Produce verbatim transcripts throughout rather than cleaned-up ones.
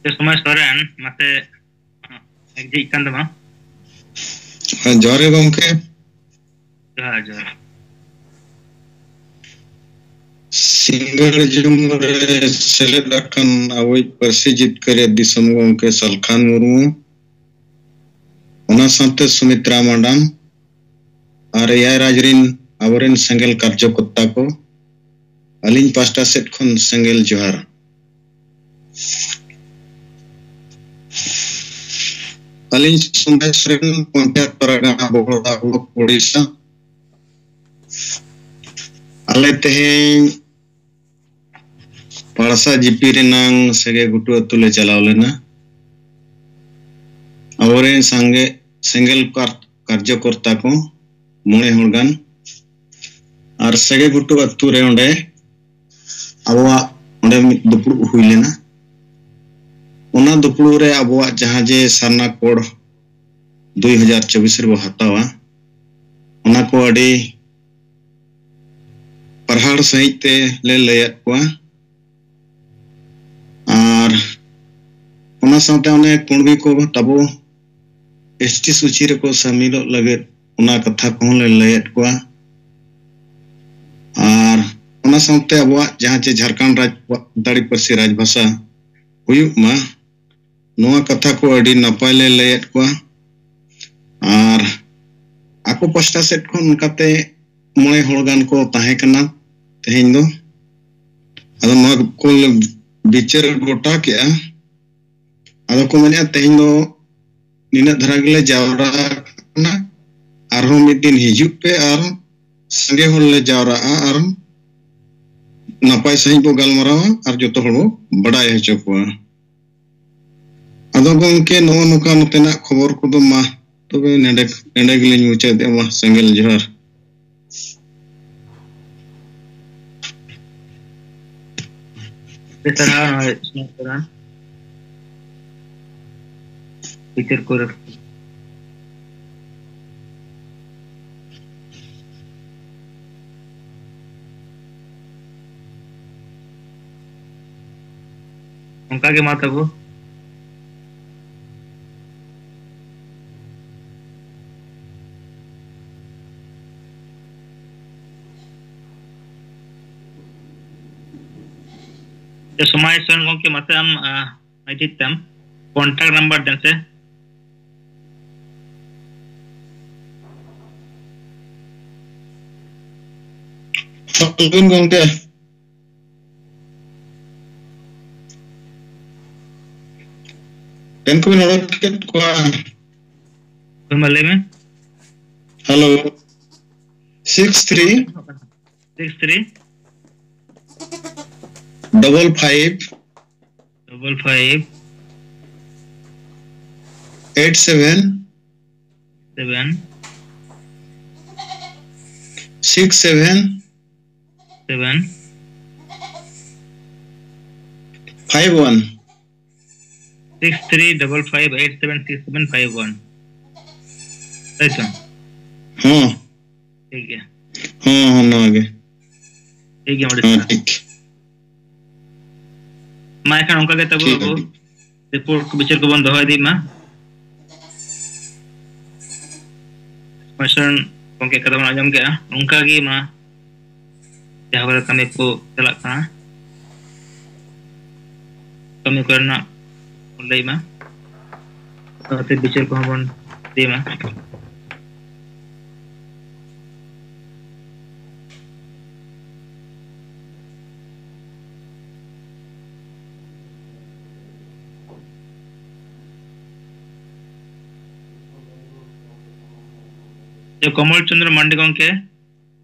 ᱥᱚᱢᱟᱭ ᱥᱚᱨᱮᱱ, ᱢᱟᱥᱮ ᱮᱠᱡᱤᱴ ᱠᱟᱱ ᱛᱟᱢᱟ᱾ ᱦᱮᱸ, ᱡᱚᱦᱟᱨ ᱜᱮ ᱜᱚᱢᱠᱮ᱾ ᱡᱚᱦᱟᱨ, ᱡᱚᱦᱟᱨ᱾ ᱥᱤᱸᱜᱟᱹᱲ ᱡᱚᱢ ᱨᱮ ᱥᱮᱞᱮᱫ ᱟᱠᱟᱱ ᱟᱵᱚᱭᱤᱡ ᱯᱟᱹᱨᱥᱤ ᱡᱤᱛᱠᱟᱹᱨᱤᱭᱟᱹ ᱫᱤᱥᱚᱢ ᱜᱚᱢᱠᱮ ᱥᱟᱞᱠᱷᱟᱱ ᱢᱩᱨᱢᱩ, ᱚᱱᱟ ᱥᱟᱶᱛᱮ ᱥᱩᱢᱤᱛᱨᱟ ᱢᱟᱰᱟᱢ ᱟᱨ ᱮᱭᱟᱭ ᱨᱟᱡᱽ ᱨᱤᱱ ᱟᱵᱚᱨᱮᱱ ᱥᱮᱸᱜᱮᱞ ᱠᱟᱨᱡᱚᱠᱚᱨᱛᱟ ᱠᱚ, ᱟᱹᱞᱤᱧ ᱯᱟᱥᱴᱟ ᱥᱮᱫ ᱠᱷᱚᱱ ᱥᱮᱸᱜᱮᱞ ᱡᱚᱦᱟᱨ᱾ ᱟᱹᱞᱤᱧ ᱥᱚᱱᱫᱮᱥ ᱨᱮᱱ ᱯᱚᱧᱪᱟᱭᱮᱛ ᱯᱟᱨᱜᱟᱱᱟ ᱵᱚᱦᱚᱲᱟ ᱵᱞᱚᱠ ᱳᱰᱤᱥᱟ᱾ ᱟᱞᱮ ᱛᱮᱦᱮᱧ ᱯᱟᱲᱥᱟ ᱡᱤᱯᱤ ᱨᱮᱱᱟᱝ ᱥᱮᱜᱮ ᱜᱷᱩᱴᱩ ᱟᱹᱛᱩ ᱞᱮ ᱪᱟᱞᱟᱣ ᱞᱮᱱᱟ᱾ ᱟᱵᱚᱨᱮᱱ ᱥᱟᱸᱜᱮ ᱥᱮᱸᱜᱮᱞ ᱠᱟᱨ-, ᱠᱟᱨᱡᱚᱠᱚᱨᱛᱟ ᱠᱚ ᱢᱚᱬᱮ ᱦᱚᱲ ᱜᱟᱱ ᱟᱨ ᱥᱮᱜᱮ ᱜᱷᱩᱴᱩ ᱟᱹᱛᱩ ᱨᱮ ᱚᱸᱰᱮ ᱟᱵᱚᱣᱟᱜ ᱚᱸᱰᱮ ᱢᱤᱫ ᱫᱩᱯᱲᱩᱵ ᱦᱩᱭ ᱞᱮᱱᱟ᱾ ᱚᱱᱟ ᱫᱩᱯᱲᱩᱵ ᱨᱮ ᱟᱵᱚᱣᱟᱜ ᱡᱟᱦᱟᱸ ᱡᱮ ᱥᱟᱨᱱᱟ ᱠᱳᱰ ᱫᱩᱭ ᱦᱟᱡᱟᱨ ᱪᱚᱵᱵᱤᱥ ᱨᱮᱵᱚ ᱦᱟᱛᱟᱣᱟ, ᱚᱱᱟ ᱠᱚ ᱟᱹᱰᱤ ᱯᱟᱨᱦᱟᱲ ᱥᱟᱺᱦᱤᱡ ᱛᱮ ᱞᱮ ᱞᱟᱹᱭᱟᱫ ᱠᱚᱣᱟ᱾ ᱟᱨ ᱚᱱᱟ ᱥᱟᱶᱛᱮ ᱚᱱᱮ ᱠᱩᱬᱵᱤ ᱠᱚ ᱛᱟᱵᱚ ᱮᱥᱴᱤ ᱥᱩᱪᱤ ᱨᱮᱠᱚ ᱥᱟᱹᱢᱤᱞᱚᱜ ᱞᱟᱹᱜᱤᱫ ᱚᱱᱟ ᱠᱟᱛᱷᱟ ᱠᱚᱦᱚᱸ ᱞᱮ ᱞᱟᱹᱭᱟᱫ ᱠᱚᱣᱟ᱾ ᱟᱨ ᱚᱱᱟ ᱥᱟᱶᱛᱮ ᱟᱵᱚᱣᱟᱜ ᱡᱟᱦᱟᱸ ᱪᱮ ᱡᱷᱟᱲᱠᱷᱚᱸᱰ ᱨᱟᱡᱽ ᱥᱟᱱᱛᱟᱲᱤ ᱯᱟᱹᱨᱥᱤ ᱨᱟᱡᱽ ᱵᱷᱟᱥᱟ ᱦᱩᱭᱩᱜ ᱢᱟ, ᱱᱚᱣᱟ ᱠᱟᱛᱷᱟ ᱠᱚ ᱟᱹᱰᱤ ᱱᱟᱯᱟᱭ ᱞᱮ ᱞᱟᱹᱭᱟᱫ ᱠᱚᱣᱟ᱾ ᱟᱨ ᱟᱠᱚ ᱯᱟᱥᱴᱟ ᱥᱮᱫ ᱠᱷᱚᱱ ᱚᱱᱠᱟᱛᱮ ᱢᱚᱬᱮ ᱦᱚᱲ ᱜᱟᱱ ᱠᱚ ᱛᱟᱦᱮᱸ ᱠᱟᱱᱟ ᱛᱮᱦᱮᱧ ᱫᱚ᱾ ᱟᱫᱚ ᱱᱚᱣᱟ ᱠᱚ ᱵᱤᱪᱟᱹᱨ ᱜᱚᱴᱟ ᱠᱮᱜᱼᱟ᱾ ᱟᱫᱚ ᱠᱚ ᱢᱮᱱᱮᱫᱼᱟ, "ᱛᱮᱦᱮᱧ ᱫᱚ ᱱᱤᱱᱟᱹᱜ ᱫᱷᱟᱨᱟ ᱜᱮᱞᱮ ᱡᱟᱣᱨᱟ ᱟᱠᱟᱱᱟ, ᱟᱨᱦᱚᱸ ᱢᱤᱫ ᱫᱤᱱ ᱦᱤᱡᱩᱜ ᱯᱮ ᱟᱨ ᱥᱟᱸᱜᱮ ᱦᱚᱲ ᱞᱮ ᱡᱟᱣᱨᱟᱜᱼᱟ ᱟᱨ ᱱᱟᱯᱟᱭ ᱥᱟᱺᱦᱤᱡ ᱵᱚ ᱜᱟᱞᱢᱟᱨᱟᱣᱟ ᱟᱨ ᱡᱚᱛᱚ ᱦᱚᱲ ᱵᱚ ᱵᱟᱰᱟᱭ ᱦᱚᱪᱚ ᱠᱚᱣᱟ᱾" ᱟᱫᱚ ᱜᱚᱢᱠᱮ, ᱱᱚᱜᱼᱚ ᱱᱚᱝᱠᱟ ᱱᱚᱛᱮᱱᱟᱜ ᱠᱷᱚᱵᱚᱨ ᱠᱚᱫᱚ ᱢᱟ ᱛᱚᱵᱮ ᱱᱮᱰᱮ, ᱱᱮᱰᱮ ᱜᱮᱞᱤᱧ ᱢᱩᱪᱟᱹᱫᱮᱜᱼᱟ᱾ ᱢᱟ, ᱥᱮᱸᱜᱮᱞ ᱡᱚᱦᱟᱨ᱾ ᱟᱹᱰᱤ ᱥᱟᱨᱦᱟᱣ ᱱᱚᱣᱟ ᱥᱚᱢᱚᱭ ᱫᱚᱨᱟᱱ ᱵᱤᱪᱟᱹᱨ ᱠᱚᱨᱮ᱾ ᱚᱱᱠᱟ ᱜᱮ ᱢᱟ ᱛᱟᱵᱚ᱾ ᱥᱚᱢᱟᱭ ᱥᱚᱨᱮᱱ ᱜᱚᱢᱠᱮ, ᱢᱟᱥᱮ ᱟᱢ ᱟᱭᱰᱤ ᱛᱟᱢ, ᱠᱚᱱᱴᱟᱠᱴ ᱱᱟᱢᱵᱟᱨ ᱫᱮᱱ ᱥᱮ᱾ ᱟᱹᱵᱤᱱ ᱜᱚᱢᱠᱮ, ᱮᱱ ᱠᱚᱵᱤᱱ ᱚᱰᱚᱠ ᱠᱮᱫ ᱠᱚᱣᱟ᱾ ᱦᱳᱭ, ᱢᱟ ᱞᱟᱹᱭ ᱢᱮ᱾ Hello, six three six three double five double five eight seven seven six seven seven five one. Six three double five eight seven six seven five one. ᱛᱟᱭ ᱛᱚ? ᱦᱚᱸ᱾ ᱴᱷᱤᱠ ᱜᱮᱭᱟ᱾ ᱦᱚᱸ, ᱦᱚᱸ, ᱱᱚᱣᱟ ᱜᱮ᱾ ᱴᱷᱤᱠ ᱜᱮᱭᱟ, ᱢᱟ ᱟᱹᱰᱤ ᱦᱚᱸ, ᱥᱟᱨᱦᱟᱣ᱾ ᱴᱷᱤᱠ᱾ ᱢᱟ ᱮᱱᱠᱷᱟᱱ ᱚᱱᱠᱟ ᱜᱮ ᱛᱟᱵᱚ ᱴᱷᱤᱠ ᱟᱵᱚ ᱜᱮᱭᱟ᱾ ᱨᱤᱯᱳᱨᱴ ᱠᱚ ᱵᱤᱪᱟᱹᱨ ᱠᱚᱵᱚᱱ ᱫᱚᱦᱚ ᱤᱫᱤ ᱢᱟ᱾ ᱢᱟᱥᱴᱟᱨ ᱜᱚᱢᱠᱮ ᱠᱟᱛᱷᱟ ᱵᱚᱱ ᱟᱸᱡᱚᱢ ᱠᱮᱜᱼᱟ, ᱚᱱᱠᱟ ᱜᱮ ᱢᱟ ᱡᱟᱦᱟᱸ ᱠᱚᱨᱮ ᱠᱟᱹᱢᱤ ᱠᱚ ᱪᱟᱞᱟᱜ ᱠᱟᱱᱟ, ᱠᱟᱹᱢᱤ ᱠᱚᱨᱮᱱᱟᱜ ᱵᱚᱱ ᱞᱟᱹᱭ ᱢᱟ, ᱥᱟᱶᱛᱮ ᱵᱤᱪᱟᱹᱨ ᱠᱚᱦᱚᱸ ᱵᱚᱱ ᱤᱫᱤ ᱢᱟ᱾ ᱡᱮ ᱠᱚᱢᱚᱞ ᱪᱚᱸᱫᱽᱨᱚ ᱢᱟᱱᱰᱤ ᱜᱚᱢᱠᱮ,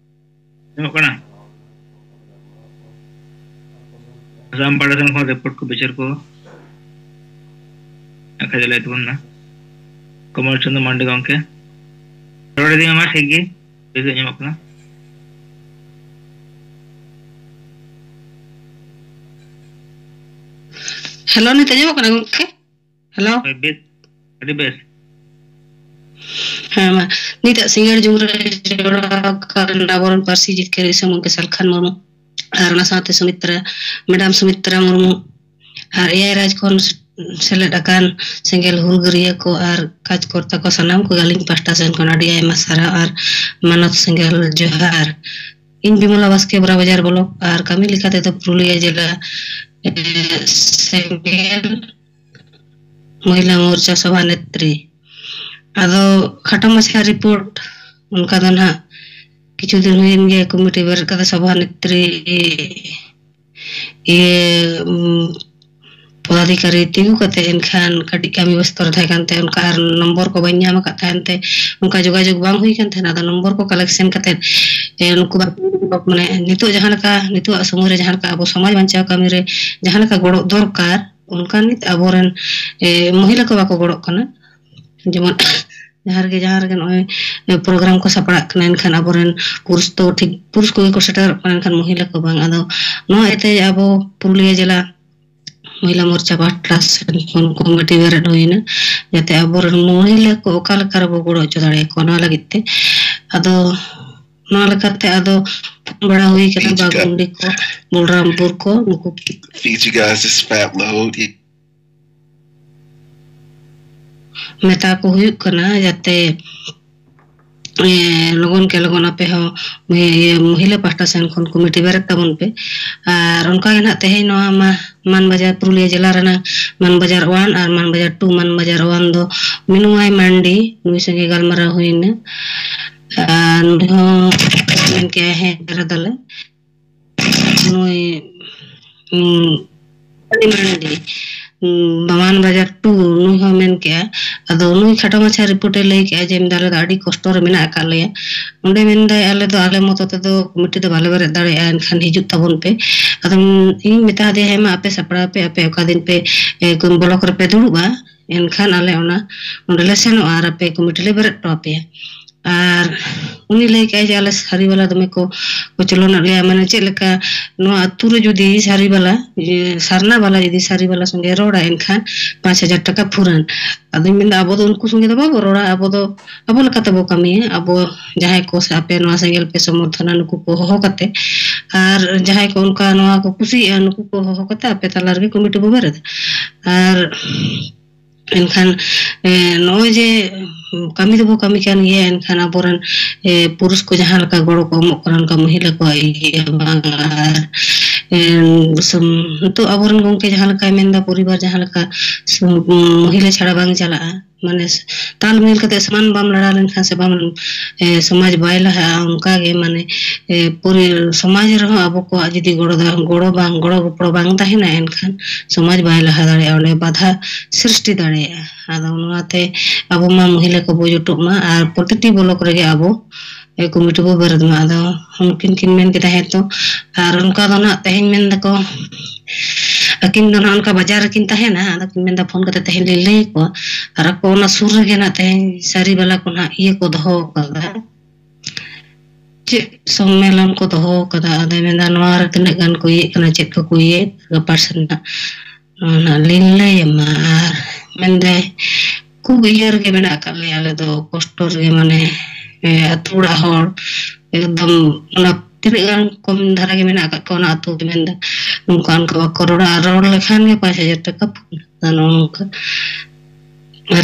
ᱟᱸᱡᱚᱢᱚᱜ ᱠᱟᱱᱟ? ᱟᱥᱟᱢ ᱯᱟᱦᱴᱟ ᱥᱮᱱ ᱠᱷᱚᱱ ᱨᱤᱯᱳᱨᱴ ᱠᱚ, ᱵᱤᱪᱟᱹᱨ ᱠᱚ ᱟᱠᱷᱲᱟ ᱞᱟᱹᱭ ᱛᱟᱵᱚᱱ ᱢᱮ᱾ ᱠᱚᱢᱚᱞ ᱪᱚᱸᱫᱽᱨᱚ ᱢᱟᱱᱰᱤ ᱜᱚᱢᱠᱮ, ᱨᱚᱲ ᱤᱫᱤ ᱢᱮ ᱢᱟ, ᱴᱷᱤᱠ ᱜᱮ, ᱵᱮᱥ ᱜᱮ ᱟᱸᱡᱚᱢᱚᱜ ᱠᱟᱱᱟ᱾ ᱦᱮᱞᱳ, ᱱᱤᱛ ᱟᱸᱡᱚᱢᱚᱜ ᱠᱟᱱᱟ ᱜᱚᱢᱠᱮ? ᱦᱮᱞᱳ? ᱦᱳᱭ, ᱵᱮᱥ, ᱟᱹᱰᱤ ᱵᱮᱥ᱾ ᱦᱮᱸ, ᱢᱟ᱾ ᱱᱤᱛᱟᱜ ᱥᱤᱸᱜᱟᱹᱲ ᱡᱩᱢ ᱨᱮ ᱡᱚᱲᱟᱣ ᱟᱠᱟᱱ ᱟᱵᱚᱨᱮᱱ ᱯᱟᱹᱨᱥᱤ ᱡᱤᱛᱠᱟᱹᱨ ᱫᱤᱥᱚᱢ ᱜᱚᱢᱠᱮ ᱥᱟᱞᱠᱷᱟᱱ ᱢᱩᱨᱢᱩ ᱟᱨ ᱚᱱᱟ ᱥᱟᱶᱛᱮ ᱥᱩᱢᱤᱛᱨᱟ, ᱢᱮᱰᱟᱢ ᱥᱩᱢᱤᱛᱨᱟ ᱢᱩᱨᱢᱩ ᱟᱨ ᱮᱭᱟᱭ ᱨᱟᱡᱽ ᱠᱷᱚᱱ ᱥᱮᱞᱮᱫ ᱟᱠᱟᱱ ᱥᱮᱸᱜᱮᱞ ᱦᱩᱞᱜᱟᱹᱨᱤᱭᱟᱹ ᱠᱚ ᱟᱨ ᱠᱟᱡᱽᱠᱚᱨᱛᱟ ᱠᱚ ᱥᱟᱱᱟᱢ ᱠᱚᱜᱮ ᱟᱹᱞᱤᱧ ᱯᱟᱦᱴᱟ ᱥᱮᱱ ᱠᱷᱚᱱ ᱟᱹᱰᱤ ᱟᱭᱢᱟ ᱥᱟᱨᱦᱟᱣ ᱟᱨ ᱢᱟᱱᱚᱛ ᱥᱮᱸᱜᱮᱞ ᱡᱚᱦᱟᱨ᱾ ᱤᱧ ᱵᱤᱢᱚᱞᱟ ᱵᱟᱥᱠᱮ, ᱵᱚᱨᱟ ᱵᱟᱡᱟᱨ ᱵᱞᱚᱠ ᱟᱨ ᱠᱟᱹᱢᱤ ᱞᱮᱠᱟ ᱛᱮᱫᱚ ᱯᱩᱨᱩᱞᱤᱭᱟᱹ ᱡᱮᱞᱟ ᱥᱮᱸᱜᱮᱞ ᱢᱚᱦᱤᱞᱟ ᱢᱳᱨᱪᱟ ᱥᱚᱵᱷᱟ ᱱᱮᱛᱨᱤ᱾ ᱟᱫᱚ ᱠᱷᱟᱴᱚ ᱢᱟᱪᱷᱟ ᱨᱤᱯᱳᱨᱴ ᱚᱱᱠᱟ ᱫᱚ ᱱᱟᱦᱟᱜ ᱠᱤᱪᱷᱩ ᱫᱤᱱ ᱦᱩᱭᱮᱱ ᱜᱮ ᱠᱚᱢᱤᱴᱤ ᱵᱮᱨᱮᱫ ᱠᱟᱛᱮ ᱥᱚᱵᱷᱟ ᱱᱮᱛᱨᱤ ᱤᱭᱟᱹ ᱩᱢ, ᱯᱚᱫᱟᱫᱷᱤᱠᱟᱨᱤ ᱛᱤᱸᱜᱩ ᱠᱟᱛᱮ ᱮᱱᱠᱷᱟᱱ ᱠᱟᱹᱴᱤᱡ ᱠᱟᱹᱢᱤ ᱵᱮᱥᱛᱚ ᱨᱮ ᱛᱟᱦᱮᱸ ᱠᱟᱱᱛᱮ ᱚᱱᱠᱟ ᱟᱨ ᱱᱚᱢᱵᱚᱨ ᱠᱚ ᱵᱟᱹᱧ ᱧᱟᱢ ᱟᱠᱟᱫ ᱛᱟᱦᱮᱱ ᱛᱮ ᱚᱱᱠᱟ ᱡᱳᱜᱟᱡᱳᱜᱽ ᱵᱟᱝ ᱦᱩᱭ ᱠᱟᱱ ᱛᱟᱦᱮᱱᱟ᱾ ᱟᱫᱚ ᱱᱚᱢᱵᱚᱨ ᱠᱚ ᱠᱟᱞᱮᱠᱥᱮᱱ ᱠᱟᱛᱮ ᱮ, ᱱᱩᱠᱩ ᱵᱟ-, ᱢᱟᱱᱮ ᱱᱤᱛᱚᱜ ᱡᱟᱦᱟᱸ ᱞᱮᱠᱟ ᱱᱤᱛᱚᱜ ᱥᱚᱢᱚᱭ ᱨᱮ ᱡᱟᱦᱟᱸ ᱞᱮᱠᱟ ᱟᱵᱚ ᱥᱚᱢᱟᱡᱽ ᱵᱟᱧᱪᱟᱣ ᱠᱟᱹᱢᱤ ᱨᱮ ᱡᱟᱦᱟᱸ ᱞᱮᱠᱟ ᱜᱚᱲᱚ ᱫᱚᱨᱠᱟᱨ ᱚᱱᱠᱟ ᱱᱤᱛ ᱟᱵᱚᱨᱮᱱ ᱮ, ᱢᱚᱦᱤᱞᱟ ᱠᱚ ᱵᱟᱠᱚ ᱜᱚᱲᱚᱜ ᱠᱟᱱᱟ᱾ ᱡᱮᱢᱚᱱ ᱡᱟᱦᱟᱸ ᱨᱮᱜᱮ ᱡᱟᱦᱟᱸ ᱨᱮᱜᱮ ᱱᱚᱜᱼᱚᱭ ᱯᱨᱳᱜᱨᱟᱢ ᱠᱚ ᱥᱟᱯᱲᱟᱜ ᱠᱟᱱᱟ ᱮᱱᱠᱷᱟᱱ ᱟᱵᱚᱨᱮᱱ ᱯᱩᱨᱩᱥ ᱫᱚ ᱴᱷᱤᱠ ᱯᱩᱨᱩᱥ ᱠᱚᱜᱮ ᱠᱚ ᱥᱮᱴᱮᱨᱚᱜ ᱠᱟᱱᱟ ᱮᱱᱠᱷᱟᱱ ᱢᱚᱦᱤᱞᱟ ᱠᱚ ᱵᱟᱝ᱾ ᱟᱫᱚ ᱱᱚᱣᱟ ᱤᱭᱟᱹᱛᱮ ᱟᱵᱚ ᱯᱩᱨᱩᱞᱤᱭᱟᱹ ᱡᱮᱞᱟ ᱢᱚᱦᱤᱞᱟ ᱢᱳᱨᱪᱟ ᱯᱟᱦᱴᱟ ᱥᱮᱱ ᱠᱷᱚᱱ ᱠᱚᱢᱤᱴᱤ ᱵᱮᱨᱮᱫ ᱦᱩᱭᱱᱟ ᱡᱟᱛᱮ ᱟᱵᱚᱨᱮᱱ ᱢᱚᱦᱤᱞᱟ ᱠᱚ ᱚᱠᱟ ᱞᱮᱠᱟ ᱨᱮᱵᱚ ᱜᱚᱲᱚ ᱦᱚᱪᱚ ᱫᱟᱲᱮᱭᱟᱠᱚᱣᱟ ᱱᱚᱣᱟ ᱞᱟᱹᱜᱤᱫ ᱛᱮ᱾ ᱟᱫᱚ ᱱᱚᱣᱟ ᱞᱮᱠᱟᱛᱮ ᱟᱫᱚ ᱯᱷᱳᱱ ᱵᱟᱲᱟ ᱦᱩᱭ ᱠᱟᱱᱟ ᱵᱟᱜᱽᱢᱩᱱᱰᱤ ᱠᱚ, ᱵᱚᱞᱨᱟᱢᱯᱩᱨ ᱠᱚ, ᱱᱩᱠᱩ feeds you guys this fat load. ᱢᱮᱛᱟ ᱠᱚ ᱦᱩᱭᱩᱜ ᱠᱟᱱᱟ ᱡᱟᱛᱮ ᱮ, ᱞᱚᱜᱚᱱ ᱠᱮ ᱞᱚᱜᱚᱱ ᱟᱯᱮ ᱦᱚᱸ ᱢᱚᱦᱤ-, ᱤᱭᱟᱹ, ᱢᱚᱦᱤᱞᱟ ᱯᱟᱦᱴᱟ ᱥᱮᱱ ᱠᱷᱚᱱ ᱠᱚᱢᱤᱴᱤ ᱵᱮᱨᱮᱫ ᱛᱟᱵᱚᱱ ᱯᱮ᱾ ᱟᱨ ᱚᱱᱠᱟ ᱜᱮ ᱱᱟᱦᱟᱜ ᱛᱮᱦᱮᱧ ᱱᱚᱣᱟ ᱢᱟ ᱢᱟᱱ ᱵᱟᱡᱟᱨ, ᱯᱩᱨᱩᱞᱤᱭᱟᱹ ᱡᱮᱞᱟ ᱨᱮᱱᱟᱜ ᱢᱟᱱ ᱵᱟᱡᱟᱨ ᱳᱣᱟᱱ ᱟᱨ ᱢᱟᱱ ᱵᱟᱡᱟᱨ ᱴᱩ, ᱢᱟᱱ ᱵᱟᱡᱟᱨ ᱳᱣᱟᱱ ᱫᱚ ᱢᱤᱱᱩᱣᱟᱭ ᱢᱟᱱᱰᱤ, ᱱᱩᱭ ᱥᱚᱸᱜᱮ ᱜᱟᱞᱢᱟᱨᱟᱣ ᱦᱩᱭᱱᱟ᱾ ᱟᱨ ᱱᱩᱭ ᱦᱚᱸ ᱢᱮᱱ ᱠᱮᱜᱼᱟᱭ, "ᱦᱮᱸ, ᱵᱮᱨᱮᱫᱟᱞᱮ᱾" ᱱᱩᱭ, ᱩᱸ, ᱟᱹᱰᱤ ᱢᱟᱱᱰᱤ, ᱩᱸ, ᱢᱟᱱ ᱵᱟᱡᱟᱨ ᱴᱩ, ᱱᱩᱭ ᱦᱚᱸ ᱢᱮᱱ ᱠᱮᱜᱼᱟ᱾ ᱟᱫᱚ ᱱᱩᱭ ᱠᱷᱟᱴᱚ ᱢᱟᱪᱷᱟ ᱨᱤᱯᱳᱨᱴ ᱮ ᱞᱟᱹᱭ ᱠᱮᱜᱼᱟ ᱡᱮ, ᱢᱮᱱᱫᱟ, "ᱟᱞᱮ ᱫᱚ ᱟᱹᱰᱤ ᱠᱚᱥᱴᱚ ᱨᱮ ᱢᱮᱱᱟᱜ ᱟᱠᱟᱫ ᱞᱮᱭᱟ᱾" ᱚᱸᱰᱮ ᱢᱮᱱᱫᱟᱭ, "ᱟᱞᱮ ᱫᱚ ᱟᱞᱮ ᱢᱚᱛᱚ ᱛᱮᱫᱚ ᱠᱚᱢᱤᱴᱤ ᱫᱚ ᱵᱟᱞᱮ ᱵᱮᱨᱮᱫ ᱫᱟᱲᱮᱭᱟᱜᱼᱟ, ᱮᱱᱠᱷᱟᱱ ᱦᱤᱡᱩᱜ ᱛᱟᱵᱚᱱ ᱯᱮ᱾" ᱟᱫᱚ ᱤᱧ ᱢᱮᱛᱟ ᱫᱮᱭᱟ, "ᱦᱮᱸ ᱢᱟ, ᱟᱯᱮ ᱥᱟᱯᱲᱟᱣ ᱯᱮ, ᱟᱯᱮ ᱚᱠᱟ ᱫᱤᱱ ᱯᱮ, ᱮ, ᱵᱞᱚᱠ ᱨᱮᱯᱮ ᱫᱩᱲᱩᱵᱼᱟ, ᱮᱱᱠᱷᱟᱱ ᱟᱞᱮ ᱚᱱᱟ ᱚᱸᱰᱮ ᱞᱮ ᱥᱮᱱᱚᱜᱼᱟ ᱟᱨ ᱟᱯᱮ ᱠᱚᱢᱤᱴᱤ ᱞᱮ ᱵᱮᱨᱮᱫ ᱦᱚᱴᱚ ᱟᱯᱮᱭᱟ᱾" ᱟᱨ ᱩᱱᱤ ᱞᱟᱹᱭ ᱠᱮᱜᱼᱟᱭ ᱡᱮ, "ᱟᱞᱮ ᱥᱟᱹᱨᱤ ᱵᱟᱞᱟ ᱫᱚᱢᱮ ᱠᱚ ᱠᱚᱪᱞᱚᱱᱮᱫ ᱞᱮᱭᱟ, ᱢᱟᱱᱮ ᱪᱮᱫ ᱞᱮᱠᱟ ᱱᱚᱣᱟ ᱟᱹᱛᱩ ᱨᱮ ᱡᱩᱫᱤ ᱥᱟᱹᱨᱤ ᱵᱟᱞᱟ, ᱡᱮ ᱥᱟᱨᱱᱟ ᱵᱟᱞᱟ ᱡᱩᱫᱤ ᱥᱟᱹᱨᱤ ᱵᱟᱞᱟ ᱥᱚᱸᱜᱮ ᱨᱚᱲᱟ, ᱮᱱᱠᱷᱟᱱ ᱯᱟᱸᱪ ᱦᱟᱡᱟᱨ ᱴᱟᱠᱟ ᱯᱷᱩᱨᱟᱹᱱ᱾" ᱟᱫᱚᱧ ᱢᱮᱱᱫᱟ, "ᱟᱵᱚ ᱫᱚ ᱩᱱᱠᱩ ᱥᱚᱸᱜᱮ ᱫᱚ ᱵᱟᱵᱚ ᱨᱚᱲᱟ, ᱟᱵᱚ ᱫᱚ ᱟᱵᱚ ᱞᱮᱠᱟ ᱛᱮᱵᱚ ᱠᱟᱹᱢᱤᱭᱟ, ᱟᱵᱚ ᱡᱟᱦᱟᱸᱭ ᱠᱚ ᱥᱮ ᱟᱯᱮ ᱱᱚᱣᱟ ᱥᱮᱸᱜᱮᱞ ᱯᱮ ᱥᱚᱢᱚᱨᱛᱷᱚᱱᱟ, ᱱᱩᱠᱩ ᱠᱚ ᱦᱚᱦᱚ ᱠᱟᱛᱮ, ᱟᱨ ᱡᱟᱦᱟᱸᱭ ᱠᱚ ᱚᱱᱠᱟ ᱱᱚᱣᱟ ᱠᱚ ᱠᱩᱥᱤᱭᱟᱜᱼᱟ, ᱱᱩᱠᱩ ᱠᱚ ᱦᱚᱦᱚ ᱠᱟᱛᱮ ᱟᱯᱮ ᱛᱟᱞᱟ ᱨᱮᱜᱮ ᱠᱚᱢᱤᱴᱤ ᱵᱚ ᱵᱮᱨᱮᱫᱟ᱾" ᱟᱨ ᱮᱱᱠᱷᱟᱱ, ᱮ, ᱱᱚᱜᱼᱚᱭ ᱡᱮ ᱠᱟᱹᱢᱤ ᱫᱚᱵᱚ ᱠᱟᱹᱢᱤ ᱠᱟᱱ ᱜᱮᱭᱟ, ᱮᱱᱠᱷᱟᱱ ᱟᱵᱚᱨᱮᱱ, ᱮ, ᱯᱩᱨᱩᱥ ᱠᱚ ᱡᱟᱦᱟᱸ ᱞᱮᱠᱟ ᱜᱚᱲᱚ ᱠᱚ ᱮᱢᱚᱜ ᱠᱟᱱᱟ, ᱚᱱᱠᱟ ᱢᱚᱦᱤᱞᱟ ᱠᱚᱣᱟᱜ ᱤᱭᱟᱹ ᱵᱟᱝ, ᱟᱨ ᱮᱸ, ᱥᱚᱢ-, ᱱᱤᱛᱚᱜ ᱟᱵᱚᱨᱮᱱ ᱜᱚᱢᱠᱮ ᱡᱟᱦᱟᱸ ᱞᱮᱠᱟᱭ ᱢᱮᱱᱫᱟ, ᱯᱚᱨᱤᱵᱟᱨ ᱡᱟᱦᱟᱸ ᱞᱮᱠᱟ ᱥᱚᱢ-, ᱢᱚᱦᱤᱞᱟ ᱪᱷᱟᱲᱟ ᱵᱟᱝ ᱪᱟᱞᱟᱜᱼᱟ, ᱢᱟᱱᱮ ᱛᱟᱞ ᱢᱤᱞ ᱠᱟᱛᱮ ᱥᱚᱢᱟᱱ ᱵᱟᱢ ᱞᱟᱲᱟᱣ ᱞᱮᱱᱠᱷᱟᱱ ᱥᱮ ᱵᱟᱢ, ᱮ, ᱥᱚᱢᱟᱡᱽ ᱵᱟᱭ ᱞᱟᱦᱟᱜᱼᱟ᱾ ᱚᱱᱠᱟᱜᱮ ᱢᱟᱱᱮ, ᱮ, ᱯᱩᱨᱟᱹ ᱥᱚᱢᱟᱡᱽ ᱨᱮᱦᱚᱸ ᱟᱵᱚ ᱠᱚᱣᱟᱜ ᱡᱩᱫᱤ ᱜᱚᱲᱚ ᱫᱟ-, ᱜᱚᱲᱚ ᱵᱟᱝ, ᱜᱚᱲᱚ ᱜᱚᱯᱚᱲᱚ ᱵᱟᱝ ᱛᱟᱦᱮᱱᱟ, ᱮᱱᱠᱷᱟᱱ ᱥᱚᱢᱟᱡᱽ ᱵᱟᱭ ᱞᱟᱦᱟ ᱫᱟᱲᱮᱭᱟᱜᱼᱟ, ᱚᱸᱰᱮ ᱵᱟᱫᱷᱟ ᱥᱨᱤᱥᱴᱤ ᱫᱟᱲᱮᱭᱟᱜᱼᱟ᱾ ᱟᱫᱚ ᱱᱚᱣᱟᱛᱮ ᱟᱵᱚ ᱢᱟ ᱢᱚᱦᱤᱞᱟ ᱠᱚᱵᱚ ᱡᱩᱴᱚᱜ ᱢᱟ ᱟᱨ ᱯᱨᱚᱛᱤᱴᱤ ᱵᱞᱚᱠ ᱨᱮᱜᱮ ᱟᱵᱚ, ᱮ, ᱠᱚᱢᱤᱴᱤ ᱵᱚ ᱵᱮᱨᱮᱫ ᱢᱟ᱾ ᱟᱫᱚ ᱩᱱᱠᱤᱱ ᱠᱤᱱ ᱢᱮᱱ ᱠᱮᱫᱟ, ᱦᱮᱸ ᱛᱚ, ᱟᱨ ᱚᱱᱠᱟ ᱫᱚ ᱱᱟᱜ ᱛᱮᱦᱮᱧ ᱢᱮᱱ ᱫᱟᱠᱚ, ᱟᱹᱠᱤᱱ ᱫᱚ ᱱᱟᱜ ᱚᱱᱠᱟ ᱵᱟᱡᱟᱨ ᱨᱮᱠᱤᱱ ᱛᱟᱦᱮᱱᱟ, ᱟᱫᱚ ᱠᱤᱱ ᱢᱮᱱᱫᱟ ᱯᱷᱳᱱ ᱠᱟᱛᱮ ᱛᱮᱦᱮᱧ ᱞᱤᱧ ᱞᱟᱹᱭ ᱟᱠᱚᱣᱟ᱾ ᱟᱨ ᱟᱠᱚ ᱚᱱᱟ ᱥᱩᱨ ᱨᱮᱜᱮ ᱱᱟᱜ ᱛᱮᱦᱮᱧ ᱥᱟᱹᱨᱤ ᱵᱟᱞᱟ ᱠᱚ ᱱᱟᱜ ᱤᱭᱟᱹ ᱠᱚ ᱫᱚᱦᱚ ᱟᱠᱟᱫᱟ, ᱪᱮᱫ ᱥᱚᱢᱢᱮᱞᱚᱱ ᱠᱚ ᱫᱚᱦᱚ ᱟᱠᱟᱫᱟ᱾ ᱟᱫᱚᱭ ᱢᱮᱱᱫᱟ ᱱᱚᱣᱟ ᱨᱮ ᱛᱤᱱᱟᱹᱜ ᱜᱟᱱ ᱠᱚ ᱤᱭᱟᱹᱜ ᱠᱟᱱᱟ, ᱪᱮᱫ ᱠᱚᱠᱚ ᱤᱭᱟᱹᱭᱮᱫ, ᱜᱟᱯᱟ ᱥᱮᱱ ᱱᱟᱜ ᱱᱚᱣᱟ ᱱᱟᱜ ᱞᱤᱧ ᱞᱟᱹᱭ ᱟᱢᱟ᱾ ᱟᱨ ᱢᱮᱱᱫᱟᱭ ᱠᱷᱩᱵ ᱤᱭᱟᱹ ᱨᱮᱜᱮ ᱢᱮᱱᱟᱜ ᱟᱠᱟᱫ ᱞᱮᱭᱟ ᱟᱞᱮ ᱫᱚ, ᱠᱚᱥᱴᱚ ᱨᱮᱜᱮ, ᱢᱟᱱᱮ, ᱮ, ᱟᱹᱛᱩ ᱚᱲᱟᱜ ᱦᱚᱲ ᱮᱠᱫᱚᱢ ᱚᱱᱟ ᱛᱤᱱᱟᱹᱜ ᱜᱟᱱ ᱠᱚᱢ ᱫᱷᱟᱨᱟ ᱜᱮ ᱢᱮᱱᱟᱜ ᱟᱠᱟᱫ ᱠᱚᱣᱟ ᱚᱱᱟ ᱟᱹᱛᱩ ᱨᱮ, ᱢᱮᱱᱫᱟ ᱱᱚᱝᱠᱟ ᱚᱱᱠᱟ ᱵᱟᱠᱚ ᱨᱚᱲᱟ, ᱟᱨ ᱨᱚᱲ ᱞᱮᱠᱷᱟᱱ ᱜᱮ ᱯᱟᱸᱪ ᱦᱟᱡᱟᱨ ᱴᱟᱠᱟ ᱯᱷᱳᱱ᱾ ᱟᱫᱚ ᱱᱚᱜᱼᱚ ᱱᱚᱝᱠᱟ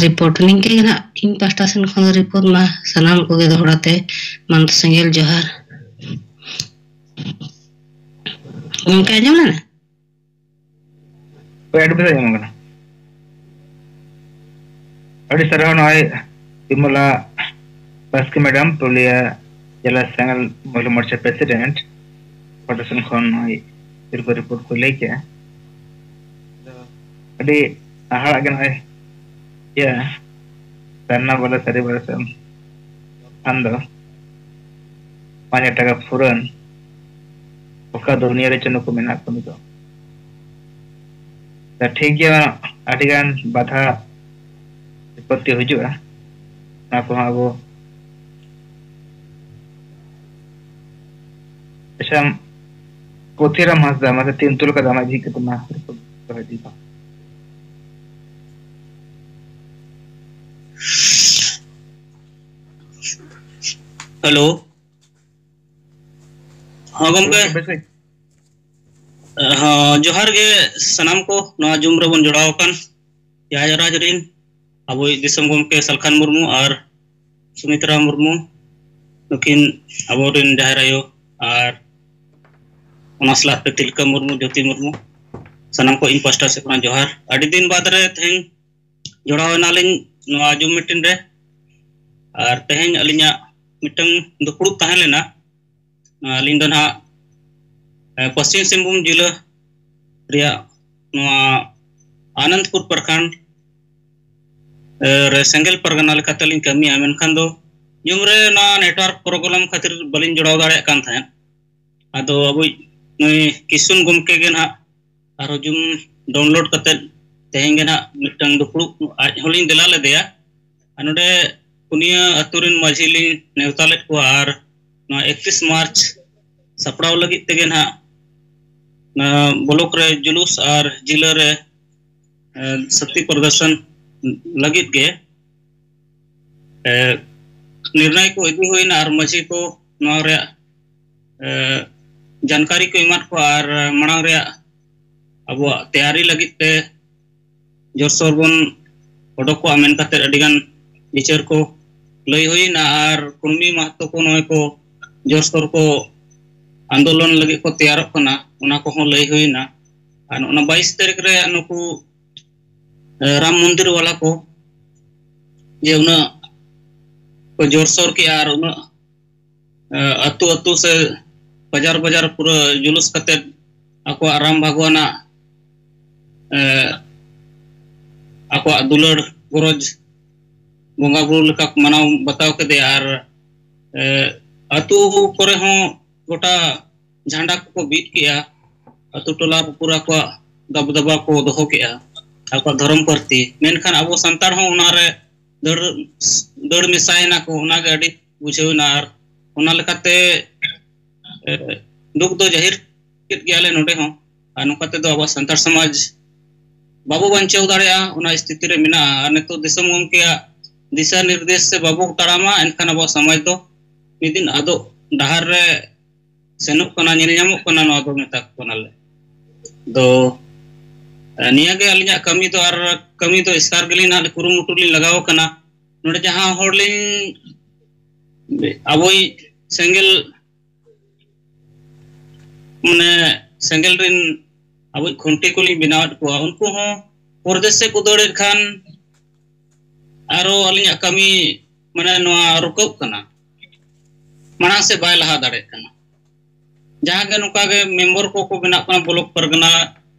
ᱨᱤᱯᱳᱨᱴ ᱱᱤᱝᱠᱟᱹ ᱜᱮ ᱱᱟᱜ ᱤᱧ ᱯᱟᱦᱴᱟ ᱥᱮᱱ ᱠᱷᱚᱱ ᱫᱚ ᱨᱤᱯᱳᱨᱴ ᱢᱟ ᱥᱟᱱᱟᱢ ᱠᱚᱜᱮ ᱫᱚᱦᱲᱟ ᱛᱮ ᱢᱟᱱᱚᱛ ᱥᱮᱸᱜᱮᱞ ᱡᱚᱦᱟᱨ᱾ ᱜᱚᱢᱠᱮ ᱟᱸᱡᱚᱢ ᱞᱮᱱᱟ? ᱦᱳᱭ, ᱟᱹᱰᱤ ᱵᱮᱥ ᱟᱸᱡᱚᱢᱚᱜ ᱠᱟᱱᱟ᱾ ᱟᱹᱰᱤ ᱥᱟᱨᱦᱟᱣ ᱱᱚᱜᱼᱚᱭ ᱵᱤᱢᱚᱞᱟ ᱵᱟᱥᱠᱮ ᱢᱮᱰᱟᱢ, ᱯᱩᱨᱩᱞᱤᱭᱟᱹ ᱡᱮᱞᱟ ᱥᱮᱸᱜᱮᱞ ᱢᱚᱦᱤᱞᱟ ᱢᱳᱨᱪᱟ ᱯᱨᱮᱥᱤᱰᱮᱱᱴ, ᱯᱟᱦᱴᱟ ᱥᱮᱱ ᱠᱷᱚᱱ ᱱᱚᱜᱼᱚᱭ ᱥᱤᱨᱯᱟᱹ ᱨᱤᱯᱳᱨᱴ ᱠᱚ ᱞᱟᱹᱭ ᱠᱮᱜᱼᱟ᱾ ᱟᱫᱚ ᱟᱹᱰᱤ ᱦᱟᱦᱟᱲᱟᱜ ᱜᱮ ᱱᱚᱜᱼᱚᱭ ᱤᱭᱟᱹ ᱥᱟᱨᱱᱟ ᱵᱟᱞᱟ ᱥᱟᱹᱨᱤ ᱵᱟᱞᱟ ᱥᱮ ᱠᱷᱟᱱ ᱫᱚ ᱯᱟᱸᱪ ᱦᱟᱡᱟᱨ ᱴᱟᱠᱟ ᱯᱷᱩᱨᱟᱹᱱ, ᱚᱠᱟ ᱫᱩᱱᱤᱭᱟᱹ ᱨᱮ ᱪᱚ ᱱᱩᱠᱩ ᱢᱮᱱᱟᱜ ᱠᱚ ᱱᱤᱛᱚᱜ᱾ ᱛᱚ ᱴᱷᱤᱠ ᱜᱮᱭᱟ, ᱟᱹᱰᱤᱜᱟᱱ ᱵᱟᱫᱷᱟ ᱵᱤᱯᱚᱛᱛᱤ ᱦᱤᱡᱩᱜᱼᱟ, ᱚᱱᱟ ᱠᱚᱦᱚᱸ ᱟᱵᱚ, ᱟᱪᱪᱷᱟ, ᱯᱩᱛᱷᱤᱨᱟᱢ ᱦᱟᱸᱥᱫᱟ, ᱢᱟᱥᱮ ᱛᱤᱱ ᱩᱛᱟᱹᱨ ᱠᱟᱫᱟ ᱟᱢᱟᱜ ᱡᱷᱤᱡ ᱠᱟᱛᱮ ᱢᱟ ᱫᱚᱦᱚᱭ ᱫᱤᱧ ᱢᱟ᱾ ᱦᱮᱞᱳ᱾ ᱦᱚᱸ, ᱜᱚᱢᱠᱮ᱾ ᱵᱮᱥ ᱜᱮ᱾ ᱦᱚᱸ, ᱡᱚᱦᱟᱨ ᱜᱮ ᱥᱟᱱᱟᱢ ᱠᱚ ᱱᱚᱣᱟ ᱡᱩᱢ ᱨᱮᱵᱚᱱ ᱡᱚᱲᱟᱣ ᱟᱠᱟᱱ᱾ ᱡᱟᱭᱟᱨᱟᱡᱽ ᱨᱤᱱ ᱟᱵᱚᱭᱤᱡ ᱫᱤᱥᱚᱢ ᱜᱚᱢᱠᱮ ᱥᱟᱞᱠᱷᱟᱱ ᱢᱩᱨᱢᱩ ᱟᱨ ᱥᱩᱢᱤᱛᱨᱟ ᱢᱩᱨᱢᱩ, ᱱᱩᱠᱤᱱ ᱟᱵᱚᱨᱮᱱ ᱡᱟᱦᱮᱨ ᱟᱭᱳ ᱟᱨ ᱚᱱᱟ ᱥᱟᱞᱟᱜ ᱛᱮ ᱛᱤᱞᱠᱟᱹ ᱢᱩᱨᱢᱩ, ᱡᱳᱛᱤ ᱢᱩᱨᱢᱩ, ᱥᱟᱱᱟᱢ ᱠᱚ ᱤᱧ ᱯᱟᱥᱴᱟ ᱥᱮᱫ ᱠᱷᱚᱱᱟᱜ ᱡᱚᱦᱟᱨ᱾ ᱟᱹᱰᱤ ᱫᱤᱱ ᱵᱟᱫᱽ ᱨᱮ ᱛᱮᱦᱮᱧ ᱡᱚᱲᱟᱣ ᱮᱱᱟᱞᱤᱧ ᱱᱚᱣᱟ Zoom meeting ᱨᱮ᱾ ᱟᱨ ᱛᱮᱦᱮᱧ ᱟᱹᱞᱤᱧᱟᱜ ᱢᱤᱫᱴᱟᱝ ᱫᱩᱯᱲᱩᱵ ᱛᱟᱦᱮᱸ ᱞᱮᱱᱟ᱾ ᱟᱹᱞᱤᱧ ᱫᱚ ᱱᱟᱦᱟᱜ, ᱮ, ᱯᱚᱥᱪᱤᱢ ᱥᱤᱝᱵᱷᱩᱢ ᱡᱤᱞᱟᱹ ᱨᱮᱭᱟᱜ ᱱᱚᱣᱟ ᱟᱱᱚᱱᱫᱯᱩᱨ ᱯᱨᱚᱠᱷᱚᱸᱰ, ᱮ, ᱨᱮ ᱥᱮᱸᱜᱮᱞ ᱯᱟᱨᱜᱟᱱᱟ ᱞᱮᱠᱟᱛᱮ ᱞᱤᱧ ᱠᱟᱹᱢᱤᱭᱟ, ᱢᱮᱱᱠᱷᱟᱱ ᱫᱚ Zoom ᱨᱮ ᱱᱚᱣᱟ network problem ᱠᱷᱟᱹᱛᱤᱨ ᱵᱟᱹᱞᱤᱧ ᱡᱚᱲᱟᱣ ᱫᱟᱲᱮᱭᱟᱜ ᱠᱟᱱ ᱛᱟᱦᱮᱸᱫ᱾ ᱟᱫᱚ ᱟᱵᱚᱭᱤᱡ ᱱᱩᱭ ᱠᱤᱥᱩᱱ ᱜᱚᱢᱠᱮ ᱜᱮ ᱱᱟᱦᱟᱜ ᱟᱨᱦᱚᱸ Zoom download ᱠᱟᱛᱮᱫ ᱛᱮᱦᱮᱧ ᱜᱮ ᱱᱟᱦᱟᱜ ᱢᱤᱫᱴᱟᱝ ᱫᱩᱯᱲᱩᱵ ᱟᱡ ᱦᱚᱸᱞᱤᱧ ᱫᱮᱞᱟ ᱞᱮᱫᱮᱭᱟ᱾ ᱟᱨ ᱱᱚᱰᱮ ᱯᱩᱱᱭᱟᱹ ᱟᱹᱛᱩ ᱨᱮᱱ ᱢᱟᱹᱡᱷᱤ ᱞᱤᱧ ᱱᱮᱣᱛᱟ ᱞᱮᱫ ᱠᱚᱣᱟ ᱟᱨ ᱱᱚᱣᱟ ᱮᱠᱛᱨᱤᱥ ᱢᱟᱨᱪ ᱥᱟᱯᱲᱟᱣ ᱞᱟᱹᱜᱤᱫ ᱛᱮᱜᱮ ᱱᱟᱦᱟᱜ, ᱱᱚᱣᱟ ᱵᱞᱚᱠ ᱨᱮ ᱡᱩᱞᱩᱥ ᱟᱨ ᱡᱤᱞᱟᱹ ᱨᱮ, ᱮ, ᱥᱚᱠᱛᱤ ᱯᱨᱚᱫᱚᱨᱥᱚᱱ ᱞᱟᱹᱜᱤᱫ ᱜᱮ, ᱮ, ᱱᱤᱨᱱᱟᱭ ᱠᱚ ᱤᱫᱤ ᱦᱩᱭᱱᱟ ᱟᱨ ᱢᱟᱹᱡᱷᱤ ᱠᱚ ᱱᱚᱣᱟ ᱨᱮᱭᱟᱜ, ᱮ, ᱡᱟᱱᱠᱟᱨᱤ ᱠᱚ ᱮᱢᱟᱫ ᱠᱚᱣᱟ ᱟᱨ ᱢᱟᱲᱟᱝ ᱨᱮᱭᱟᱜ ᱟᱵᱚᱣᱟᱜ ᱛᱮᱭᱟᱨᱤ ᱞᱟᱹᱜᱤᱫ ᱛᱮ ᱡᱳᱨᱥᱳᱨ ᱵᱚᱱ ᱚᱰᱚᱠᱚᱜᱼᱟ ᱢᱮᱱ ᱠᱟᱛᱮ ᱟᱹᱰᱤᱜᱟᱱ ᱵᱤᱪᱟᱹᱨ ᱠᱚ ᱞᱟᱹᱭ ᱦᱩᱭᱱᱟ ᱟᱨ ᱠᱩᱲᱢᱤ ᱢᱟᱦᱟᱛᱚ ᱠᱚ ᱱᱚᱜᱼᱚᱭ ᱠᱚ ᱡᱳᱨᱥᱳᱨ ᱠᱚ ᱟᱱᱫᱳᱞᱚᱱ ᱞᱟᱹᱜᱤᱫ ᱠᱚ ᱛᱮᱭᱟᱨᱚᱜ ᱠᱟᱱᱟ, ᱚᱱᱟ ᱠᱚᱦᱚᱸ ᱞᱟᱹᱭ ᱦᱩᱭᱱᱟ᱾ ᱟᱨ ᱚᱱᱟ ᱵᱟᱭᱤᱥ ᱛᱟᱹᱨᱤᱠᱷ ᱨᱮ ᱱᱩᱠᱩ, ᱮ, ᱨᱟᱢ ᱢᱚᱱᱫᱤᱨ ᱣᱟᱞᱟ ᱠᱚ ᱡᱮ ᱩᱱᱟᱹᱜ ᱠᱚ ᱡᱳᱨᱥᱳᱨ ᱠᱮᱜᱼᱟ ᱟᱨ ᱩᱱᱟᱹᱜ, ᱮ, ᱟᱹᱛᱩ ᱟᱹᱛᱩ ᱥᱮ ᱵᱟᱡᱟᱨ ᱵᱟᱡᱟᱨ ᱯᱩᱨᱟᱹ ᱡᱩᱞᱩᱥ ᱠᱟᱛᱮᱫ ᱟᱠᱚᱣᱟᱜ ᱨᱟᱢ ᱵᱷᱟᱜᱽᱣᱟᱱᱟᱜ, ᱮ, ᱟᱠᱚᱣᱟᱜ ᱫᱩᱞᱟᱹᱲ ᱜᱚᱨᱚᱡᱽ ᱵᱚᱸᱜᱟ ᱵᱩᱨᱩ ᱞᱮᱠᱟ ᱠᱚ ᱢᱟᱱᱟᱣ ᱵᱟᱛᱟᱣ ᱠᱮᱫᱮᱭᱟ᱾ ᱟᱨ, ᱮ, ᱟᱹᱛᱩ ᱠᱚᱨᱮ ᱦᱚᱸ ᱜᱚᱴᱟ ᱡᱷᱟᱱᱰᱟ ᱠᱚᱠᱚ ᱵᱤᱫ ᱠᱮᱜᱼᱟ᱾ ᱟᱹᱛᱩ ᱴᱚᱞᱟ ᱯᱩᱨᱟᱹ ᱟᱠᱚᱣᱟᱜ ᱫᱟᱵᱫᱟᱵᱟ ᱠᱚ ᱫᱚᱦᱚ ᱠᱮᱜᱼᱟ, ᱟᱠᱚᱣᱟᱜ ᱫᱷᱚᱨᱚᱢ ᱯᱟᱹᱨᱛᱤ᱾ ᱢᱮᱱᱠᱷᱟᱱ ᱟᱵᱚ ᱥᱟᱱᱛᱟᱲ ᱦᱚᱸ ᱚᱱᱟᱨᱮ ᱫᱟᱹᱲ, ᱫᱟᱹᱲ ᱢᱮᱥᱟᱭᱮᱱᱟ ᱠᱚ, ᱚᱱᱟᱜᱮ ᱟᱹᱰᱤ ᱵᱩᱡᱷᱟᱹᱣ ᱮᱱᱟ᱾ ᱟᱨ ᱚᱱᱟ ᱞᱮᱠᱟᱛᱮ, ᱮ, ᱫᱩᱠ ᱫᱚ ᱡᱟᱹᱦᱤᱨ ᱠᱮᱫ ᱜᱮᱭᱟᱞᱮ ᱱᱚᱰᱮ ᱦᱚᱸ᱾ ᱟᱨ ᱱᱚᱝᱠᱟ ᱛᱮᱫᱚ ᱟᱵᱚᱣᱟᱜ ᱥᱟᱱᱛᱟᱲ ᱥᱚᱢᱟᱡᱽ ᱵᱟᱵᱚ ᱵᱟᱧᱪᱟᱣ ᱫᱟᱲᱮᱭᱟᱜᱼᱟ, ᱚᱱᱟ ᱥᱛᱷᱤᱛᱤ ᱨᱮ ᱢᱮᱱᱟᱜᱼᱟ᱾ ᱟᱨ ᱱᱤᱛᱚᱜ ᱫᱤᱥᱚᱢ ᱜᱚᱢᱠᱮᱭᱟᱜ ᱫᱤᱥᱟᱹ ᱱᱤᱨᱫᱮᱥ ᱥᱮ ᱵᱟᱵᱚ ᱛᱟᱲᱟᱢᱟ, ᱮᱱᱠᱷᱟᱱ ᱟᱵᱚᱣᱟᱜ ᱥᱚᱢᱟᱡᱽ ᱫᱚ ᱢᱤᱫ ᱫᱤᱱ ᱟᱫᱚᱜ ᱰᱟᱦᱟᱨ ᱨᱮ ᱥᱮᱱᱚᱜ ᱠᱟᱱᱟ, ᱧᱮᱞ ᱧᱟᱢᱚᱜ ᱠᱟᱱᱟ, ᱱᱚᱣᱟ ᱫᱚ ᱢᱮᱛᱟ ᱠᱚ ᱠᱟᱱᱟᱞᱮ᱾ ᱫᱚ, ᱮ, ᱱᱤᱭᱟᱹᱜᱮ ᱟᱹᱞᱤᱧᱟᱜ ᱠᱟᱹᱢᱤ ᱫᱚ᱾ ᱟᱨ ᱠᱟᱹᱢᱤ ᱫᱚ ᱮᱥᱠᱟᱨ ᱜᱮᱞᱤᱧ ᱱᱟᱦᱟᱜ ᱠᱩᱨᱩᱢᱩᱴᱩ ᱞᱤᱧ ᱞᱟᱜᱟᱣ ᱟᱠᱟᱱᱟ᱾ ᱱᱚᱰᱮ ᱡᱟᱦᱟᱸ ᱦᱚᱲ ᱞᱤᱧ, ᱟᱵᱚᱭᱤᱡ ᱥᱮᱸᱜᱮᱞ ᱢᱟᱱᱮ ᱥᱮᱸᱜᱮᱞ ᱨᱮᱱ ᱟᱵᱚ ᱠᱷᱩᱱᱴᱤ ᱠᱚᱞᱤᱧ ᱵᱮᱱᱟᱣᱮᱫ ᱠᱚᱣᱟ, ᱩᱱᱠᱩ ᱦᱚᱸ ᱯᱚᱨᱫᱮᱥ ᱥᱮᱫ ᱠᱚ ᱫᱟᱹᱲᱮᱫ ᱠᱷᱟᱱ ᱟᱨᱚ ᱟᱹᱞᱤᱧᱟᱜ ᱠᱟᱹᱢᱤ ᱢᱟᱱᱮ ᱱᱚᱣᱟ ᱨᱩᱠᱟᱹᱜ ᱠᱟᱱᱟ, ᱢᱟᱲᱟᱝ ᱥᱮᱫ ᱵᱟᱭ ᱞᱟᱦᱟ ᱫᱟᱲᱮᱭᱟᱜ ᱠᱟᱱᱟ᱾ ᱡᱟᱦᱟᱸ ᱜᱮ ᱱᱚᱝᱠᱟ ᱜᱮ ᱢᱮᱢᱵᱚᱨ ᱠᱚᱠᱚ ᱵᱮᱱᱟᱜ ᱠᱟᱱᱟ, ᱵᱞᱚᱠ ᱯᱟᱨᱜᱟᱱᱟ,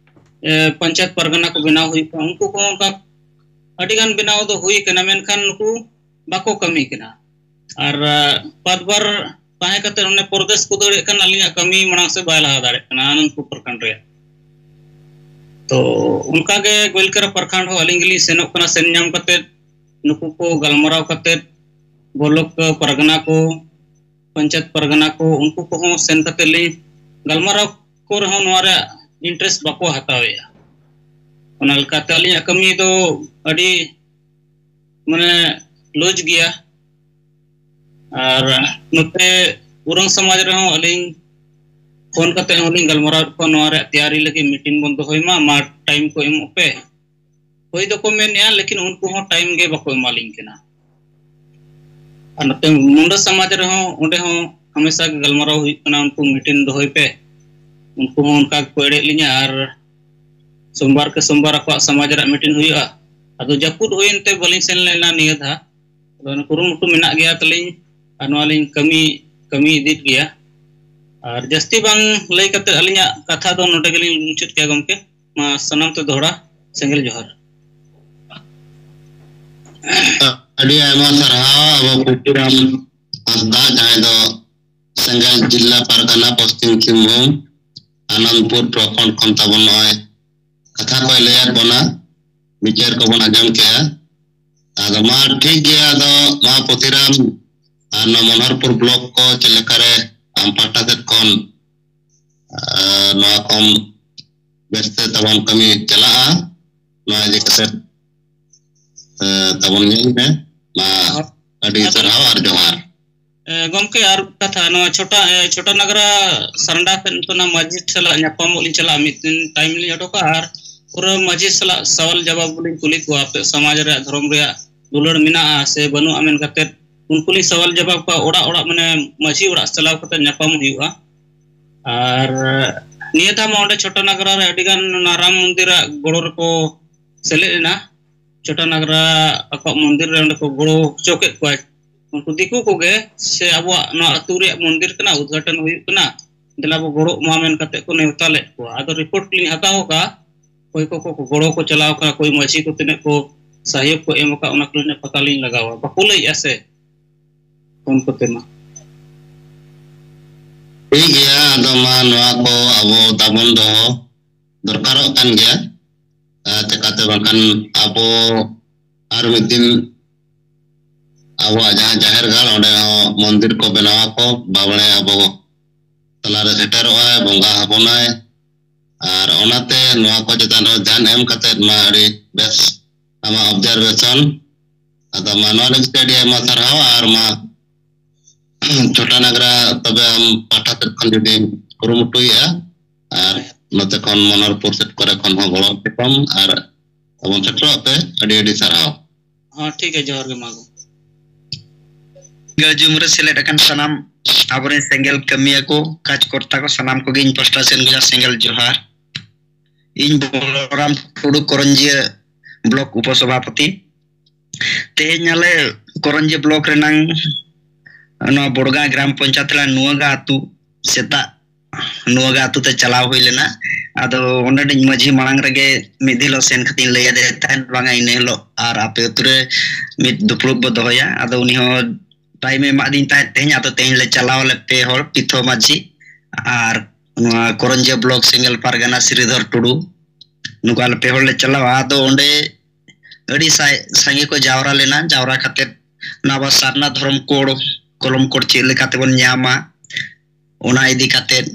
ᱮ, ᱯᱚᱧᱪᱟᱭᱮᱛ ᱯᱟᱨᱜᱟᱱᱟ ᱠᱚ ᱵᱮᱱᱟᱣ ᱦᱩᱭᱩᱜ ᱠᱟᱱᱟ, ᱩᱱᱠᱩ ᱠᱚᱦᱚᱸ ᱚᱱᱠᱟ ᱟᱹᱰᱤ ᱜᱟᱱ ᱵᱮᱱᱟᱣ ᱫᱚ ᱦᱩᱭ ᱠᱟᱱᱟ, ᱢᱮᱱᱠᱷᱟᱱ ᱱᱩᱠᱩ ᱵᱟᱠᱚ ᱠᱟᱹᱢᱤ ᱠᱟᱱᱟ᱾ ᱟᱨ, ᱟ, ᱯᱟᱸᱪ ᱵᱟᱨ ᱛᱟᱦᱮᱸ ᱠᱟᱛᱮ ᱚᱱᱮ ᱯᱚᱨᱫᱮᱥ ᱠᱚ ᱫᱟᱹᱲᱮᱫ ᱠᱷᱟᱱ ᱟᱹᱞᱤᱧᱟᱜ ᱠᱟᱹᱢᱤ ᱢᱟᱲᱟᱝ ᱥᱮᱫ ᱵᱟᱭ ᱞᱟᱦᱟ ᱫᱟᱲᱮᱭᱟᱜ ᱠᱟᱱᱟ ᱟᱱᱚᱱᱫᱯᱩᱨ ᱯᱨᱚᱠᱷᱚᱸᱰ ᱨᱮᱭᱟᱜ᱾ ᱛᱚ ᱚᱱᱠᱟ ᱜᱮ ᱜᱳᱭᱞᱠᱮᱨᱟ ᱯᱨᱚᱠᱷᱚᱸᱰ ᱦᱚᱸ ᱟᱹᱞᱤᱧ ᱜᱮᱞᱤᱧ ᱥᱮᱱᱚᱜ ᱠᱟᱱᱟ, ᱥᱮᱱ ᱧᱟᱢ ᱠᱟᱛᱮ ᱱᱩᱠᱩ ᱠᱚ ᱜᱟᱞᱢᱟᱨᱟᱣ ᱠᱟᱛᱮ ᱵᱞᱚᱠ ᱯᱟᱨᱜᱟᱱᱟ ᱠᱚ, ᱯᱚᱧᱪᱟᱭᱮᱛ ᱯᱟᱨᱜᱟᱱᱟ ᱠᱚ, ᱩᱱᱠᱩ ᱠᱚᱦᱚᱸ ᱥᱮᱱ ᱠᱟᱛᱮ ᱞᱤᱧ ᱜᱟᱞᱢᱟᱨᱟᱣ ᱠᱚ ᱨᱮᱦᱚᱸ ᱱᱚᱣᱟ ᱨᱮᱭᱟᱜ interest ᱵᱟᱠᱚ ᱦᱟᱛᱟᱣᱮᱫᱼᱟ᱾ ᱚᱱᱟ ᱞᱮᱠᱟᱛᱮ ᱟᱹᱞᱤᱧᱟᱜ ᱠᱟᱹᱢᱤ ᱫᱚ ᱟᱹᱰᱤ ᱢᱟᱱᱮ ᱞᱚᱡᱽ ᱜᱮᱭᱟ᱾ ᱟᱨ ᱱᱚᱛᱮ ᱩᱨᱟᱝ ᱥᱚᱢᱟᱡᱽ ᱨᱮᱦᱚᱸ ᱟᱹᱞᱤᱧ ᱯᱷᱳᱱ ᱠᱟᱛᱮ ᱦᱚᱸᱞᱤᱧ ᱜᱟᱞᱢᱟᱨᱟᱣᱮᱫ ᱠᱚᱣᱟ, ᱱᱚᱣᱟ ᱨᱮᱭᱟᱜ ᱛᱮᱭᱟᱨᱤ ᱞᱟᱹᱜᱤᱫ ᱢᱤᱴᱤᱝ ᱵᱚᱱ ᱫᱚᱦᱚᱭ ᱢᱟ, ᱢᱟ ᱴᱟᱭᱤᱢ ᱠᱚ ᱮᱢᱚᱜ ᱯᱮ᱾ ᱦᱳᱭ ᱫᱚᱠᱚ ᱢᱮᱱᱮᱫᱼᱟ, ᱞᱮᱠᱤᱱ ᱩᱱᱠᱩ ᱦᱚᱸ ᱴᱟᱭᱤᱢ ᱜᱮ ᱵᱟᱠᱚ ᱮᱢᱟᱞᱤᱧ ᱠᱟᱱᱟ᱾ ᱟᱨ ᱱᱚᱛᱮ ᱢᱩᱱᱰᱟᱹ ᱥᱚᱢᱟᱡᱽ ᱨᱮᱦᱚᱸ, ᱚᱸᱰᱮ ᱦᱚᱸ ᱦᱟᱢᱮᱥᱟ ᱜᱮ ᱜᱟᱞᱢᱟᱨᱟᱣ ᱦᱩᱭᱩᱜ ᱠᱟᱱᱟ, ᱩᱱᱠᱩ ᱢᱤᱴᱤᱝ ᱫᱚᱦᱚᱭ ᱯᱮ᱾ ᱩᱱᱠᱩ ᱦᱚᱸ ᱚᱱᱠᱟ ᱜᱮᱠᱚ ᱮᱲᱮᱭᱮᱫ ᱞᱤᱧᱟ᱾ ᱟᱨ ᱥᱳᱢᱵᱟᱨ ᱠᱮ ᱥᱳᱢᱵᱟᱨ ᱟᱠᱚᱣᱟᱜ ᱥᱚᱢᱟᱡᱽ ᱨᱮᱭᱟᱜ ᱢᱤᱴᱤᱝ ᱦᱩᱭᱩᱜᱼᱟ᱾ ᱟᱫᱚ ᱡᱟᱹᱯᱩᱫ ᱦᱩᱭᱮᱱ ᱛᱮ ᱵᱟᱹᱞᱤᱧ ᱥᱮᱱ ᱞᱮᱱᱟ ᱱᱤᱭᱟᱹ ᱫᱷᱟᱣ᱾ ᱟᱫᱚ ᱚᱱᱟ ᱠᱩᱨᱩᱢᱩᱴᱩ ᱢᱮᱱᱟᱜ ᱜᱮᱭᱟ ᱛᱟᱹᱞᱤᱧ, ᱟᱨ ᱱᱚᱣᱟ ᱞᱤᱧ ᱠᱟᱹᱢᱤ, ᱠᱟᱹᱢᱤ ᱤᱫᱤᱭᱮᱫ ᱜᱮᱭᱟ᱾ ᱟᱨ ᱡᱟᱹᱥᱛᱤ ᱵᱟᱝ ᱞᱟᱹᱭ ᱠᱟᱛᱮ ᱟᱹᱞᱤᱧᱟᱜ ᱠᱟᱛᱷᱟ ᱫᱚ ᱱᱚᱰᱮ ᱜᱮᱞᱤᱧ ᱢᱩᱪᱟᱹᱫ ᱠᱮᱭᱟ ᱜᱚᱢᱠᱮ᱾ ᱢᱟ ᱥᱟᱱᱟᱢ ᱛᱮ ᱫᱚᱦᱲᱟ ᱥᱮᱸᱜᱮᱞ ᱡᱚᱦᱟᱨ᱾ ᱟᱹᱰᱤ ᱟᱭᱢᱟ ᱥᱟᱨᱦᱟᱣ ᱟᱵᱚ ᱯᱩᱛᱷᱤᱨᱟᱢ ᱦᱟᱸᱥᱫᱟ, ᱡᱟᱦᱟᱸᱭ ᱫᱚ ᱥᱮᱸᱜᱮᱞ ᱡᱤᱞᱟ ᱯᱟᱨᱜᱟᱱᱟ ᱯᱚᱥᱪᱤᱢ ᱥᱤᱝᱵᱷᱩᱢ ᱟᱱᱚᱱᱫᱯᱩᱨ ᱯᱨᱚᱠᱷᱚᱸᱰ ᱠᱷᱚᱱ ᱛᱟᱵᱚᱱ ᱱᱚᱜᱼᱚᱭ ᱠᱟᱛᱷᱟ ᱠᱚᱭ ᱞᱟᱹᱭᱟᱫ ᱵᱚᱱᱟ᱾ ᱵᱤᱪᱟᱹᱨ ᱠᱚᱵᱚᱱ ᱟᱸᱡᱚᱢ ᱠᱮᱜᱼᱟ᱾ ᱟᱫᱚ ᱢᱟ ᱴᱷᱤᱠ ᱜᱮᱭᱟ, ᱟᱫᱚ ᱢᱟ ᱯᱩᱛᱷᱤᱨᱟᱢ, ᱟᱨ ᱱᱚᱣᱟ ᱢᱚᱱᱦᱚᱨᱯᱩᱨ ᱵᱞᱚᱠ ᱠᱚ ᱪᱮᱫ ᱞᱮᱠᱟᱨᱮ ᱟᱢ ᱯᱟᱦᱴᱟ ᱥᱮᱫ ᱠᱷᱚᱱ, ᱟᱨ ᱱᱚᱣᱟ ᱠᱚᱢ ᱵᱮᱥᱛᱮ ᱛᱟᱵᱚᱱ ᱠᱟᱹᱢᱤ ᱪᱟᱞᱟᱜᱼᱟ, ᱱᱚᱣᱟ ᱤᱫᱤ ᱠᱟᱛᱮ, ᱮ, ᱛᱟᱵᱚᱱ ᱧᱮᱞ ᱢᱮ᱾ ᱢᱟ ᱟᱹᱰᱤ ᱟᱫᱚ ᱥᱟᱨᱦᱟᱣ ᱟᱨ ᱡᱚᱦᱟᱨ᱾ ᱮ, ᱜᱚᱢᱠᱮ, ᱟᱨ ᱠᱟᱛᱷᱟ, ᱱᱚᱣᱟ ᱪᱷᱳᱴᱟ, ᱮ, ᱪᱷᱳᱴᱟ ᱱᱟᱜᱽᱨᱟ ᱥᱟᱨᱟᱱᱰᱟ ᱥᱮᱫ ᱱᱤᱛᱚᱜ ᱚᱱᱟ ᱢᱟᱹᱡᱷᱤ ᱥᱟᱞᱟᱜ ᱧᱟᱯᱟᱢᱚᱜ ᱞᱤᱧ ᱪᱟᱞᱟᱜᱼᱟ, ᱢᱤᱫ ᱫᱤᱱ ᱴᱟᱭᱤᱢ ᱞᱤᱧ ᱚᱰᱚᱠᱟ ᱟᱨ ᱯᱩᱨᱟᱹ ᱢᱟᱹᱡᱷᱤ ᱥᱟᱞᱟᱜ ᱥᱟᱣᱟᱞ ᱡᱟᱵᱟᱵ ᱞᱤᱧ ᱠᱩᱞᱤ ᱠᱚᱣᱟ, ᱟᱯᱮ ᱥᱚᱢᱟᱡᱽ ᱨᱮᱭᱟᱜ, ᱫᱷᱚᱨᱚᱢ ᱨᱮᱭᱟᱜ ᱫᱩᱞᱟᱹᱲ ᱢᱮᱱᱟᱜᱼᱟ ᱥᱮ ᱵᱟᱹᱱᱩᱜᱼᱟ ᱢᱮᱱ ᱠᱟᱛᱮ ᱩᱱᱠᱩ ᱞᱤᱧ ᱥᱟᱣᱟᱞ ᱡᱟᱵᱟᱵ ᱠᱚᱣᱟ᱾ ᱚᱲᱟᱜ ᱚᱲᱟᱜ, ᱢᱟᱱᱮ ᱢᱟᱹᱡᱷᱤ ᱚᱲᱟᱜ ᱪᱟᱞᱟᱣ ᱠᱟᱛᱮ ᱧᱟᱯᱟᱢ ᱦᱩᱭᱩᱜᱼᱟ᱾ ᱟᱨ ᱱᱤᱭᱟᱹ ᱫᱷᱟᱣ ᱢᱟ ᱚᱸᱰᱮ ᱪᱷᱳᱴᱟ ᱱᱟᱜᱽᱨᱟ ᱨᱮ ᱟᱹᱰᱤ ᱜᱟᱱ ᱚᱱᱟ ᱨᱟᱢ ᱢᱚᱱᱫᱤᱨᱟᱜ ᱜᱚᱲᱚ ᱨᱮᱠᱚ ᱥᱮᱞᱮᱫ ᱮᱱᱟ᱾ ᱪᱷᱳᱴᱟ ᱱᱟᱜᱽᱨᱟ ᱟᱠᱚᱣᱟᱜ ᱢᱚᱱᱫᱤᱨ ᱨᱮ ᱚᱸᱰᱮ ᱠᱚ ᱜᱚᱲᱚ ᱦᱚᱪᱚ ᱠᱮᱫ ᱠᱚᱣᱟ᱾ ᱩᱱᱠᱩ ᱫᱤᱠᱩ ᱠᱚᱜᱮ, ᱥᱮ ᱟᱵᱚᱣᱟᱜ ᱱᱚᱣᱟ ᱟᱹᱛᱩ ᱨᱮᱭᱟᱜ ᱢᱚᱱᱫᱤᱨ ᱠᱟᱱᱟ, ᱩᱫᱽᱜᱷᱟᱴᱚᱱ ᱦᱩᱭᱩᱜ ᱠᱟᱱᱟ, ᱫᱮᱞᱟ ᱵᱚ ᱜᱚᱲᱚᱜ ᱢᱟ ᱢᱮᱱ ᱠᱟᱛᱮ ᱠᱚ ᱱᱮᱣᱛᱟ ᱞᱮᱫ ᱠᱚᱣᱟ᱾ ᱟᱫᱚ ᱨᱤᱯᱳᱨᱴ ᱞᱤᱧ ᱦᱟᱛᱟᱣ ᱟᱠᱟᱫᱼᱟ, ᱚᱠᱚᱭ ᱠᱚᱠᱚ ᱜᱚᱲᱚ ᱠᱚ ᱪᱟᱞᱟᱣ ᱠᱟᱱᱟ, ᱚᱠᱚᱭ ᱢᱟᱹᱡᱷᱤ ᱠᱚ ᱛᱤᱱᱟᱹᱜ ᱠᱚ ᱥᱟᱦᱭᱳᱜᱽ ᱠᱚ ᱮᱢ ᱟᱠᱟᱫ, ᱚᱱᱟ ᱠᱚ ᱨᱮᱱᱟᱜ ᱯᱟᱛᱟ ᱞᱤᱧ ᱞᱟᱜᱟᱣᱟ᱾ ᱵᱟᱠᱚ ᱞᱟᱹᱭᱮᱫᱼᱟ ᱥᱮ ᱯᱷᱳᱱ ᱠᱚᱛᱮ ᱢᱟ᱾ ᱴᱷᱤᱠ ᱜᱮᱭᱟ, ᱟᱫᱚ ᱢᱟ ᱱᱚᱣᱟ ᱠᱚ ᱟᱵᱚ ᱛᱟᱵᱚᱱ ᱫᱚᱦᱚ ᱫᱚᱨᱠᱟᱨᱚᱜ ᱠᱟᱱ ᱜᱮᱭᱟ᱾ ᱟᱨ ᱪᱮᱠᱟᱛᱮ ᱵᱟᱝᱠᱷᱟᱱ ᱟᱵᱚ ᱟᱨ ᱢᱤᱫ ᱫᱤᱱ ᱟᱵᱚᱣᱟᱜ ᱡᱟᱦᱟᱸ ᱡᱟᱦᱮᱨ ᱜᱟᱲ, ᱚᱸᱰᱮ ᱦᱚᱸ ᱢᱚᱱᱫᱤᱨ ᱠᱚ ᱵᱮᱱᱟᱣ ᱟᱠᱚ, ᱵᱟᱵᱽᱲᱮ ᱟᱵᱚ ᱛᱟᱞᱟᱨᱮ ᱥᱮᱴᱮᱨᱚᱜᱼᱟᱭ, ᱵᱚᱸᱜᱟ ᱟᱵᱚᱱᱟᱭ᱾ ᱟᱨ ᱚᱱᱟᱛᱮ ᱱᱚᱣᱟ ᱠᱚ ᱪᱮᱛᱟᱱ ᱨᱮ ᱫᱷᱮᱭᱟᱱ ᱮᱢ ᱠᱟᱛᱮᱫ ᱢᱟ ᱟᱹᱰᱤ ᱵᱮᱥ ᱟᱢᱟᱜ ᱚᱵᱡᱟᱨᱵᱷᱮᱥᱚᱱ᱾ ᱟᱫᱚ ᱢᱟ ᱱᱚᱣᱟ ᱞᱟᱹᱜᱤᱫ ᱛᱮ ᱟᱹᱰᱤ ᱟᱭᱢᱟ ᱥᱟᱨᱦᱟᱣ᱾ ᱟᱨ ᱢᱟ ᱪᱷᱳᱴᱟ ᱱᱟᱜᱽᱨᱟ ᱛᱚᱵᱮ ᱟᱢ ᱯᱟᱦᱴᱟ ᱥᱮᱫ ᱠᱷᱚᱱ ᱡᱩᱫᱤᱢ ᱠᱩᱨᱩᱢᱩᱴᱩᱭᱮᱫᱼᱟ, ᱟᱨ ᱱᱚᱛᱮ ᱠᱷᱚᱱ ᱢᱚᱱᱳᱦᱚᱨᱯᱩᱨ ᱥᱮᱫ ᱠᱚᱨᱮ ᱠᱷᱚᱱ ᱦᱚᱸ ᱜᱚᱲᱚ ᱥᱚᱯᱚᱦᱚᱫ ᱟᱨ ᱛᱟᱵᱚᱱ ᱥᱮᱴᱮᱨᱚᱜ ᱯᱮ᱾ ᱟᱹᱰᱤ ᱟᱹᱰᱤ ᱥᱟᱨᱦᱟᱣ᱾ ᱦᱚᱸ, ᱴᱷᱤᱠ ᱜᱮᱭᱟ, ᱡᱚᱦᱟᱨ ᱜᱮ, ᱢᱟ ᱜᱚ᱾ ᱜᱟᱹᱡᱩᱢ ᱨᱮ ᱥᱮᱞᱮᱫ ᱟᱠᱟᱱ ᱥᱟᱱᱟᱢ ᱟᱵᱚᱨᱮᱱ ᱥᱮᱸᱜᱮᱞ ᱠᱟᱹᱢᱤᱭᱟᱹ ᱠᱚ, ᱠᱟᱡᱽᱠᱚᱨᱛᱟ ᱠᱚ, ᱥᱟᱱᱟᱢ ᱠᱚᱜᱮ ᱤᱧ ᱯᱟᱥᱴᱟ ᱥᱮᱱ ᱠᱷᱚᱱᱟᱜ ᱥᱮᱸᱜᱮᱞ ᱡᱚᱦᱟᱨ᱾ ᱤᱧ ᱵᱚᱞᱚᱨᱟᱢ ᱴᱩᱰᱩ, ᱠᱚᱨᱚᱧᱡᱤᱭᱟᱹ ᱵᱞᱚᱠ ᱩᱯᱚᱥᱚᱵᱷᱟᱯᱚᱛᱤ᱾ ᱛᱮᱦᱮᱧ ᱟᱞᱮ ᱠᱚᱨᱚᱧᱡᱤᱭᱟᱹ ᱵᱞᱚᱠ ᱨᱮᱱᱟᱝ ᱱᱚᱣᱟ ᱵᱚᱲᱜᱟ ᱜᱨᱟᱢ ᱯᱚᱧᱪᱟᱭᱮᱛ ᱨᱮᱱᱟᱜ ᱱᱩᱣᱟᱜᱟ ᱟᱹᱛᱩ, ᱥᱮᱛᱟᱜ ᱱᱩᱣᱟᱜᱟ ᱟᱹᱛᱩ ᱛᱮ ᱪᱟᱞᱟᱣ ᱦᱩᱭ ᱞᱮᱱᱟ᱾ ᱟᱫᱚ ᱚᱸᱰᱮᱱᱤᱡ ᱢᱟᱹᱡᱷᱤ ᱢᱟᱲᱟᱝ ᱨᱮᱜᱮ ᱢᱤᱫ ᱫᱤᱱ ᱦᱤᱞᱳᱜ ᱥᱮᱱ ᱠᱟᱛᱮᱧ ᱞᱟᱹᱭ ᱟᱫᱮ ᱛᱟᱦᱮᱸᱫ, ᱵᱟᱝᱟ ᱤᱱᱟᱹ ᱦᱤᱞᱳᱜ ᱟᱨ ᱟᱯᱮ ᱟᱹᱛᱩ ᱨᱮ ᱢᱤᱫ ᱫᱩᱯᱲᱩᱵ ᱵᱚ ᱫᱚᱦᱚᱭᱟ᱾ ᱟᱫᱚ ᱩᱱᱤ ᱦᱚᱸ ᱴᱟᱭᱤᱢ ᱮ ᱮᱢᱟᱫᱤᱧ ᱛᱟᱦᱮᱸᱫ ᱛᱮᱦᱮᱧ᱾ ᱟᱫᱚ ᱛᱮᱦᱮᱧ ᱞᱮ ᱪᱟᱞᱟᱣ ᱟᱞᱮ ᱯᱮ ᱦᱚᱲ, ᱯᱤᱛᱷᱚ ᱢᱟᱹᱡᱷᱤ ᱟᱨ ᱱᱚᱣᱟ ᱠᱚᱨᱚᱧᱡᱤᱭᱟᱹ ᱵᱞᱚᱠ ᱥᱮᱸᱜᱮᱞ ᱯᱟᱨᱜᱟᱱᱟ ᱥᱨᱤᱫᱷᱚᱨ ᱴᱩᱰᱩ, ᱱᱚᱝᱠᱟ ᱟᱞᱮ ᱯᱮ ᱦᱚᱲ ᱞᱮ ᱪᱟᱞᱟᱣᱟ᱾ ᱟᱫᱚ ᱚᱸᱰᱮ ᱟᱹᱰᱤ ᱥᱟᱭ-, ᱥᱟᱸᱜᱮ ᱠᱚ ᱡᱟᱣᱨᱟ ᱞᱮᱱᱟ᱾ ᱡᱟᱣᱨᱟ ᱠᱟᱛᱮᱫ ᱚᱱᱟ ᱟᱵᱚ ᱥᱟᱨᱱᱟ ᱫᱷᱚᱨᱚᱢ ᱠᱳᱰ, ᱠᱚᱞᱚᱢ ᱠᱳᱰ ᱪᱮᱫ ᱞᱮᱠᱟ ᱛᱮᱵᱚᱱ ᱧᱟᱢᱟ, ᱚᱱᱟ ᱤᱫᱤ ᱠᱟᱛᱮᱫ,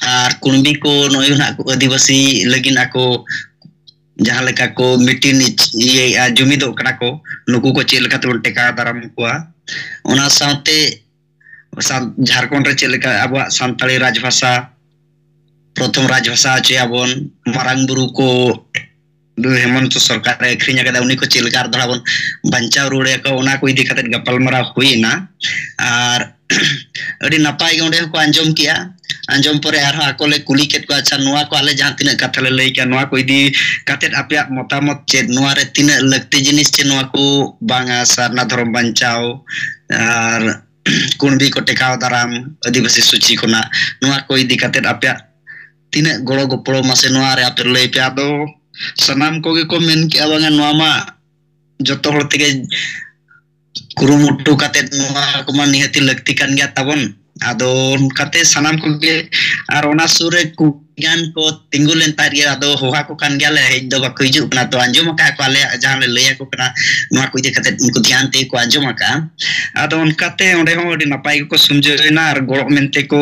ᱟᱨ ᱠᱩᱬᱵᱤ ᱠᱚ ᱱᱚᱜᱼᱚᱭ ᱱᱟᱦᱟᱜ ᱠᱚ ᱟᱹᱫᱤᱵᱟᱹᱥᱤ ᱞᱟᱹᱜᱤᱫ ᱟᱠᱚ ᱡᱟᱦᱟᱸ ᱞᱮᱠᱟ ᱠᱚ ᱢᱤᱴᱤᱝ ᱤᱭᱟᱹᱭᱮᱫᱼᱟ, ᱡᱩᱢᱤᱫᱚᱜ ᱠᱟᱱᱟ ᱠᱚ, ᱱᱩᱠᱩ ᱠᱚ ᱪᱮᱫ ᱞᱮᱠᱟ ᱛᱮᱵᱚᱱ ᱴᱮᱠᱟᱣ ᱫᱟᱨᱟᱢ ᱠᱚᱣᱟ᱾ ᱚᱱᱟ ᱥᱟᱶᱛᱮ ᱥᱟᱱ-, ᱡᱷᱟᱲᱠᱷᱚᱸᱰ ᱨᱮ ᱪᱮᱫ ᱞᱮᱠᱟ ᱟᱵᱚᱣᱟᱜ ᱥᱟᱱᱛᱟᱲᱤ ᱨᱟᱡᱽᱵᱷᱟᱥᱟ ᱯᱨᱚᱛᱷᱚᱢ ᱨᱟᱡᱽᱵᱷᱟᱥᱟ ᱦᱚᱪᱚᱭᱟᱵᱚᱱ, ᱢᱟᱨᱟᱝ ᱵᱩᱨᱩ ᱠᱚ ᱦᱮᱢᱚᱱᱛᱚ ᱥᱚᱨᱠᱟᱨ ᱮ ᱟᱹᱠᱷᱨᱤᱧ ᱟᱠᱟᱫᱟ, ᱩᱱᱤ ᱠᱚ ᱪᱮᱫ ᱞᱮᱠᱟ ᱟᱨ ᱫᱚᱦᱲᱟ ᱵᱚᱱ ᱵᱟᱧᱪᱟᱣ ᱨᱩᱣᱟᱹᱲᱮᱭᱟ ᱠᱚ, ᱚᱱᱟ ᱠᱚ ᱤᱫᱤ ᱠᱟᱛᱮᱫ ᱜᱟᱯᱟᱞᱢᱟᱨᱟᱣ ᱦᱩᱭᱮᱱᱟ᱾ ᱟᱨ ᱟᱹᱰᱤ ᱱᱟᱯᱟᱭ ᱜᱮ ᱚᱸᱰᱮ ᱦᱚᱸᱠᱚ ᱟᱸᱡᱚᱢ ᱠᱮᱜᱼᱟ᱾ ᱟᱸᱡᱚᱢ ᱯᱚᱨᱮ ᱟᱨᱦᱚᱸ ᱟᱠᱚ ᱞᱮ ᱠᱩᱞᱤ ᱠᱮᱫ ᱠᱚᱣᱟ, ᱟᱪᱪᱷᱟ, ᱱᱚᱣᱟ ᱠᱚ ᱟᱞᱮ ᱡᱟᱦᱟᱸ ᱛᱤᱱᱟᱹᱜ ᱠᱟᱛᱷᱟ ᱞᱮ ᱞᱟᱹᱭ ᱠᱮᱜᱼᱟ, ᱱᱚᱣᱟ ᱠᱚ ᱤᱫᱤ ᱠᱟᱛᱮᱫ ᱟᱯᱮᱭᱟᱜ ᱢᱚᱛᱟᱢᱚᱛ ᱪᱮᱫ? ᱱᱚᱣᱟ ᱨᱮ ᱛᱤᱱᱟᱹᱜ ᱞᱟᱹᱠᱛᱤ ᱡᱤᱱᱤᱥ ᱪᱮ ᱱᱚᱣᱟ ᱠᱚ ᱵᱟᱝᱟ, ᱥᱟᱨᱱᱟ ᱫᱷᱚᱨᱚᱢ ᱵᱟᱧᱪᱟᱣ ᱟᱨ ᱠᱩᱬᱵᱤ ᱠᱚ ᱴᱮᱠᱟᱣ ᱫᱟᱨᱟᱢ, ᱟᱹᱫᱤᱵᱟᱹᱥᱤ ᱥᱩᱪᱤ ᱠᱷᱚᱱᱟᱜ, ᱱᱚᱣᱟ ᱠᱚ ᱤᱫᱤ ᱠᱟᱛᱮᱫ ᱟᱯᱮᱭᱟᱜ ᱛᱤᱱᱟᱹᱜ ᱜᱚᱲᱚ ᱜᱚᱯᱚᱲᱚ, ᱢᱟᱥᱮ ᱱᱚᱣᱟ ᱨᱮ ᱟᱯᱮ ᱞᱟᱹᱭ ᱯᱮ᱾ ᱟᱫᱚ ᱥᱟᱱᱟᱢ ᱠᱚᱜᱮ ᱠᱚ ᱢᱮᱱ ᱠᱮᱜᱼᱟ, ᱵᱟᱝᱟ, ᱱᱚᱣᱟ ᱢᱟ ᱡᱚᱛᱚ ᱦᱚᱲ ᱛᱮᱜᱮ ᱠᱩᱨᱩᱢᱩᱴᱩ ᱠᱟᱛᱮᱫ ᱱᱚᱣᱟ ᱠᱚᱢᱟ ᱱᱤᱦᱟᱹᱛᱤ ᱞᱟᱹᱠᱛᱤ ᱠᱟᱱ ᱜᱮᱭᱟ ᱛᱟᱵᱚᱱ᱾ ᱟᱫᱚ ᱚᱱᱠᱟᱛᱮ ᱥᱟᱱᱟᱢ ᱠᱚᱜᱮ, ᱟᱨ ᱚᱱᱟ ᱥᱩᱨ ᱨᱮ ᱠᱩᱲᱤ ᱜᱟᱱ ᱠᱚ ᱛᱤᱸᱜᱩ ᱞᱮᱱ ᱛᱟᱦᱮᱸᱫ ᱜᱮ, ᱟᱫᱚ ᱦᱚᱦᱚ ᱟᱠᱚ ᱠᱟᱱ ᱜᱮᱭᱟᱞᱮ, ᱦᱮᱡ ᱫᱚ ᱵᱟᱠᱚ ᱦᱤᱡᱩᱜ ᱠᱟᱱᱟ᱾ ᱛᱚ ᱟᱸᱡᱚᱢ ᱟᱠᱟᱫ ᱠᱚ, ᱟᱞᱮᱭᱟᱜ ᱡᱟᱦᱟᱸ ᱞᱮ ᱞᱟᱹᱭ ᱟᱠᱚ ᱠᱟᱱᱟ, ᱱᱚᱣᱟ ᱠᱚ ᱤᱫᱤ ᱠᱟᱛᱮᱫ ᱩᱱᱠᱩ ᱫᱷᱮᱭᱟᱱ ᱛᱮᱜᱮ ᱠᱚ ᱟᱸᱡᱚᱢ ᱟᱠᱟᱫᱼᱟ᱾ ᱟᱫᱚ ᱚᱱᱠᱟᱛᱮ ᱚᱸᱰᱮ ᱦᱚᱸ ᱟᱹᱰᱤ ᱱᱟᱯᱟᱭ ᱜᱮᱠᱚ ᱥᱩᱢᱡᱷᱟᱹᱣ ᱮᱱᱟ ᱟᱨ ᱜᱚᱲᱚᱜ ᱢᱮᱱᱛᱮ ᱠᱚ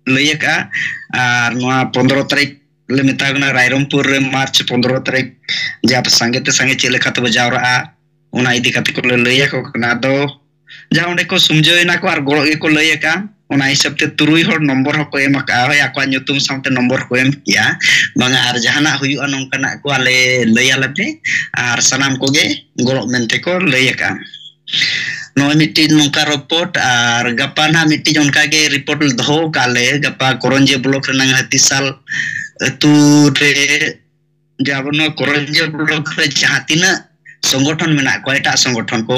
ᱞᱟᱹᱭ ᱟᱠᱟᱫᱼᱟ᱾ ᱟᱨ ᱱᱚᱣᱟ ᱯᱚᱱᱫᱽᱨᱚ ᱛᱟᱹᱨᱤᱠᱷ ᱞᱮ ᱢᱮᱛᱟ ᱠᱚ ᱠᱟᱱᱟ, ᱨᱟᱭᱨᱚᱝᱯᱩᱨ ᱨᱮ ᱢᱟᱨᱪ ᱯᱚᱱᱫᱽᱨᱚ ᱛᱟᱹᱨᱤᱠᱷ, ᱡᱮ ᱟᱯᱮ ᱥᱟᱸᱜᱮ ᱛᱮ ᱥᱟᱸᱜᱮ ᱪᱮᱫ ᱞᱮᱠᱟ ᱛᱮᱵᱚ ᱡᱟᱣᱨᱟᱜᱼᱟ, ᱚᱱᱟ ᱤᱫᱤ ᱠᱟᱛᱮ ᱠᱚ ᱞᱟᱹᱭ ᱟᱠᱚ ᱠᱟᱱᱟ᱾ ᱟᱫᱚ ᱡᱟᱦᱟᱸ ᱚᱸᱰᱮ ᱠᱚ ᱥᱩᱢᱡᱷᱟᱹᱣ ᱮᱱᱟ ᱠᱚ ᱟᱨ ᱜᱚᱲᱚ ᱜᱮᱠᱚ ᱞᱟᱹᱭ ᱟᱠᱟᱫᱼᱟ, ᱚᱱᱟ ᱦᱤᱥᱟᱹᱵ ᱛᱮ ᱛᱩᱨᱩᱭ ᱦᱚᱲ ᱱᱚᱢᱵᱚᱨ ᱦᱚᱸᱠᱚ ᱮᱢ ᱟᱠᱟᱫᱼᱟ᱾ ᱦᱳᱭ, ᱟᱠᱚᱣᱟᱜ ᱧᱩᱛᱩᱢ ᱥᱟᱶᱛᱮ ᱱᱚᱢᱵᱚᱨ ᱠᱚ ᱮᱢ ᱠᱮᱜᱼᱟ, ᱵᱟᱝᱟ, ᱟᱨ ᱡᱟᱦᱟᱱᱟᱜ ᱦᱩᱭᱩᱜᱼᱟ ᱱᱚᱝᱠᱟᱱᱟᱜ ᱠᱚ ᱟᱞᱮ ᱞᱟᱹᱭ ᱟᱞᱮ ᱯᱮ, ᱟᱨ ᱥᱟᱱᱟᱢ ᱠᱚᱜᱮ ᱜᱚᱲᱚᱜ ᱢᱮᱱᱛᱮ ᱠᱚ ᱞᱟᱹᱭ ᱟᱠᱟᱫᱼᱟ᱾ ᱱᱚᱜᱼᱚᱭ ᱢᱤᱫᱴᱤᱡ ᱱᱚᱝᱠᱟ ᱨᱤᱯᱳᱨᱴ, ᱟᱨ ᱜᱟᱯᱟ ᱱᱟᱦᱟᱜ ᱢᱤᱫᱴᱤᱡ ᱚᱱᱠᱟ ᱜᱮ ᱨᱤᱯᱳᱨᱴ ᱞᱮ ᱫᱚᱦᱚ ᱟᱠᱟᱫ ᱞᱮ᱾ ᱜᱟᱯᱟ ᱠᱚᱨᱚᱧᱡᱤᱭᱟᱹ ᱵᱞᱚᱠ ᱨᱮᱱᱟᱝ ᱦᱟᱹᱛᱤᱥᱟᱞ ᱟᱹᱛᱩ ᱨᱮ, ᱡᱮ ᱟᱵᱚ ᱱᱚᱣᱟ ᱠᱚᱨᱚᱧᱡᱤᱭᱟᱹ ᱵᱞᱚᱠ ᱨᱮ ᱡᱟᱦᱟᱸ ᱛᱤᱱᱟᱹᱜ ᱥᱚᱝᱜᱚᱴᱷᱚᱱ ᱢᱮᱱᱟᱜ ᱠᱚᱣᱟ, ᱮᱴᱟᱜ ᱥᱚᱝᱜᱚᱴᱷᱚᱱ ᱠᱚ,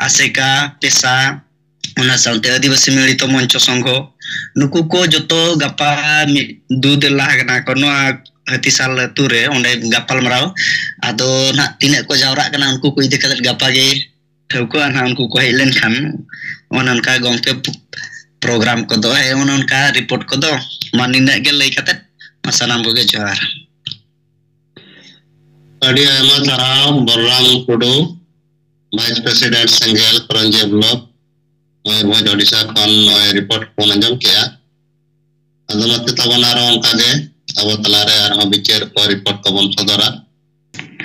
ᱟᱥᱮᱠᱟ, ᱯᱮᱥᱟ, ᱚᱱᱟ ᱥᱟᱶᱛᱮ ᱟᱹᱫᱤᱵᱟᱹᱥᱤ ᱢᱤᱲᱤᱛᱚ ᱢᱚᱧᱪᱚ ᱥᱚᱝᱜᱷᱚ, ᱱᱩᱠᱩ ᱠᱚ ᱡᱚᱛᱚ ᱜᱟᱯᱟ ᱢᱤᱫ ᱫᱩ ᱫᱮᱞᱟ ᱟᱠᱟᱱᱟ ᱠᱚ ᱱᱚᱣᱟ ᱦᱟᱹᱛᱤᱥᱟᱞ ᱟᱹᱛᱩ ᱨᱮ, ᱚᱸᱰᱮ ᱜᱟᱯᱟᱞ ᱢᱟᱨᱟᱣ᱾ ᱟᱫᱚ ᱱᱟᱦᱟᱜ ᱛᱤᱱᱟᱹᱜ ᱠᱚ ᱡᱟᱣᱨᱟᱜ ᱠᱟᱱᱟ, ᱩᱱᱠᱩ ᱠᱚ ᱤᱫᱤ ᱠᱟᱛᱮᱫ ᱜᱟᱯᱟ ᱜᱮ ᱴᱷᱟᱹᱣᱠᱟᱹᱜᱼᱟ ᱱᱟᱦᱟᱜ, ᱩᱱᱠᱩ ᱠᱚ ᱦᱮᱡ ᱞᱮᱱᱠᱷᱟᱱ᱾ ᱚᱱᱮ ᱚᱱᱠᱟ ᱜᱚᱢᱠᱮ, ᱯᱨᱳᱜᱨᱟᱢ ᱠᱚᱫᱚ, ᱦᱮᱸ, ᱚᱱᱮ ᱚᱱᱠᱟ ᱨᱤᱯᱳᱨᱴ ᱠᱚᱫᱚ᱾ ᱢᱟ ᱱᱤᱱᱟᱹᱜ ᱜᱮ ᱞᱟᱹᱭ ᱠᱟᱛᱮᱫ ᱢᱟ ᱥᱟᱱᱟᱢ ᱠᱚᱜᱮ ᱡᱚᱦᱟᱨ᱾ ᱟᱹᱰᱤ ᱟᱭᱢᱟ ᱥᱟᱨᱦᱟᱣ ᱵᱚᱞᱨᱟᱢ ᱴᱩᱰᱩ, ᱵᱷᱟᱭᱤᱥ ᱯᱨᱮᱥᱤᱰᱮᱱᱴ ᱥᱮᱸᱜᱮᱞ, ᱠᱚᱨᱚᱧᱡᱤᱭᱟᱹ ᱵᱞᱚᱠ, ᱢᱚᱭᱩᱨᱵᱷᱚᱸᱡᱽ, ᱳᱰᱤᱥᱟ ᱠᱷᱚᱱ ᱱᱚᱜᱼᱚᱭ ᱨᱤᱯᱳᱨᱴ ᱵᱚᱱ ᱟᱸᱡᱚᱢ ᱠᱮᱜᱼᱟ᱾ ᱟᱫᱚ ᱢᱟᱛᱚ ᱛᱟᱵᱚᱱ ᱟᱨᱦᱚᱸ ᱚᱱᱠᱟ ᱜᱮ ᱟᱵᱚ ᱛᱟᱞᱟᱨᱮ ᱟᱨᱦᱚᱸ ᱵᱤᱪᱟᱹᱨ ᱠᱚ, ᱨᱤᱯᱳᱨᱴ ᱠᱚᱵᱚᱱ ᱥᱚᱫᱚᱨᱟ᱾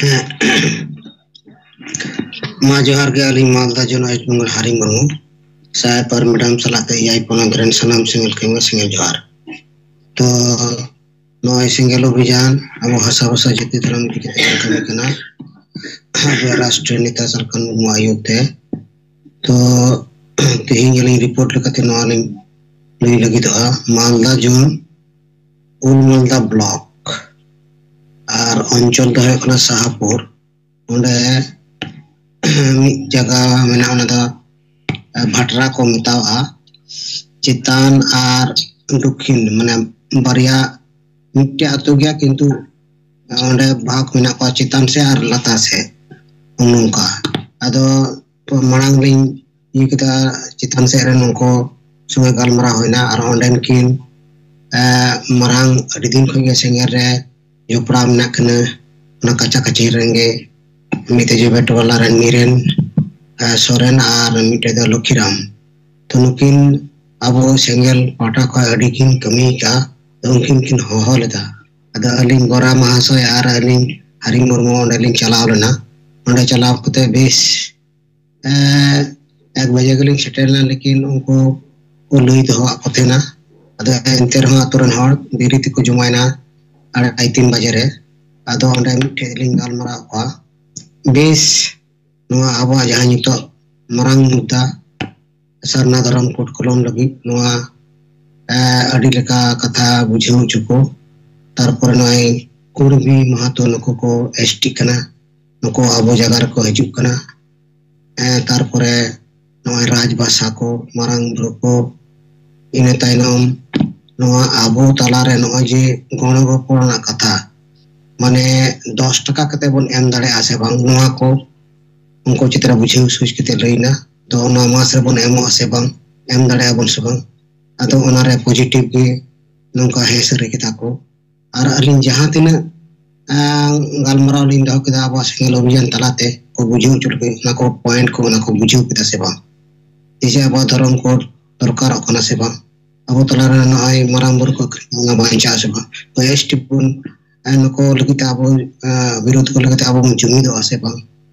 ᱦᱮᱸ᱾ ᱢᱟ ᱡᱚᱦᱟᱨ ᱜᱮ, ᱟᱹᱞᱤᱧ ᱢᱟᱞᱫᱟ ᱡᱚᱱᱟ ᱤᱥᱴ ᱵᱮᱝᱜᱚᱞ ᱦᱟᱨᱤ ᱢᱩᱨᱢᱩ, ᱥᱟᱦᱮᱵ ᱟᱨ ᱢᱮᱰᱟᱢ ᱥᱟᱞᱟᱜ ᱛᱮ ᱮᱭᱟᱭ ᱯᱚᱱᱚᱛ ᱨᱮᱱ ᱥᱟᱱᱟᱢ ᱥᱮᱸᱜᱮᱞ ᱠᱟᱹᱢᱤ ᱥᱮᱸᱜᱮᱞ ᱡᱚᱦᱟᱨ᱾ ᱛᱚ ᱱᱚᱜᱼᱚᱭ ᱥᱮᱸᱜᱮᱞ ᱚᱵᱷᱤᱡᱟᱱ ᱟᱵᱚ ᱦᱟᱥᱟ ᱵᱷᱟᱥᱟ ᱡᱟᱹᱛᱤ ᱫᱷᱚᱨᱚᱢ ᱤᱫᱤ ᱠᱟᱛᱮ ᱠᱟᱹᱢᱤ ᱠᱟᱱᱟ ᱟᱵᱚ ᱨᱟᱥᱴᱨᱤᱭᱚ ᱱᱮᱛᱟ ᱥᱟᱞᱠᱷᱟᱱ ᱢᱩᱨᱢᱩ ᱟᱭᱩᱨ ᱛᱮ᱾ ᱛᱚ ᱛᱮᱦᱮᱧ ᱟᱹᱞᱤᱧ ᱨᱤᱯᱳᱨᱴ ᱞᱮᱠᱟᱛᱮ ᱱᱚᱣᱟ ᱞᱤᱧ ᱞᱟᱹᱭ ᱞᱟᱹᱜᱤᱫᱚᱜᱼᱟ ᱢᱟᱞᱫᱟ ᱡᱳᱱ, ᱩᱞ ᱢᱟᱞᱫᱟ ᱵᱞᱚᱠ, ᱟᱨ ᱚᱧᱪᱚᱞ ᱫᱚ ᱦᱩᱭᱩᱜ ᱠᱟᱱᱟ ᱥᱟᱦᱟᱯᱩᱨ᱾ ᱚᱸᱰᱮ ᱢᱤᱫ ᱡᱟᱭᱜᱟ ᱢᱮᱱᱟᱜᱼᱟ, ᱚᱱᱟ ᱫᱚ ᱵᱷᱟᱴᱨᱟ ᱠᱚ ᱢᱮᱛᱟᱣᱟᱜᱼᱟ᱾ ᱪᱮᱛᱟᱱ ᱟᱨ ᱫᱚᱠᱷᱤᱱ, ᱢᱟᱱᱮ ᱵᱟᱨᱭᱟ, ᱢᱤᱫᱴᱮᱡ ᱟᱹᱛᱩ ᱜᱮᱭᱟ, ᱠᱤᱱᱛᱩ ᱚᱸᱰᱮ ᱵᱷᱟᱜᱽ ᱢᱮᱱᱟᱜ ᱠᱚᱣᱟ, ᱪᱮᱛᱟᱱ ᱥᱮᱫ ᱟᱨ ᱞᱟᱛᱟᱨ ᱥᱮᱫ, ᱱᱚᱝᱠᱟ᱾ ᱟᱫᱚ ᱢᱟᱲᱟᱝ ᱞᱤᱧ ᱤᱭᱟᱹ ᱠᱮᱫᱟ, ᱪᱮᱛᱟᱱ ᱥᱮᱫ ᱨᱮᱱ ᱩᱱᱠᱩ ᱥᱚᱸᱜᱮ ᱜᱟᱞᱢᱟᱨᱟᱣ ᱦᱩᱭᱱᱟ, ᱟᱨ ᱚᱸᱰᱮᱱ ᱠᱤᱱ ᱮ, ᱢᱟᱨᱟᱝ ᱟᱹᱰᱤ ᱫᱤᱱ ᱠᱷᱚᱱ ᱜᱮ ᱥᱮᱸᱜᱮᱞ ᱨᱮ ᱡᱚᱯᱲᱟᱣ ᱢᱮᱱᱟᱜ ᱠᱤᱱᱟᱹ᱾ ᱚᱱᱟ ᱠᱟᱪᱟ ᱠᱟᱪᱷᱤ ᱨᱮᱱ ᱜᱮ ᱢᱤᱫ ᱡᱮᱵᱮ ᱴᱚᱞᱟ ᱨᱮᱱ ᱢᱤᱨᱮᱱ, ᱮ, ᱥᱚᱨᱮᱱ ᱟᱨ ᱢᱤᱫᱴᱮᱡ ᱫᱚ ᱞᱚᱠᱷᱤᱨᱟᱢ᱾ ᱛᱚ ᱱᱩᱠᱤᱱ ᱟᱵᱚ ᱥᱮᱸᱜᱮᱞ ᱯᱟᱦᱴᱟ ᱠᱷᱚᱱ ᱟᱹᱰᱤ ᱠᱤᱱ ᱠᱟᱹᱢᱤ ᱠᱟᱜᱼᱟ᱾ ᱛᱚ ᱩᱱᱠᱤᱱ ᱠᱤᱱ ᱦᱚᱦᱚ ᱞᱮᱫᱟ᱾ ᱟᱫᱚ ᱟᱹᱞᱤᱧ ᱵᱚᱨᱟ ᱢᱟᱦᱟᱥᱚᱭ ᱟᱨ ᱟᱹᱞᱤᱧ ᱦᱟᱨᱤ ᱢᱩᱨᱢᱩ ᱚᱸᱰᱮ ᱞᱤᱧ ᱪᱟᱞᱟᱣ ᱞᱮᱱᱟ᱾ ᱚᱸᱰᱮ ᱪᱟᱞᱟᱣ ᱠᱟᱛᱮ ᱵᱮᱥ ᱮ, ᱮᱠ ᱵᱟᱡᱮ ᱜᱮᱞᱤᱧ ᱥᱮᱴᱮᱨ ᱞᱮᱱᱟ, ᱞᱮᱠᱤᱱ ᱩᱱᱠᱩ ᱠᱚ ᱞᱟᱹᱭ ᱫᱚᱦᱚᱣᱟᱫ ᱠᱚ ᱛᱟᱦᱮᱱᱟ᱾ ᱟᱫᱚ ᱮᱱᱛᱮ ᱨᱮᱦᱚᱸ ᱟᱛᱳ ᱨᱮᱱ ᱦᱚᱲ ᱵᱤᱨᱤ ᱛᱮᱠᱚ ᱡᱚᱢᱟᱭᱮᱱᱟ ᱟᱲᱟᱭ ᱛᱤᱱ ᱵᱟᱡᱮ ᱨᱮ᱾ ᱟᱫᱚ ᱚᱸᱰᱮ ᱢᱤᱫᱴᱷᱮᱡ ᱞᱤᱧ ᱜᱟᱞᱢᱟᱨᱟᱣ ᱠᱚᱣᱟ᱾ ᱵᱮᱥ, ᱱᱚᱣᱟ ᱟᱵᱚᱣᱟᱜ ᱡᱟᱦᱟᱸ ᱱᱤᱛᱚᱜ ᱢᱟᱨᱟᱝ ᱢᱩᱫᱽᱫᱟ, ᱥᱟᱨᱱᱟ ᱫᱷᱚᱨᱚᱢ ᱠᱳᱰ ᱠᱚᱞᱚᱢ ᱞᱟᱹᱜᱤᱫ ᱱᱚᱣᱟ, ᱮ, ᱟᱹᱰᱤ ᱞᱮᱠᱟ ᱠᱟᱛᱷᱟ ᱵᱩᱡᱷᱟᱹᱣ ᱦᱚᱪᱚ ᱠᱚ᱾ ᱛᱟᱨᱯᱚᱨᱮ ᱱᱚᱜᱼᱚᱭ ᱠᱩᱲᱵᱤ ᱢᱟᱦᱟᱛᱚ, ᱱᱩᱠᱩ ᱠᱚ ᱮᱥ ᱴᱤ ᱠᱟᱱᱟ, ᱱᱩᱠᱩ ᱟᱵᱚ ᱡᱟᱭᱜᱟ ᱨᱮᱠᱚ ᱦᱤᱡᱩᱜ ᱠᱟᱱᱟ᱾ ᱮ, ᱛᱟᱨᱯᱚᱨᱮ ᱱᱚᱜᱼᱚᱭ ᱨᱟᱡᱽ ᱵᱷᱟᱥᱟ ᱠᱚ, ᱢᱟᱨᱟᱝ ᱵᱩᱨᱩ ᱠᱚ, ᱤᱱᱟᱹ ᱛᱟᱭᱱᱚᱢ ᱱᱚᱣᱟ ᱟᱵᱚ ᱛᱟᱞᱟᱨᱮ ᱱᱚᱜᱼᱚᱭ ᱡᱮ ᱜᱚᱲᱚ ᱜᱚᱯᱚᱲ ᱨᱮᱱᱟᱜ ᱠᱟᱛᱷᱟ, ᱢᱟᱱᱮ ᱫᱚᱥ ᱴᱟᱠᱟ ᱠᱟᱛᱮ ᱵᱚᱱ ᱮᱢ ᱫᱟᱲᱮᱭᱟᱜᱼᱟ ᱥᱮ ᱵᱟᱝ, ᱱᱚᱣᱟ ᱠᱚ ᱩᱱᱠᱩ ᱪᱮᱛᱟᱱ ᱨᱮ ᱵᱩᱡᱷᱟᱹᱣ ᱥᱩᱡᱽ ᱠᱟᱛᱮ ᱞᱟᱹᱭ ᱮᱱᱟ᱾ ᱛᱚ ᱚᱱᱟ ᱢᱟᱥ ᱨᱮᱵᱚᱱ ᱮᱢᱚᱜᱼᱟ ᱥᱮ ᱵᱟᱝ, ᱮᱢ ᱫᱟᱲᱮᱭᱟᱜᱼᱟ ᱵᱚᱱ ᱥᱮ ᱵᱟᱝ, ᱟᱫᱚ ᱚᱱᱟᱨᱮ ᱯᱚᱡᱤᱴᱤᱵᱷ ᱜᱮ ᱱᱚᱝᱠᱟ ᱦᱮᱸ ᱥᱟᱹᱨᱤ ᱠᱮᱫᱟ ᱠᱚ᱾ ᱟᱨ ᱟᱹᱞᱤᱧ ᱡᱟᱦᱟᱸ ᱛᱤᱱᱟᱹᱜ, ᱟᱸ, ᱜᱟᱞᱢᱟᱨᱟᱣ ᱞᱤᱧ ᱫᱚᱦᱚ ᱠᱮᱫᱟ ᱟᱵᱚᱣᱟᱜ ᱥᱮᱸᱜᱮᱞ ᱚᱵᱷᱤᱡᱟᱱ ᱛᱟᱞᱟᱛᱮ, ᱠᱚ ᱵᱩᱡᱷᱟᱹᱣ ᱦᱚᱪᱚ ᱞᱟᱹᱜᱤᱫ, ᱚᱱᱟ ᱠᱚ ᱯᱚᱭᱮᱱᱴ ᱠᱚ, ᱚᱱᱟ ᱠᱚ ᱵᱩᱡᱷᱟᱹᱣ ᱠᱮᱫᱟ ᱥᱮ ᱵᱟᱝ? ᱡᱮ ᱟᱵᱚᱣᱟᱜ ᱫᱷᱚᱨᱚᱢ ᱠᱳᱰ ᱫᱚᱨᱠᱟᱨᱚᱜ ᱠᱟᱱᱟ ᱥᱮ ᱵᱟᱝ? ᱟᱵᱚ ᱛᱟᱞᱟᱨᱮ ᱱᱚᱜᱼᱚᱭ ᱢᱟᱨᱟᱝ ᱵᱩᱨᱩ ᱠᱚ ᱟᱹᱠᱷᱨᱤᱧ ᱵᱚᱱᱟ, ᱵᱟᱧᱪᱟᱜᱼᱟ ᱥᱮ ᱵᱟᱝ? ᱮᱥ ᱴᱤ ᱵᱚᱱ, ᱮ, ᱱᱩᱠᱩ ᱞᱟᱹᱜᱤᱫ ᱛᱮ ᱟᱵᱚ, ᱮ, ᱵᱤᱨᱳᱫᱷ ᱠᱚ ᱞᱟᱹᱜᱤᱫ ᱛᱮ ᱟᱵᱚ ᱵᱚᱱ ᱡᱩᱢᱤᱫᱚᱜᱼᱟ ᱥᱮ ᱵᱟᱝ?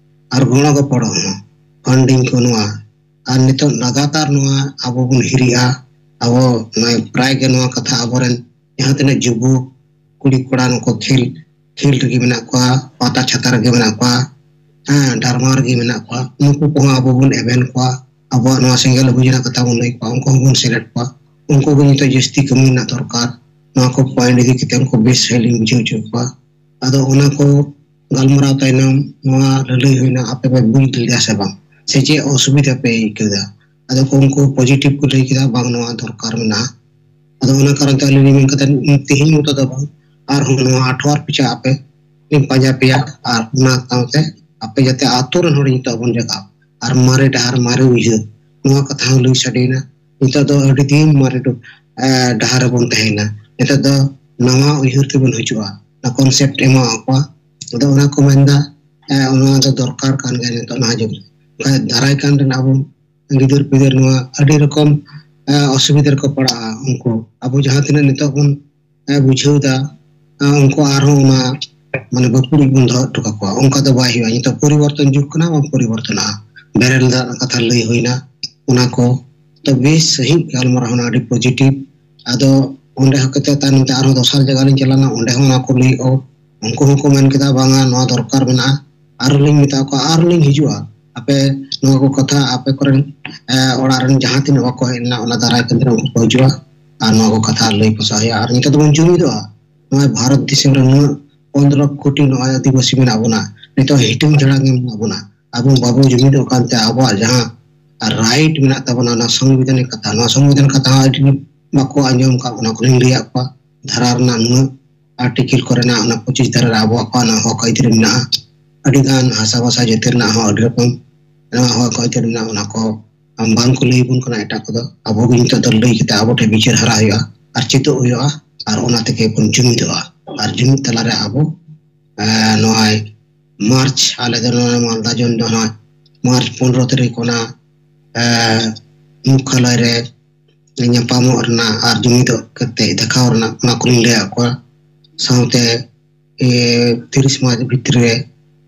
ᱟᱨ ᱜᱚᱲᱚ ᱜᱚᱯᱚᱲᱚ ᱦᱚᱸ, ᱯᱷᱟᱱᱰᱤᱝ ᱠᱚ ᱱᱚᱣᱟ᱾ ᱟᱨ ᱱᱤᱛᱚᱜ ᱞᱟᱜᱟᱛᱟᱨ ᱱᱚᱣᱟ ᱟᱵᱚ ᱵᱚᱱ ᱦᱤᱨᱤᱜᱼᱟ, ᱟᱵᱚ ᱱᱚᱜᱼᱚᱭ ᱯᱨᱟᱭ ᱜᱮ ᱱᱚᱣᱟ ᱠᱟᱛᱷᱟ ᱟᱵᱚᱨᱮᱱ ᱡᱟᱦᱟᱸ ᱛᱤᱱᱟᱹᱜ ᱡᱩᱵᱚ ᱠᱩᱲᱤ ᱠᱚᱲᱟ ᱱᱩᱠᱩ ᱠᱷᱮᱞ, ᱠᱷᱮᱞ ᱨᱮᱜᱮ ᱢᱮᱱᱟᱜ ᱠᱚᱣᱟ, ᱯᱟᱛᱟ ᱪᱷᱟᱛᱟ ᱨᱮᱜᱮ ᱢᱮᱱᱟᱜ ᱠᱚᱣᱟ, ᱦᱮᱸ, ᱰᱨᱟᱢᱟ ᱨᱮᱜᱮ ᱢᱮᱱᱟᱜ ᱠᱚᱣᱟ, ᱱᱩᱠᱩ ᱠᱚᱦᱚᱸ ᱟᱵᱚ ᱵᱚᱱ ᱮᱵᱷᱮᱱ ᱠᱚᱣᱟ, ᱟᱵᱚᱣᱟᱜ ᱱᱚᱣᱟ ᱥᱮᱸᱜᱮᱞ ᱚᱵᱷᱤᱡᱟᱱ ᱨᱮᱱᱟᱜ ᱠᱟᱛᱷᱟ ᱵᱚᱱ ᱞᱟᱹᱭ ᱠᱚᱣᱟ, ᱩᱱᱠᱩ ᱦᱚᱸᱵᱚᱱ ᱥᱮᱞᱮᱫ ᱠᱚᱣᱟ᱾ ᱩᱱᱠᱩ ᱜᱮ ᱱᱤᱛᱚᱜ ᱡᱟᱹᱥᱛᱤ ᱠᱟᱹᱢᱤ ᱨᱮᱱᱟᱜ ᱫᱚᱨᱠᱟᱨ᱾ ᱱᱚᱣᱟ ᱠᱚ point ᱤᱫᱤ ᱠᱟᱛᱮ ᱩᱱᱠᱩ ᱵᱮᱥ ᱥᱟᱺᱦᱤᱡ ᱞᱤᱧ ᱵᱩᱡᱷᱟᱹᱣ ᱦᱚᱪᱚ ᱠᱚᱣᱟ᱾ ᱟᱫᱚ ᱚᱱᱟ ᱠᱚ ᱜᱟᱞᱢᱟᱨᱟᱣ ᱛᱟᱭᱱᱚᱢ ᱱᱚᱣᱟ ᱞᱟᱹᱞᱟᱹᱭ ᱦᱩᱭᱱᱟ, ᱟᱯᱮ ᱯᱮ ᱵᱩᱡᱽ ᱞᱮᱫᱟ ᱥᱮ ᱵᱟᱝ, ᱥᱮ ᱪᱮᱫ ᱚᱥᱩᱵᱤᱫᱷᱟ ᱯᱮ ᱟᱹᱭᱠᱟᱹᱣ ᱮᱫᱟ? ᱟᱫᱚ ᱠᱚ ᱩᱱᱠᱩ positive ᱠᱚ ᱞᱟᱹᱭ ᱠᱮᱫᱟ, ᱵᱟᱝ, ᱱᱚᱣᱟ ᱫᱚᱨᱠᱟᱨ ᱢᱮᱱᱟᱜᱼᱟ᱾ ᱟᱫᱚ ᱚᱱᱟ ᱠᱟᱨᱚᱱ ᱛᱮ ᱟᱹᱞᱤᱧ ᱞᱤᱧ ᱢᱮᱱ ᱠᱟᱫᱟ, ᱛᱮᱦᱮᱧ ᱢᱚᱛᱚ ᱫᱚ ᱵᱟᱝ, ᱟᱨᱦᱚᱸ ᱱᱚᱣᱟ ᱟᱴᱷᱣᱟᱨ ᱯᱤᱪᱷᱟ ᱟᱯᱮ ᱞᱤᱧ ᱯᱟᱸᱡᱟ ᱯᱮᱭᱟ, ᱟᱨ ᱚᱱᱟ ᱥᱟᱶᱛᱮ ᱟᱯᱮ ᱡᱟᱛᱮ ᱟᱛᱳ ᱨᱮᱱ ᱦᱚᱲ ᱱᱤᱛᱚᱜ ᱵᱚᱱ ᱡᱟᱜᱟᱣ, ᱟᱨ ᱢᱟᱨᱮ ᱰᱟᱦᱟᱨ ᱢᱟᱨᱮ ᱩᱭᱦᱟᱹᱨ, ᱱᱚᱣᱟ ᱠᱟᱛᱷᱟ ᱦᱚᱸ ᱞᱟᱹᱭ ᱥᱟᱰᱮᱭᱮᱱᱟ᱾ ᱱᱤᱛᱚᱜ ᱫᱚ ᱟᱹᱰᱤ ᱫᱤᱱ ᱢᱟᱨᱮ ᱰᱚ-, ᱮ, ᱰᱟᱦᱟᱨ ᱨᱮᱵᱚᱱ ᱛᱟᱦᱮᱸᱭᱮᱱᱟ᱾ ᱱᱤᱛᱚᱜ ᱫᱚ ᱱᱟᱣᱟ ᱩᱭᱦᱟᱹᱨ ᱛᱮᱵᱚᱱ ᱦᱤᱡᱩᱜᱼᱟ, ᱱᱚᱣᱟ concept ᱮᱢᱟᱣᱟᱫ ᱠᱚᱣᱟ᱾ ᱟᱫᱚ ᱚᱱᱟ ᱠᱚ ᱢᱮᱱᱫᱟ, ᱮ, ᱱᱚᱣᱟ ᱫᱚ ᱫᱚᱨᱠᱟᱨ ᱠᱟᱱ ᱜᱮᱭᱟ ᱱᱤᱛᱚᱜ ᱱᱟᱦᱟᱜ ᱡᱩᱜᱽ ᱨᱮ᱾ ᱵᱟᱠᱷᱟᱡ ᱫᱟᱨᱟᱭ ᱠᱟᱱ ᱨᱮᱱ ᱟᱵᱚ ᱜᱤᱫᱟᱹᱨ ᱯᱤᱫᱟᱹᱨ ᱱᱚᱣᱟ ᱟᱹᱰᱤ ᱨᱚᱠᱚᱢ, ᱮ, ᱚᱥᱩᱵᱤᱫᱷᱟ ᱨᱮᱠᱚ ᱯᱟᱲᱟᱜᱼᱟ ᱩᱱᱠᱩ᱾ ᱟᱵᱚ ᱡᱟᱦᱟᱸ ᱛᱤᱱᱟᱹᱜ ᱱᱤᱛᱚᱜ ᱵᱚᱱ, ᱮ, ᱵᱩᱡᱷᱟᱹᱣ ᱮᱫᱟ, ᱮ, ᱩᱱᱠᱩ ᱟᱨᱦᱚᱸ ᱚᱱᱟ ᱢᱟᱱᱮ ᱵᱟᱹᱠᱩᱲᱤ ᱵᱚᱱ ᱫᱚᱦᱚ ᱦᱚᱴᱚ ᱠᱟᱠᱚᱣᱟ᱾ ᱚᱱᱠᱟ ᱫᱚ ᱵᱟᱭ ᱦᱩᱭᱩᱜᱼᱟ᱾ ᱱᱤᱛᱚᱜ ᱯᱚᱨᱤᱵᱚᱨᱛᱚᱱ ᱡᱩᱜᱽ ᱠᱟᱱᱟ, ᱵᱟᱝ ᱯᱚᱨᱤᱵᱚᱨᱛᱚᱱᱚᱜᱼᱟ᱾ ᱵᱮᱨᱮᱞ ᱫᱟᱜ ᱨᱮᱱᱟᱜ ᱠᱟᱛᱷᱟ ᱞᱟᱹᱭ ᱦᱩᱭᱱᱟ, ᱚᱱᱟ ᱠᱚ᱾ ᱛᱚ ᱵᱮᱥ ᱥᱟᱺᱦᱤᱡ ᱜᱟᱞᱢᱟᱨᱟᱣ ᱦᱩᱭᱱᱟ, ᱟᱹᱰᱤ positive᱾ ᱟᱫᱚ ᱚᱸᱰᱮ ᱦᱚᱸ ᱠᱟᱛᱮ ᱛᱟᱭᱱᱚᱢ ᱛᱮ ᱟᱨᱦᱚᱸ ᱫᱚᱥᱟᱨ ᱡᱟᱭᱜᱟ ᱞᱤᱧ ᱪᱟᱞᱟᱣᱱᱟ, ᱚᱸᱰᱮ ᱦᱚᱸ ᱚᱱᱟ ᱠᱚ ᱞᱟᱹᱭᱮᱫᱼᱟ᱾ ᱩᱱᱠᱩ ᱦᱚᱸᱠᱚ ᱢᱮᱱ ᱠᱮᱫᱟ, ᱵᱟᱝᱟ, ᱱᱚᱣᱟ ᱫᱚᱨᱠᱟᱨ ᱢᱮᱱᱟᱜᱼᱟ᱾ ᱟᱨᱦᱚᱸ ᱞᱤᱧ ᱢᱮᱛᱟ ᱠᱚᱣᱟ, ᱟᱨᱦᱚᱸ ᱞᱤᱧ ᱦᱤᱡᱩᱜᱼᱟ, ᱟᱯᱮ ᱱᱚᱣᱟ ᱠᱚ ᱠᱟᱛᱷᱟ ᱟᱯᱮ ᱠᱚᱨᱮᱱ, ᱮ, ᱚᱲᱟᱜ ᱨᱮᱱ ᱡᱟᱦᱟᱸ ᱛᱤᱱᱟᱹᱜ ᱵᱟᱠᱚ ᱦᱮᱡ ᱞᱮᱱᱟ, ᱚᱱᱟ ᱫᱟᱨᱟᱭ ᱠᱟᱛᱮ ᱩᱱᱠᱩ ᱠᱚ ᱦᱤᱡᱩᱜᱼᱟ ᱟᱨ ᱱᱚᱣᱟ ᱠᱚ ᱠᱟᱛᱷᱟ ᱞᱟᱹᱭ ᱯᱟᱥᱟᱣ ᱦᱩᱭᱩᱜᱼᱟ᱾ ᱟᱨ ᱱᱤᱛᱚᱜ ᱫᱚᱵᱚᱱ ᱡᱩᱢᱤᱫᱚᱜᱼᱟ᱾ ᱱᱚᱜᱼᱚᱭ ᱵᱷᱟᱨᱚᱛ ᱫᱤᱥᱚᱢ ᱨᱮ ᱱᱩᱱᱟᱹᱜ ᱯᱚᱱᱫᱽᱨᱚ ᱠᱳᱴᱤ ᱱᱚᱜᱼᱚᱭ ᱟᱹᱫᱤᱵᱟᱹᱥᱤ ᱢᱮᱱᱟᱜ ᱵᱚᱱᱟ, ᱱᱤᱛᱚᱜ ᱦᱤᱴᱤᱧ ᱡᱷᱟᱲᱟ ᱜᱮ ᱢᱮᱱᱟᱜ ᱵᱚᱱᱟ᱾ ᱟᱵᱚ ᱵᱟᱵᱚ ᱡᱩᱢᱤᱫᱚᱜ ᱠᱟᱱᱛᱮ ᱟᱵᱚᱣᱟᱜ ᱡᱟᱦᱟᱸ right ᱢᱮᱱᱟᱜ ᱛᱟᱵᱚᱱᱟ, ᱚᱱᱟ ᱥᱚᱝᱵᱤᱫᱷᱟᱱᱤᱠ ᱠᱟᱛᱷᱟ, ᱱᱚᱣᱟ ᱥᱚᱝᱵᱤᱫᱷᱟᱱ ᱠᱟᱛᱷᱟ ᱦᱚᱸ ᱟᱹᱰᱤ ᱵᱟᱠᱚ ᱟᱸᱡᱚᱢ ᱠᱟᱜ, ᱚᱱᱟ ᱠᱚᱞᱤᱧ ᱞᱟᱹᱭᱟᱫ ᱠᱚᱣᱟ᱾ ᱫᱷᱟᱨᱟ ᱨᱮᱱᱟᱜ ᱱᱩᱱᱟᱹᱜ article ᱠᱚᱨᱮᱱᱟᱜ ᱚᱱᱟ ᱯᱚᱸᱪᱤᱥ ᱫᱷᱟᱨᱟ ᱨᱮ ᱟᱵᱚᱣᱟᱜ ᱚᱱᱟ ᱦᱚᱠ ᱟᱹᱭᱫᱟᱹᱨᱤ ᱢᱮᱱᱟᱜᱼᱟ᱾ ᱟᱹᱰᱤᱜᱟᱱ ᱦᱟᱥᱟ ᱵᱷᱟᱥᱟ ᱡᱟᱹᱛᱤ ᱨᱮᱱᱟᱜ ᱦᱚᱸ ᱟᱹᱰᱤ ᱨᱚᱠᱚᱢ ᱱᱚᱣᱟ ᱦᱚᱠ ᱟᱹᱭᱫᱟᱹᱨᱤ ᱢᱮᱱᱟᱜᱼᱟ, ᱚᱱᱟ ᱠᱚ ᱵᱟᱝ ᱠᱚ ᱞᱟᱹᱭ ᱟᱵᱚᱱ ᱠᱟᱱᱟ ᱮᱴᱟᱜ ᱠᱚᱫᱚ᱾ ᱟᱵᱚ ᱜᱮ ᱱᱤᱛᱚᱜ ᱫᱚ ᱞᱟᱹᱭ ᱠᱟᱛᱮ ᱟᱵᱚ ᱴᱷᱮᱱ ᱵᱤᱪᱟᱹᱨ ᱦᱟᱨᱟ ᱦᱩᱭᱩᱜᱼᱟ ᱟᱨ ᱪᱮᱫᱚᱜ ᱦᱩᱭᱩᱜᱼᱟ, ᱟᱨ ᱚᱱᱟ ᱛᱮᱜᱮ ᱵᱚᱱ ᱡᱩᱢᱤᱫᱚᱜᱼᱟ᱾ ᱟᱨ ᱡᱩᱢᱤᱫ ᱛᱟᱞᱟᱨᱮ ᱟᱵᱚ, ᱮ, ᱱᱚᱜᱼᱚᱭ ᱢᱟᱨᱪ, ᱟᱞᱮ ᱫᱚ ᱱᱚᱣᱟ ᱢᱟᱞᱫᱟ ᱡᱳᱱ ᱫᱚ ᱱᱚᱜᱼᱚᱭ ᱢᱟᱨᱪ ᱯᱚᱱᱨᱚ ᱛᱟᱹᱨᱤᱠᱷ ᱚᱱᱟ, ᱮ, ᱢᱩᱠᱷᱟᱞᱚᱭ ᱨᱮ ᱧᱟᱯᱟᱢᱚᱜ ᱨᱮᱱᱟᱜ ᱟᱨ ᱡᱩᱢᱤᱫᱚᱜ ᱠᱟᱛᱮ ᱫᱮᱠᱷᱟᱣ ᱨᱮᱱᱟᱜ, ᱚᱱᱟ ᱠᱚᱞᱤᱧ ᱞᱟᱹᱭᱟᱫ ᱠᱚᱣᱟ᱾ ᱥᱟᱶᱛᱮ, ᱮ, ᱛᱤᱨᱤᱥ ᱢᱟᱨᱪ ᱵᱷᱤᱛᱨᱤ ᱨᱮ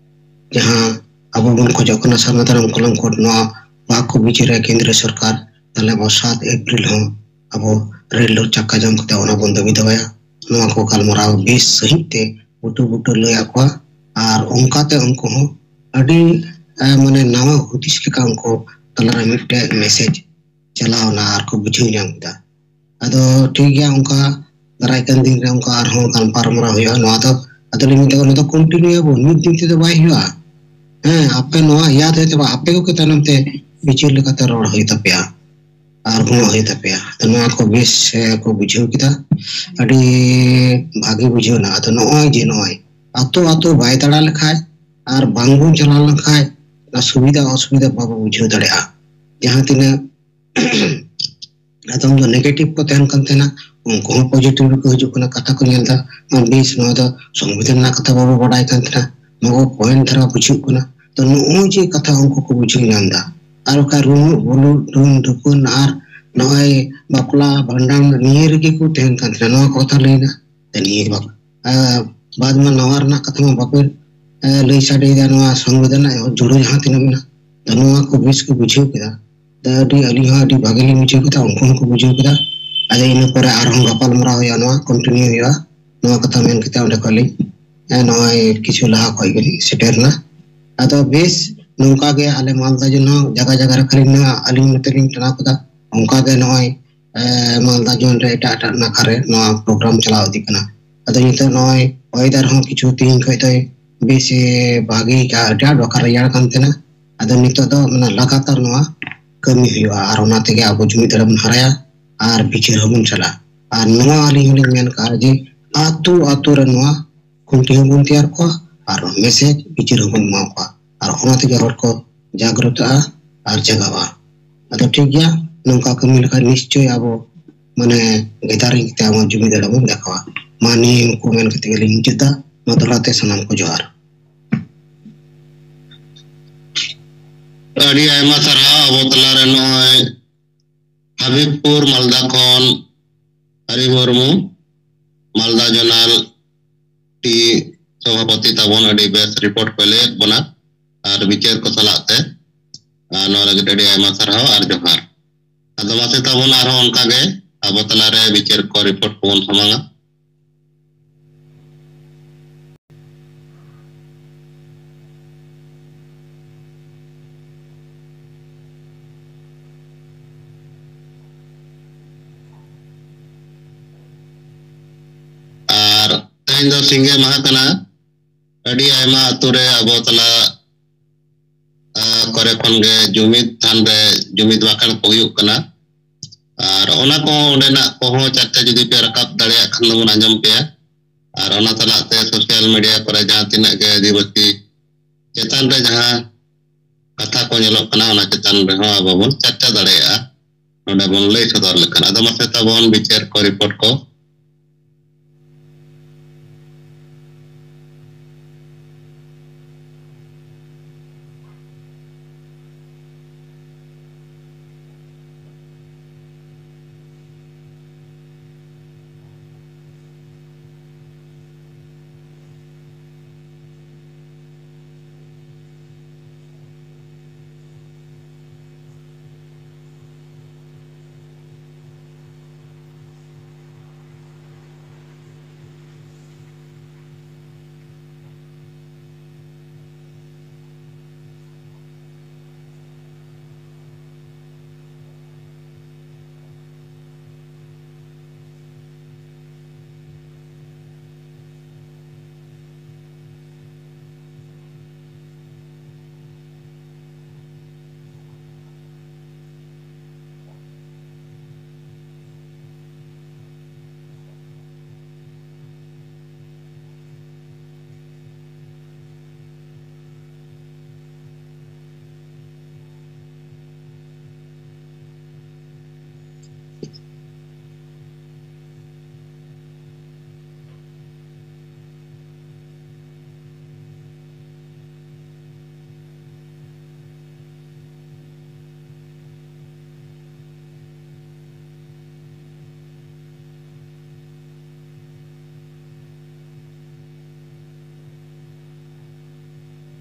ᱡᱟᱦᱟᱸ ᱟᱵᱚ ᱵᱚᱱ ᱠᱷᱚᱡᱚᱜ ᱠᱟᱱᱟ ᱥᱟᱨᱱᱟ ᱫᱷᱚᱨᱚᱢ ᱠᱚᱞᱚᱢ ᱠᱳᱰ, ᱱᱚᱣᱟ ᱵᱟᱠᱚ ᱵᱤᱪᱟᱹᱨᱟ ᱠᱮᱱᱫᱨᱚ ᱥᱚᱨᱠᱟᱨ, ᱛᱟᱦᱞᱮ ᱟᱵᱚ ᱥᱟᱛ ᱮᱯᱨᱤᱞ ᱦᱚᱸ ᱟᱵᱚ ᱨᱮᱞ ᱨᱳᱰ ᱪᱟᱠᱟ ᱡᱟᱢ ᱠᱟᱛᱮ ᱚᱱᱟ ᱵᱚᱱ ᱫᱟᱹᱵᱤ ᱫᱟᱣᱟᱭᱟ᱾ ᱱᱚᱣᱟ ᱠᱚ ᱜᱟᱞᱢᱟᱨᱟᱣ ᱵᱮᱥ ᱥᱟᱺᱦᱤᱡ ᱛᱮ ᱵᱩᱴᱟᱹ ᱵᱩᱴᱟᱹ ᱞᱟᱹᱭᱟᱫ ᱠᱚᱣᱟ᱾ ᱟᱨ ᱚᱱᱠᱟᱛᱮ ᱩᱱᱠᱩ ᱦᱚᱸ ᱟᱹᱰᱤ, ᱮ, ᱢᱟᱱᱮ ᱱᱟᱣᱟ ᱦᱩᱫᱤᱥ ᱞᱮᱠᱟ ᱩᱱᱠᱩ ᱛᱟᱞᱟᱨᱮ ᱢᱤᱫᱴᱮᱡ message ᱪᱟᱞᱟᱣ ᱮᱱᱟ ᱟᱨ ᱠᱚ ᱵᱩᱡᱷᱟᱹᱣ ᱧᱟᱢ ᱠᱮᱫᱟ᱾ ᱟᱫᱚ ᱴᱷᱤᱠ ᱜᱮᱭᱟ, ᱚᱱᱠᱟ ᱫᱟᱨᱟᱭ ᱠᱟᱱ ᱫᱤᱱ ᱨᱮ ᱚᱱᱠᱟ ᱟᱨᱦᱚᱸ ᱜᱟᱞᱢᱟᱨᱟᱣ ᱦᱩᱭᱩᱜᱼᱟ᱾ ᱱᱚᱣᱟ ᱫᱚ ᱟᱫᱚ ᱞᱤᱧ ᱢᱮᱛᱟ ᱠᱚᱣᱟ, ᱱᱚᱣᱟ ᱫᱚ ᱠᱚᱱᱴᱤᱱᱤᱭᱩ ᱟᱵᱚᱱ, ᱢᱤᱫ ᱫᱤᱱ ᱛᱮᱫᱚ ᱵᱟᱭ ᱦᱩᱭᱩᱜᱼᱟ᱾ ᱦᱮᱸ, ᱟᱯᱮ ᱱᱚᱣᱟ ᱤᱭᱟᱫ ᱦᱩᱭᱩᱜ ᱛᱟᱯᱮᱭᱟ, ᱟᱯᱮ ᱠᱚᱜᱮ ᱛᱟᱭᱱᱚᱢ ᱛᱮ ᱵᱤᱪᱟᱹᱨ ᱞᱮᱠᱟᱛᱮ ᱨᱚᱲ ᱦᱩᱭᱩᱜ ᱛᱟᱯᱮᱭᱟ ᱟᱨ ᱜᱚᱲᱚ ᱦᱩᱭᱩᱜ ᱛᱟᱯᱮᱭᱟ᱾ ᱛᱚ ᱱᱚᱣᱟ ᱠᱚ ᱵᱮᱥ ᱠᱚ ᱵᱩᱡᱷᱟᱹᱣ ᱠᱮᱫᱟ, ᱟᱹᱰᱤ ᱵᱷᱟᱜᱮ ᱵᱩᱡᱷᱟᱹᱣ ᱮᱱᱟ᱾ ᱟᱫᱚ ᱱᱚᱜᱼᱚᱭ ᱡᱮ ᱱᱚᱜᱼᱚᱭ ᱟᱛᱳ ᱟᱛᱳ ᱵᱟᱭ ᱫᱟᱬᱟ ᱞᱮᱠᱷᱟᱡ ᱟᱨ ᱵᱟᱝᱵᱚᱱ ᱪᱟᱞᱟᱣ ᱞᱮᱱᱠᱷᱟᱡ ᱚᱱᱟ ᱥᱩᱵᱤᱫᱷᱟ ᱚᱥᱩᱵᱤᱫᱷᱟ ᱵᱟᱵᱚ ᱵᱩᱡᱷᱟᱹᱣ ᱫᱟᱲᱮᱭᱟᱜᱼᱟ᱾ ᱡᱟᱦᱟᱸ ᱛᱤᱱᱟᱹᱜ ᱟᱫᱚᱢ ᱫᱚ ᱱᱮᱜᱮᱴᱤᱵᱷ ᱠᱚ ᱛᱟᱦᱮᱱ ᱠᱟᱱ ᱛᱟᱦᱮᱱᱟ, ᱩᱱᱠᱩ ᱦᱚᱸ ᱯᱚᱡᱤᱴᱤᱵᱷ ᱨᱮᱠᱚ ᱦᱤᱡᱩᱜ ᱠᱟᱱᱟ, ᱠᱟᱛᱷᱟ ᱠᱚ ᱧᱮᱞ ᱮᱫᱟ, ᱵᱮᱥ, ᱱᱚᱣᱟ ᱫᱚ ᱥᱚᱝᱵᱤᱫᱷᱟᱱ ᱨᱮᱱᱟᱜ ᱠᱟᱛᱷᱟ ᱵᱟᱵᱚ ᱵᱟᱰᱟᱭ ᱠᱟᱱ ᱛᱟᱦᱮᱱᱟ, ᱱᱚᱣᱟ ᱠᱚ ᱯᱚᱭᱮᱱᱴ ᱫᱷᱟᱨᱟ ᱵᱩᱡᱷᱟᱹᱜ ᱠᱟᱱᱟ᱾ ᱛᱚ ᱱᱚᱜᱼᱚᱭ ᱡᱮ ᱠᱟᱛᱷᱟ ᱩᱱᱠᱩ ᱠᱚ ᱵᱩᱡᱷᱟᱹᱣ ᱧᱟᱢ ᱮᱫᱟ, ᱟᱨ ᱵᱟᱠᱷᱟᱱ ᱨᱩᱢᱩᱜ ᱵᱩᱞᱩᱜ ᱰᱩᱢ ᱰᱩᱠᱩᱱ ᱟᱨ ᱱᱚᱜᱼᱚᱭ ᱵᱟᱯᱞᱟ ᱵᱷᱟᱸᱰᱟᱱ ᱱᱤᱭᱟᱹ ᱨᱮᱜᱮ ᱠᱚ ᱛᱟᱦᱮᱱ ᱠᱟᱱ ᱛᱟᱦᱮᱱᱟ, ᱱᱚᱣᱟ ᱠᱚ ᱠᱟᱛᱷᱟ ᱞᱟᱹᱭ ᱮᱱᱟ᱾ ᱛᱚ ᱱᱤᱭᱟᱹ ᱵᱟᱯ-, ᱟᱨ ᱵᱟᱫ ᱢᱟ ᱱᱟᱣᱟ ᱨᱮᱱᱟᱜ ᱠᱟᱛᱷᱟ ᱢᱟ ᱵᱟᱯᱮ ᱞᱟᱹᱭ ᱥᱟᱰᱮᱭᱮᱫᱟ, ᱱᱚᱣᱟ ᱥᱚᱝᱵᱤᱫᱷᱟᱱ ᱨᱮᱱᱟᱜ ᱡᱩᱲᱟᱹ ᱡᱟᱦᱟᱸ ᱛᱤᱱᱟᱹᱜ ᱢᱮᱱᱟᱜᱼᱟ᱾ ᱛᱚ ᱱᱚᱣᱟ ᱠᱚ ᱵᱮᱥ ᱠᱚ ᱵᱩᱡᱷᱟᱹᱣ ᱠᱮᱫᱟ᱾ ᱛᱚ ᱟᱹᱰᱤ, ᱟᱹᱞᱤᱧ ᱦᱚᱸ ᱟᱹᱰᱤ ᱵᱷᱟᱜᱮ ᱞᱤᱧ ᱵᱩᱡᱷᱟᱹᱣ ᱠᱮᱫᱟ, ᱩᱱᱠᱩ ᱦᱚᱸᱠᱚ ᱵᱩᱡᱷᱟᱹᱣ ᱠᱮᱫᱟ᱾ ᱟᱫᱚ ᱤᱱᱟᱹ ᱯᱚᱨᱮ ᱟᱨᱦᱚᱸ ᱜᱟᱯᱟᱞ ᱢᱟᱨᱟᱣ ᱦᱩᱭᱩᱜᱼᱟ, ᱱᱚᱣᱟ ᱠᱚᱱᱴᱤᱱᱤᱭᱩ ᱦᱩᱭᱩᱜᱼᱟ᱾ ᱱᱚᱣᱟ ᱠᱟᱛᱷᱟ ᱢᱮᱱ ᱠᱟᱛᱮ ᱚᱸᱰᱮ ᱠᱷᱚᱱ ᱞᱤᱧ, ᱮ, ᱱᱚᱜᱼᱚᱭ ᱠᱤᱪᱷᱩ ᱞᱟᱦᱟ ᱠᱷᱚᱱ ᱜᱮᱞᱤᱧ ᱥᱮᱴᱮᱨ ᱮᱱᱟ᱾ ᱟᱫᱚ ᱵᱮᱥ, ᱱᱚᱝᱠᱟ ᱜᱮ ᱟᱞᱮ ᱢᱟᱞᱫᱟ ᱡᱮᱱᱚ ᱡᱟᱭᱜᱟ ᱡᱟᱭᱜᱟ ᱨᱮ ᱠᱷᱟᱹᱞᱤ ᱢᱮᱱᱟᱜᱼᱟ, ᱟᱹᱞᱤᱧ ᱱᱚᱛᱮ ᱞᱤᱧ ᱴᱟᱱᱟᱣ ᱠᱮᱫᱟ᱾ ᱚᱱᱠᱟ ᱜᱮ ᱱᱚᱜᱼᱚᱭ, ᱮ, ᱢᱟᱞᱫᱟ ᱡᱚᱱ ᱨᱮ ᱮᱴᱟᱜ ᱮᱴᱟᱜ ᱱᱟᱠᱷᱟ ᱨᱮ ᱱᱚᱣᱟ ᱯᱨᱳᱜᱨᱟᱢ ᱪᱟᱞᱟᱣ ᱤᱫᱤᱜ ᱠᱟᱱᱟ᱾ ᱟᱫᱚ ᱱᱤᱛᱚᱜ ᱱᱚᱜᱼᱚᱭ ᱚᱭᱮᱫᱟᱨ ᱦᱚᱸ ᱠᱤᱪᱷᱩ ᱛᱤᱦᱤᱧ ᱠᱷᱚᱱ ᱫᱚᱭ ᱵᱮᱥ ᱮ ᱵᱷᱟᱜᱮ ᱠᱟᱜᱼᱟ, ᱟᱹᱰᱤ ᱟᱸᱴ ᱵᱟᱠᱷᱟᱱ ᱨᱮᱭᱟᱲ ᱠᱟᱱ ᱛᱟᱦᱮᱱᱟ᱾ ᱟᱫᱚ ᱱᱤᱛᱚᱜ ᱫᱚ ᱢᱟᱱᱮ ᱞᱟᱜᱟᱛᱟᱨ ᱱᱚᱣᱟ ᱠᱟᱹᱢᱤ ᱦᱩᱭᱩᱜᱼᱟ, ᱟᱨ ᱚᱱᱟ ᱛᱮᱜᱮ ᱟᱵᱚ ᱡᱩᱢᱤᱫ ᱫᱟᱲᱮ ᱵᱚᱱ ᱦᱟᱨᱟᱭᱟ ᱟᱨ ᱵᱤᱪᱟᱹᱨ ᱦᱚᱸᱵᱚᱱ ᱪᱟᱞᱟᱜᱼᱟ᱾ ᱟᱨ ᱱᱚᱣᱟ ᱟᱹᱞᱤᱧ ᱦᱚᱸᱞᱤᱧ ᱢᱮᱱ ᱠᱟᱜᱼᱟ ᱡᱮ ᱟᱹᱛᱩ ᱟᱹᱛᱩ ᱨᱮ ᱱᱚᱣᱟ ᱠᱷᱩᱱᱴᱤ ᱦᱚᱸᱵᱚᱱ ᱛᱮᱭᱟᱨ ᱠᱚᱣᱟ ᱟᱨ ᱢᱮᱥᱮᱡᱽ ᱵᱤᱪᱟᱹᱨ ᱦᱚᱸᱵᱚᱱ ᱮᱢᱟ ᱠᱚᱣᱟ, ᱟᱨ ᱚᱱᱟ ᱛᱮᱜᱮ ᱦᱚᱲ ᱠᱚ ᱡᱟᱜᱽᱨᱚᱛᱚᱜᱼᱟ ᱟᱨ ᱡᱟᱜᱟᱜᱼᱟ᱾ ᱟᱫᱚ ᱴᱷᱤᱠ ᱜᱮᱭᱟ, ᱱᱚᱝᱠᱟ ᱠᱟᱹᱢᱤ ᱞᱮᱠᱷᱟᱱ ᱱᱤᱥᱪᱳᱭ ᱟᱵᱚ ᱢᱟᱱᱮ ᱜᱮᱫᱟᱨᱤᱝ ᱠᱟᱛᱮ ᱟᱵᱚ ᱡᱩᱢᱤᱫ ᱫᱟᱲᱮ ᱵᱚᱱ ᱫᱮᱠᱷᱟᱣᱟ᱾ ᱢᱟ ᱱᱤᱭᱟᱹ ᱠᱚ ᱢᱮᱱ ᱠᱟᱛᱮ ᱜᱮᱞᱤᱧ ᱢᱩᱪᱟᱹᱫᱟ᱾ ᱢᱟ ᱫᱚᱦᱲᱟ ᱛᱮ ᱥᱟᱱᱟᱢ ᱠᱚ ᱡᱚᱦᱟᱨ᱾ ᱟᱹᱰᱤ ᱟᱭᱢᱟ ᱥᱟᱨᱦᱟᱣ ᱟᱵᱚ ᱛᱟᱞᱟᱨᱮ ᱱᱚᱜᱼᱚᱭ ᱦᱟᱵᱤᱵᱽᱯᱩᱨ ᱢᱟᱞᱫᱟ ᱠᱷᱚᱱ ᱦᱟᱨᱤ ᱢᱩᱨᱢᱩ, ᱢᱟᱞᱫᱟ ᱡᱚᱱᱟᱞ ᱴᱤ ᱥᱚᱵᱷᱟᱯᱚᱛᱤ ᱛᱟᱵᱚᱱ, ᱟᱹᱰᱤ ᱵᱮᱥ ᱨᱤᱯᱳᱨᱴ ᱠᱚ ᱞᱟᱹᱭᱮᱫ ᱵᱚᱱᱟ ᱟᱨ ᱵᱤᱪᱟᱹᱨ ᱠᱚ ᱥᱟᱞᱟᱜ ᱛᱮ᱾ ᱟᱨ ᱱᱚᱣᱟ ᱞᱟᱹᱜᱤᱫ ᱟᱹᱰᱤ ᱟᱭᱢᱟ ᱥᱟᱨᱦᱟᱣ ᱟᱨ ᱡᱚᱦᱟᱨ᱾ ᱟᱫᱚ ᱢᱟᱥᱮ ᱛᱟᱵᱚᱱ ᱟᱨᱦᱚᱸ ᱚᱱᱠᱟ ᱜᱮ ᱟᱵᱚ ᱛᱟᱞᱟᱨᱮ ᱵᱤᱪᱟᱹᱨ ᱠᱚ ᱨᱤᱯᱳᱨᱴ ᱠᱚᱵᱚᱱ ᱥᱟᱢᱟᱝᱟ᱾ ᱛᱮᱦᱮᱧ ᱫᱚ ᱥᱤᱸᱜᱮ ᱢᱟᱦᱟ ᱠᱟᱱᱟ᱾ ᱟᱹᱰᱤ ᱟᱭᱢᱟ ᱟᱛᱳ ᱨᱮ ᱟᱵᱚ ᱛᱟᱞᱟ, ᱟ, ᱠᱚᱨᱮ ᱠᱷᱚᱱ ᱜᱮ ᱡᱩᱢᱤᱫ ᱛᱷᱟᱱ ᱨᱮ ᱡᱩᱢᱤᱫ ᱵᱟᱠᱷᱮᱬ ᱠᱚ ᱦᱩᱭᱩᱜ ᱠᱟᱱᱟ᱾ ᱟᱨ ᱚᱱᱟ ᱠᱚᱦᱚᱸ, ᱚᱸᱰᱮᱱᱟᱜ ᱠᱚᱦᱚᱸ ᱪᱟᱨᱪᱟ ᱡᱩᱫᱤ ᱯᱮ ᱨᱟᱠᱟᱵ ᱫᱟᱲᱮᱭᱟᱜ ᱠᱷᱟᱱ ᱫᱚᱵᱚᱱ ᱟᱸᱡᱚᱢ ᱯᱮᱭᱟ᱾ ᱟᱨ ᱚᱱᱟ ᱥᱟᱞᱟᱜ ᱛᱮ social media ᱠᱚᱨᱮ ᱡᱟᱦᱟᱸ ᱛᱤᱱᱟᱹᱜ ᱜᱮ ᱟᱹᱫᱤᱵᱟᱹᱥᱤ ᱪᱮᱛᱟᱱ ᱨᱮ ᱡᱟᱦᱟᱸ ᱠᱟᱛᱷᱟ ᱠᱚ ᱧᱮᱞᱚᱜ ᱠᱟᱱᱟ, ᱚᱱᱟ ᱪᱮᱛᱟᱱ ᱨᱮᱦᱚᱸ ᱟᱵᱚ ᱵᱚᱱ ᱪᱟᱨᱪᱟ ᱫᱟᱲᱮᱭᱟᱜᱼᱟ᱾ ᱱᱚᱰᱮ ᱵᱚᱱ ᱞᱟᱹᱭ ᱥᱚᱫᱚᱨ ᱞᱮᱠᱷᱟᱱ, ᱟᱫᱚ ᱢᱟᱥᱮ ᱛᱟᱵᱚᱱ ᱵᱤᱪᱟᱹᱨ ᱠᱚ, report ᱠᱚ᱾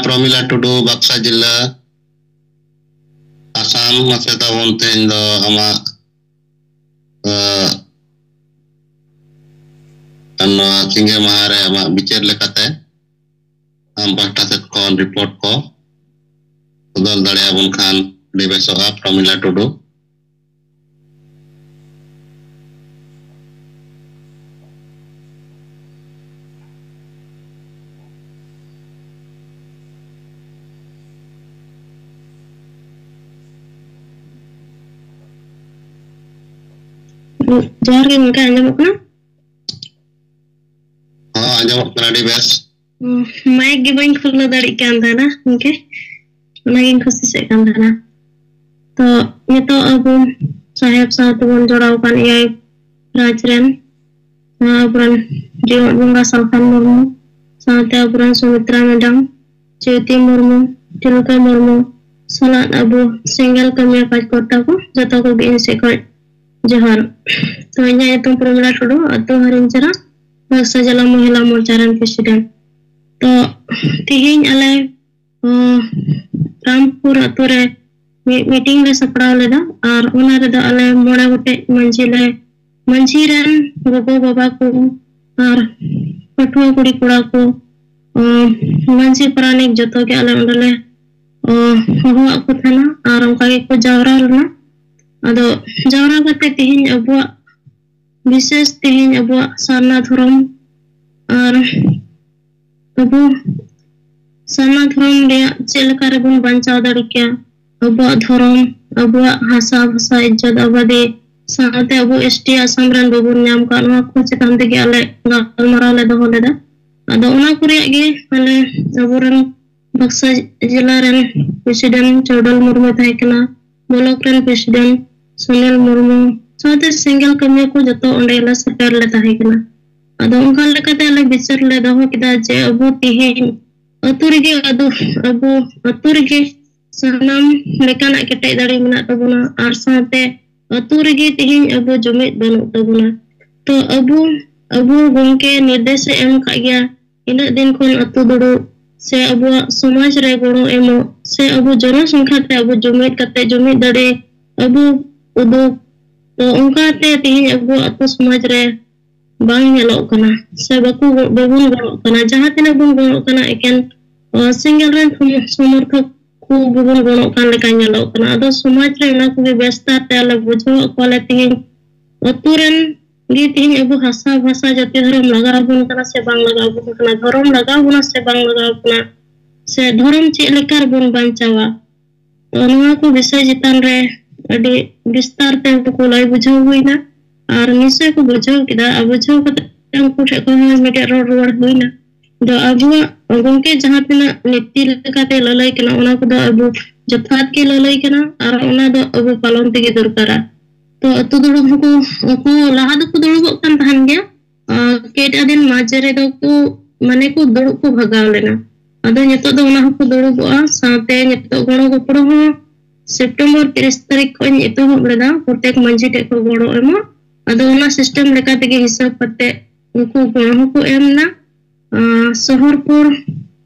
ᱯᱨᱚᱢᱤᱞᱟ ᱴᱩᱰᱩ, ᱵᱟᱠᱥᱟ ᱡᱤᱞᱟᱹ, ᱟᱥᱟᱢ᱾ ᱢᱟᱥᱮ ᱛᱟᱵᱚᱱ ᱛᱮᱦᱮᱧ ᱫᱚ ᱟᱢᱟᱜ, ᱟᱸ, ᱱᱚᱣᱟ ᱥᱤᱸᱜᱮ ᱢᱟᱦᱟ ᱨᱮ ᱟᱢᱟᱜ ᱵᱤᱪᱟᱹᱨ ᱞᱮᱠᱟᱛᱮ ᱟᱢ ᱯᱟᱦᱴᱟ ᱥᱮᱫ ᱠᱷᱚᱱ ᱨᱤᱯᱳᱨᱴ ᱠᱚ ᱥᱚᱫᱚᱨ ᱫᱟᱲᱮᱭᱟᱵᱚᱱ ᱠᱷᱟᱱ ᱟᱹᱰᱤ ᱵᱮᱥᱚᱜᱼᱟ, ᱯᱨᱚᱢᱤᱞᱟ ᱴᱩᱰᱩ᱾ ᱡᱚᱦᱟᱨ ᱜᱮ ᱜᱚᱝᱠᱮ, ᱟᱸᱡᱚᱢᱚᱜ ᱠᱟᱱᱟ? ᱦᱚᱸ, ᱟᱸᱡᱚᱢᱚᱜ ᱠᱟᱱᱟ, ᱟᱹᱰᱤ ᱵᱮᱥ᱾ ᱢᱟᱭᱤᱠ ᱜᱮ ᱵᱟᱹᱧ ᱠᱷᱩᱞᱟᱹᱣ ᱫᱟᱲᱮᱭᱟᱜ ᱠᱟᱱ ᱛᱟᱦᱮᱱᱟ ᱜᱚᱝᱠᱮ, ᱚᱱᱟᱜᱤᱧ ᱠᱩᱥᱤᱥᱮᱫ ᱠᱟᱱ ᱛᱟᱦᱮᱱᱟ᱾ ᱛᱚ ᱱᱤᱛᱚᱜ ᱟᱵᱚ ᱥᱟᱦᱮᱵ ᱥᱟᱶ ᱛᱮᱵᱚᱱ ᱡᱚᱲᱟᱣ ᱟᱠᱟᱱ ᱮᱭᱟᱭ ᱨᱟᱡᱽ ᱨᱮᱱ, ᱱᱚᱣᱟ ᱟᱵᱚᱨᱮᱱ ᱡᱤᱣᱮᱫ ᱵᱚᱸᱜᱟ ᱥᱟᱞᱠᱷᱟᱱ ᱢᱩᱨᱢᱩ, ᱥᱟᱶᱛᱮ ᱟᱵᱚᱨᱮᱱ ᱥᱩᱢᱤᱛᱨᱟ ᱢᱮᱰᱟᱢ, ᱡᱳᱛᱤ ᱢᱩᱨᱢᱩ, ᱛᱤᱞᱠᱟᱹ ᱢᱩᱨᱢᱩ, ᱥᱟᱞᱟᱜ ᱟᱵᱚ ᱥᱮᱸᱜᱮᱞ ᱠᱟᱹᱢᱤᱭᱟᱹ ᱠᱟᱡᱽᱠᱚᱨᱛᱟ ᱠᱚ, ᱡᱚᱛᱚ ᱠᱚᱜᱮ ᱤᱧ ᱥᱮᱫ ᱠᱷᱚᱱ ᱡᱚᱦᱟᱨ᱾ ᱛᱚ ᱤᱧᱟᱹᱜ ᱧᱩᱛᱩᱢ ᱯᱨᱚᱢᱤᱞᱟ ᱴᱩᱰᱩ, ᱟᱹᱛᱩ ᱦᱟᱹᱨᱤᱧᱪᱟᱨᱟ, ᱵᱟᱠᱥᱟ ᱡᱮᱞᱟ ᱢᱚᱦᱤᱞᱟ ᱢᱳᱨᱪᱟ ᱨᱮᱱ ᱯᱨᱮᱥᱤᱰᱮᱱᱴ᱾ ᱛᱚ ᱛᱮᱦᱮᱧ ᱟᱞᱮ ᱚ, ᱨᱟᱢᱯᱩᱨ ᱟᱛᱳ ᱨᱮ ᱢᱤᱫ ᱢᱤᱴᱤᱝ ᱞᱮ ᱥᱟᱯᱲᱟᱣ ᱞᱮᱫᱟ, ᱟᱨ ᱚᱱᱟ ᱨᱮᱫᱚ ᱟᱞᱮ ᱢᱚᱬᱮ ᱜᱚᱴᱮᱡ ᱢᱟᱹᱡᱷᱤ ᱞᱮ, ᱢᱟᱹᱡᱷᱤ ᱨᱮᱱ ᱜᱚᱜᱚ ᱵᱟᱵᱟ ᱠᱚ ᱟᱨ ᱯᱟᱹᱴᱷᱩᱣᱟᱹ ᱠᱩᱲᱤ ᱠᱚᱲᱟ ᱠᱚ, ᱚ, ᱢᱟᱹᱡᱷᱤ ᱯᱟᱨᱟᱱᱤᱠ ᱡᱚᱛᱚ ᱜᱮ ᱟᱞᱮ ᱚᱸᱰᱮ ᱞᱮ, ᱚ, ᱦᱚᱦᱚᱣᱟᱫ ᱠᱚ ᱛᱟᱦᱮᱱᱟ ᱟᱨ ᱚᱱᱠᱟ ᱜᱮᱠᱚ ᱡᱟᱣᱨᱟ ᱞᱮᱱᱟ᱾ ᱟᱫᱚ ᱡᱟᱣᱨᱟ ᱠᱟᱛᱮ ᱛᱮᱦᱮᱧ ᱟᱵᱚᱣᱟᱜ ᱵᱤᱥᱮᱥ ᱛᱮᱦᱮᱧ ᱟᱵᱚᱣᱟᱜ ᱥᱟᱨᱱᱟ ᱫᱷᱚᱨᱚᱢ ᱟᱨ ᱟᱵᱚ ᱥᱟᱨᱱᱟ ᱫᱷᱚᱨᱚᱢ ᱨᱮᱭᱟᱜ ᱪᱮᱫ ᱞᱮᱠᱟ ᱨᱮᱵᱚᱱ ᱵᱟᱧᱪᱟᱣ ᱫᱟᱲᱮ ᱠᱮᱭᱟ, ᱟᱵᱚᱣᱟᱜ ᱫᱷᱚᱨᱚᱢ, ᱟᱵᱚᱣᱟᱜ ᱦᱟᱥᱟ ᱵᱷᱟᱥᱟ ᱤᱡᱽᱡᱚᱛ ᱟᱵᱟᱫᱤ, ᱥᱟᱶᱛᱮ ᱟᱵᱚ ᱮᱥ ᱴᱤ ᱟᱥᱟᱢ ᱨᱮᱱ ᱵᱟᱵᱚᱱ ᱧᱟᱢ ᱠᱟᱜ, ᱱᱚᱣᱟ ᱠᱚ ᱪᱮᱛᱟᱱ ᱛᱮᱜᱮ ᱟᱞᱮ ᱜᱟᱞᱢᱟᱨᱟᱣ ᱞᱮ ᱫᱚᱦᱚ ᱞᱮᱫᱟ᱾ ᱟᱫᱚ ᱚᱱᱟ ᱠᱚ ᱨᱮᱭᱟᱜ ᱜᱮ ᱟᱞᱮ ᱟᱵᱚᱨᱮᱱ ᱵᱟᱠᱥᱟ ᱡᱮᱞᱟ ᱨᱮᱱ ᱯᱨᱮᱥᱤᱰᱮᱱᱴ ᱪᱚᱰᱚᱞ ᱢᱩᱨᱢᱩ ᱛᱟᱦᱮᱸ ᱠᱟᱱᱟ, ᱵᱞᱚᱠ ᱨᱮᱱ ᱯᱨᱮᱥᱤᱰᱮᱱᱴ ᱥᱩᱱᱤᱞ ᱢᱩᱨᱢᱩ, ᱥᱟᱶᱛᱮ ᱥᱮᱸᱜᱮᱞ ᱠᱟᱹᱢᱤᱭᱟᱹ ᱠᱚ ᱡᱚᱛᱚ ᱚᱸᱰᱮ ᱞᱮ ᱥᱮᱴᱮᱨ ᱞᱮ ᱛᱟᱦᱮᱸ ᱠᱟᱱᱟ᱾ ᱟᱫᱚ ᱚᱱᱠᱟ ᱞᱮᱠᱟᱛᱮ ᱟᱞᱮ ᱵᱤᱪᱟᱹᱨ ᱞᱮ ᱫᱚᱦᱚ ᱠᱮᱫᱟ ᱡᱮ ᱟᱵᱚ ᱛᱮᱦᱮᱧ ᱟᱹᱛᱩ ᱨᱮᱜᱮ ᱟᱫᱚ ᱟᱵᱚ ᱟᱹᱛᱩ ᱨᱮᱜᱮ ᱥᱟᱱᱟᱢ ᱞᱮᱠᱟᱱᱟᱜ ᱠᱮᱴᱮᱡ ᱫᱟᱲᱮ ᱢᱮᱱᱟᱜ ᱛᱟᱵᱚᱱᱟ, ᱟᱨ ᱥᱟᱶᱛᱮ ᱟᱹᱛᱩ ᱨᱮᱜᱮ ᱛᱮᱦᱮᱧ ᱟᱵᱚ ᱡᱩᱢᱤᱫ ᱵᱟᱹᱱᱩᱜ ᱛᱟᱵᱚᱱᱟ᱾ ᱛᱚ ᱟᱵᱚ, ᱟᱵᱚ ᱜᱚᱢᱠᱮ ᱱᱤᱨᱫᱮᱥᱮ ᱮᱢ ᱟᱠᱟᱫ ᱜᱮᱭᱟ, ᱤᱱᱟᱹᱜ ᱫᱤᱱ ᱠᱷᱚᱱ ᱟᱹᱛᱩ ᱫᱩᱲᱩᱵ, ᱥᱮ ᱟᱵᱚᱣᱟᱜ ᱥᱚᱢᱟᱡᱽ ᱨᱮ ᱜᱚᱲᱚ ᱮᱢᱚᱜ, ᱥᱮ ᱟᱵᱚ ᱡᱚᱱᱚᱥᱚᱝᱠᱷᱟ ᱛᱮ ᱟᱵᱚ ᱡᱩᱢᱤᱫ ᱠᱟᱛᱮ ᱡᱩᱢᱤᱫ ᱫᱟᱲᱮ ᱟᱵᱚ ᱩᱫᱩᱜ᱾ ᱛᱚ ᱚᱱᱠᱟᱛᱮ ᱛᱮᱦᱮᱧ ᱟᱵᱚ ᱟᱹᱛᱩ ᱥᱚᱢᱟᱡᱽ ᱨᱮ ᱵᱟᱝ ᱧᱮᱞᱚᱜ ᱠᱟᱱᱟ, ᱥᱮ ᱵᱟᱠᱚ, ᱵᱟᱵᱚᱱ ᱜᱚᱲᱚᱜ ᱠᱟᱱᱟ᱾ ᱡᱟᱦᱟᱸ ᱛᱤᱱᱟᱹᱜ ᱵᱚᱱ ᱜᱚᱲᱚᱜ ᱠᱟᱱᱟ, ᱮᱠᱮᱱ, ᱚ, ᱥᱮᱸᱜᱮᱞ ᱨᱮᱱ ᱥᱚᱢᱚᱨᱛᱷᱚᱠ ᱠᱚ ᱵᱚᱱ ᱜᱚᱲᱚᱜ ᱠᱟᱱ ᱞᱮᱠᱟ ᱧᱮᱞᱚᱜ ᱠᱟᱱᱟ᱾ ᱟᱫᱚ ᱥᱚᱢᱟᱡᱽ ᱨᱮ ᱚᱱᱟ ᱠᱚᱜᱮ ᱵᱮᱥᱛᱟ ᱛᱮ ᱟᱞᱮ ᱵᱩᱡᱷᱟᱹᱣ ᱟᱠᱚᱣᱟᱞᱮ ᱛᱮᱦᱮᱧ ᱟᱹᱛᱩ ᱨᱮᱱ ᱜᱮ ᱛᱮᱦᱮᱧ ᱟᱵᱚ ᱦᱟᱥᱟ ᱵᱷᱟᱥᱟ ᱡᱟᱹᱛᱤ ᱫᱷᱚᱨᱚᱢ ᱞᱟᱜᱟᱣ ᱟᱵᱚᱱ ᱠᱟᱱᱟ ᱥᱮ ᱵᱟᱝ ᱞᱟᱜᱟᱣ ᱟᱵᱚᱱ ᱠᱟᱱᱟ, ᱫᱷᱚᱨᱚᱢ ᱞᱟᱜᱟᱣ ᱵᱚᱱᱟ ᱥᱮ ᱵᱟᱝ ᱞᱟᱜᱟᱣ ᱵᱚᱱᱟ, ᱥᱮ ᱫᱷᱚᱨᱚᱢ ᱪᱮᱫ ᱞᱮᱠᱟ ᱨᱮᱵᱚᱱ ᱵᱟᱧᱪᱟᱣᱟ᱾ ᱛᱚ ᱱᱚᱣᱟ ᱠᱚ ᱵᱤᱥᱚᱭ ᱪᱮᱛᱟᱱ ᱨᱮ ᱟᱹᱰᱤ ᱵᱤᱥᱛᱟᱨ ᱛᱮ ᱩᱱᱠᱩ ᱞᱟᱹᱭ ᱵᱩᱡᱷᱟᱹᱣ ᱦᱩᱭᱱᱟ, ᱟᱨ ᱱᱤᱥᱪᱚᱭ ᱠᱚ ᱵᱩᱡᱷᱟᱹᱣ ᱠᱮᱫᱟ᱾ ᱟᱨ ᱵᱩᱡᱷᱟᱹᱣ ᱠᱟᱛᱮ ᱩᱱᱠᱩ ᱴᱷᱮᱱ ᱠᱷᱚᱱ ᱦᱚᱸ ᱢᱤᱫᱴᱮᱡ ᱨᱚᱲ ᱨᱩᱣᱟᱹᱲ ᱦᱩᱭᱱᱟ᱾ ᱫᱚ ᱟᱵᱚᱣᱟᱜ ᱜᱚᱢᱠᱮ ᱡᱟᱦᱟᱸ ᱛᱤᱱᱟᱹᱜ ᱱᱤᱛᱤ ᱞᱮᱠᱟᱛᱮ ᱞᱟᱹᱞᱟᱹᱭ ᱠᱟᱱᱟ, ᱚᱱᱟ ᱠᱚᱫᱚ ᱟᱵᱚ ᱡᱚᱛᱷᱟᱛ ᱜᱮ ᱞᱟᱹᱞᱟᱹᱭ ᱠᱟᱱᱟ, ᱟᱨ ᱚᱱᱟ ᱫᱚ ᱟᱵᱚ ᱯᱟᱞᱚᱱ ᱛᱮᱜᱮ ᱫᱚᱨᱠᱟᱨᱟ᱾ ᱛᱚ ᱟᱹᱛᱩ ᱫᱩᱲᱩᱵ ᱦᱚᱸᱠᱚ, ᱩᱱᱠᱩ ᱞᱟᱦᱟ ᱫᱚᱠᱚ ᱫᱩᱲᱩᱵᱚᱜ ᱠᱟᱱ ᱛᱟᱦᱮᱱ ᱜᱮᱭᱟ, ᱟᱨ ᱠᱟᱹᱡ ᱟᱹᱫᱤᱱ ᱢᱟᱡᱷᱮ ᱨᱮᱫᱚ ᱠᱚ, ᱢᱟᱱᱮ ᱠᱚ ᱫᱩᱲᱩᱵ ᱠᱚ ᱵᱷᱟᱜᱟᱣ ᱞᱮᱱᱟ᱾ ᱟᱫᱚ ᱱᱤᱛᱚᱜ ᱫᱚ ᱚᱱᱟ ᱦᱚᱸᱠᱚ ᱫᱩᱲᱩᱵᱚᱜᱼᱟ᱾ ᱥᱟᱶᱛᱮ ᱱᱤᱛᱚᱜ ᱜᱚᱲᱚ ᱜᱚᱯᱚᱲᱚ ᱦᱚᱸ ᱥᱮᱯᱴᱮᱢᱵᱚᱨ ᱛᱤᱨᱤᱥ ᱛᱟᱹᱨᱤᱠᱷ ᱠᱷᱚᱱ ᱤᱧ ᱮᱛᱚᱦᱚᱵ ᱞᱮᱫᱟ, ᱯᱨᱚᱛᱮᱠ ᱢᱟᱹᱡᱷᱤ ᱴᱷᱮᱱ ᱠᱚ ᱜᱚᱲᱚ ᱮᱢᱟ᱾ ᱟᱫᱚ ᱚᱱᱟ ᱥᱤᱥᱴᱮᱢ ᱞᱮᱠᱟ ᱛᱮᱜᱮ ᱦᱤᱥᱟᱹᱵ ᱠᱟᱛᱮ ᱩᱱᱠᱩ ᱜᱚᱲᱚ ᱦᱚᱸᱠᱚ ᱮᱢ ᱮᱱᱟ᱾ ᱟᱨ ᱥᱚᱦᱚᱨᱯᱩᱨ,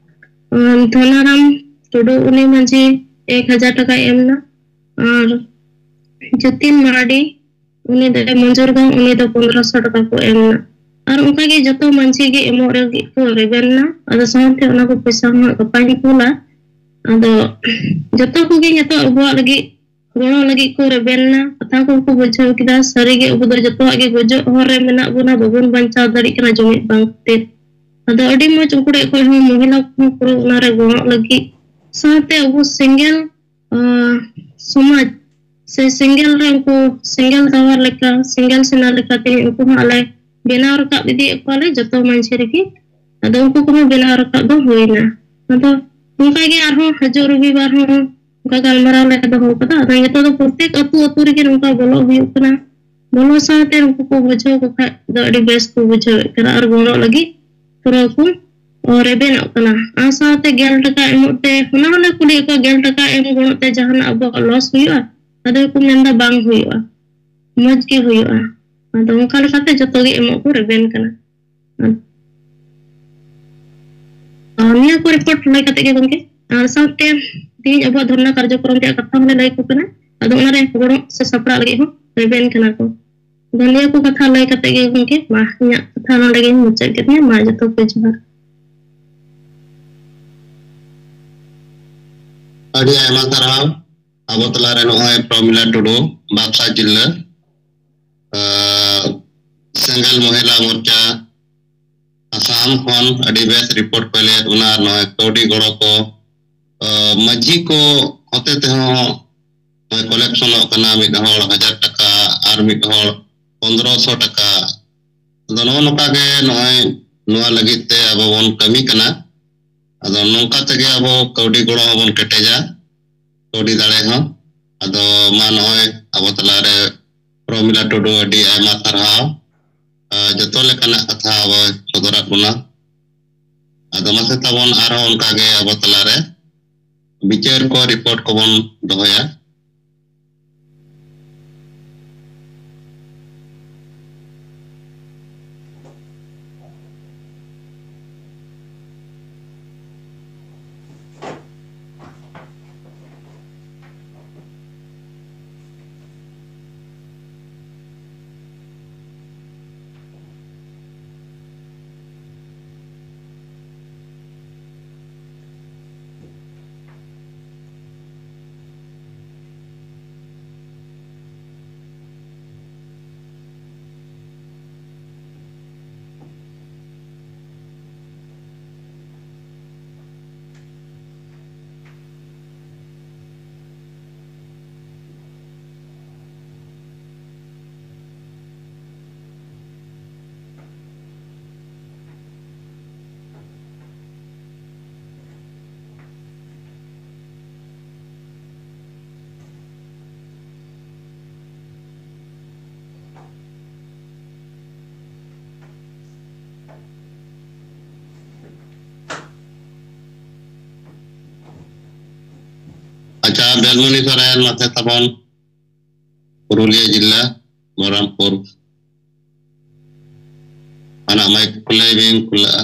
ᱟᱨ ᱫᱷᱚᱱᱟᱨᱟᱢ ᱴᱩᱰᱩ, ᱩᱱᱤ ᱢᱟᱹᱡᱷᱤ ᱮᱠ ᱦᱟᱡᱟᱨ ᱴᱟᱠᱟᱭ ᱮᱢ ᱮᱱᱟ᱾ ᱟᱨ ᱡᱚᱛᱤᱱ ᱢᱟᱨᱰᱤ, ᱩᱱᱤ ᱫᱚ ᱢᱚᱧᱡᱩᱨ ᱜᱟᱶ, ᱩᱱᱤ ᱫᱚ ᱯᱚᱱᱫᱽᱨᱚᱥᱚ ᱴᱟᱠᱟ ᱠᱚ ᱮᱢ ᱮᱱᱟ᱾ ᱟᱨ ᱚᱱᱠᱟ ᱜᱮ ᱡᱚᱛᱚ ᱢᱟᱹᱡᱷᱤ ᱜᱮ ᱮᱢᱚᱜ ᱞᱟᱹᱜᱤᱫ ᱠᱚ ᱨᱮᱵᱮᱱ ᱮᱱᱟ᱾ ᱟᱫᱚ ᱥᱟᱶᱛᱮ ᱚᱱᱟ ᱠᱚ ᱯᱚᱭᱥᱟ ᱦᱚᱸ ᱦᱟᱸᱜ ᱜᱟᱯᱟᱧ ᱠᱩᱞᱟ᱾ ᱟᱫᱚ ᱡᱚᱛᱚ ᱠᱚᱜᱮ ᱱᱤᱛᱚᱜ ᱟᱵᱚᱣᱟᱜ ᱞᱟᱹᱜᱤᱫ ᱜᱚᱲᱚ ᱞᱟᱹᱜᱤᱫ ᱠᱚ ᱨᱮᱵᱮᱱ ᱮᱱᱟ᱾ ᱠᱟᱛᱷᱟ ᱠᱚᱠᱚ ᱵᱩᱡᱷᱟᱹᱣ ᱠᱮᱫᱟ᱾ ᱥᱟᱹᱨᱤᱜᱮ ᱟᱵᱚ ᱫᱚ ᱡᱚᱛᱚᱣᱟᱜ ᱜᱮ ᱜᱚᱡᱚᱜ ᱦᱚᱨ ᱨᱮ ᱢᱮᱱᱟᱜ ᱵᱚᱱᱟ, ᱵᱟᱵᱚᱱ ᱵᱟᱧᱪᱟᱣ ᱫᱟᱲᱮᱭᱟᱜ ᱠᱟᱱᱟ ᱡᱩᱢᱤᱫ ᱵᱟᱝ ᱠᱷᱟᱹᱛᱤᱨ᱾ ᱟᱫᱚ ᱟᱹᱰᱤ ᱢᱚᱡᱽ ᱩᱱᱠᱩ ᱴᱷᱮᱱ ᱠᱷᱚᱱ ᱦᱚᱸ ᱢᱚᱦᱤᱞᱟ ᱠᱚᱦᱚᱸ ᱯᱩᱨᱟᱹ ᱚᱱᱟᱨᱮ ᱜᱚᱲᱚᱜ ᱞᱟᱹᱜᱤᱫ, ᱥᱟᱶᱛᱮ ᱟᱵᱚ ᱥᱮᱸᱜᱮᱞ, ᱟᱸ, ᱥᱚᱢᱟᱡᱽ ᱥᱮ ᱥᱮᱸᱜᱮᱞ ᱨᱮ ᱩᱱᱠᱩ ᱥᱮᱸᱜᱮᱞ ᱫᱟᱣᱟᱨ ᱞᱮᱠᱟ, ᱥᱮᱸᱜᱮᱞ ᱥᱮᱱᱟ ᱞᱮᱠᱟ ᱛᱮ ᱩᱱᱠᱩ ᱦᱚᱸ ᱟᱞᱮ ᱵᱮᱱᱟᱣ ᱨᱟᱠᱟᱵ ᱤᱫᱤᱭᱮᱫ ᱠᱚᱣᱟᱞᱮ ᱡᱚᱛᱚ ᱢᱟᱹᱡᱷᱤ ᱨᱮᱜᱮ᱾ ᱟᱫᱚ ᱩᱱᱠᱩ ᱠᱚᱦᱚᱸ ᱵᱮᱱᱟᱣ ᱨᱟᱠᱟᱵ ᱫᱚ ᱦᱩᱭᱱᱟ᱾ ᱟᱫᱚ ᱚᱱᱠᱟ ᱜᱮ ᱟᱨᱦᱚᱸ ᱦᱤᱡᱩᱜ ᱨᱚᱵᱤᱵᱟᱨ ᱦᱚᱸ ᱚᱱᱠᱟ ᱜᱟᱞᱢᱟᱨᱟᱣ ᱞᱮ ᱫᱚᱦᱚ ᱠᱟᱫᱟ᱾ ᱟᱫᱚ ᱱᱤᱛᱚᱜ ᱫᱚ ᱯᱨᱚᱛᱮᱠ ᱟᱹᱛᱩ ᱟᱹᱛᱩ ᱨᱮᱜᱮ ᱱᱚᱝᱠᱟ ᱵᱚᱞᱚᱜ ᱦᱩᱭᱩᱜ ᱠᱟᱱᱟ᱾ ᱵᱚᱞᱚ ᱥᱟᱶᱛᱮ ᱩᱱᱠᱩ ᱠᱚ ᱵᱩᱡᱷᱟᱹᱣ ᱠᱚ ᱠᱷᱟᱡ ᱫᱚ ᱟᱹᱰᱤ ᱵᱮᱥ ᱠᱚ ᱵᱩᱡᱷᱟᱹᱣᱮᱫ ᱠᱟᱱᱟ ᱟᱨ ᱜᱚᱲᱚᱜ ᱞᱟᱹᱜᱤᱫ ᱯᱩᱨᱟᱹ ᱠᱚ ᱨᱮᱵᱮᱱᱚᱜ ᱠᱟᱱᱟ᱾ ᱟᱨ ᱥᱟᱶᱛᱮ ᱜᱮᱞ ᱴᱟᱠᱟ ᱮᱢᱚᱜ ᱛᱮ, ᱚᱱᱟ ᱦᱚᱸᱞᱮ ᱠᱩᱞᱤᱭᱮᱫ ᱠᱚᱣᱟ, ᱜᱮᱞ ᱴᱟᱠᱟ ᱮᱢ ᱜᱚᱲᱚᱜ ᱛᱮ ᱡᱟᱦᱟᱱᱟᱜ ᱟᱵᱚᱣᱟᱜ ᱞᱚᱥ ᱦᱩᱭᱩᱜᱼᱟ? ᱟᱫᱚ ᱠᱚ ᱢᱮᱱᱫᱟ ᱵᱟᱝ ᱦᱩᱭᱩᱜᱼᱟ, ᱢᱚᱡᱽ ᱜᱮ ᱦᱩᱭᱩᱜᱼᱟ᱾ ᱟᱫᱚ ᱚᱱᱠᱟ ᱞᱮᱠᱟᱛᱮ ᱡᱚᱛᱚ ᱜᱮ ᱮᱢᱚᱜ ᱠᱚ ᱨᱮᱵᱮᱱ ᱠᱟᱱᱟ᱾ ᱱᱤᱭᱟᱹ ᱠᱚ ᱨᱤᱯᱳᱨᱴ ᱞᱟᱹᱭ ᱠᱟᱛᱮ ᱜᱮ ᱜᱚᱢᱠᱮ, ᱟᱨ ᱥᱟᱶᱛᱮ ᱛᱮᱦᱮᱧ ᱟᱵᱚᱣᱟᱜ ᱫᱷᱚᱨᱱᱟ ᱠᱟᱨᱡᱚᱠᱨᱚᱢ ᱨᱮᱭᱟᱜ ᱠᱟᱛᱷᱟ ᱦᱚᱸᱞᱮ ᱞᱟᱹᱭ ᱟᱠᱚ ᱠᱟᱱᱟ᱾ ᱟᱫᱚ ᱚᱱᱟᱨᱮ ᱜᱚᱲᱚ ᱥᱮ ᱥᱟᱯᱲᱟᱜ ᱞᱟᱹᱜᱤᱫ ᱦᱚᱸ ᱨᱮᱵᱮᱱ ᱠᱟᱱᱟ ᱠᱚ᱾ ᱟᱫᱚ ᱱᱤᱭᱟᱹ ᱠᱚ ᱠᱟᱛᱷᱟ ᱞᱟᱹᱭ ᱠᱟᱛᱮ ᱜᱮ ᱜᱚᱢᱠᱮ, ᱢᱟ ᱤᱧᱟᱹᱜ ᱠᱟᱛᱷᱟ ᱱᱚᱰᱮ ᱜᱤᱧ ᱢᱩᱪᱟᱹᱫ ᱠᱮᱫ ᱛᱤᱧᱟᱹ᱾ ᱢᱟ ᱡᱚᱛᱚ ᱠᱚ ᱡᱚᱦᱟᱨ᱾ ᱟᱹᱰᱤ ᱟᱭᱢᱟ ᱥᱟᱨᱦᱟᱣ᱾ ᱟᱵᱚ ᱛᱟᱞᱟᱨᱮ ᱱᱚᱜᱼᱚᱭ ᱯᱨᱚᱢᱤᱞᱟ ᱴᱩᱰᱩ, ᱵᱟᱠᱥᱟ ᱡᱤᱞᱟᱹ, ᱟᱸ, ᱥᱮᱸᱜᱮᱞ ᱢᱚᱦᱤᱞᱟ ᱢᱳᱨᱪᱟ, ᱟᱥᱟᱢ ᱠᱷᱚᱱ ᱟᱹᱰᱤ ᱵᱮᱥ ᱨᱤᱯᱳᱨᱴ ᱠᱚ ᱞᱟᱹᱭᱮᱫ ᱵᱚᱱᱟ᱾ ᱟᱨ ᱱᱚᱜᱼᱚᱭ ᱠᱟᱹᱣᱰᱤ ᱜᱚᱲᱚ ᱠᱚ, ᱟᱸ, ᱢᱟᱹᱡᱷᱤ ᱠᱚ ᱦᱚᱛᱮ ᱛᱮᱦᱚᱸ ᱱᱚᱜᱼᱚᱭ ᱠᱚᱞᱮᱠᱥᱚᱱᱚᱜ ᱠᱟᱱᱟ, ᱢᱤᱫ ᱦᱚᱲ ᱦᱟᱡᱟᱨ ᱴᱟᱠᱟ ᱟᱨ ᱢᱤᱫ ᱦᱚᱲ ᱯᱚᱱᱫᱽᱨᱚᱥᱚ ᱴᱟᱠᱟ᱾ ᱟᱫᱚ ᱱᱚᱜᱼᱚ ᱱᱚᱝᱠᱟ ᱜᱮ ᱱᱚᱜᱼᱚᱭ ᱱᱚᱣᱟ ᱞᱟᱹᱜᱤᱫ ᱛᱮ ᱟᱵᱚ ᱵᱚᱱ ᱠᱟᱹᱢᱤ ᱠᱟᱱᱟ᱾ ᱟᱫᱚ ᱱᱚᱝᱠᱟ ᱛᱮᱜᱮ ᱟᱵᱚ ᱠᱟᱹᱣᱰᱤ ᱜᱚᱲᱚ ᱦᱚᱸᱵᱚᱱ ᱠᱮᱴᱮᱡᱟ, ᱠᱟᱹᱣᱰᱤ ᱫᱟᱲᱮ ᱦᱚᱸ᱾ ᱟᱫᱚ ᱢᱟ ᱱᱚᱜᱼᱚᱭ ᱟᱵᱚ ᱛᱟᱞᱟᱨᱮ ᱯᱨᱚᱢᱤᱞᱟ ᱴᱩᱰᱩ, ᱟᱹᱰᱤ ᱟᱭᱢᱟ ᱥᱟᱨᱦᱟᱣ᱾ ᱟᱨ ᱡᱚᱛᱚ ᱞᱮᱠᱟᱱᱟᱜ ᱠᱟᱛᱷᱟ ᱟᱵᱚ ᱥᱚᱫᱚᱨᱟᱫ ᱵᱚᱱᱟ᱾ ᱟᱫᱚ ᱢᱟᱥᱮ ᱛᱟᱵᱚᱱ ᱟᱨᱦᱚᱸ ᱚᱱᱠᱟ ᱜᱮ ᱟᱵᱚ ᱛᱟᱞᱟᱨᱮ ᱵᱤᱪᱟᱹᱨ ᱠᱚ, ᱨᱤᱯᱳᱨᱴ ᱠᱚᱵᱚᱱ ᱫᱚᱦᱚᱭᱟ᱾ ᱟᱪᱪᱷᱟ, ᱵᱮᱞᱢᱩᱱᱤ ᱥᱚᱨᱮᱱ, ᱢᱟᱥᱮ ᱛᱟᱵᱚᱱ, ᱯᱩᱨᱩᱞᱤᱭᱟᱹ ᱡᱤᱞᱟ, ᱵᱚᱦᱚᱨᱚᱢᱯᱩᱨ᱾ ᱟᱱᱟᱜ ᱢᱟᱭᱤᱠ ᱠᱷᱩᱞᱟᱹᱭ ᱵᱤᱱ, ᱠᱷᱩᱞᱟᱹᱜᱼᱟ᱾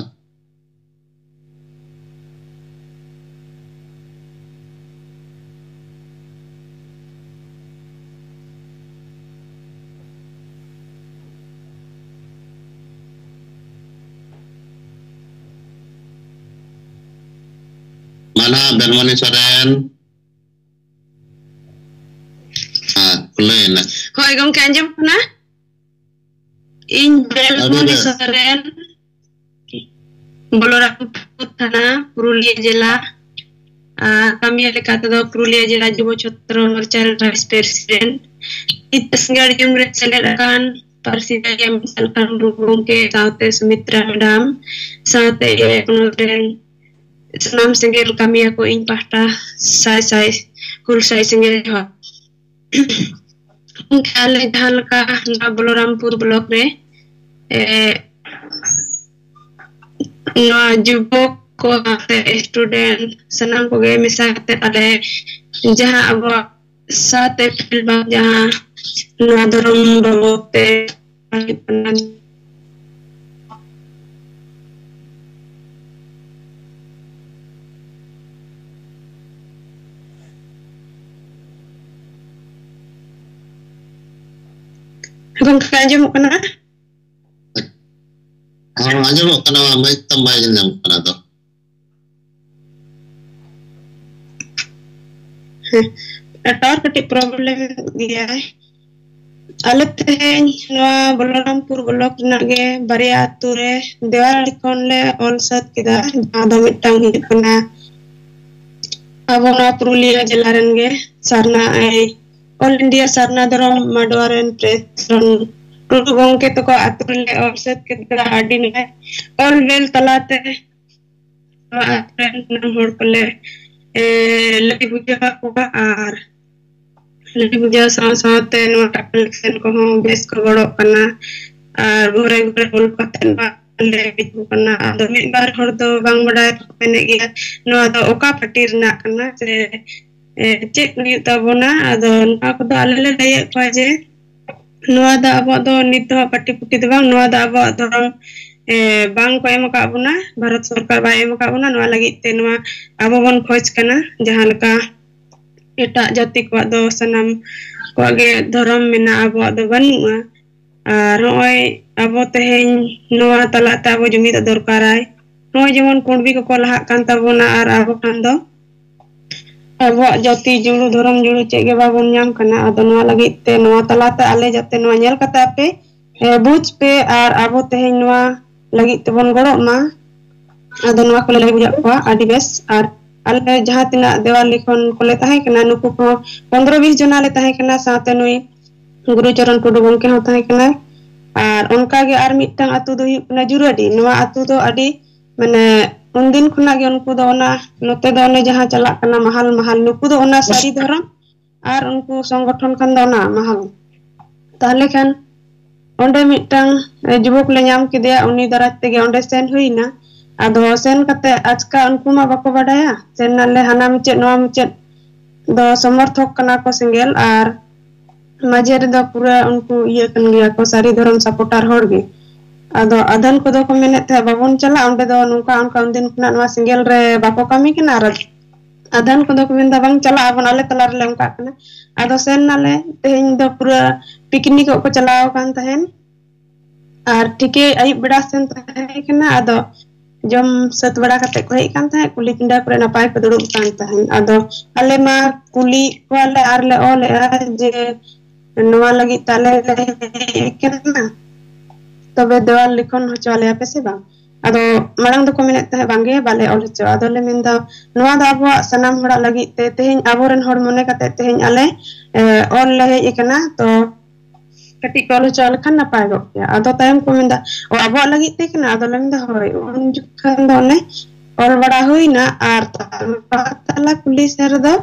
ᱟᱨ ᱱᱟᱦᱟᱜ ᱵᱮᱞᱢᱚᱱᱤ ᱥᱚᱨᱮᱱ᱾ ᱦᱮᱸ, ᱠᱷᱩᱞᱟᱹᱭᱮᱱᱟ᱾ ᱦᱳᱭ ᱜᱚᱢᱠᱮ, ᱟᱸᱡᱚᱢ ᱠᱟᱱᱟ? ᱤᱧ ᱵᱮᱞᱢᱚᱱᱤ ᱟᱹᱰᱤ ᱵᱮᱥ᱾ ᱥᱚᱨᱮᱱ, ᱵᱚᱞᱚᱨᱟᱢᱯᱩᱨ ᱛᱷᱟᱱᱟ, ᱯᱩᱨᱩᱞᱤᱭᱟᱹ ᱡᱮᱞᱟ᱾ ᱟᱨ ᱠᱟᱹᱢᱤᱭᱟᱹ ᱞᱮᱠᱟ ᱛᱮᱫᱚ ᱯᱩᱨᱩᱞᱤᱭᱟᱹ ᱡᱮᱞᱟ ᱡᱩᱵᱚ ᱪᱷᱟᱛᱨᱚ ᱢᱳᱨᱪᱟ ᱨᱮᱱ ᱵᱷᱟᱭᱤᱥ ᱯᱨᱮᱥᱤᱰᱮᱱᱴ᱾ ᱱᱤᱛ ᱥᱤᱸᱜᱟᱲ ᱧᱩᱢ ᱨᱮ ᱥᱮᱞᱮᱫ ᱟᱠᱟᱱ ᱯᱟᱹᱨᱥᱤ ᱫᱟᱹᱭ ᱢᱮᱥᱟᱞ ᱠᱟᱱ ᱜᱩᱨᱩ ᱜᱚᱢᱠᱮ ᱥᱟᱶᱛᱮ ᱥᱩᱢᱤᱛᱨᱟ ᱢᱮᱰᱟᱢ ᱥᱟᱶᱛᱮ ᱤᱭᱟᱹ ᱯᱚᱱᱚᱛ ᱨᱮᱱ ᱥᱟᱱᱟᱢ ᱥᱮᱸᱜᱮᱞ ᱠᱟᱹᱢᱤᱭᱟᱹ ᱠᱚ ᱤᱧ ᱯᱟᱦᱴᱟ ᱥᱟᱭ ᱥᱟᱭ ᱦᱩᱞ ᱥᱟᱭ ᱥᱮᱸᱜᱮᱞ ᱡᱚᱦᱟᱨ᱾ ᱜᱚᱢᱠᱮ, ᱟᱞᱮ ᱡᱟᱦᱟᱸ ᱞᱮᱠᱟ ᱱᱚᱣᱟ ᱵᱚᱞᱚᱨᱟᱢᱯᱩᱨ ᱵᱞᱚᱠ ᱨᱮ, ᱮ, ᱱᱚᱣᱟ ᱡᱩᱵᱚᱠ ᱠᱚ ᱥᱟᱶᱛᱮ ᱥᱴᱩᱰᱮᱱᱴ ᱥᱟᱱᱟᱢ ᱠᱚᱜᱮ ᱢᱮᱥᱟ ᱠᱟᱛᱮ ᱟᱞᱮ ᱡᱟᱦᱟᱸ ᱟᱵᱚᱣᱟᱜ ᱥᱟᱛ ᱮᱯᱨᱤᱞ ᱵᱟᱝ ᱡᱟᱦᱟᱸ ᱱᱚᱣᱟ ᱫᱷᱚᱨᱚᱢ ᱵᱟᱵᱚᱫ ᱛᱮ ᱦᱩᱭᱩᱜ ᱠᱟᱱᱟ᱾ ᱜᱚᱢᱠᱮ, ᱟᱸᱡᱚᱢᱚᱜ ᱠᱟᱱᱟ? ᱦᱮᱸ, ᱟᱸᱡᱚᱢᱚᱜ ᱠᱟᱱᱟ, ᱢᱟᱭᱤᱠ ᱛᱟᱢ ᱵᱟᱭ ᱟᱸᱡᱚᱢ ᱠᱟᱱᱟ ᱛᱚ᱾ ᱦᱮᱸ, ᱴᱟᱣᱟᱨ ᱠᱟᱹᱴᱤᱡ ᱯᱨᱚᱵᱞᱮᱢ ᱜᱮᱭᱟᱭ᱾ ᱟᱞᱮ ᱛᱮᱦᱮᱧ ᱱᱚᱣᱟ ᱵᱚᱞᱚᱨᱟᱢᱯᱩᱨ ᱵᱞᱚᱠ ᱨᱮᱱᱟᱜ ᱜᱮ ᱵᱟᱨᱭᱟ ᱟᱹᱛᱩ ᱨᱮ ᱫᱮᱣᱟᱞᱤ ᱠᱷᱚᱱ ᱞᱮ ᱚᱞ ᱥᱟᱹᱛ ᱠᱮᱫᱟ, ᱡᱟᱦᱟᱸ ᱫᱚ ᱢᱤᱫᱴᱟᱝ ᱦᱩᱭᱩᱜ ᱠᱟᱱᱟ ᱟᱵᱚ ᱱᱚᱣᱟ ᱯᱩᱨᱩᱞᱤᱭᱟᱹ ᱡᱮᱞᱟ ᱨᱮᱱ ᱜᱮ ᱥᱟᱨᱱᱟ ᱟᱭ, ᱚᱞ ᱤᱱᱰᱤᱭᱟ ᱥᱟᱨᱱᱟ ᱫᱷᱚᱨᱚᱢ ᱢᱟᱰᱣᱟ ᱨᱮᱱ ᱯᱨᱮᱥᱤᱰᱮᱱᱴ ᱴᱩᱰᱩ ᱜᱚᱢᱠᱮ ᱛᱟᱠᱚ ᱟᱹᱛᱩ ᱨᱮᱞᱮ ᱚᱞ ᱥᱟᱹᱛ ᱠᱮᱫᱟ᱾ ᱟᱹᱰᱤ ᱱᱟᱯᱟᱭ ᱚᱞ ᱵᱮᱞ ᱛᱟᱞᱟᱛᱮ ᱱᱚᱣᱟ ᱟᱹᱛᱩ ᱨᱮᱱ ᱥᱟᱱᱟᱢ ᱦᱚᱲ ᱠᱚᱞᱮ, ᱮ, ᱞᱟᱹᱭ ᱵᱩᱡᱷᱟᱹᱣ ᱟᱠᱚᱣᱟ᱾ ᱟᱨ ᱞᱟᱹᱭ ᱵᱩᱡᱷᱟᱹᱣ ᱥᱟᱶ ᱥᱟᱶᱛᱮ ᱱᱚᱣᱟ ᱴᱟᱠᱟ ᱠᱟᱞᱮᱠᱥᱚᱱ ᱠᱚᱦᱚᱸ ᱵᱮᱥ ᱠᱚ ᱜᱚᱲᱚᱜ ᱠᱟᱱᱟ᱾ ᱟᱨ ᱜᱷᱚᱨᱮ ᱜᱷᱚᱨᱮ ᱵᱚᱞᱚ ᱠᱟᱛᱮ ᱱᱚᱣᱟ ᱞᱮ ᱵᱤᱫ ᱠᱟᱱᱟ᱾ ᱟᱫᱚ ᱢᱤᱫ ᱵᱟᱨ ᱦᱚᱲ ᱫᱚ ᱵᱟᱝ ᱵᱟᱰᱟᱭ ᱛᱮᱠᱚ ᱢᱮᱱᱮᱫ ᱜᱮᱭᱟ, ᱱᱚᱣᱟ ᱫᱚ ᱚᱠᱟ ᱯᱟᱹᱴᱤ ᱨᱮᱱᱟᱜ ᱠᱟᱱᱟ ᱥᱮ, ᱮ, ᱪᱮᱫ ᱦᱩᱭᱩᱜ ᱛᱟᱵᱚᱱᱟ? ᱟᱫᱚ ᱱᱚᱣᱟ ᱠᱚᱫᱚ ᱟᱞᱮ ᱞᱮ ᱞᱟᱹᱭᱮᱫ ᱠᱚᱣᱟ ᱡᱮ ᱱᱚᱣᱟ ᱫᱚ ᱟᱵᱚᱣᱟᱜ ᱫᱚ ᱱᱤᱛ ᱫᱚ ᱦᱟᱸᱜ ᱯᱟᱹᱴᱤ ᱯᱩᱴᱤ ᱫᱚ ᱵᱟᱝ, ᱱᱚᱣᱟ ᱫᱚ ᱟᱵᱚᱣᱟᱜ ᱫᱷᱚᱨᱚᱢ, ᱮ, ᱵᱟᱝ ᱠᱚ ᱮᱢ ᱟᱠᱟᱫ ᱵᱚᱱᱟ, ᱵᱷᱟᱨᱚᱛ ᱥᱚᱨᱠᱟᱨ ᱵᱟᱭ ᱮᱢ ᱟᱠᱟᱫ ᱵᱚᱱᱟ᱾ ᱱᱚᱣᱟ ᱞᱟᱹᱜᱤᱫ ᱛᱮ ᱱᱚᱣᱟ ᱟᱵᱚ ᱵᱚᱱ ᱠᱷᱚᱡᱽ ᱠᱟᱱᱟ, ᱡᱟᱦᱟᱸ ᱞᱮᱠᱟ ᱮᱴᱟᱜ ᱡᱟᱹᱛᱤ ᱠᱚᱣᱟᱜ ᱫᱚ ᱥᱟᱱᱟᱢ ᱠᱚᱣᱟᱜ ᱜᱮ ᱫᱷᱚᱨᱚᱢ ᱢᱮᱱᱟᱜᱼᱟ, ᱟᱵᱚᱣᱟᱜ ᱫᱚ ᱵᱟᱹᱱᱩᱜᱼᱟ᱾ ᱟᱨ ᱱᱚᱜᱼᱚᱭ ᱟᱵᱚ ᱛᱮᱦᱮᱧ ᱱᱚᱣᱟ ᱛᱟᱞᱟᱛᱮ ᱟᱵᱚ ᱡᱩᱢᱤᱫᱚᱜ ᱫᱚᱨᱠᱟᱨᱟᱭ᱾ ᱱᱚᱜᱼᱚᱭ ᱡᱮᱢᱚᱱ ᱠᱩᱬᱵᱤ ᱠᱚᱠᱚ ᱞᱟᱦᱟᱜ ᱠᱟᱱ ᱛᱟᱵᱚᱱᱟ ᱟᱨ ᱟᱵᱚ ᱠᱷᱟᱱ ᱫᱚ ᱟᱵᱚᱣᱟᱜ ᱡᱟᱹᱛᱤ ᱡᱩᱲᱩ, ᱫᱷᱚᱨᱚᱢ ᱡᱩᱲᱩ ᱪᱮᱫ ᱜᱮ ᱵᱟᱵᱚᱱ ᱧᱟᱢ ᱠᱟᱱᱟ᱾ ᱟᱫᱚ ᱱᱚᱣᱟ ᱞᱟᱹᱜᱤᱫ ᱛᱮ, ᱱᱚᱣᱟ ᱛᱟᱞᱟᱛᱮ ᱟᱞᱮ ᱡᱟᱛᱮ ᱱᱚᱣᱟ ᱧᱮᱞ ᱠᱟᱛᱮ ᱟᱯᱮ, ᱮ, ᱵᱩᱡᱽ ᱯᱮ ᱟᱨ ᱟᱵᱚ ᱛᱮᱦᱮᱧ ᱱᱚᱣᱟ ᱞᱟᱹᱜᱤᱫ ᱛᱮᱵᱚᱱ ᱜᱚᱲᱚᱜ ᱢᱟ᱾ ᱟᱫᱚ ᱱᱚᱣᱟ ᱠᱚᱞᱮ ᱞᱟᱹᱭ ᱵᱩᱡᱷᱟᱹᱣᱟᱫ ᱠᱚᱣᱟ ᱟᱹᱰᱤ ᱵᱮᱥ᱾ ᱟᱨ ᱟᱞᱮ ᱡᱟᱦᱟᱸ ᱛᱤᱱᱟᱹᱜ ᱫᱮᱣᱟᱞ ᱞᱤᱠᱷᱚᱱ ᱠᱚᱞᱮ ᱛᱟᱦᱮᱸ ᱠᱟᱱᱟ, ᱱᱩᱠᱩ ᱠᱚᱦᱚᱸ ᱯᱚᱱᱫᱽᱨᱚ ᱵᱤᱥ ᱡᱚᱱᱟ ᱞᱮ ᱛᱟᱦᱮᱸ ᱠᱟᱱᱟ, ᱥᱟᱶᱛᱮ ᱱᱩᱭ ᱜᱩᱨᱩ ᱪᱚᱨᱚᱱ ᱴᱩᱰᱩ ᱜᱚᱢᱠᱮ ᱦᱚᱸ ᱛᱟᱦᱮᱸ ᱠᱟᱱᱟᱭ᱾ ᱟᱨ ᱚᱱᱠᱟ ᱜᱮ ᱟᱨ ᱢᱤᱫᱴᱟᱝ ᱟᱹᱛᱩ ᱫᱚ ᱦᱩᱭᱩᱜ ᱠᱟᱱᱟ ᱡᱩᱨᱟᱹᱰᱤ᱾ ᱱᱚᱣᱟ ᱟᱹᱛᱩ ᱫᱚ ᱟᱹᱰᱤ, ᱢᱟᱱᱮ, ᱩᱱᱫᱤᱱ ᱠᱷᱚᱱᱟᱜ ᱜᱮ ᱩᱱᱠᱩ ᱫᱚ ᱚᱱᱟ, ᱱᱚᱛᱮ ᱫᱚ ᱚᱱᱮ ᱡᱟᱦᱟᱸ ᱪᱟᱞᱟᱜ ᱠᱟᱱᱟ ᱢᱟᱦᱟᱞ ᱢᱟᱦᱟᱞ, ᱱᱩᱠᱩ ᱫᱚ ᱚᱱᱟ ᱥᱟᱹᱨᱤ ᱫᱷᱚᱨᱚᱢ ᱟᱨ ᱩᱱᱠᱩ ᱥᱚᱝᱜᱚᱴᱷᱚᱱ ᱠᱷᱟᱱ ᱫᱚ ᱚᱱᱟ ᱢᱟᱦᱟᱞ᱾ ᱛᱟᱦᱞᱮ ᱠᱷᱟᱱ ᱚᱸᱰᱮ ᱢᱤᱫᱴᱟᱝ, ᱮ, ᱡᱩᱵᱚᱠ ᱞᱮ ᱧᱟᱢ ᱠᱮᱫᱮᱭᱟ, ᱩᱱᱤ ᱫᱟᱨᱟᱭ ᱛᱮᱜᱮ ᱚᱸᱰᱮ ᱥᱮᱱ ᱦᱩᱭᱱᱟ᱾ ᱟᱫᱚ ᱥᱮᱱ ᱠᱟᱛᱮ ᱟᱪᱠᱟ ᱩᱱᱠᱩ ᱢᱟ ᱵᱟᱠᱚ ᱵᱟᱰᱟᱭᱟ, ᱥᱮᱱ ᱱᱟᱞᱮ ᱦᱟᱱᱟ ᱢᱩᱪᱟᱹᱫ ᱱᱚᱣᱟ ᱢᱩᱪᱟᱹᱫ ᱫᱚ ᱥᱚᱢᱚᱨᱛᱷᱚᱠ ᱠᱟᱱᱟ ᱠᱚ ᱥᱮᱸᱜᱮᱞ, ᱟᱨ ᱢᱟᱡᱷᱮ ᱨᱮᱫᱚ ᱯᱩᱨᱟᱹ ᱩᱱᱠᱩ ᱤᱭᱟᱹ ᱠᱟᱱ ᱜᱮᱭᱟ ᱠᱚ, ᱥᱟᱹᱨᱤ ᱫᱷᱚᱨᱚᱢ supporter ᱦᱚᱲ ᱜᱮ᱾ ᱟᱫᱚ ᱟᱫᱷᱟᱱ ᱠᱚᱫᱚ ᱠᱚ ᱢᱮᱱᱮᱫ ᱛᱟᱦᱮᱸᱫ, "ᱵᱟᱵᱚᱱ ᱪᱟᱞᱟᱜᱼᱟ, ᱚᱸᱰᱮ ᱫᱚ ᱱᱚᱝᱠᱟ ᱚᱱᱠᱟ ᱩᱱᱫᱤᱱ ᱠᱷᱚᱱᱟᱜ ᱱᱚᱣᱟ ᱥᱮᱸᱜᱮᱞ ᱨᱮ ᱵᱟᱠᱚ ᱠᱟᱹᱢᱤ ᱠᱟᱱᱟ", ᱟᱨ ᱟᱫᱷᱟᱱ ᱠᱚᱫᱚ ᱠᱚ ᱢᱮᱱᱫᱟ, "ᱵᱟᱝ, ᱪᱟᱞᱟᱜ ᱟᱵᱚᱱ, ᱟᱞᱮ ᱛᱟᱞᱟ ᱨᱮᱞᱮ ᱚᱱᱠᱟᱜ ᱠᱟᱱᱟ᱾" ᱟᱫᱚ ᱥᱮᱱ ᱱᱟᱞᱮ, ᱛᱮᱦᱮᱧ ᱫᱚ ᱯᱩᱨᱟᱹ ᱯᱤᱠᱱᱤᱠᱚᱜ ᱠᱚ ᱪᱟᱞᱟᱣ ᱟᱠᱟᱱ ᱛᱟᱦᱮᱸᱱ, ᱟᱨ ᱴᱷᱤᱠᱮ ᱟᱹᱭᱩᱵ ᱵᱮᱲᱟ ᱥᱮᱱ ᱛᱟᱦᱮᱸ ᱠᱟᱱᱟ᱾ ᱟᱫᱚ ᱡᱚᱢ ᱥᱟᱹᱛ ᱵᱟᱲᱟ ᱠᱟᱛᱮ ᱠᱚ ᱦᱮᱡ ᱠᱟᱱ ᱛᱟᱦᱮᱸᱫ, ᱠᱩᱞᱦᱤ ᱯᱤᱸᱰᱟ ᱠᱚᱨᱮ ᱱᱟᱯᱟᱭ ᱠᱚ ᱫᱩᱲᱩᱵ ᱠᱟᱱ ᱛᱟᱦᱮᱸᱫ᱾ ᱟᱫᱚ ᱟᱞᱮ ᱢᱟ ᱠᱩᱞᱤ ᱠᱚᱣᱟᱞᱮ ᱟᱨ ᱞᱮ ᱚᱞᱮᱜᱼᱟ ᱡᱮ, "ᱱᱚᱣᱟ ᱞᱟᱹᱜᱤᱫ ᱛᱮ ᱟᱞᱮ ᱞᱮ ᱦᱮᱡ ᱠᱟᱱᱟ, ᱛᱚᱵᱮ ᱫᱮᱣᱟᱞ ᱞᱤᱠᱷᱚᱱ ᱦᱚᱪᱚ ᱟᱞᱮᱭᱟ ᱯᱮ ᱥᱮ ᱵᱟᱝ?" ᱟᱫᱚ ᱢᱟᱲᱟᱝ ᱫᱚᱠᱚ ᱢᱮᱱᱮᱫ ᱛᱟᱦᱮᱸᱫ, "ᱵᱟᱝᱜᱮ, ᱵᱟᱞᱮ ᱚᱞ ᱦᱚᱪᱚ᱾" ᱟᱫᱚ ᱞᱮ ᱢᱮᱱᱫᱟ, "ᱱᱚᱣᱟ ᱫᱚ ᱟᱵᱚᱣᱟᱜ ᱥᱟᱱᱟᱢ ᱦᱚᱲᱟᱜ ᱞᱟᱹᱜᱤᱫ ᱛᱮ, ᱛᱮᱦᱮᱧ ᱟᱵᱚᱨᱮᱱ ᱦᱚᱲ ᱢᱚᱱᱮ ᱠᱟᱛᱮ ᱛᱮᱦᱮᱧ ᱟᱞᱮ, ᱮ, ᱚᱞ ᱞᱮ ᱦᱮᱡ ᱟᱠᱟᱱᱟ, ᱛᱚ ᱠᱟᱹᱴᱤᱡ ᱯᱮ ᱚᱞ ᱦᱚᱪᱚ ᱞᱮᱠᱷᱟᱱ ᱱᱟᱯᱟᱭ ᱠᱚᱜ ᱠᱮᱭᱟ᱾" ᱟᱫᱚ ᱛᱟᱭᱚᱢ ᱠᱚ ᱢᱮᱱᱫᱟ, "ᱚ, ᱟᱵᱚᱣᱟᱜ ᱞᱟᱹᱜᱤᱫ ᱛᱮ ᱠᱟᱱᱟ?" ᱟᱫᱚ ᱞᱮ ᱢᱮᱱᱫᱟ, "ᱦᱳᱭ᱾" ᱩᱱ ᱡᱚᱠᱷᱚᱱ ᱫᱚ ᱚᱱᱮ ᱚᱞ ᱵᱟᱲᱟ ᱦᱩᱭᱱᱟ, ᱟᱨ ᱛᱟᱞᱟ ᱠᱩᱞᱦᱤ ᱥᱮᱫ ᱨᱮᱫᱚ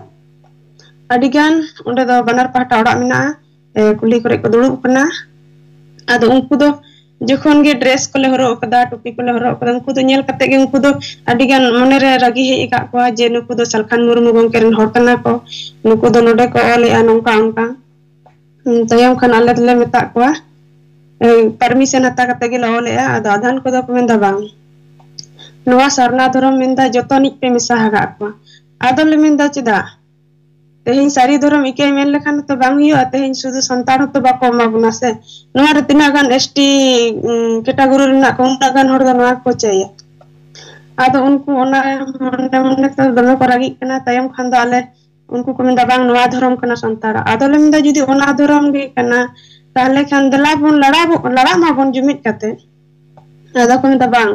ᱟᱹᱰᱤᱜᱟᱱ, ᱚᱸᱰᱮ ᱫᱚ ᱵᱟᱱᱟᱨ ᱯᱟᱦᱴᱟ ᱚᱲᱟᱜ ᱢᱮᱱᱟᱜᱼᱟ, ᱮ, ᱠᱩᱞᱦᱤ ᱠᱚᱨᱮ ᱠᱚ ᱫᱩᱲᱩᱵ ᱠᱟᱱᱟ᱾ ᱟᱫᱚ ᱩᱱᱠᱩ ᱫᱚ ᱡᱚᱠᱷᱚᱱ ᱜᱮ dress ᱠᱚᱞᱮ ᱦᱚᱨᱚᱜ ᱠᱟᱫᱟ, ᱴᱩᱯᱤ ᱠᱚᱞᱮ ᱦᱚᱨᱚᱜ ᱠᱟᱫᱟ, ᱩᱱᱠᱩ ᱫᱚ ᱧᱮᱞ ᱠᱟᱛᱮ ᱜᱮ ᱩᱱᱠᱩ ᱫᱚ ᱟᱹᱰᱤᱜᱟᱱ ᱢᱚᱱᱮᱨᱮ ᱨᱟᱹᱜᱤ ᱦᱮᱡ ᱟᱠᱟᱫ ᱠᱚᱣᱟ ᱡᱮ ᱱᱩᱠᱩ ᱫᱚ ᱥᱟᱞᱠᱷᱟᱱ ᱢᱩᱨᱢᱩ ᱜᱚᱢᱠᱮ ᱨᱮᱱ ᱦᱚᱲ ᱠᱟᱱᱟ ᱠᱚ, ᱱᱩᱠᱩ ᱫᱚ ᱱᱚᱰᱮ ᱠᱚ ᱚᱞᱮᱜᱼᱟ, ᱱᱚᱝᱠᱟ ᱚᱱᱠᱟ᱾ ᱩᱸ, ᱛᱟᱭᱚᱢ ᱠᱷᱟᱱ ᱟᱞᱮ ᱫᱚᱞᱮ ᱢᱮᱛᱟᱜ ᱠᱚᱣᱟ, ᱮ, permission ᱦᱟᱛᱟᱣ ᱠᱟᱛᱮ ᱜᱮᱞᱮ ᱚᱞᱮᱜᱼᱟ᱾ ᱟᱫᱚ ᱟᱫᱷᱟᱱ ᱠᱚᱫᱚ ᱠᱚ ᱢᱮᱱᱫᱟ, "ᱵᱟᱝ, ᱱᱚᱣᱟ ᱥᱟᱨᱱᱟ ᱫᱷᱚᱨᱚᱢ ᱢᱮᱱᱫᱟ ᱡᱚᱛᱚᱱᱤᱡ ᱯᱮ ᱢᱮᱥᱟ ᱟᱠᱟᱫ ᱠᱚᱣᱟ᱾" ᱟᱫᱚᱞᱮ ᱢᱮᱱᱫᱟ, "ᱪᱮᱫᱟᱜ? ᱛᱮᱦᱮᱧ ᱥᱟᱹᱨᱤ ᱫᱷᱚᱨᱚᱢ ᱤᱠᱟᱹᱭ ᱢᱮᱱ ᱞᱮᱠᱷᱟᱱ ᱛᱚ ᱵᱟᱝ ᱦᱩᱭᱩᱜᱼᱟ, ᱛᱮᱦᱮᱧ ᱥᱩᱫᱷᱩ ᱥᱟᱱᱛᱟᱲ ᱦᱚᱸᱛᱚ ᱵᱟᱠᱚ ᱮᱢᱟ ᱵᱚᱱᱟ ᱥᱮ, ᱱᱚᱣᱟ ᱨᱮ ᱛᱤᱱᱟᱹᱜ ᱜᱟᱱ ST, ᱩᱸ, category ᱨᱮᱱᱟᱜ ᱠᱚ, ᱩᱱᱟᱹᱜ ᱜᱟᱱ ᱦᱚᱲ ᱫᱚ ᱱᱚᱣᱟ ᱠᱚ ᱪᱟᱹᱭᱟ᱾" ᱟᱫᱚ ᱩᱱᱠᱩ ᱚᱱᱟ ᱢᱚᱱᱮ ᱢᱚᱱᱮ ᱛᱮ ᱫᱚᱢᱮ ᱠᱚ ᱨᱟᱹᱜᱤᱜ ᱠᱟᱱᱟ᱾ ᱛᱟᱭᱚᱢ ᱠᱷᱟᱱ ᱫᱚ ᱟᱞᱮ, ᱩᱱᱠᱩ ᱠᱚ ᱢᱮᱱᱫᱟ, "ᱵᱟᱝ, ᱱᱚᱣᱟ ᱫᱷᱚᱨᱚᱢ ᱠᱟᱱᱟ ᱥᱟᱱᱛᱟᱲᱟᱜ᱾" ᱟᱫᱚ ᱞᱮ ᱢᱮᱱᱫᱟ, "ᱡᱩᱫᱤ ᱚᱱᱟ ᱫᱷᱚᱨᱚᱢ ᱜᱮ ᱠᱟᱱᱟ, ᱛᱟᱦᱞᱮ ᱠᱷᱟᱱ ᱫᱮᱞᱟ ᱵᱚᱱ ᱞᱟᱲᱟᱣ, ᱞᱟᱲᱟᱜ ᱢᱟᱵᱚᱱ ᱡᱩᱢᱤᱫ ᱠᱟᱛᱮ᱾" ᱟᱫᱚ ᱠᱚ ᱢᱮᱱᱫᱟ, "ᱵᱟᱝ,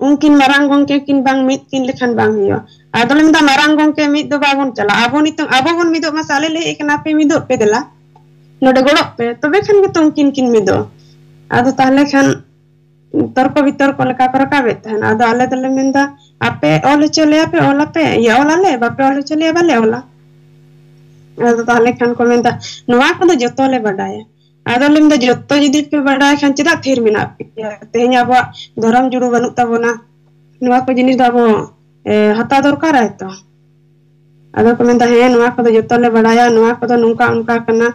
ᱩᱱᱠᱤᱱ ᱢᱟᱨᱟᱝ ᱜᱚᱝᱠᱮ ᱠᱤᱱ ᱵᱟᱝ ᱢᱤᱫ ᱠᱤᱱ ᱞᱮᱠᱷᱟᱱ ᱵᱟᱝ ᱦᱩᱭᱩᱜᱼᱟ᱾" ᱟᱫᱚ ᱞᱮ ᱢᱮᱱᱫᱟ, "ᱢᱟᱨᱟᱝ ᱜᱚᱝᱠᱮ ᱢᱤᱫ ᱫᱚ ᱵᱟᱵᱚᱱ ᱪᱟᱞᱟᱜᱼᱟ, ᱟᱵᱚ ᱱᱤᱛᱚᱝ ᱟᱵᱚ ᱵᱚᱱ ᱢᱤᱫᱚᱜ ᱢᱟ ᱥᱮ, ᱟᱞᱮ ᱞᱮ ᱦᱮᱡ ᱟᱠᱟᱱᱟ, ᱟᱯᱮ ᱢᱤᱫᱚᱜ ᱯᱮ ᱫᱮᱞᱟ, ᱱᱚᱰᱮ ᱜᱚᱲᱚᱜ ᱯᱮ, ᱛᱚᱵᱮ ᱠᱷᱟᱱ ᱜᱮᱛᱚ ᱩᱱᱠᱤᱱ ᱠᱤᱱ ᱢᱤᱫᱚᱜᱼᱟ᱾" ᱟᱫᱚ ᱛᱟᱦᱞᱮ ᱠᱷᱟᱱ ᱛᱚᱨᱠᱚ ᱵᱤᱛᱚᱨᱠᱚ ᱞᱮᱠᱟ ᱠᱚ ᱨᱟᱠᱟᱵᱮᱫ ᱛᱟᱦᱮᱱᱟ᱾ ᱟᱫᱚ ᱟᱞᱮ ᱫᱚᱞᱮ ᱢᱮᱱᱫᱟ, "ᱟᱯᱮ ᱚᱞ ᱦᱚᱪᱚ ᱞᱮᱭᱟ ᱯᱮ, ᱚᱞ ᱟᱯᱮ, ᱤᱭᱟᱹ, ᱚᱞ ᱟᱞᱮ, ᱵᱟᱯᱮ ᱚᱞ ᱦᱚᱪᱚ ᱞᱮᱭᱟ, ᱵᱟᱞᱮ ᱚᱞᱟ᱾" ᱟᱫᱚ ᱛᱟᱦᱞᱮ ᱠᱷᱟᱱ ᱠᱚ ᱢᱮᱱᱫᱟ, "ᱱᱚᱣᱟ ᱠᱚᱫᱚ ᱡᱚᱛᱚ ᱞᱮ ᱵᱟᱰᱟᱭᱟ᱾" ᱟᱫᱚ ᱞᱮ ᱢᱮᱱᱫᱟ, "ᱡᱚᱛᱚ ᱡᱩᱫᱤ ᱯᱮ ᱵᱟᱰᱟᱭ ᱠᱷᱟᱱ ᱪᱮᱫᱟᱜ ᱛᱷᱤᱨ ᱢᱮᱱᱟᱜ ᱯᱮᱭᱟ? ᱛᱮᱦᱮᱧ ᱟᱵᱚᱣᱟᱜ ᱫᱷᱚᱨᱚᱢ ᱡᱩᱲᱩ ᱵᱟᱹᱱᱩᱜ ᱛᱟᱵᱚᱱᱟ, ᱱᱚᱣᱟ ᱠᱚ ᱡᱤᱱᱤᱥ ᱫᱚ ᱟᱵᱚ, ᱮ, ᱦᱟᱛᱟᱣ ᱫᱚᱨᱠᱟᱨᱟᱭ ᱛᱚ?" ᱟᱫᱚ ᱠᱚ ᱢᱮᱱᱫᱟ, "ᱦᱮᱸ, ᱱᱚᱣᱟ ᱠᱚᱫᱚ ᱡᱚᱛᱚ ᱞᱮ ᱵᱟᱲᱟᱭᱟ, ᱱᱚᱣᱟ ᱠᱚᱫᱚ ᱱᱚᱝᱠᱟ ᱚᱱᱠᱟ ᱠᱟᱱᱟ᱾"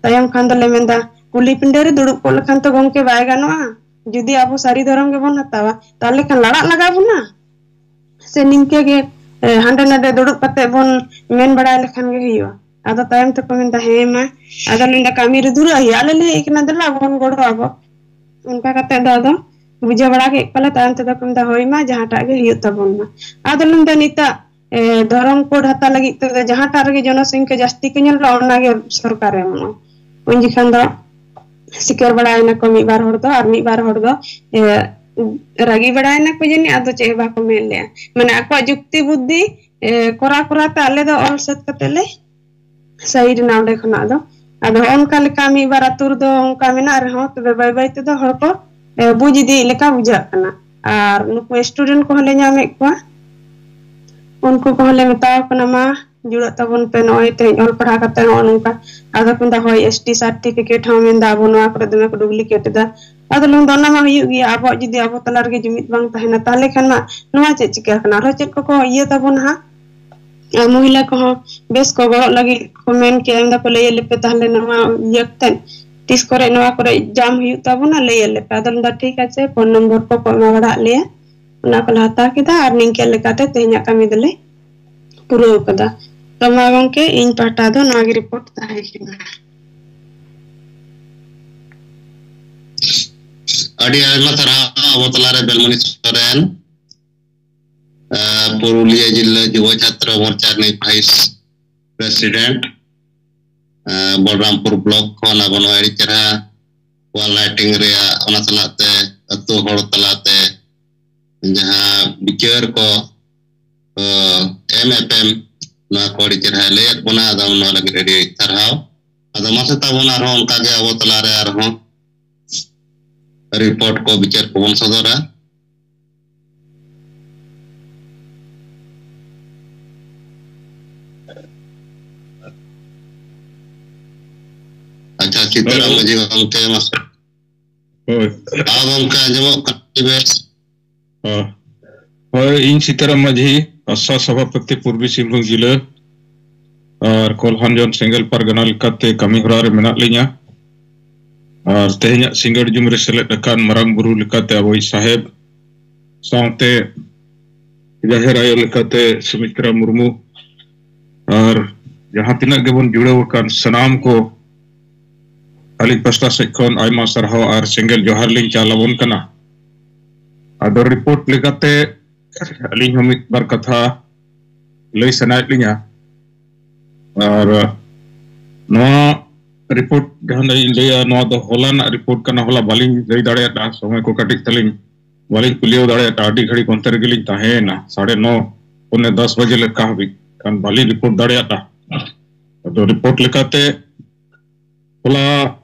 ᱛᱟᱭᱚᱢ ᱠᱷᱟᱱ ᱫᱚᱞᱮ ᱢᱮᱱᱫᱟ, "ᱠᱩᱞᱦᱤ ᱯᱤᱸᱰᱟᱹ ᱨᱮ ᱫᱩᱲᱩᱵ ᱠᱚᱜ ᱞᱮᱠᱷᱟᱱ ᱛᱚ ᱜᱚᱝᱠᱮ ᱵᱟᱭ ᱜᱟᱱᱚᱜᱼᱟ, ᱡᱩᱫᱤ ᱟᱵᱚ ᱥᱟᱹᱨᱤ ᱫᱷᱚᱨᱚᱢ ᱜᱮᱵᱚᱱ ᱦᱟᱛᱟᱣᱟ, ᱛᱟᱦᱞᱮ ᱠᱷᱟᱱ ᱞᱟᱲᱟᱜ ᱞᱟᱜᱟᱣ ᱵᱚᱱᱟ, ᱥᱮ ᱱᱤᱝᱠᱟᱹ ᱜᱮ, ᱮ, ᱦᱟᱸᱰᱮ ᱱᱟᱰᱮ ᱫᱩᱲᱩᱵ ᱠᱟᱛᱮ ᱵᱚᱱ ᱢᱮᱱ ᱵᱟᱲᱟᱭ ᱞᱮᱠᱷᱟᱱ ᱜᱮ ᱦᱩᱭᱩᱜᱼᱟ?" ᱟᱫᱚ ᱛᱟᱭᱚᱢ ᱛᱮᱠᱚ ᱢᱮᱱᱫᱟ, "ᱦᱮᱸ ᱢᱟ, ᱟᱫᱚ ᱞᱮ ᱢᱮᱱᱫᱟ, ᱠᱟᱹᱢᱤ ᱨᱮ ᱫᱷᱩᱨᱟᱹᱜ ᱦᱩᱭᱩᱜᱼᱟ, ᱟᱞᱮ ᱞᱮ ᱦᱮᱡ ᱠᱟᱱᱟ, ᱫᱮᱞᱟ ᱵᱚᱱ ᱜᱚᱲᱚ ᱟᱵᱚ᱾" ᱚᱱᱠᱟ ᱠᱟᱛᱮ ᱫᱚ ᱟᱫᱚ ᱵᱩᱡᱷᱟᱹᱣ ᱵᱟᱲᱟ ᱠᱮᱫ ᱠᱚᱣᱟᱞᱮ᱾ ᱛᱟᱭᱚᱢ ᱛᱮᱫᱚ ᱠᱚ ᱢᱮᱱᱫᱟ, "ᱦᱳᱭ ᱢᱟ, ᱡᱟᱦᱟᱸᱴᱟᱜ ᱜᱮ ᱦᱩᱭᱩᱜ ᱛᱟᱵᱚᱱ ᱢᱟ᱾" ᱟᱫᱚ ᱞᱮ ᱢᱮᱱᱫᱟ, ᱱᱤᱛᱟᱜ, ᱮ, ᱫᱷᱚᱨᱚᱢ ᱠᱳᱰ ᱦᱟᱛᱟᱣ ᱞᱟᱹᱜᱤᱫ ᱛᱮᱫᱚ ᱡᱟᱦᱟᱸᱴᱟᱜ ᱨᱮᱜᱮ ᱡᱚᱱᱚᱥᱚᱝᱠᱷᱟ ᱡᱟᱹᱥᱛᱤ ᱠᱚ ᱧᱮᱞᱚᱜᱼᱟ, ᱚᱱᱟᱜᱮ ᱥᱚᱨᱠᱟᱨᱮ ᱮᱢᱚᱜᱼᱟ᱾ ᱩᱱ ᱡᱚᱠᱷᱚᱱ ᱫᱚ ᱥᱤᱠᱟᱹᱨ ᱵᱟᱲᱟᱭᱮᱱᱟ ᱠᱚ ᱢᱤᱫ ᱵᱟᱨ ᱦᱚᱲ ᱫᱚ, ᱟᱨ ᱢᱤᱫ ᱵᱟᱨ ᱦᱚᱲ ᱫᱚ, ᱮ, ᱨᱟᱹᱜᱤ ᱵᱟᱲᱟᱭᱮᱱᱟ ᱠᱚ ᱡᱟᱹᱱᱤᱡ, ᱟᱫᱚ ᱪᱮᱫ ᱦᱚᱸ ᱵᱟᱠᱚ ᱢᱮᱱ ᱞᱮᱜᱼᱟ᱾ ᱢᱟᱱᱮ ᱟᱠᱚᱣᱟᱜ ᱡᱩᱠᱛᱤ ᱵᱩᱫᱽᱫᱷᱤ, ᱮ, ᱠᱚᱨᱟᱣ ᱠᱚᱨᱟᱣ ᱛᱮ ᱟᱞᱮ ᱫᱚ ᱚᱞ ᱥᱟᱹᱛ ᱠᱟᱛᱮ ᱞᱮ ᱥᱟᱭᱤᱰ ᱮᱱᱟ ᱚᱸᱰᱮ ᱠᱷᱚᱱᱟᱜ ᱫᱚ᱾ ᱟᱫᱚ ᱦᱚᱸᱜᱼᱚ ᱱᱚᱝᱠᱟ ᱞᱮᱠᱟ ᱢᱤᱫ ᱵᱟᱨ ᱟᱹᱛᱩ ᱨᱮᱫᱚ ᱚᱱᱠᱟ ᱢᱮᱱᱟᱜ ᱨᱮᱦᱚᱸ, ᱛᱚᱵᱮ ᱵᱟᱹᱭ ᱵᱟᱹᱭ ᱛᱮᱫᱚ ᱦᱚᱲ ᱠᱚ, ᱮ, ᱵᱩᱡᱽ ᱤᱫᱤᱭᱮᱫ ᱞᱮᱠᱟ ᱵᱩᱡᱷᱟᱹᱜ ᱠᱟᱱᱟ᱾ ᱟᱨ ᱱᱩᱠᱩ student ᱠᱚᱦᱚᱸ ᱞᱮ ᱧᱟᱢᱮᱫ ᱠᱚᱣᱟ, ᱩᱱᱠᱩ ᱠᱚᱦᱚᱸ ᱞᱮ ᱢᱮᱛᱟᱣ ᱠᱟᱱᱟ, "ᱢᱟ, ᱡᱩᱲᱟᱹᱜ ᱛᱟᱵᱚᱱ ᱯᱮ, ᱱᱚᱜᱼᱚᱭ ᱛᱮᱦᱮᱧ ᱚᱞ ᱯᱟᱲᱦᱟᱣ ᱠᱟᱛᱮ ᱱᱚᱜᱼᱚ ᱱᱚᱝᱠᱟ᱾" ᱟᱫᱚ ᱠᱚ ᱢᱮᱱᱫᱟ, "ᱦᱳᱭ, S T certificate ᱦᱚᱸ ᱢᱮᱱᱫᱟ ᱟᱵᱚ ᱱᱚᱣᱟ ᱠᱚᱨᱮ ᱫᱚᱢᱮ ᱠᱚ duplicate ᱮᱫᱟ᱾" ᱟᱫᱚ ᱞᱟᱹᱭ ᱫᱟ, ᱚᱱᱟ ᱢᱟ ᱦᱩᱭᱩᱜ ᱜᱮᱭᱟ, ᱟᱵᱚᱣᱟᱜ ᱡᱩᱫᱤ ᱟᱵᱚ ᱛᱟᱞᱟ ᱨᱮᱜᱮ ᱡᱩᱢᱤᱫ ᱵᱟᱝ ᱛᱟᱦᱮᱱᱟ, ᱛᱟᱦᱚᱞᱮ ᱠᱷᱟᱱ ᱢᱟ ᱱᱚᱣᱟ ᱪᱮᱫ ᱪᱤᱠᱟᱹ ᱠᱟᱱᱟ? ᱟᱨᱦᱚᱸ ᱪᱮᱫ ᱠᱚᱠᱚ ᱤᱭᱟᱹ ᱛᱟᱵᱚᱱᱟ ᱦᱟᱸᱜ? ᱟᱨ ᱢᱚᱦᱤᱞᱟ ᱠᱚᱦᱚᱸ ᱵᱮᱥ ᱠᱚ ᱜᱚᱲᱚᱜ ᱞᱟᱹᱜᱤᱫ ᱠᱚ ᱢᱮᱱ ᱠᱮᱜᱼᱟ, ᱢᱮᱱᱫᱟ ᱠᱚ, ᱞᱟᱹᱭ ᱟᱞᱮ ᱯᱮ ᱛᱟᱦᱚᱞᱮ ᱱᱚᱣᱟ ᱤᱭᱟᱹ ᱠᱟᱛᱮ, ᱛᱤᱥ ᱠᱚᱨᱮ ᱱᱚᱣᱟ ᱠᱚᱨᱮ ᱡᱟᱢ ᱦᱩᱭᱩᱜ ᱛᱟᱵᱚᱱᱟ, ᱞᱟᱹᱭ ᱟᱞᱮ ᱯᱮ᱾ ᱟᱫᱚ ᱞᱟᱹᱭ ᱫᱟ, ᱴᱷᱤᱠ ᱟᱪᱷᱮ, ᱯᱷᱳᱱ ᱱᱚᱢᱵᱚᱨ ᱠᱚᱠᱚ ᱮᱢᱟ ᱵᱟᱲᱟ ᱟᱫ ᱞᱮᱭᱟ, ᱚᱱᱟ ᱠᱚᱞᱮ ᱦᱟᱛᱟᱣ ᱠᱮᱫᱟ ᱟᱨ ᱱᱤᱝᱠᱟᱹ ᱞᱮᱠᱟᱛᱮ ᱛᱮᱦᱮᱧᱟᱜ ᱠᱟᱹᱢᱤ ᱫᱚᱞᱮ ᱯᱩᱨᱟᱹᱣ ᱠᱟᱫᱟ᱾ ᱛᱚ ᱢᱟ ᱜᱚᱝᱠᱮ, ᱤᱧ ᱯᱟᱦᱴᱟ ᱫᱚ ᱱᱚᱣᱟ ᱜᱮ ᱨᱤᱯᱳᱨᱴ ᱛᱟᱦᱮᱸ ᱠᱟᱱᱟ᱾ ᱟᱹᱰᱤ ᱟᱭᱢᱟ ᱥᱟᱨᱦᱟᱣ ᱟᱵᱚ ᱛᱟᱞᱟᱨᱮ ᱵᱮᱞᱢᱚᱱᱤ ᱥᱚᱨᱮᱱ᱾ ᱯᱩᱨᱩᱞᱤᱭᱟᱹ ᱡᱤᱞᱟᱹ ᱡᱩᱵᱚ ᱪᱷᱟᱛᱨᱚ ᱢᱳᱨᱪᱟ ᱨᱤᱱᱤᱡ ᱵᱷᱟᱭᱤᱥ ᱯᱨᱮᱥᱤᱰᱮᱱᱴ, ᱮᱸ, ᱵᱚᱞᱨᱟᱢᱯᱩᱨ ᱵᱞᱚᱠ ᱠᱷᱚᱱ ᱟᱵᱚ ᱱᱚᱣᱟ ᱟᱹᱰᱤ ᱪᱮᱦᱨᱟ ᱣᱟᱞ ᱨᱟᱭᱴᱤᱝ ᱨᱮᱭᱟᱜ, ᱚᱱᱟ ᱥᱟᱞᱟᱜ ᱛᱮ ᱟᱹᱛᱩ ᱦᱚᱲ ᱛᱟᱞᱟᱛᱮ ᱡᱟᱦᱟᱸ ᱵᱤᱪᱟᱹᱨ ᱠᱚ, ᱮᱸ, ᱮᱢ ᱮᱯᱮᱢ, ᱱᱚᱣᱟ ᱠᱚ ᱟᱹᱰᱤ ᱪᱮᱦᱨᱟᱭ ᱞᱟᱹᱭᱟᱫ ᱵᱚᱱᱟ᱾ ᱟᱫᱚ ᱱᱚᱣᱟ ᱞᱟᱹᱜᱤᱫ ᱟᱹᱰᱤ ᱟᱹᱰᱤ ᱥᱟᱨᱦᱟᱣ᱾ ᱟᱫᱚ ᱢᱟᱥᱮ ᱛᱟᱵᱚᱱ ᱟᱨᱦᱚᱸ ᱚᱱᱠᱟᱜᱮ ᱟᱵᱚ ᱛᱟᱞᱟᱨᱮ ᱟᱨᱦᱚᱸ ᱨᱤᱯᱳᱨᱴ ᱠᱚ, ᱵᱤᱪᱟᱹᱨ ᱠᱚᱵᱚᱱ ᱥᱚᱫᱚᱨᱟ᱾ ᱟᱪᱪᱷᱟ, ᱥᱤᱛᱟᱹᱨᱟᱢ ᱦᱮᱞᱳ᱾ ᱢᱟᱹᱡᱷᱤ ᱜᱚᱢᱠᱮ, ᱢᱟᱥᱮ᱾ ᱦᱳᱭ᱾ ᱦᱮᱸ ᱜᱚᱢᱠᱮ, ᱟᱸᱡᱚᱢᱚᱜ ᱠᱟᱱᱟ ᱟᱹᱰᱤ ᱵᱮᱥ᱾ ᱦᱮᱸ᱾ ᱦᱳᱭ, ᱤᱧ ᱥᱤᱛᱟᱹᱨᱟᱢ ᱢᱟᱹᱡᱷᱤ, ᱟᱥᱟ ᱥᱚᱵᱷᱟᱯᱚᱛᱤ, ᱯᱩᱨᱵᱤ ᱥᱤᱝᱵᱷᱩᱢ ᱡᱤᱞᱟᱹ ᱟᱨ ᱠᱚᱞᱦᱟᱱᱡᱚᱱ ᱥᱮᱸᱜᱮᱞ ᱯᱟᱨᱜᱟᱱᱟ ᱞᱮᱠᱟᱛᱮ ᱠᱟᱹᱢᱤ ᱦᱚᱨᱟ ᱨᱮ ᱢᱮᱱᱟᱜ ᱞᱤᱧᱟ᱾ ᱟᱨ ᱛᱮᱦᱮᱧᱟᱜ ᱥᱤᱸᱜᱟᱹᱲ ᱡᱩᱢ ᱨᱮ ᱥᱮᱞᱮᱫ ᱟᱠᱟᱱ ᱢᱟᱨᱟᱝ ᱵᱩᱨᱩ ᱞᱮᱠᱟᱛᱮ ᱟᱵᱚᱭᱤᱡ ᱥᱟᱦᱮᱵᱽ, ᱥᱟᱶᱛᱮ ᱡᱟᱦᱮᱨ ᱟᱭᱳ ᱞᱮᱠᱟᱛᱮ ᱥᱩᱢᱤᱛᱨᱟ ᱢᱩᱨᱢᱩ, ᱟᱨ ᱡᱟᱦᱟᱸ ᱛᱤᱱᱟᱹᱜ ᱜᱮᱵᱚᱱ ᱡᱩᱲᱟᱹᱣ ᱟᱠᱟᱱ ᱥᱟᱱᱟᱢ ᱠᱚ ᱟᱹᱞᱤᱧ ᱯᱟᱥᱴᱟ ᱥᱮᱫ ᱠᱷᱚᱱ ᱟᱭᱢᱟ ᱥᱟᱨᱦᱟᱣ ᱟᱨ ᱥᱮᱸᱜᱮᱞ ᱡᱚᱦᱟᱨ ᱞᱤᱧ ᱪᱟᱞ ᱟᱵᱚᱱ ᱠᱟᱱᱟ᱾ ᱟᱫᱚ ᱨᱤᱯᱳᱨᱴ ᱞᱮᱠᱟᱛᱮ ᱟᱹᱞᱤᱧ ᱦᱚᱸ ᱢᱤᱫ ᱵᱟᱨ ᱠᱟᱛᱷᱟ ᱞᱟᱹᱭ ᱥᱟᱱᱟᱭᱮᱫ ᱞᱤᱧᱟ᱾ ᱟᱨ ᱱᱚᱣᱟ ᱨᱤᱯᱳᱨᱴ ᱡᱟᱦᱟᱸ ᱞᱤᱧ ᱞᱟᱹᱭᱟ, ᱱᱚᱣᱟ ᱫᱚ ᱦᱚᱞᱟᱱᱟᱜ ᱨᱤᱯᱳᱨᱴ ᱠᱟᱱᱟ᱾ ᱦᱚᱞᱟ ᱵᱟᱹᱞᱤᱧ ᱞᱟᱹᱭ ᱫᱟᱲᱮᱭᱟᱫᱟ, ᱥᱚᱢᱚᱭ ᱠᱚ ᱠᱟᱹᱴᱤᱡ ᱛᱟᱹᱞᱤᱧ ᱵᱟᱹᱞᱤᱧ ᱠᱩᱞᱤᱭᱟᱹᱣ ᱫᱟᱲᱮᱭᱟᱫᱟ᱾ ᱟᱹᱰᱤ ᱜᱷᱟᱹᱲᱤᱡ ᱚᱱᱛᱮ ᱨᱮᱜᱮᱞᱤᱧ ᱛᱟᱦᱮᱸᱭᱮᱱᱟ, ᱥᱟᱲᱮ ᱱᱚ, ᱯᱚᱱᱮ ᱫᱚᱥ ᱵᱟᱡᱮ ᱞᱮᱠᱟ ᱦᱟᱹᱵᱤᱡ ᱠᱷᱟᱱ ᱵᱟᱹᱞᱤᱧ ᱨᱤᱯᱳᱨᱴ ᱫᱟᱲᱮᱭᱟᱫᱟ᱾ ᱟᱫᱚ ᱨᱤᱯᱳᱨᱴ ᱞᱮᱠᱟᱛᱮ ᱦᱚᱞᱟ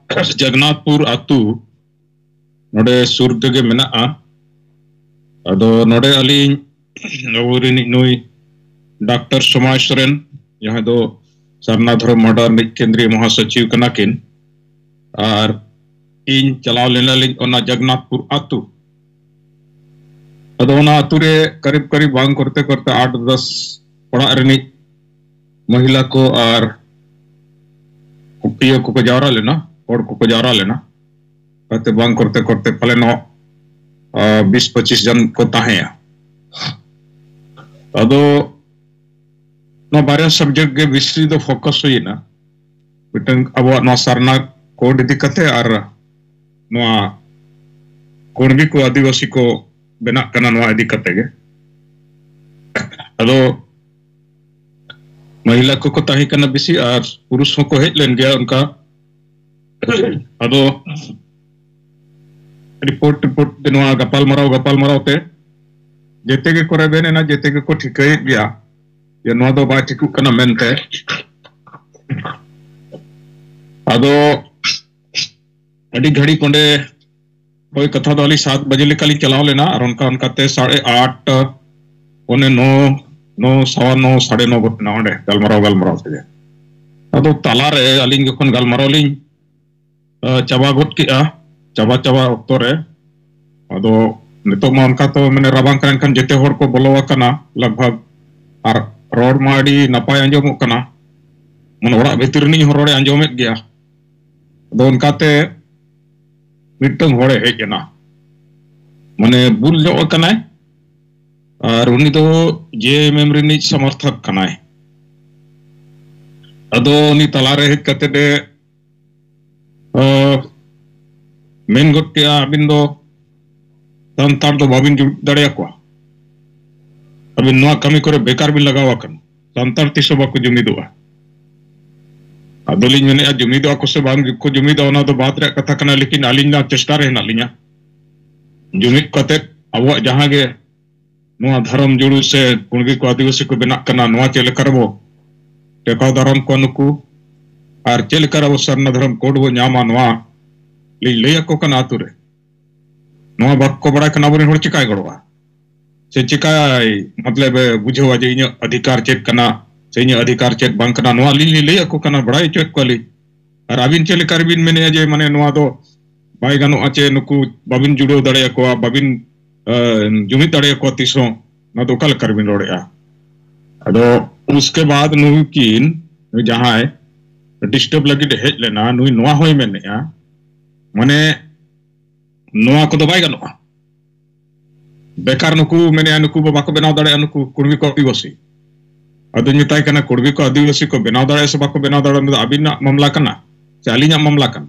ᱡᱚᱜᱚᱱᱱᱟᱛᱷᱯᱩᱨ ᱟᱹᱛᱩ, ᱱᱚᱰᱮ ᱥᱩᱨ ᱨᱮᱜᱮ ᱢᱮᱱᱟᱜᱼᱟ᱾ ᱟᱫᱚ ᱱᱚᱰᱮ ᱟᱹᱞᱤᱧ ᱟᱵᱚᱨᱮᱱᱤᱡ ᱱᱩᱭ ᱰᱟᱠᱛᱟᱨ ᱥᱚᱢᱟᱡᱽ ᱥᱚᱨᱮᱱ, ᱡᱟᱦᱟᱸᱭ ᱫᱚ ᱥᱟᱨᱱᱟ ᱫᱷᱚᱨᱚᱢ ᱢᱟᱦᱰᱟ ᱨᱤᱱᱤᱡ ᱠᱮᱱᱫᱨᱤᱭᱚ ᱢᱚᱦᱟᱥᱚᱪᱤᱵᱽ ᱠᱟᱱᱟ ᱠᱤᱱ, ᱟᱨ ᱤᱧ ᱪᱟᱞᱟᱣ ᱞᱮᱱᱟᱞᱤᱧ ᱚᱱᱟ ᱡᱚᱜᱚᱱᱱᱟᱛᱷᱯᱩᱨ ᱟᱹᱛᱩ᱾ ᱟᱫᱚ ᱚᱱᱟ ᱟᱹᱛᱩ ᱨᱮ ᱠᱟᱨᱤᱵ ᱠᱟᱨᱤᱵ ᱵᱟᱝ ᱠᱚᱨᱛᱮ ᱠᱚᱨᱛᱮ ᱟᱴ ᱫᱚᱥ ᱚᱲᱟᱜ ᱨᱤᱱᱤᱡ ᱢᱚᱦᱤᱞᱟ ᱠᱚ ᱟᱨ ᱠᱩᱴᱤᱭᱟᱹ ᱠᱚᱠᱚ ᱡᱟᱣᱨᱟ ᱞᱮᱱᱟ, ᱦᱚᱲ ᱠᱚᱠᱚ ᱡᱟᱣᱨᱟ ᱞᱮᱱᱟ᱾ ᱠᱟᱛᱮ ᱵᱟᱝ ᱠᱚᱨᱛᱮ ᱠᱚᱨᱛᱮ ᱯᱟᱞᱮ ᱱᱚᱣᱟ, ᱟ, ᱵᱤᱥ ᱯᱚᱸᱪᱤᱥ ᱡᱚᱱ ᱠᱚ ᱛᱟᱦᱮᱸᱭᱟ᱾ ᱟᱫᱚ ᱱᱚᱣᱟ ᱵᱟᱨᱭᱟ ᱥᱟᱵᱡᱮᱠᱴ ᱜᱮ ᱵᱮᱥᱤ ᱫᱚ ᱯᱷᱳᱠᱟᱥ ᱦᱩᱭᱮᱱᱟ, ᱢᱤᱫᱴᱟᱝ ᱟᱵᱚᱣᱟᱜ ᱱᱚᱣᱟ ᱥᱟᱨᱱᱟ ᱠᱳᱰ ᱤᱫᱤ ᱠᱟᱛᱮ ᱟᱨ ᱱᱚᱣᱟ ᱠᱩᱲᱢᱤ ᱠᱚ, ᱟᱹᱫᱤᱵᱟᱹᱥᱤ ᱠᱚ ᱵᱮᱱᱟᱜ ᱠᱟᱱᱟ, ᱱᱚᱣᱟ ᱤᱫᱤ ᱠᱟᱛᱮ ᱜᱮ᱾ ᱟᱫᱚ ᱢᱟᱹᱦᱤᱞᱟ ᱠᱚᱠᱚ ᱛᱟᱦᱮᱸ ᱠᱟᱱᱟ ᱵᱮᱥᱤ, ᱟᱨ ᱯᱩᱨᱩᱥ ᱦᱚᱸᱠᱚ ᱦᱮᱡ ᱞᱮᱱ ᱜᱮᱭᱟ ᱚᱱᱠᱟ᱾ ᱟᱫᱚ ᱨᱤᱯᱳᱨᱴ ᱨᱤᱯᱳᱨᱴ ᱛᱮ, ᱱᱚᱣᱟ ᱜᱟᱯᱟᱞᱢᱟᱨᱟᱣ ᱜᱟᱯᱟᱞᱢᱟᱨᱟᱣ ᱛᱮ ᱡᱮᱛᱮ ᱜᱮᱠᱚ ᱨᱮᱵᱮᱱ ᱮᱱᱟ, ᱡᱮᱛᱮ ᱜᱮᱠᱚ ᱴᱷᱤᱠᱟᱹᱭᱮᱫ ᱜᱮᱭᱟ ᱡᱮ ᱱᱚᱣᱟ ᱫᱚ ᱵᱟᱭ ᱴᱷᱤᱠᱚᱜ ᱠᱟᱱᱟ ᱢᱮᱱᱛᱮ᱾ ᱟᱫᱚ ᱟᱹᱰᱤ ᱜᱷᱟᱹᱲᱤᱡ ᱚᱸᱰᱮ, ᱦᱳᱭ, ᱠᱟᱛᱷᱟ ᱫᱚ ᱟᱹᱞᱤᱧ ᱥᱟᱛ ᱵᱟᱡᱮ ᱞᱮᱠᱟᱞᱤᱧ ᱪᱟᱞᱟᱣ ᱞᱮᱱᱟ, ᱟᱨ ᱚᱱᱠᱟ ᱚᱱᱠᱟᱛᱮ ᱥᱟᱲᱮ ᱟᱴ, ᱯᱚᱱᱮ ᱱᱚ, ᱱᱚ, ᱥᱟᱣᱟ ᱱᱚ, ᱥᱟᱲᱮ ᱱᱚ ᱜᱚᱫ ᱮᱱᱟ ᱚᱸᱰᱮ ᱜᱟᱞᱢᱟᱨᱟᱣ ᱜᱟᱞᱢᱟᱨᱟᱣ ᱛᱮᱜᱮ᱾ ᱟᱫᱚ ᱛᱟᱞᱟᱨᱮ ᱟᱹᱞᱤᱧ ᱡᱚᱠᱷᱚᱱ ᱜᱟᱞᱢᱟᱨᱟᱣ ᱞᱤᱧ, ᱟ, ᱪᱟᱵᱟ ᱜᱚᱫ ᱠᱮᱜᱼᱟ, ᱪᱟᱵᱟ ᱪᱟᱵᱟ ᱚᱠᱛᱚ ᱨᱮ, ᱟᱫᱚ ᱱᱤᱛᱚᱜ ᱢᱟ ᱚᱱᱠᱟ ᱛᱚ, ᱢᱟᱱᱮ, ᱨᱟᱵᱟᱝ ᱠᱟᱱ ᱠᱷᱟᱱ ᱡᱮᱛᱮ ᱦᱚᱲ ᱠᱚ ᱵᱚᱞᱚ ᱟᱠᱟᱱᱟ ᱞᱟᱜᱽ ᱵᱷᱟᱜᱽ, ᱟᱨ ᱨᱚᱲ ᱢᱟ ᱟᱹᱰᱤ ᱱᱟᱯᱟᱭ ᱟᱸᱡᱚᱢᱚᱜ ᱠᱟᱱᱟ, ᱢᱟᱱᱮ ᱚᱲᱟᱜ ᱵᱷᱤᱛᱤᱨ ᱨᱤᱱᱤᱡ ᱦᱚᱸ ᱨᱚᱲᱮ ᱟᱸᱡᱚᱢᱮᱫ ᱜᱮᱭᱟ᱾ ᱟᱫᱚ ᱚᱱᱠᱟᱛᱮ ᱢᱤᱫᱴᱟᱝ ᱦᱚᱲᱮ ᱦᱮᱡ ᱮᱱᱟ, ᱢᱟᱱᱮ ᱵᱩᱞ ᱧᱚᱜ ᱟᱠᱟᱱᱟᱭ, ᱟᱨ ᱩᱱᱤ ᱫᱚ ᱡᱮ ᱮᱢ ᱮᱢ ᱨᱤᱱᱤᱡ ᱥᱚᱢᱚᱨᱛᱷᱚᱠ ᱠᱟᱱᱟᱭ᱾ ᱟᱫᱚ ᱩᱱᱤ ᱛᱟᱞᱟᱨᱮ ᱦᱮᱡ ᱠᱟᱛᱮ ᱮ, ᱟ, ᱢᱮᱱ ᱜᱚᱫ ᱠᱮᱜᱼᱟ, "ᱟᱹᱵᱤᱱ ᱫᱚ ᱥᱟᱱᱛᱟᱲ ᱫᱚ ᱵᱟᱵᱤᱱ ᱡᱩᱢᱤᱫ ᱫᱟᱲᱮᱭᱟᱠᱚᱣᱟ, ᱟᱹᱵᱤᱱ ᱱᱚᱣᱟ ᱠᱟᱹᱢᱤ ᱠᱚᱨᱮ ᱵᱮᱠᱟᱨ ᱵᱤᱱ ᱞᱟᱜᱟᱣ ᱟᱠᱟᱱᱟ, ᱥᱟᱱᱛᱟᱲ ᱛᱤᱥ ᱦᱚᱸ ᱵᱟᱠᱚ ᱡᱩᱢᱤᱫᱚᱜᱼᱟ᱾" ᱟᱫᱚᱞᱤᱧ ᱢᱮᱱᱮᱫᱼᱟ, ᱡᱩᱢᱤᱫᱚᱜᱼᱟ ᱠᱚ ᱥᱮ ᱵᱟᱝ ᱠᱚ ᱡᱩᱢᱤᱫᱚᱜᱼᱟ, ᱚᱱᱟ ᱫᱚ ᱵᱟᱫ ᱨᱮᱭᱟᱜ ᱠᱟᱛᱷᱟ ᱠᱟᱱᱟ, ᱞᱮᱠᱤᱱ ᱟᱹᱞᱤᱧ ᱫᱚ ᱪᱮᱥᱴᱟ ᱨᱮ ᱦᱮᱱᱟᱜ ᱞᱤᱧᱟ᱾ ᱡᱩᱢᱤᱫ ᱠᱟᱛᱮ ᱟᱵᱚᱣᱟᱜ ᱡᱟᱦᱟᱸ ᱜᱮ ᱱᱚᱣᱟ ᱫᱷᱚᱨᱚᱢ ᱡᱩᱲᱩ ᱥᱮ ᱠᱩᱲᱵᱤ ᱠᱚ ᱟᱹᱫᱤᱵᱟᱹᱥᱤ ᱠᱚ ᱵᱮᱱᱟᱜ ᱠᱟᱱᱟ, ᱱᱚᱣᱟ ᱪᱮᱫ ᱞᱮᱠᱟ ᱨᱮᱵᱚ ᱴᱮᱠᱟᱣ ᱫᱟᱨᱟᱢ ᱠᱚᱣᱟ ᱱᱩᱠᱩ, ᱟᱨ ᱪᱮᱫ ᱞᱮᱠᱟ ᱨᱮᱵᱚ ᱥᱟᱨᱱᱟ ᱫᱷᱚᱨᱚᱢ ᱠᱳᱰ ᱵᱚ ᱧᱟᱢᱟ, ᱱᱚᱣᱟ ᱞᱤᱧ ᱞᱟᱹᱭ ᱟᱠᱚ ᱠᱟᱱᱟ ᱟᱹᱛᱩ ᱨᱮ᱾ ᱱᱚᱣᱟ ᱵᱟᱠᱚ ᱵᱟᱲᱟᱭ ᱠᱷᱟᱱ ᱟᱵᱚᱨᱮᱱ ᱦᱚᱲ ᱪᱤᱠᱟᱭ ᱜᱚᱲᱚᱜᱼᱟ? ᱥᱮ ᱪᱤᱠᱟᱭ, ᱢᱚᱛᱞᱚᱵ, ᱮ ᱵᱩᱡᱷᱟᱹᱣᱟ ᱡᱮ ᱤᱧᱟᱹᱜ ᱚᱫᱷᱤᱠᱟᱨ ᱪᱮᱫ ᱠᱟᱱᱟ ᱥᱮ ᱤᱧᱟᱹᱜ ᱚᱫᱷᱤᱠᱟᱨ ᱪᱮᱫ ᱵᱟᱝ ᱠᱟᱱᱟ? ᱱᱚᱣᱟ ᱟᱹᱞᱤᱧ ᱞᱤᱧ ᱞᱟᱹᱭ ᱟᱠᱚ ᱠᱟᱱᱟ, ᱵᱟᱲᱟᱭ ᱦᱚᱪᱚᱭᱮᱫ ᱠᱚᱣᱟᱞᱤᱧ᱾ ᱟᱨ ᱟᱹᱵᱤᱱ ᱪᱮᱫ ᱞᱮᱠᱟ ᱨᱮᱵᱤᱱ ᱢᱮᱱᱮᱫᱼᱟ ᱡᱮ, ᱢᱟᱱᱮ, ᱱᱚᱣᱟ ᱫᱚ ᱵᱟᱭ ᱜᱟᱱᱚᱜᱼᱟ, ᱪᱮ ᱱᱩᱠᱩ ᱵᱟᱵᱤᱱ ᱡᱩᱲᱟᱹᱣ ᱫᱟᱲᱮᱭᱟᱠᱚᱣᱟ, ᱵᱟᱵᱤᱱ, ᱮ, ᱡᱩᱢᱤᱫ ᱫᱟᱲᱮᱭᱟᱠᱚᱣᱟ ᱛᱤᱥ ᱦᱚᱸ? ᱱᱚᱣᱟ ᱫᱚ ᱚᱠᱟ ᱞᱮᱠᱟ ᱨᱮᱵᱤᱱ ᱨᱚᱲᱮᱫᱼᱟ? ᱟᱫᱚ ᱩᱥᱠᱮ ᱵᱟᱫ ᱱᱩᱭ ᱠᱤᱱ, ᱱᱩᱭ ᱡᱟᱦᱟᱸᱭ ᱰᱤᱥᱴᱟᱨᱵ ᱞᱟᱹᱜᱤᱫ ᱮ ᱦᱮᱡ ᱞᱮᱱᱟ, ᱱᱩᱭ ᱱᱚᱣᱟ ᱦᱚᱸᱭ ᱢᱮᱱᱮᱫᱼᱟ, ᱢᱟᱱᱮ, ᱱᱚᱣᱟ ᱠᱚᱫᱚ ᱵᱟᱭ ᱜᱟᱱᱚᱜᱼᱟ᱾ ᱵᱮᱠᱟᱨ ᱱᱩᱠᱩ ᱢᱮᱱᱮᱫᱼᱟ, ᱱᱩᱠᱩ ᱵᱟᱠᱚ ᱵᱮᱱᱟᱣ ᱫᱟᱲᱮᱭᱟᱜᱼᱟ, ᱱᱩᱠᱩ ᱠᱩᱲᱢᱤ ᱠᱚ ᱟᱹᱫᱤᱵᱟᱹᱥᱤ᱾ ᱟᱫᱚᱧ ᱢᱮᱛᱟᱭ ᱠᱟᱱᱟ, ᱠᱩᱲᱢᱤ ᱠᱚ ᱟᱹᱫᱤᱵᱟᱹᱥᱤ ᱠᱚ ᱵᱮᱱᱟᱣ ᱫᱟᱲᱮᱭᱟᱜᱼᱟ ᱥᱮ ᱵᱟᱠᱚ ᱵᱮᱱᱟᱣ ᱫᱟᱲᱮᱭᱟᱜᱼᱟ, ᱚᱱᱟ ᱫᱚ ᱟᱹᱵᱤᱱᱟᱜ ᱢᱟᱢᱞᱟ ᱠᱟᱱᱟ ᱥᱮ ᱟᱹᱞᱤᱧᱟᱜ ᱢᱟᱢᱞᱟ ᱠᱟᱱᱟ?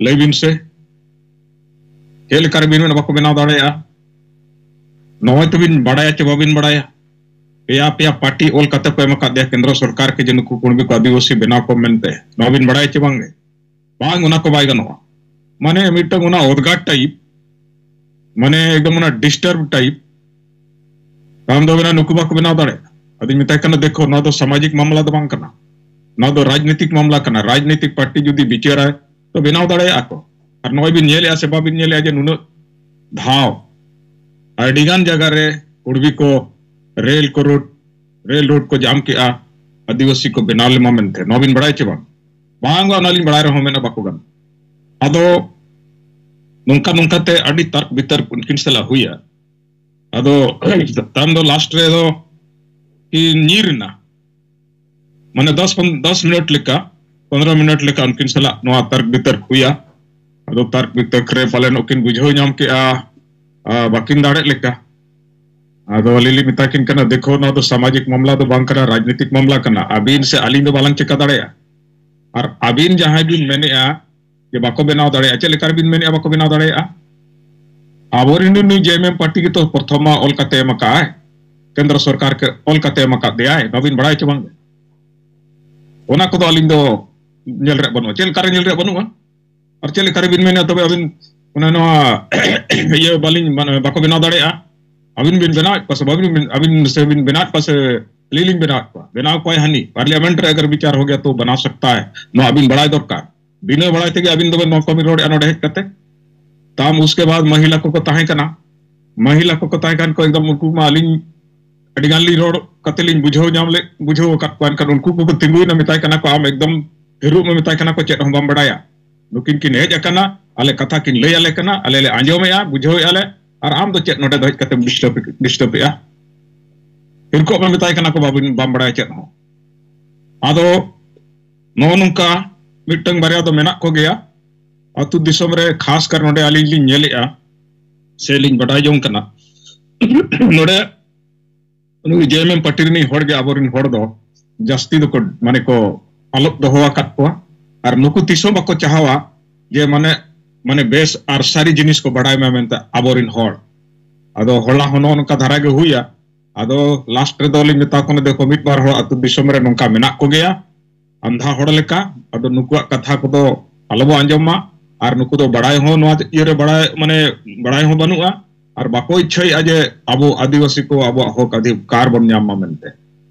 ᱞᱟᱹᱭ ᱵᱤᱱ ᱥᱮ, ᱪᱮᱫ ᱞᱮᱠᱟ ᱨᱮᱵᱤᱱ ᱢᱮᱱᱟ ᱵᱟᱠᱚ ᱵᱮᱱᱟᱣ ᱫᱟᱲᱮᱭᱟᱜᱼᱟ? ᱱᱚᱜᱼᱚᱭ ᱛᱚᱵᱤᱱ ᱵᱟᱲᱟᱭᱟ ᱪᱮ ᱵᱟᱵᱤᱱ ᱵᱟᱲᱟᱭᱟ? ᱯᱮᱭᱟ ᱯᱮᱭᱟ ᱯᱟᱨᱴᱤ ᱚᱞ ᱠᱟᱛᱮ ᱠᱚ ᱮᱢ ᱟᱠᱟᱫ ᱫᱮᱭᱟ ᱠᱮᱱᱫᱨᱚ ᱥᱚᱨᱠᱟᱨ ᱠᱮ ᱡᱮ ᱱᱩᱠᱩ ᱠᱩᱲᱢᱤ ᱠᱚ ᱟᱹᱫᱤᱵᱟᱹᱥᱤ ᱵᱮᱱᱟᱣ ᱠᱚ ᱢᱮᱱᱛᱮ᱾ ᱱᱚᱣᱟ ᱵᱤᱱ ᱵᱟᱲᱟᱭᱟ ᱪᱮ ᱵᱟᱝ? ᱵᱟᱝ, ᱚᱱᱟ ᱠᱚ ᱵᱟᱭ ᱜᱟᱱᱚᱜᱼᱟ᱾ ᱢᱟᱱᱮ ᱢᱤᱫᱴᱟᱝ ᱚᱱᱟ ᱚᱫᱽᱜᱟᱨ ᱴᱟᱭᱤᱯ, ᱢᱟᱱᱮ ᱮᱠᱫᱚᱢ ᱚᱱᱟ ᱰᱤᱥᱴᱟᱨᱵ ᱴᱟᱭᱤᱯ᱾ ᱛᱟᱭᱚᱢ ᱫᱚ ᱢᱮᱱᱟ ᱱᱩᱠᱩ ᱵᱟᱠᱚ ᱵᱮᱱᱟᱣ ᱫᱟᱲᱮᱭᱟᱜᱼᱟ᱾ ᱟᱫᱚᱧ ᱢᱮᱛᱟᱭ ᱠᱟᱱᱟ, ᱫᱮᱠᱷᱚ, ᱱᱚᱣᱟ ᱫᱚ ᱥᱟᱢᱟᱡᱤᱠ ᱢᱟᱢᱞᱟ ᱫᱚ ᱵᱟᱝ ᱠᱟᱱᱟ, ᱱᱚᱣᱟ ᱫᱚ ᱨᱟᱡᱽᱱᱤᱛᱤᱠ ᱢᱟᱢᱞᱟ ᱠᱟᱱᱟ᱾ ᱨᱟᱡᱽᱱᱤᱛᱤᱠ ᱯᱟᱨᱴᱤ ᱡᱩᱫᱤ ᱵᱤᱪᱟᱹᱨᱟᱭ ᱛᱚ ᱵᱮᱱᱟᱣ ᱫᱟᱲᱮᱭᱟᱜᱼᱟ ᱠᱚ᱾ ᱟᱨ ᱱᱚᱜᱼᱚᱭ ᱵᱤᱱ ᱧᱮᱞᱮᱜᱼᱟ ᱥᱮ ᱵᱟᱵᱤᱱ ᱧᱮᱞᱮᱜᱼᱟ ᱡᱮ ᱱᱩᱱᱟᱹᱜ ᱫᱷᱟᱣ ᱟᱹᱰᱤᱜᱟᱱ ᱡᱟᱭᱜᱟ ᱨᱮ ᱠᱩᱲᱵᱤ ᱠᱚ ᱨᱮᱞ ᱠᱚ ᱨᱳᱰ, ᱨᱮᱞ ᱨᱳᱰ ᱠᱚ ᱡᱟᱢ ᱠᱮᱜᱼᱟ, ᱟᱹᱫᱤᱵᱟᱹᱥᱤ ᱠᱚ ᱵᱮᱱᱟᱣ ᱞᱮᱢᱟ ᱢᱮᱱᱛᱮ᱾ ᱱᱚᱣᱟ ᱵᱤᱱ ᱵᱟᱲᱟᱭ ᱪᱮ ᱵᱟᱝ? ᱵᱟᱝ, ᱚᱱᱟ ᱞᱤᱧ ᱵᱟᱲᱟᱭ ᱨᱮᱦᱚᱸ ᱢᱮᱱᱟ ᱵᱟᱠᱚ ᱜᱟᱱ᱾ ᱟᱫᱚ ᱱᱚᱝᱠᱟ ᱱᱚᱝᱠᱟ ᱛᱮ ᱟᱹᱰᱤ ᱛᱟᱨᱠ ᱵᱤᱛᱚᱨᱠ ᱩᱱᱠᱤᱱ ᱥᱟᱞᱟᱜ ᱦᱩᱭᱟ᱾ ᱟᱫᱚ ᱛᱟᱭᱚᱢ ᱫᱚ ᱞᱟᱥᱴ ᱨᱮ ᱫᱚ ᱠᱤᱱ ᱧᱤᱨ ᱮᱱᱟ᱾ ᱢᱟᱱᱮ ᱫᱚᱥ ᱯᱚᱱ-, ᱫᱚᱥ ᱢᱤᱱᱤᱴ ᱞᱮᱠᱟ, ᱯᱚᱱᱨᱚ ᱢᱤᱱᱤᱴ ᱞᱮᱠᱟ ᱩᱱᱠᱤᱱ ᱥᱟᱞᱟᱜ ᱱᱚᱣᱟ ᱛᱟᱨᱠ ᱵᱤᱛᱚᱨᱠ ᱦᱩᱭᱟ᱾ ᱟᱫᱚ ᱛᱟᱨᱠ ᱵᱤᱛᱚᱨᱠ ᱨᱮ ᱯᱟᱞᱮᱱ ᱩᱱᱠᱤᱱ ᱵᱩᱡᱷᱟᱹᱣ ᱧᱟᱢ ᱠᱮᱜᱼᱟ, ᱟ, ᱵᱟᱹᱠᱤᱱ ᱫᱟᱲᱮᱜ ᱞᱮᱠᱟ᱾ ᱟᱫᱚ ᱟᱹᱞᱤᱧ ᱞᱤᱧ ᱢᱮᱛᱟ ᱠᱤᱱ ᱠᱟᱱᱟ, ᱫᱮᱠᱷᱚ, ᱱᱚᱣᱟ ᱫᱚ ᱥᱟᱢᱟᱡᱤᱠ ᱢᱟᱢᱞᱟ ᱫᱚ ᱵᱟᱝ ᱠᱟᱱᱟ, ᱨᱟᱡᱽᱱᱤᱛᱤᱠ ᱢᱟᱢᱞᱟ ᱠᱟᱱᱟ᱾ ᱟᱹᱵᱤᱱ ᱥᱮ ᱟᱹᱞᱤᱧ ᱫᱚ ᱵᱟᱞᱟᱝ ᱪᱮᱠᱟ ᱫᱟᱲᱮᱭᱟᱜᱼᱟ᱾ ᱟᱨ ᱟᱹᱵᱤᱱ ᱡᱟᱦᱟᱸᱭ ᱵᱤᱱ ᱢᱮᱱᱮᱜᱼᱟ ᱡᱮ ᱵᱟᱠᱚ ᱵᱮᱱᱟᱣ ᱫᱟᱲᱮᱭᱟᱜᱼᱟ, ᱪᱮᱫ ᱞᱮᱠᱟ ᱨᱮᱵᱤᱱ ᱢᱮᱱᱮᱜᱼᱟ ᱵᱟᱠᱚ ᱵᱮᱱᱟᱣ ᱫᱟᱲᱮᱭᱟᱜᱼᱟ? ᱟᱵᱚᱨᱮᱱ ᱱᱩᱭ ᱡᱮ ᱮᱢ ᱮᱢ ᱯᱟᱨᱴᱤ ᱜᱮᱛᱚ ᱯᱨᱚᱛᱷᱚᱢ ᱢᱟ ᱚᱞ ᱠᱟᱛᱮ ᱮᱢ ᱟᱠᱟᱫᱼᱟᱭ, ᱠᱮᱱᱫᱨᱚ ᱥᱚᱨᱠᱟᱨ ᱠᱮ ᱚᱞ ᱠᱟᱛᱮ ᱮᱢ ᱟᱠᱟᱫ ᱫᱮᱭᱟᱭ, ᱵᱟᱵᱤᱱ ᱵᱟᱲᱟᱭ ᱪᱚ ᱵᱟᱝ? ᱚᱱᱟ ᱠᱚᱫᱚ ᱟᱹᱞᱤᱧ ᱫᱚ ᱧᱮᱞ ᱨᱮᱭᱟᱜ ᱵᱟᱹᱱᱩᱜᱼᱟ᱾ ᱪᱮᱫ ᱞᱮᱠᱟᱨᱮ ᱧᱮᱞ ᱨᱮᱭᱟᱜ ᱵᱟᱹᱱᱩᱜᱼᱟ? ᱟᱨ ᱪᱮᱫ ᱞᱮᱠᱟᱨᱮ ᱵᱤᱱ ᱢᱮᱱᱟ ᱛᱚᱵᱮ ᱟᱹᱵᱤᱱ ᱚᱱᱟ ᱱᱚᱣᱟ ᱤᱭᱟᱹ ᱵᱟᱹᱞᱤᱧ, ᱢᱟᱱᱮ, ᱵᱟᱠᱚ ᱵᱮᱱᱟᱣ ᱫᱟᱲᱮᱭᱟᱜᱼᱟ? ᱟᱹᱵᱤᱱ ᱵᱤᱱ ᱵᱮᱱᱟᱣᱮᱫ ᱠᱚᱣᱟ ᱥᱮ ᱵᱟᱹᱵᱤᱱ ᱵᱮᱱ-, ᱟᱹᱵᱤᱱ ᱥᱮ ᱵᱤᱱ ᱵᱮᱱᱟᱣᱮᱫ ᱠᱚᱣᱟ ᱥᱮ ᱟᱹᱞᱤᱧ ᱞᱤᱧ ᱵᱮᱱᱟᱣᱮᱫ ᱠᱚᱣᱟ? ᱵᱮᱱᱟᱣ ᱠᱚᱣᱟᱭ ᱦᱟᱹᱱᱤ, ᱯᱟᱨᱞᱤᱭᱟᱢᱮᱱᱴ ᱨᱮ ᱟᱜᱟᱨ ᱵᱤᱪᱟᱨ ᱦᱳ ᱜᱮᱭᱟ ᱛᱚ ᱵᱟᱱᱟ ᱥᱟᱠᱛᱟ ᱦᱟᱭ, ᱱᱚᱣᱟ ᱟᱹᱵᱤᱱ ᱵᱟᱲᱟᱭ ᱫᱚᱨᱠᱟᱨ᱾ ᱵᱤᱱᱟᱹ ᱵᱟᱲᱟᱭ ᱛᱮᱜᱮ ᱟᱹᱵᱤᱱ ᱫᱚᱵᱮᱱ ᱱᱚᱣᱟ ᱠᱟᱹᱢᱤ ᱨᱚᱲᱮᱫᱼᱟ ᱱᱚᱰᱮ ᱦᱮᱡ ᱠᱟᱛᱮ᱾ ᱛᱟᱢ ᱩᱥᱠᱮ ᱵᱟᱫ ᱢᱟᱹᱦᱤᱞᱟ ᱠᱚᱠᱚ ᱛᱟᱦᱮᱸ ᱠᱟᱱᱟ, ᱢᱟᱹᱦᱤᱞᱟ ᱠᱚᱠᱚ ᱛᱟᱦᱮᱸ ᱠᱟᱱ ᱠᱚ ᱮᱠᱫᱚᱢ ᱩᱱᱠᱩ ᱢᱟ ᱟᱹᱞᱤᱧ ᱟᱹᱰᱤ ᱜᱟᱱ ᱞᱤᱧ ᱨᱚᱲ ᱠᱟᱛᱮ ᱞᱤᱧ ᱵᱩᱡᱷᱟᱹᱣ ᱧᱟᱢ ᱞᱮᱫ, ᱵᱩᱡᱷᱟᱹᱣ ᱟᱠᱟᱫ ᱠᱚᱣᱟ᱾ ᱮᱱᱠᱷᱟᱱ ᱩᱱᱠᱩ ᱠᱚᱠᱚ ᱛᱤᱸᱜᱩᱭᱮᱱᱟ, ᱢᱮᱛᱟᱭ ᱠᱟᱱᱟ ᱠᱚ, "ᱟᱢ ᱮᱠᱫᱚᱢ ᱛᱷᱤᱨᱚᱜ ᱢᱮ," ᱢᱮᱛᱟᱭ ᱠᱟᱱᱟ ᱠᱚ, "ᱪᱮᱫ ᱦᱚᱸ ᱵᱟᱢ ᱵᱟᱲᱟᱭᱟ᱾ ᱱᱩᱠᱤᱱ ᱠᱤᱱ ᱦᱮᱡ ᱟᱠᱟᱱᱟ, ᱟᱞᱮ ᱠᱟᱛᱷᱟ ᱠᱤᱱ ᱞᱟᱹᱭ ᱟᱞᱮ ᱠᱟᱱᱟ, ᱟᱞᱮ ᱞᱮ ᱟᱸᱡᱚᱢᱮᱜᱼᱟ, ᱵᱩᱡᱷᱟᱹᱣᱮᱜᱼᱟ ᱞᱮ, ᱟᱨ ᱟᱢ ᱫᱚ ᱪᱮᱫ ᱱᱚᱰᱮ ᱫᱚ ᱦᱮᱡ ᱠᱟᱛᱮᱢ ᱰᱤᱥᱴᱟᱨᱵ, ᱰᱤᱥᱴᱟᱨᱵᱮᱜᱼᱟ? ᱛᱷᱤᱨ ᱠᱚᱜ ᱢᱮ," ᱢᱮᱛᱟᱭ ᱠᱟᱱᱟ ᱠᱚ, "ᱵᱟᱵᱤᱱ, ᱵᱟᱢ ᱵᱟᱲᱟᱭᱟ ᱪᱮᱫ ᱦᱚᱸ᱾" ᱟᱫᱚ ᱱᱚᱜᱼᱚ ᱱᱚᱝᱠᱟ ᱢᱤᱫᱴᱟᱝ ᱵᱟᱨᱭᱟ ᱫᱚ ᱢᱮᱱᱟᱜ ᱠᱚᱜᱮᱭᱟ ᱟᱹᱛᱩ ᱫᱤᱥᱚᱢ ᱨᱮ, ᱠᱷᱟᱥ ᱠᱟᱨ ᱱᱚᱰᱮ ᱟᱹᱞᱤᱧ ᱞᱤᱧ ᱧᱮᱞᱮᱜᱼᱟ ᱥᱮ ᱞᱤᱧ ᱵᱟᱰᱟᱭ ᱡᱚᱝ ᱠᱟᱱᱟ᱾ ᱱᱚᱰᱮ ᱱᱩᱭ ᱡᱮ ᱮᱢ ᱮᱢ ᱯᱟᱨᱴᱤ ᱨᱤᱱᱤᱡ ᱦᱚᱲ ᱜᱮ ᱟᱵᱚᱨᱮᱱ ᱦᱚᱲ ᱫᱚ ᱡᱟᱹᱥᱛᱤ ᱫᱚᱠᱚ, ᱢᱟᱱᱮ, ᱠᱚ ᱟᱞᱚᱯ ᱫᱚᱦᱚ ᱟᱠᱟᱫ ᱠᱚᱣᱟ᱾ ᱟᱨ ᱱᱩᱠᱩ ᱛᱤᱥ ᱦᱚᱸ ᱵᱟᱠᱚ ᱪᱟᱦᱟᱣᱟ ᱡᱮ, ᱢᱟᱱᱮ, ᱢᱟᱱᱮ, ᱵᱮᱥ ᱟᱨ ᱥᱟᱹᱨᱤ ᱡᱤᱱᱤᱥ ᱠᱚ ᱵᱟᱰᱟᱭ ᱢᱟ ᱢᱮᱱᱛᱮ ᱟᱵᱚᱨᱮᱱ ᱦᱚᱲ᱾ ᱟᱫᱚ ᱦᱚᱞᱟ ᱦᱚᱸ ᱱᱚᱜᱼᱚ ᱱᱚᱝᱠᱟ ᱫᱷᱟᱨᱟ ᱜᱮ ᱦᱩᱭᱟ᱾ ᱟᱫᱚ ᱞᱟᱥᱴ ᱨᱮᱫᱚ ᱞᱤᱧ ᱢᱮᱛᱟ ᱠᱚ ᱠᱟᱱᱟ, ᱫᱮᱠᱷᱚ, ᱢᱤᱫ ᱵᱟᱨ ᱦᱚᱲ ᱟᱹᱛᱩ ᱫᱤᱥᱚᱢ ᱨᱮ ᱱᱚᱝᱠᱟ ᱢᱮᱱᱟᱜ ᱠᱚᱜᱮᱭᱟ, ᱟᱱᱫᱷᱟ ᱦᱚᱲ ᱞᱮᱠᱟ᱾ ᱟᱫᱚ ᱱᱩᱠᱩᱣᱟᱜ ᱠᱟᱛᱷᱟ ᱠᱚᱫᱚ ᱟᱞᱚᱵᱚ ᱟᱸᱡᱚᱢ ᱢᱟ᱾ ᱟᱨ ᱱᱩᱠᱩ ᱫᱚ ᱵᱟᱲᱟᱭ ᱦᱚᱸ ᱱᱚᱣᱟ ᱤᱭᱟᱹᱨᱮ ᱵᱟᱲᱟᱭ, ᱢᱟᱱᱮ, ᱵᱟᱲᱟᱭ ᱦᱚᱸ ᱵᱟᱹᱱᱩᱜᱼᱟ, ᱟᱨ ᱵᱟᱠᱚ ᱤᱪᱪᱷᱟᱹᱭᱮᱫᱼᱟ ᱡᱮ ᱟᱵᱚ ᱟᱹᱫᱤᱵᱟᱹᱥᱤ ᱠᱚ ᱟᱵᱚᱣᱟᱜ ᱦᱚᱠ ᱚᱫᱷᱤᱠᱟᱨ ᱵᱚᱱ ᱧᱟᱢ ᱢᱟ ᱢᱮᱱᱛᱮ᱾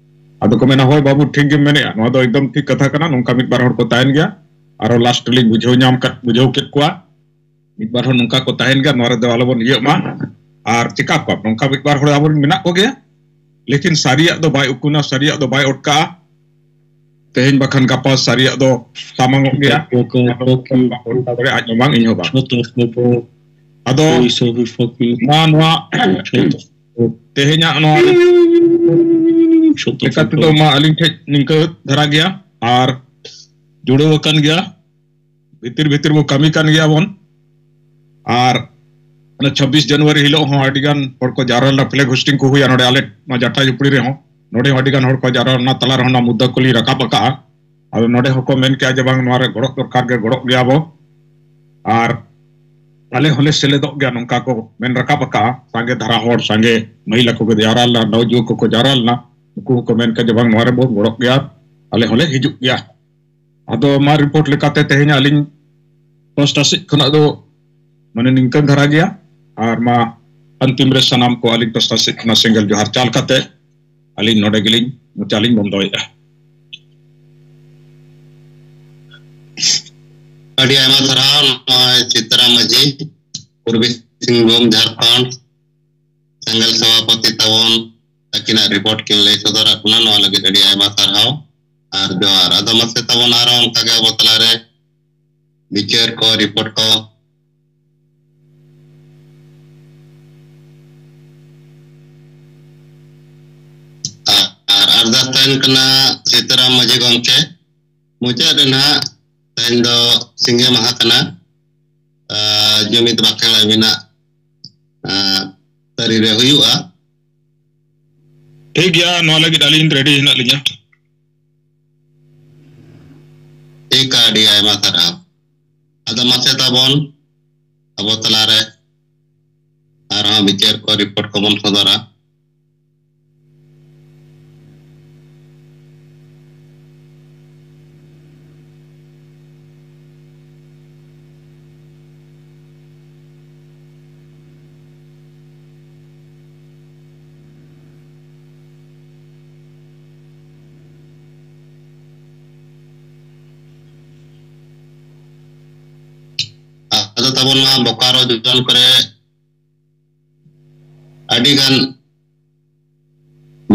ᱟᱫᱚ ᱠᱚ ᱢᱮᱱᱟ, "ᱦᱳᱭ ᱵᱟᱹᱵᱩ, ᱴᱷᱤᱠ ᱜᱮᱢ ᱢᱮᱱᱮᱫᱼᱟ, ᱱᱚᱣᱟ ᱫᱚ ᱮᱠᱫᱚᱢ ᱴᱷᱤᱠ ᱠᱟᱛᱷᱟ ᱠᱟᱱᱟ, ᱱᱚᱝᱠᱟ ᱢᱤᱫ ᱵᱟᱨ ᱦᱚᱲ ᱠᱚ ᱛᱟᱦᱮᱱ ᱜᱮᱭᱟ᱾" ᱟᱨᱚ ᱞᱟᱥᱴ ᱨᱮᱞᱤᱧ ᱵᱩᱡᱷᱟᱹᱣ ᱧᱟᱢ ᱠᱟᱫ, ᱵᱩᱡᱷᱟᱹᱣ ᱠᱮᱫ ᱠᱚᱣᱟ, ᱢᱤᱫ ᱵᱟᱨ ᱦᱚᱲ ᱱᱚᱝᱠᱟ ᱠᱚ ᱛᱟᱦᱮᱱ ᱜᱮᱭᱟ, ᱱᱚᱣᱟ ᱨᱮᱫᱚ ᱟᱞᱚᱵᱚᱱ ᱤᱭᱟᱹᱜ ᱢᱟ᱾ ᱟᱨ ᱪᱮᱠᱟ ᱠᱚᱣᱟ, ᱱᱚᱝᱠᱟ ᱢᱤᱫ ᱵᱟᱨ ᱦᱚᱲ ᱟᱵᱚᱨᱮᱱ ᱢᱮᱱᱟᱜ ᱠᱚᱜᱮᱭᱟ, ᱞᱮᱠᱤᱱ ᱥᱟᱹᱨᱤᱭᱟᱜ ᱫᱚ ᱵᱟᱭ ᱩᱠᱩᱱᱟ, ᱥᱟᱹᱨᱤᱭᱟᱜ ᱫᱚ ᱵᱟᱭ ᱚᱴᱠᱟᱜᱼᱟ᱾ ᱛᱮᱦᱮᱧ ᱵᱟᱠᱷᱟᱱ ᱜᱟᱯᱟ ᱥᱟᱹᱨᱤᱭᱟᱜ ᱫᱚ ᱥᱟᱢᱟᱝᱚᱜ ᱜᱮᱭᱟ᱾ ᱟᱫᱚ ᱵᱟᱠᱚ ᱚᱴᱠᱟᱣ ᱫᱟᱲᱮᱭᱟᱜᱼᱟ, ᱟᱡ ᱦᱚᱸ ᱵᱟᱝ, ᱤᱧ ᱦᱚᱸ ᱵᱟᱝ᱾ ᱟᱫᱚ ᱢᱟ ᱱᱚᱣᱟ ᱛᱮᱦᱮᱧᱟᱜ ᱱᱚᱣᱟ ᱞᱮᱠᱟ ᱛᱮᱫᱚ ᱢᱟ ᱟᱹᱞᱤᱧ ᱴᱷᱮᱡ ᱱᱤᱝᱠᱟᱹ ᱫᱷᱟᱨᱟ ᱜᱮᱭᱟ᱾ ᱟᱨ ᱡᱩᱲᱟᱹᱣ ᱟᱠᱟᱱ ᱜᱮᱭᱟ, ᱵᱷᱤᱛᱤᱨ ᱵᱷᱤᱛᱤᱨ ᱵᱚ ᱠᱟᱹᱢᱤ ᱠᱟᱱ ᱜᱮᱭᱟ ᱵᱚᱱ᱾ ᱟᱨ ᱚᱱᱟ ᱪᱷᱟᱵᱵᱤᱥ ᱡᱟᱱᱩᱣᱟᱨᱤ ᱦᱤᱞᱳᱜ ᱦᱚᱸ ᱟᱹᱰᱤ ᱜᱟᱱ ᱦᱚᱲ ᱠᱚ ᱡᱟᱣᱨᱟ ᱞᱮᱱᱟ, ᱯᱷᱞᱮᱜ ᱦᱳᱥᱴᱤᱝ ᱠᱚ ᱦᱩᱭᱟ ᱱᱚᱰᱮ ᱟᱞᱮ ᱱᱚᱣᱟ ᱡᱟᱴᱟ ᱡᱩᱯᱲᱤ ᱨᱮᱦᱚᱸ᱾ ᱱᱚᱰᱮ ᱦᱚᱸ ᱟᱹᱰᱤ ᱜᱟᱱ ᱦᱚᱲ ᱠᱚ ᱡᱟᱣᱨᱟ ᱞᱮᱱᱟ, ᱛᱟᱞᱟ ᱨᱮᱦᱚᱸ ᱚᱱᱟ ᱢᱩᱫᱽᱫᱟ ᱠᱚᱞᱤᱧ ᱨᱟᱠᱟᱵ ᱟᱠᱟᱜᱼᱟ᱾ ᱟᱫᱚ ᱱᱚᱰᱮ ᱦᱚᱸᱠᱚ ᱢᱮᱱ ᱠᱮᱜᱼᱟ ᱡᱮ ᱵᱟᱝ, ᱱᱚᱣᱟ ᱨᱮ ᱜᱚᱲᱚᱜ ᱫᱚᱨᱠᱟᱨ ᱜᱮ, ᱜᱚᱲᱚᱜ ᱜᱮᱭᱟ ᱵᱚ᱾ ᱟᱨ ᱟᱞᱮ ᱦᱚᱸᱞᱮ ᱥᱮᱞᱮᱫᱚᱜ ᱜᱮᱭᱟ, ᱱᱚᱝᱠᱟ ᱠᱚ ᱢᱮᱱ ᱨᱟᱠᱟᱵ ᱟᱠᱟᱜᱼᱟ᱾ ᱥᱟᱸᱜᱮ ᱫᱷᱟᱨᱟ ᱦᱚᱲ, ᱥᱟᱸᱜᱮ ᱢᱟᱹᱦᱤᱞᱟ ᱠᱚᱠᱚ ᱡᱟᱣᱨᱟ ᱞᱮᱱᱟ, ᱱᱚᱣᱡᱩᱣᱟᱹ ᱠᱚᱠᱚ ᱡᱟᱣᱨᱟ ᱞᱮᱱᱟ, ᱩᱱᱠᱩ ᱦᱚᱸᱠᱚ ᱢᱮᱱ ᱠᱮᱜᱼᱟ ᱡᱮ ᱵᱟᱝ, ᱱᱚᱣᱟ ᱨᱮᱵᱚ ᱜᱚᱲᱚᱜ ᱜᱮᱭᱟ, ᱟᱞᱮ ᱦᱚᱸᱞᱮ ᱦᱤᱡᱩᱜ ᱜᱮᱭᱟ᱾ ᱟᱫᱚ ᱢᱟ ᱨᱤᱯᱳᱨᱴ ᱞᱮᱠᱟᱛᱮ ᱛᱮᱦᱮᱧ ᱟᱹᱞᱤᱧ ᱯᱟᱥᱴᱟ ᱥᱮᱫ ᱠᱷᱚᱱᱟᱜ ᱫᱚ ᱢᱟᱱᱮ ᱱᱤᱝᱠᱟᱹᱱ ᱫᱷᱟᱨᱟ ᱜᱮᱭᱟ᱾ ᱟᱨ ᱢᱟ ᱟᱱᱛᱤᱢ ᱨᱮ ᱥᱟᱱᱟᱢ ᱠᱚ ᱟᱹᱞᱤᱧ ᱯᱟᱥᱴᱟ ᱥᱮᱫ ᱠᱷᱚᱱᱟᱜ ᱥᱮᱸᱜᱮᱞ ᱡᱚᱦᱟᱨ ᱪᱟᱞ ᱠᱟᱛᱮ ᱟᱹᱞᱤᱧ ᱱᱚᱰᱮ ᱜᱮᱞᱤᱧ ᱢᱚᱪᱟ ᱞᱤᱧ ᱵᱚᱱᱫᱚᱭᱮᱫᱼᱟ᱾ ᱟᱹᱰᱤ ᱟᱭᱢᱟ ᱥᱟᱨᱦᱟᱣ ᱱᱚᱜᱼᱚᱭ ᱥᱤᱛᱟᱨᱟᱢ ᱢᱟᱹᱡᱷᱤ, ᱯᱩᱨᱵᱤ ᱥᱤᱝᱵᱷᱩᱢ, ᱡᱷᱟᱲᱠᱷᱚᱸᱰ, ᱥᱮᱸᱜᱮᱞ ᱥᱚᱵᱷᱟᱯᱚᱛᱤ ᱛᱟᱵᱚᱱ ᱛᱟᱹᱠᱤᱱᱟᱜ ᱨᱤᱯᱳᱨᱴ ᱠᱤᱱ ᱞᱟᱹᱭ ᱥᱚᱫᱚᱨᱟᱜ ᱵᱚᱱᱟ᱾ ᱱᱚᱣᱟ ᱞᱟᱹᱜᱤᱫ ᱟᱹᱰᱤ ᱟᱭᱢᱟ ᱥᱟᱨᱦᱟᱣ ᱟᱨ ᱡᱚᱦᱟᱨ᱾ ᱟᱫᱚ ᱢᱟᱥᱮ ᱛᱟᱵᱚᱱ ᱟᱨᱚ ᱚᱱᱠᱟᱜᱮ ᱟᱵᱚ ᱛᱟᱞᱟᱨᱮ ᱵᱤᱪᱟᱹᱨ ᱠᱚ, ᱨᱤᱯᱳᱨᱴ ᱠᱚ᱾ ᱟᱨ ᱟᱨᱫᱟᱥ ᱛᱟᱦᱮᱱ ᱠᱟᱱᱟ ᱥᱤᱛᱟᱨᱟᱢ ᱢᱟᱹᱡᱷᱤ ᱜᱚᱢᱠᱮ, ᱢᱩᱪᱟᱹᱫ ᱨᱮ ᱱᱟᱦᱟᱜ ᱛᱮᱦᱮᱧ ᱫᱚ ᱥᱤᱸᱜᱮ ᱢᱟᱦᱟ ᱠᱟᱱᱟ, ᱟᱨ ᱡᱩᱢᱤᱫ ᱵᱟᱠᱷᱮᱲ ᱟᱹᱵᱤᱱᱟᱜ, ᱟᱨ, ᱛᱟᱹᱨᱤ ᱨᱮ ᱦᱩᱭᱩᱜᱼᱟ᱾ ᱴᱷᱤᱠ ᱜᱮᱭᱟ, ᱱᱚᱣᱟ ᱞᱟᱹᱜᱤᱫ ᱟᱹᱞᱤᱧ ᱨᱮᱰᱤ ᱦᱮᱱᱟᱜ ᱞᱤᱧᱟ᱾ ᱴᱷᱤᱠ, ᱟᱹᱰᱤ ᱟᱭᱢᱟ ᱥᱟᱨᱦᱟᱣ᱾ ᱟᱫᱚ ᱢᱟᱥᱮ ᱛᱟᱵᱚᱱ ᱟᱵᱚ ᱛᱟᱞᱟᱨᱮ ᱟᱨᱦᱚᱸ ᱵᱤᱪᱟᱹᱨ ᱠᱚ, ᱨᱤᱯᱳᱨᱴ ᱠᱚᱵᱚᱱ ᱥᱚᱫᱚᱨᱟ᱾ ᱛᱟᱵᱚᱱ ᱢᱟ ᱵᱚᱠᱟᱨᱚ ᱡᱚᱱ ᱠᱚᱨᱮ ᱟᱹᱰᱤ ᱜᱟᱱ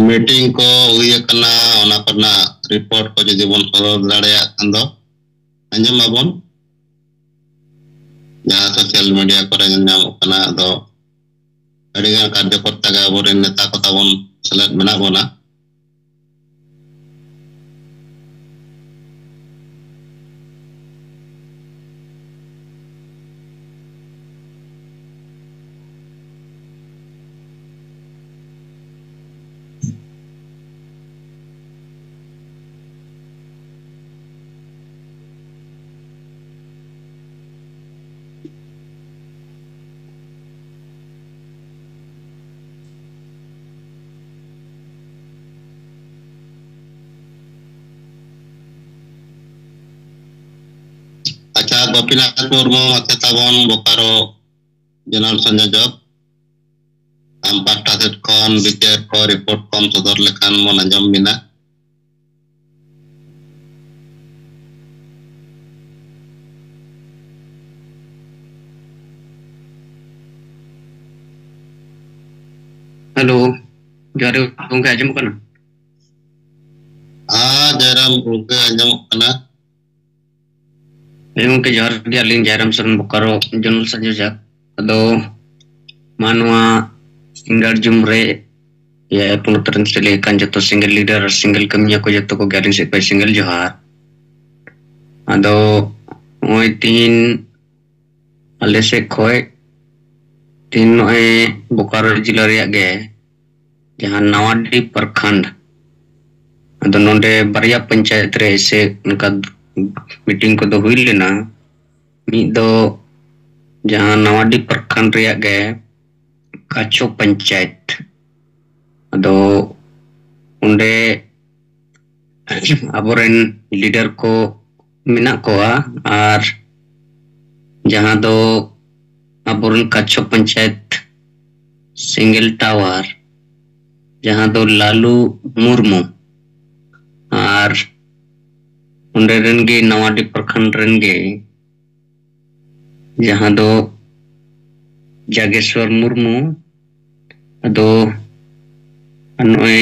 ᱢᱤᱴᱤᱝ ᱠᱚ ᱦᱩᱭ ᱟᱠᱟᱱᱟ, ᱚᱱᱟ ᱠᱚᱨᱮᱱᱟᱜ ᱨᱤᱯᱳᱨᱴ ᱠᱚ ᱡᱩᱫᱤ ᱵᱚᱱ ᱥᱚᱫᱚᱨ ᱫᱟᱲᱮᱭᱟᱜ ᱠᱷᱟᱱ ᱫᱚ ᱟᱸᱡᱚᱢ ᱟᱵᱚᱱ, ᱡᱟᱦᱟᱸ ᱥᱳᱥᱟᱞ ᱢᱤᱰᱤᱭᱟ ᱠᱚᱨᱮ ᱧᱮᱞ ᱧᱟᱢᱚᱜ ᱠᱟᱱᱟ᱾ ᱟᱫᱚ ᱟᱹᱰᱤ ᱜᱟᱱ ᱠᱟᱨᱡᱚᱠᱚᱨᱛᱟ ᱜᱮ ᱟᱵᱚᱨᱮᱱ ᱱᱮᱛᱟ ᱠᱚ ᱛᱟᱵᱚᱱ ᱥᱮᱞᱮᱫ ᱢᱮᱱᱟᱜ ᱵᱚᱱᱟ᱾ ᱟᱪᱪᱷᱟ, ᱜᱳᱯᱤᱱᱟᱛᱷ ᱢᱩᱨᱢᱩ ᱢᱟᱪᱮᱛᱟ ᱵᱚᱱ, ᱵᱳᱠᱟᱨᱳ ᱡᱮᱱᱟᱨᱮᱞ ᱥᱚᱝᱡᱳᱡᱚᱠ, ᱟᱢ ᱯᱟᱦᱴᱟ ᱥᱮᱫ ᱠᱷᱚᱱ ᱵᱤᱪᱟᱹᱨ ᱠᱚ, ᱨᱤᱯᱳᱨᱴ ᱠᱚᱢ ᱥᱚᱫᱚᱨ ᱞᱮᱠᱷᱟᱱ ᱵᱚᱱ ᱟᱸᱡᱚᱢ ᱵᱤᱱᱟ᱾ ᱦᱮᱞᱳ, ᱡᱚᱦᱟᱨ ᱜᱮ ᱜᱚᱝᱠᱮ, ᱟᱸᱡᱚᱢᱚᱜ ᱠᱟᱱᱟ? ᱦᱮᱸ, ᱡᱚᱭᱨᱟᱢ ᱜᱚᱝᱠᱮ, ᱟᱸᱡᱚᱢᱚᱜ ᱠᱟᱱᱟ᱾ ᱦᱮᱸ ᱜᱚᱝᱠᱮ, ᱡᱚᱦᱟᱨ ᱜᱮ᱾ ᱟᱹᱞᱤᱧ ᱡᱚᱭᱨᱟᱢ ᱥᱚᱨᱮᱱ, ᱵᱳᱠᱟᱨᱳ ᱡᱚᱱᱟᱨᱮᱞ ᱥᱚᱝᱡᱳᱡᱚᱠ᱾ ᱟᱫᱚ ᱢᱟ ᱱᱚᱣᱟ ᱥᱤᱸᱜᱟᱲ ᱡᱩᱢ ᱨᱮ ᱮᱭᱟᱭ ᱯᱚᱱᱚᱛ ᱨᱮᱱ ᱥᱮᱞᱮᱫ ᱟᱠᱟᱱ ᱡᱚᱛᱚ ᱥᱤᱸᱜᱮᱞ ᱞᱤᱰᱟᱨ ᱟᱨ ᱥᱤᱸᱜᱮᱞ ᱠᱟᱹᱢᱤᱭᱟᱹ ᱠᱚ ᱡᱚᱛᱚ ᱠᱚᱜᱮ ᱟᱹᱞᱤᱧ ᱥᱮᱫ ᱠᱷᱚᱱ ᱥᱤᱸᱜᱮᱞ ᱡᱚᱦᱟᱨ᱾ ᱟᱫᱚ ᱱᱚᱜᱼᱚᱭ ᱛᱤᱦᱤᱧ ᱟᱞᱮ ᱥᱮᱫ ᱠᱷᱚᱱ ᱛᱤᱦᱤᱧ ᱱᱚᱜᱼᱚᱭ ᱵᱳᱠᱟᱨᱳ ᱡᱮᱞᱟ ᱨᱮᱭᱟᱜ ᱜᱮ ᱡᱟᱦᱟᱸ ᱱᱟᱣᱟᱰᱤ ᱯᱨᱚᱠᱷᱚᱸᱰ, ᱟᱫᱚ ᱱᱚᱰᱮ ᱵᱟᱨᱭᱟ ᱯᱚᱧᱪᱟᱭᱮᱛ ᱨᱮ ᱮᱥᱮ ᱚᱱᱠᱟ ᱢᱤᱴᱤᱝ ᱠᱚᱫᱚ ᱦᱩᱭ ᱞᱮᱱᱟ᱾ ᱢᱤᱫ ᱫᱚ ᱡᱟᱦᱟᱸ ᱱᱟᱣᱟᱰᱤ ᱯᱨᱚᱠᱷᱚᱸᱰ ᱨᱮᱭᱟᱜ ᱜᱮ ᱠᱟᱪᱷᱚ ᱯᱚᱧᱪᱟᱭᱮᱛ, ᱟᱫᱚ ᱚᱸᱰᱮ ᱟᱵᱚᱨᱮᱱ ᱞᱤᱰᱟᱨ ᱠᱚ ᱢᱮᱱᱟᱜ ᱠᱚᱣᱟ, ᱟᱨ ᱡᱟᱦᱟᱸ ᱫᱚ ᱟᱵᱚᱨᱮᱱ ᱠᱟᱪᱷᱚ ᱯᱚᱧᱪᱟᱭᱮᱛ ᱥᱤᱸᱜᱮᱞ ᱴᱟᱣᱟᱨ, ᱡᱟᱦᱟᱸ ᱫᱚ ᱞᱟᱞᱩ ᱢᱩᱨᱢᱩ, ᱟᱨ ᱚᱸᱰᱮ ᱨᱮᱱ ᱜᱮ ᱱᱟᱣᱟᱰᱤ ᱯᱨᱚᱠᱷᱚᱸᱰ ᱨᱮᱱ ᱜᱮ ᱡᱟᱦᱟᱸ ᱫᱚ ᱡᱟᱜᱮᱥᱣᱚᱨ ᱢᱩᱨᱢᱩ, ᱟᱫᱚ ᱟᱨ ᱱᱚᱜᱼᱚᱭ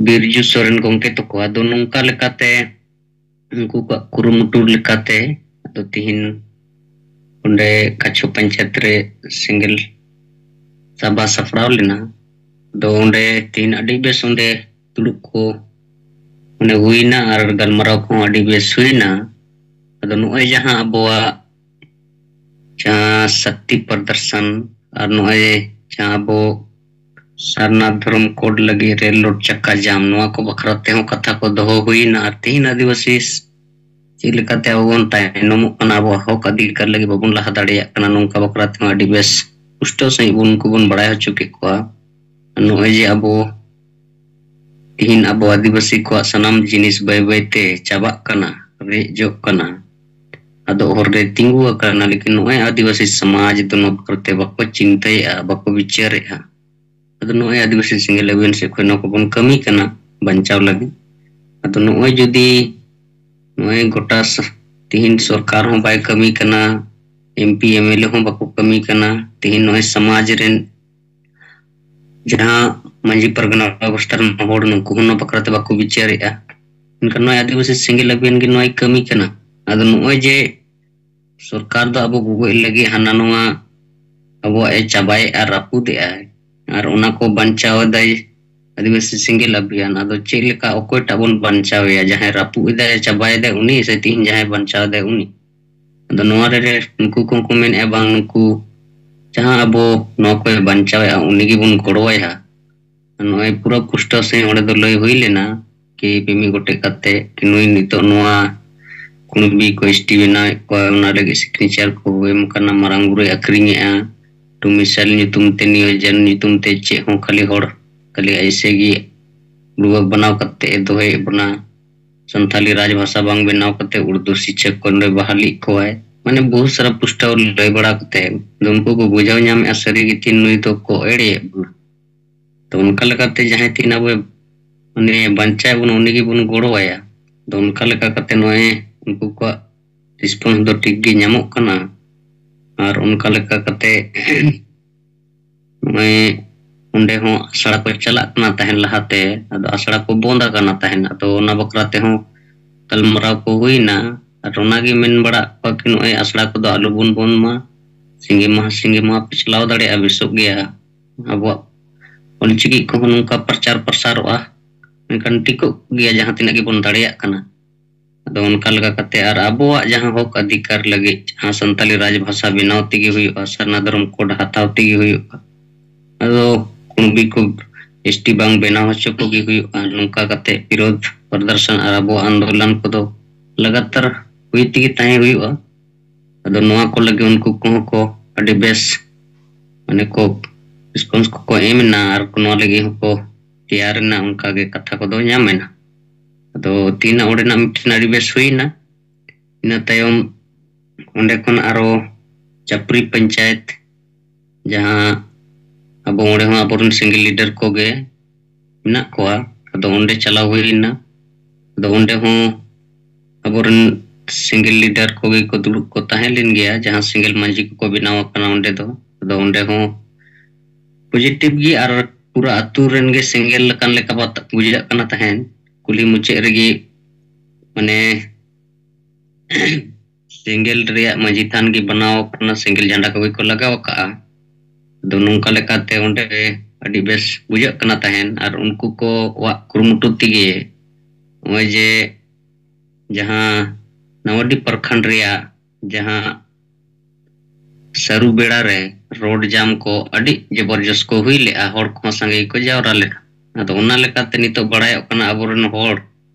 ᱵᱤᱨᱡᱩ ᱥᱚᱨᱮᱱ ᱜᱚᱢᱠᱮ ᱛᱟᱠᱚ᱾ ᱟᱫᱚ ᱱᱚᱝᱠᱟ ᱞᱮᱠᱟᱛᱮ ᱩᱱᱠᱩ ᱠᱚᱣᱟᱜ ᱠᱩᱨᱩᱢᱩᱴᱩ ᱞᱮᱠᱟᱛᱮ ᱟᱫᱚ ᱛᱤᱦᱤᱧ ᱚᱸᱰᱮ ᱠᱟᱪᱷᱚ ᱯᱚᱧᱪᱟᱭᱮᱛ ᱨᱮ ᱥᱮᱸᱜᱮᱞ ᱥᱟᱵᱟ ᱥᱟᱯᱲᱟᱣ ᱞᱮᱱᱟ᱾ ᱟᱫᱚ ᱚᱸᱰᱮ ᱛᱤᱦᱤᱧ ᱟᱹᱰᱤ ᱵᱮᱥ ᱚᱸᱰᱮ ᱫᱩᱲᱩᱵ ᱠᱚ ᱚᱸᱰᱮ ᱦᱩᱭᱱᱟ ᱟᱨ ᱜᱟᱞᱢᱟᱨᱟᱣ ᱠᱚᱦᱚᱸ ᱟᱹᱰᱤ ᱵᱮᱥ ᱦᱩᱭᱱᱟ᱾ ᱟᱫᱚ ᱱᱚᱜᱼᱚᱭ ᱡᱟᱦᱟᱸ ᱟᱵᱚᱣᱟᱜ ᱡᱟᱦᱟᱸ ᱥᱟᱠᱛᱤ ᱯᱨᱚᱫᱚᱨᱥᱚᱱ ᱟᱨ ᱱᱚᱜᱼᱚᱭ ᱡᱟᱦᱟᱸ ᱟᱵᱚ ᱥᱟᱨᱱᱟ ᱫᱷᱚᱨᱚᱢ ᱠᱳᱰ ᱞᱟᱹᱜᱤᱫ ᱨᱮᱞ ᱞᱳᱰ ᱪᱟᱠᱟ ᱡᱟᱢ, ᱱᱚᱣᱟ ᱠᱚ ᱵᱟᱠᱷᱨᱟ ᱛᱮᱦᱚᱸ ᱠᱟᱛᱷᱟ ᱠᱚ ᱫᱚᱦᱚ ᱦᱩᱭᱱᱟ᱾ ᱟᱨ ᱛᱮᱦᱤᱧ ᱟᱹᱫᱤᱵᱟᱹᱥᱤ ᱪᱮᱫ ᱞᱮᱠᱟᱛᱮ ᱟᱵᱚ ᱵᱚᱱ ᱛᱟᱭᱱᱚᱢᱚᱜ ᱠᱟᱱᱟ, ᱟᱵᱚᱣᱟᱜ ᱦᱚᱠ ᱟᱹᱫᱷᱤᱠᱟᱨ ᱞᱟᱹᱜᱤᱫ ᱵᱟᱵᱚᱱ ᱞᱟᱦᱟ ᱫᱟᱲᱮᱭᱟᱜ ᱠᱟᱱᱟ, ᱱᱚᱝᱠᱟ ᱵᱟᱠᱷᱨᱟ ᱛᱮᱦᱚᱸ ᱟᱹᱰᱤ ᱵᱮᱥ ᱯᱩᱥᱴᱟᱹᱣ ᱥᱟᱺᱦᱤᱡ ᱵᱚᱱ ᱩᱱᱠᱩ ᱵᱚᱱ ᱵᱟᱲᱟᱭ ᱦᱚᱪᱚ ᱠᱮᱫ ᱠᱚᱣᱟ᱾ ᱱᱚᱜᱼᱚᱭ ᱡᱮ ᱟᱵᱚ ᱛᱤᱦᱤᱧ ᱟᱵᱚ ᱟᱹᱫᱤᱵᱟᱹᱥᱤ ᱠᱚᱣᱟᱜ ᱥᱟᱱᱟᱢ ᱡᱤᱱᱤᱥ ᱵᱟᱹᱭ ᱵᱟᱹᱭᱛᱮ ᱪᱟᱵᱟᱜ ᱠᱟᱱᱟ, ᱨᱮᱡ ᱡᱚᱜ ᱠᱟᱱᱟ, ᱟᱫᱚ ᱦᱚᱨ ᱨᱮ ᱛᱤᱸᱜᱩ ᱟᱠᱟᱱᱟ, ᱞᱮᱠᱤᱱ ᱱᱚᱜᱼᱚᱭ ᱟᱹᱫᱤᱵᱟᱹᱥᱤ ᱥᱚᱢᱟᱡᱽ ᱫᱚ ᱱᱚᱣᱟ ᱵᱟᱠᱷᱨᱟᱛᱮ ᱵᱟᱠᱚ ᱪᱤᱱᱛᱟᱹᱭᱮᱫᱼᱟ, ᱵᱟᱠᱚ ᱵᱤᱪᱟᱹᱨᱮᱫᱼᱟ᱾ ᱟᱫᱚ ᱱᱚᱜᱼᱚᱭ ᱟᱹᱫᱤᱵᱟᱹᱥᱤ ᱥᱮᱸᱜᱮᱞ ᱟᱹᱵᱤᱭᱟᱱ ᱥᱮᱫ ᱠᱷᱚᱱ ᱱᱚᱣᱟ ᱠᱚᱵᱚᱱ ᱠᱟᱹᱢᱤ ᱠᱟᱱᱟ ᱵᱟᱧᱪᱟᱣ ᱞᱟᱹᱜᱤᱫ᱾ ᱟᱫᱚ ᱱᱚᱜᱼᱚᱭ ᱡᱩᱫᱤ ᱱᱚᱜᱼᱚᱭ ᱜᱚᱴᱟ ᱥ- ᱛᱤᱦᱤᱧ ᱥᱚᱨᱠᱟᱨ ᱦᱚᱸ ᱵᱟᱭ ᱠᱟᱹᱢᱤ ᱠᱟᱱᱟ, M P M L A ᱦᱚᱸ ᱵᱟᱠᱚ ᱠᱟᱹᱢᱤ ᱠᱟᱱᱟ, ᱛᱤᱦᱤᱧ ᱱᱚᱜᱼᱚᱭ ᱥᱚᱢᱟᱡᱽ ᱨᱮᱱ ᱡᱟᱦᱟᱸ ᱢᱟᱹᱡᱷᱤ ᱯᱟᱨᱜᱟᱱᱟ ᱵᱮᱵᱚᱥᱛᱷᱟ ᱨᱮᱱ ᱦᱚᱲ ᱱᱩᱠᱩ ᱦᱚᱸ ᱱᱚᱣᱟ ᱵᱟᱠᱷᱨᱟ ᱛᱮ ᱵᱟᱠᱚ ᱵᱤᱪᱟᱹᱨᱮᱫᱼᱟ᱾ ᱢᱮᱱᱠᱷᱟᱱ ᱱᱚᱣᱟ ᱟᱹᱫᱤᱵᱟᱹᱥᱤ ᱥᱮᱸᱜᱮᱞ ᱟᱹᱵᱤᱭᱟᱱ ᱜᱮ ᱱᱚᱣᱟᱭ ᱠᱟᱹᱢᱤ ᱠᱟᱱᱟ᱾ ᱟᱫᱚ ᱱᱚᱜᱼᱚᱭ ᱡᱮ ᱥᱚᱨᱠᱟᱨ ᱫᱚ ᱟᱵᱚ ᱜᱚᱜᱚᱡ ᱞᱟᱹᱜᱤᱫ ᱦᱟᱱᱟ ᱱᱚᱣᱟ ᱟᱵᱚᱣᱟᱜ ᱮ ᱪᱟᱵᱟᱭᱮᱫᱼᱟ, ᱨᱟᱹᱯᱩᱫᱮᱜᱼᱟᱭ, ᱟᱨ ᱚᱱᱟ ᱠᱚ ᱵᱟᱧᱪᱟᱣ ᱮᱫᱟᱭ ᱟᱹᱫᱤᱵᱟᱹᱥᱤ ᱥᱮᱸᱜᱮᱞ ᱟᱹᱵᱤᱭᱟᱱ᱾ ᱟᱫᱚ ᱪᱮᱫ ᱞᱮᱠᱟ ᱚᱠᱚᱭᱴᱟᱜ ᱵᱚᱱ ᱵᱟᱧᱪᱟᱣᱮᱭᱟ? ᱡᱟᱦᱟᱸᱭ ᱨᱟᱹᱯᱩᱫ ᱮᱫᱟᱭ, ᱪᱟᱵᱟᱭᱮᱫᱟᱭ ᱩᱱᱤ, ᱥᱮ ᱛᱤᱦᱤᱧ ᱡᱟᱦᱟᱸᱭ ᱵᱟᱧᱪᱟᱣ ᱮᱫᱟᱭ ᱩᱱᱤ? ᱟᱫᱚ ᱱᱚᱣᱟ ᱨᱮ ᱱᱩᱠᱩ ᱠᱚᱦᱚᱸ ᱠᱚ ᱢᱮᱱᱮᱫᱼᱟ, ᱵᱟᱝ, ᱱᱩᱠᱩ ᱡᱟᱦᱟᱸ ᱟᱵᱚ ᱱᱚᱣᱟ ᱠᱚᱭ ᱵᱟᱧᱪᱟᱣᱮᱫᱼᱟ ᱩᱱᱤ ᱜᱮᱵᱚᱱ ᱜᱚᱲᱚᱣᱟᱭᱟ᱾ ᱱᱚᱜᱼᱚᱭ ᱯᱩᱨᱟᱹ ᱯᱩᱥᱴᱟᱹᱣ ᱥᱟᱺᱦᱤᱡ ᱚᱸᱰᱮ ᱫᱚ ᱞᱟᱹᱭ ᱦᱩᱭ ᱞᱮᱱᱟ ᱠᱤ ᱢᱤᱢᱤᱫ ᱜᱚᱴᱮᱡ ᱠᱟᱛᱮ ᱠᱤ ᱱᱩᱭ ᱱᱤᱛᱚᱜ ᱱᱚᱣᱟ ᱠᱩᱬᱵᱤ ᱠᱚ ᱮᱥ ᱴᱤ ᱵᱮᱱᱟᱣᱮᱫ ᱠᱚᱣᱟ, ᱚᱱᱟ ᱞᱟᱹᱜᱤᱫ ᱥᱤᱜᱽᱱᱮᱪᱟᱨ ᱠᱚ ᱮᱢ ᱠᱟᱱᱟ, ᱢᱟᱨᱟᱝ ᱵᱩᱨᱩᱭ ᱟᱹᱠᱷᱨᱤᱧᱮᱜᱼᱟ, ᱴᱩᱢᱤᱥᱟᱞ ᱧᱩᱛᱩᱢ ᱛᱮ, ᱱᱤᱭᱳᱡᱚᱱ ᱧᱩᱛᱩᱢ ᱛᱮ, ᱪᱮᱫ ᱦᱚᱸ ᱠᱷᱟᱹᱞᱤ ᱦᱚᱲ ᱠᱷᱟᱹᱞᱤ ᱟᱭᱥᱮ ᱜᱮ ᱰᱩᱵᱟᱹ ᱵᱮᱱᱟᱣ ᱠᱟᱛᱮ ᱮ ᱫᱚᱦᱚᱭᱮᱫ ᱵᱚᱱᱟ᱾ ᱥᱟᱱᱛᱟᱞᱤ ᱨᱟᱡᱽ ᱵᱷᱟᱥᱟ ᱵᱟᱝ ᱵᱮᱱᱟᱣ ᱠᱟᱛᱮ ᱩᱨᱫᱩ ᱥᱤᱪᱪᱷᱚᱠ ᱠᱚ ᱱᱚᱰᱮ ᱵᱟᱦᱟᱞᱤ ᱠᱚᱣᱟᱭ᱾ ᱢᱟᱱᱮ ᱵᱚᱦᱩᱛ ᱥᱟᱨᱟ ᱯᱩᱥᱴᱟᱹᱣ ᱞᱟᱹᱭ ᱵᱟᱲᱟ ᱠᱟᱛᱮ ᱟᱫᱚ ᱩᱱᱠᱩ ᱠᱚ ᱵᱩᱡᱷᱟᱹᱣ ᱧᱟᱢᱮᱫᱼᱟ ᱥᱟᱹᱨᱤ ᱜᱮ ᱛᱤᱱ ᱱᱩᱭ ᱫᱚ ᱠᱚ ᱮᱲᱮᱭᱮᱫ ᱵᱚᱱᱟ᱾ ᱛᱚ ᱚᱱᱠᱟ ᱞᱮᱠᱟᱛᱮ ᱡᱟᱦᱟᱸᱭ ᱛᱤᱱ ᱟᱵᱚ ᱢᱟᱱᱮ ᱵᱟᱧᱪᱟᱣ ᱵᱚᱱᱟ ᱩᱱᱤ ᱜᱮᱵᱚᱱ ᱜᱚᱲᱚᱣᱟᱭᱟ᱾ ᱟᱫᱚ ᱚᱱᱠᱟ ᱞᱮᱠᱟ ᱠᱟᱛᱮ ᱱᱚᱜᱼᱚᱭ ᱩᱱᱠᱩ ᱠᱚᱣᱟᱜ ᱨᱮᱥᱯᱚᱱᱥ ᱫᱚ ᱴᱷᱤᱠ ᱜᱮ ᱧᱟᱢᱚᱜ ᱠᱟᱱᱟ᱾ ᱟᱨ ᱚᱱᱠᱟ ᱞᱮᱠᱟ ᱠᱟᱛᱮ ᱱᱚᱜᱼᱚᱭ ᱚᱸᱰᱮ ᱦᱚᱸ ᱟᱥᱲᱟ ᱠᱚ ᱪᱟᱞᱟᱜ ᱠᱟᱱᱟ ᱛᱟᱦᱮᱱ ᱞᱟᱦᱟᱛᱮ, ᱟᱫᱚ ᱟᱥᱲᱟ ᱠᱚ ᱵᱚᱱᱫ ᱟᱠᱟᱱᱟ ᱛᱟᱦᱮᱱ᱾ ᱟᱫᱚ ᱚᱱᱟ ᱵᱟᱠᱷᱨᱟ ᱛᱮᱦᱚᱸ ᱜᱟᱞᱢᱟᱨᱟᱣ ᱠᱚ ᱦᱩᱭᱱᱟ᱾ ᱟᱨ ᱚᱱᱟᱜᱮ ᱢᱮᱱ ᱵᱟᱲᱟ ᱠᱚᱣᱟ ᱠᱤ ᱱᱚᱜᱼᱚᱭ ᱟᱥᱲᱟ ᱠᱚᱫᱚ ᱟᱞᱚ ᱵᱚᱱ ᱵᱚᱱᱫ ᱢᱟ, ᱥᱤᱸᱜᱮ ᱢᱟᱦᱟ ᱥᱤᱸᱜᱮ ᱢᱟᱦᱟ ᱯᱮ ᱪᱟᱞᱟᱣ ᱫᱟᱲᱮᱭᱟᱜᱼᱟ, ᱵᱮᱥᱚᱜ ᱜᱮᱭᱟ᱾ ᱟᱵᱚᱣᱟᱜ ᱚᱞᱪᱤᱠᱤ ᱠᱚᱦᱚᱸ ᱱᱚᱝᱠᱟ ᱯᱨᱚᱪᱟᱨ ᱯᱨᱚᱥᱟᱨᱚᱜᱼᱟ, ᱢᱮᱱᱠᱷᱟᱱ ᱴᱷᱤᱠᱚᱜ ᱜᱮᱭᱟ ᱡᱟᱦᱟᱸ ᱛᱤᱱᱟᱹᱜ ᱜᱮᱵᱚᱱ ᱫᱟᱲᱮᱭᱟᱜ ᱠᱟᱱᱟ᱾ ᱟᱫᱚ ᱚᱱᱠᱟ ᱞᱮᱠᱟ ᱠᱟᱛᱮ ᱟᱨ ᱟᱵᱚᱣᱟᱜ ᱡᱟᱦᱟᱸ ᱦᱚᱠ ᱚᱫᱷᱤᱠᱟᱨ ᱞᱟᱹᱜᱤᱫ ᱡᱟᱦᱟᱸ ᱥᱟᱱᱛᱟᱞᱤ ᱨᱟᱡᱽ ᱵᱷᱟᱥᱟ ᱵᱮᱱᱟᱣ ᱛᱮᱜᱮ ᱦᱩᱭᱩᱜᱼᱟ, ᱥᱟᱨᱱᱟ ᱫᱷᱚᱨᱚᱢ ᱠᱳᱰ ᱦᱟᱛᱟᱣ ᱛᱮᱜᱮ ᱦᱩᱭᱩᱜᱼᱟ, ᱟᱫᱚ ᱠᱩᱬᱵᱤ ᱠᱚ ᱮᱥᱴᱤ ᱵᱟᱝ ᱵᱮᱱᱟᱣ ᱦᱚᱪᱚ ᱠᱚᱜᱮ ᱦᱩᱭᱩᱜᱼᱟ᱾ ᱱᱚᱝᱠᱟ ᱠᱟᱛᱮ ᱵᱤᱨᱳᱫᱷ ᱯᱨᱚᱫᱚᱨᱥᱚᱱ ᱟᱨ ᱟᱵᱚᱣᱟᱜ ᱟᱱᱫᱳᱞᱚᱱ ᱠᱚᱫᱚ ᱞᱟᱜᱟᱛᱟᱨ ᱦᱩᱭ ᱛᱮᱜᱮ ᱛᱟᱦᱮᱸ ᱦᱩᱭᱩᱜᱼᱟ᱾ ᱟᱫᱚ ᱱᱚᱣᱟ ᱠᱚ ᱞᱟᱹᱜᱤᱫ ᱩᱱᱠᱩ ᱠᱚᱦᱚᱸ ᱠᱚ ᱟᱹᱰᱤ ᱵᱮᱥ ᱢᱟᱱᱮ ᱠᱚ ᱨᱮᱥᱯᱚᱱᱥ ᱠᱚᱠᱚ ᱮᱢ ᱮᱱᱟ ᱟᱨ ᱱᱚᱣᱟ ᱞᱟᱹᱜᱤᱫ ᱦᱚᱸᱠᱚ ᱛᱮᱭᱟᱨ ᱮᱱᱟ, ᱚᱱᱠᱟ ᱜᱮ ᱠᱟᱛᱷᱟ ᱠᱚᱫᱚ ᱧᱟᱢ ᱮᱱᱟ᱾ ᱟᱫᱚ ᱛᱤᱦᱤᱧᱟᱜ ᱚᱸᱰᱮᱱᱟᱜ ᱢᱤᱫᱴᱮᱱ ᱟᱹᱰᱤ ᱵᱮᱥ ᱦᱩᱭ ᱮᱱᱟ᱾ ᱤᱱᱟᱹ ᱛᱟᱭᱚᱢ ᱚᱸᱰᱮ ᱠᱷᱚᱱ ᱟᱨᱚ ᱪᱟᱯᱨᱤ ᱯᱚᱧᱪᱟᱭᱮᱛ, ᱡᱟᱦᱟᱸ ᱟᱵᱚ ᱚᱸᱰᱮ ᱦᱚᱸ ᱟᱵᱚᱨᱮᱱ ᱥᱤᱝᱜᱮᱞ ᱞᱤᱰᱟᱨ ᱠᱚᱜᱮ ᱢᱮᱱᱟᱜ ᱠᱚᱣᱟ᱾ ᱟᱫᱚ ᱚᱸᱰᱮ ᱪᱟᱞᱟᱣ ᱦᱩᱭ ᱞᱮᱱᱟ᱾ ᱟᱫᱚ ᱚᱸᱰᱮ ᱦᱚᱸ ᱟᱵᱚᱨᱮᱱ ᱥᱤᱝᱜᱮᱞ ᱞᱤᱰᱟᱨ ᱠᱚᱜᱮ ᱠᱚ ᱫᱩᱲᱩᱵ ᱠᱚ ᱛᱟᱦᱮᱸ ᱞᱮᱱ ᱜᱮᱭᱟ, ᱡᱟᱦᱟᱸ ᱥᱤᱝᱜᱮᱞ ᱢᱟᱹᱡᱷᱤ ᱠᱚᱠᱚ ᱵᱮᱱᱟᱣ ᱟᱠᱟᱱᱟ ᱚᱸᱰᱮ ᱫᱚ᱾ ᱟᱫᱚ ᱚᱸᱰᱮ ᱦᱚᱸ ᱯᱚᱡᱤᱴᱤᱵᱷ ᱜᱮ ᱟᱨ ᱯᱩᱨᱟᱹ ᱟᱹᱛᱩ ᱨᱮᱱ ᱜᱮ ᱥᱮᱸᱜᱮᱞ ᱞᱮᱠᱟᱱ ᱞᱮᱠᱟ ᱵᱟᱛ-, ᱵᱩᱡᱷᱟᱹᱜ ᱠᱟᱱᱟ ᱛᱟᱦᱮᱸᱱ᱾ ᱠᱩᱞᱦᱤ ᱢᱩᱪᱟᱹᱫ ᱨᱮᱜᱮ ᱢᱟᱱᱮ ᱥᱮᱸᱜᱮᱞ ᱨᱮᱭᱟᱜ ᱢᱟᱹᱡᱷᱤ ᱛᱷᱟᱱ ᱜᱮ ᱵᱮᱱᱟᱣ ᱟᱠᱟᱱᱟ, ᱥᱮᱸᱜᱮᱞ ᱡᱷᱟᱱᱰᱟ ᱠᱚᱜᱮ ᱠᱚ ᱞᱟᱜᱟᱣ ᱟᱠᱟᱜᱼᱟ᱾ ᱟᱫᱚ ᱱᱚᱝᱠᱟ ᱞᱮᱠᱟᱛᱮ ᱚᱸᱰᱮ ᱟᱹᱰᱤ ᱵᱮᱥ ᱵᱩᱡᱷᱟᱹᱜ ᱠᱟᱱᱟ ᱛᱟᱦᱮᱸᱱ, ᱟᱨ ᱩᱱᱠᱩ ᱠᱚᱣᱟᱜ ᱠᱩᱨᱩᱢᱩᱴᱩ ᱛᱮᱜᱮ ᱱᱚᱜᱼᱚᱭ ᱡᱮ ᱡᱟᱦᱟᱸ ᱱᱟᱣᱟᱰᱤ ᱯᱨᱚᱠᱷᱚᱸᱰ ᱨᱮᱭᱟᱜ ᱡᱟᱦᱟᱸ ᱥᱟᱹᱨᱩ ᱵᱮᱲᱟ ᱨᱮ ᱨᱳᱰ ᱡᱟᱢ ᱠᱚ ᱟᱹᱰᱤ ᱡᱚᱵᱚᱨᱡᱚᱥ ᱠᱚ ᱦᱩᱭ ᱞᱮᱜᱼᱟ, ᱦᱚᱲ ᱠᱚᱦᱚᱸ ᱥᱟᱸᱜᱮ ᱜᱮᱠᱚ ᱡᱟᱣᱨᱟ ᱞᱮᱱᱟ᱾ ᱟᱫᱚ ᱚᱱᱟ ᱞᱮᱠᱟᱛᱮ ᱱᱤᱛᱚᱜ ᱵᱟᱲᱟᱭᱚᱜ ᱠᱟᱱᱟ ᱟᱵᱚᱨᱮᱱ ᱦᱚᱲ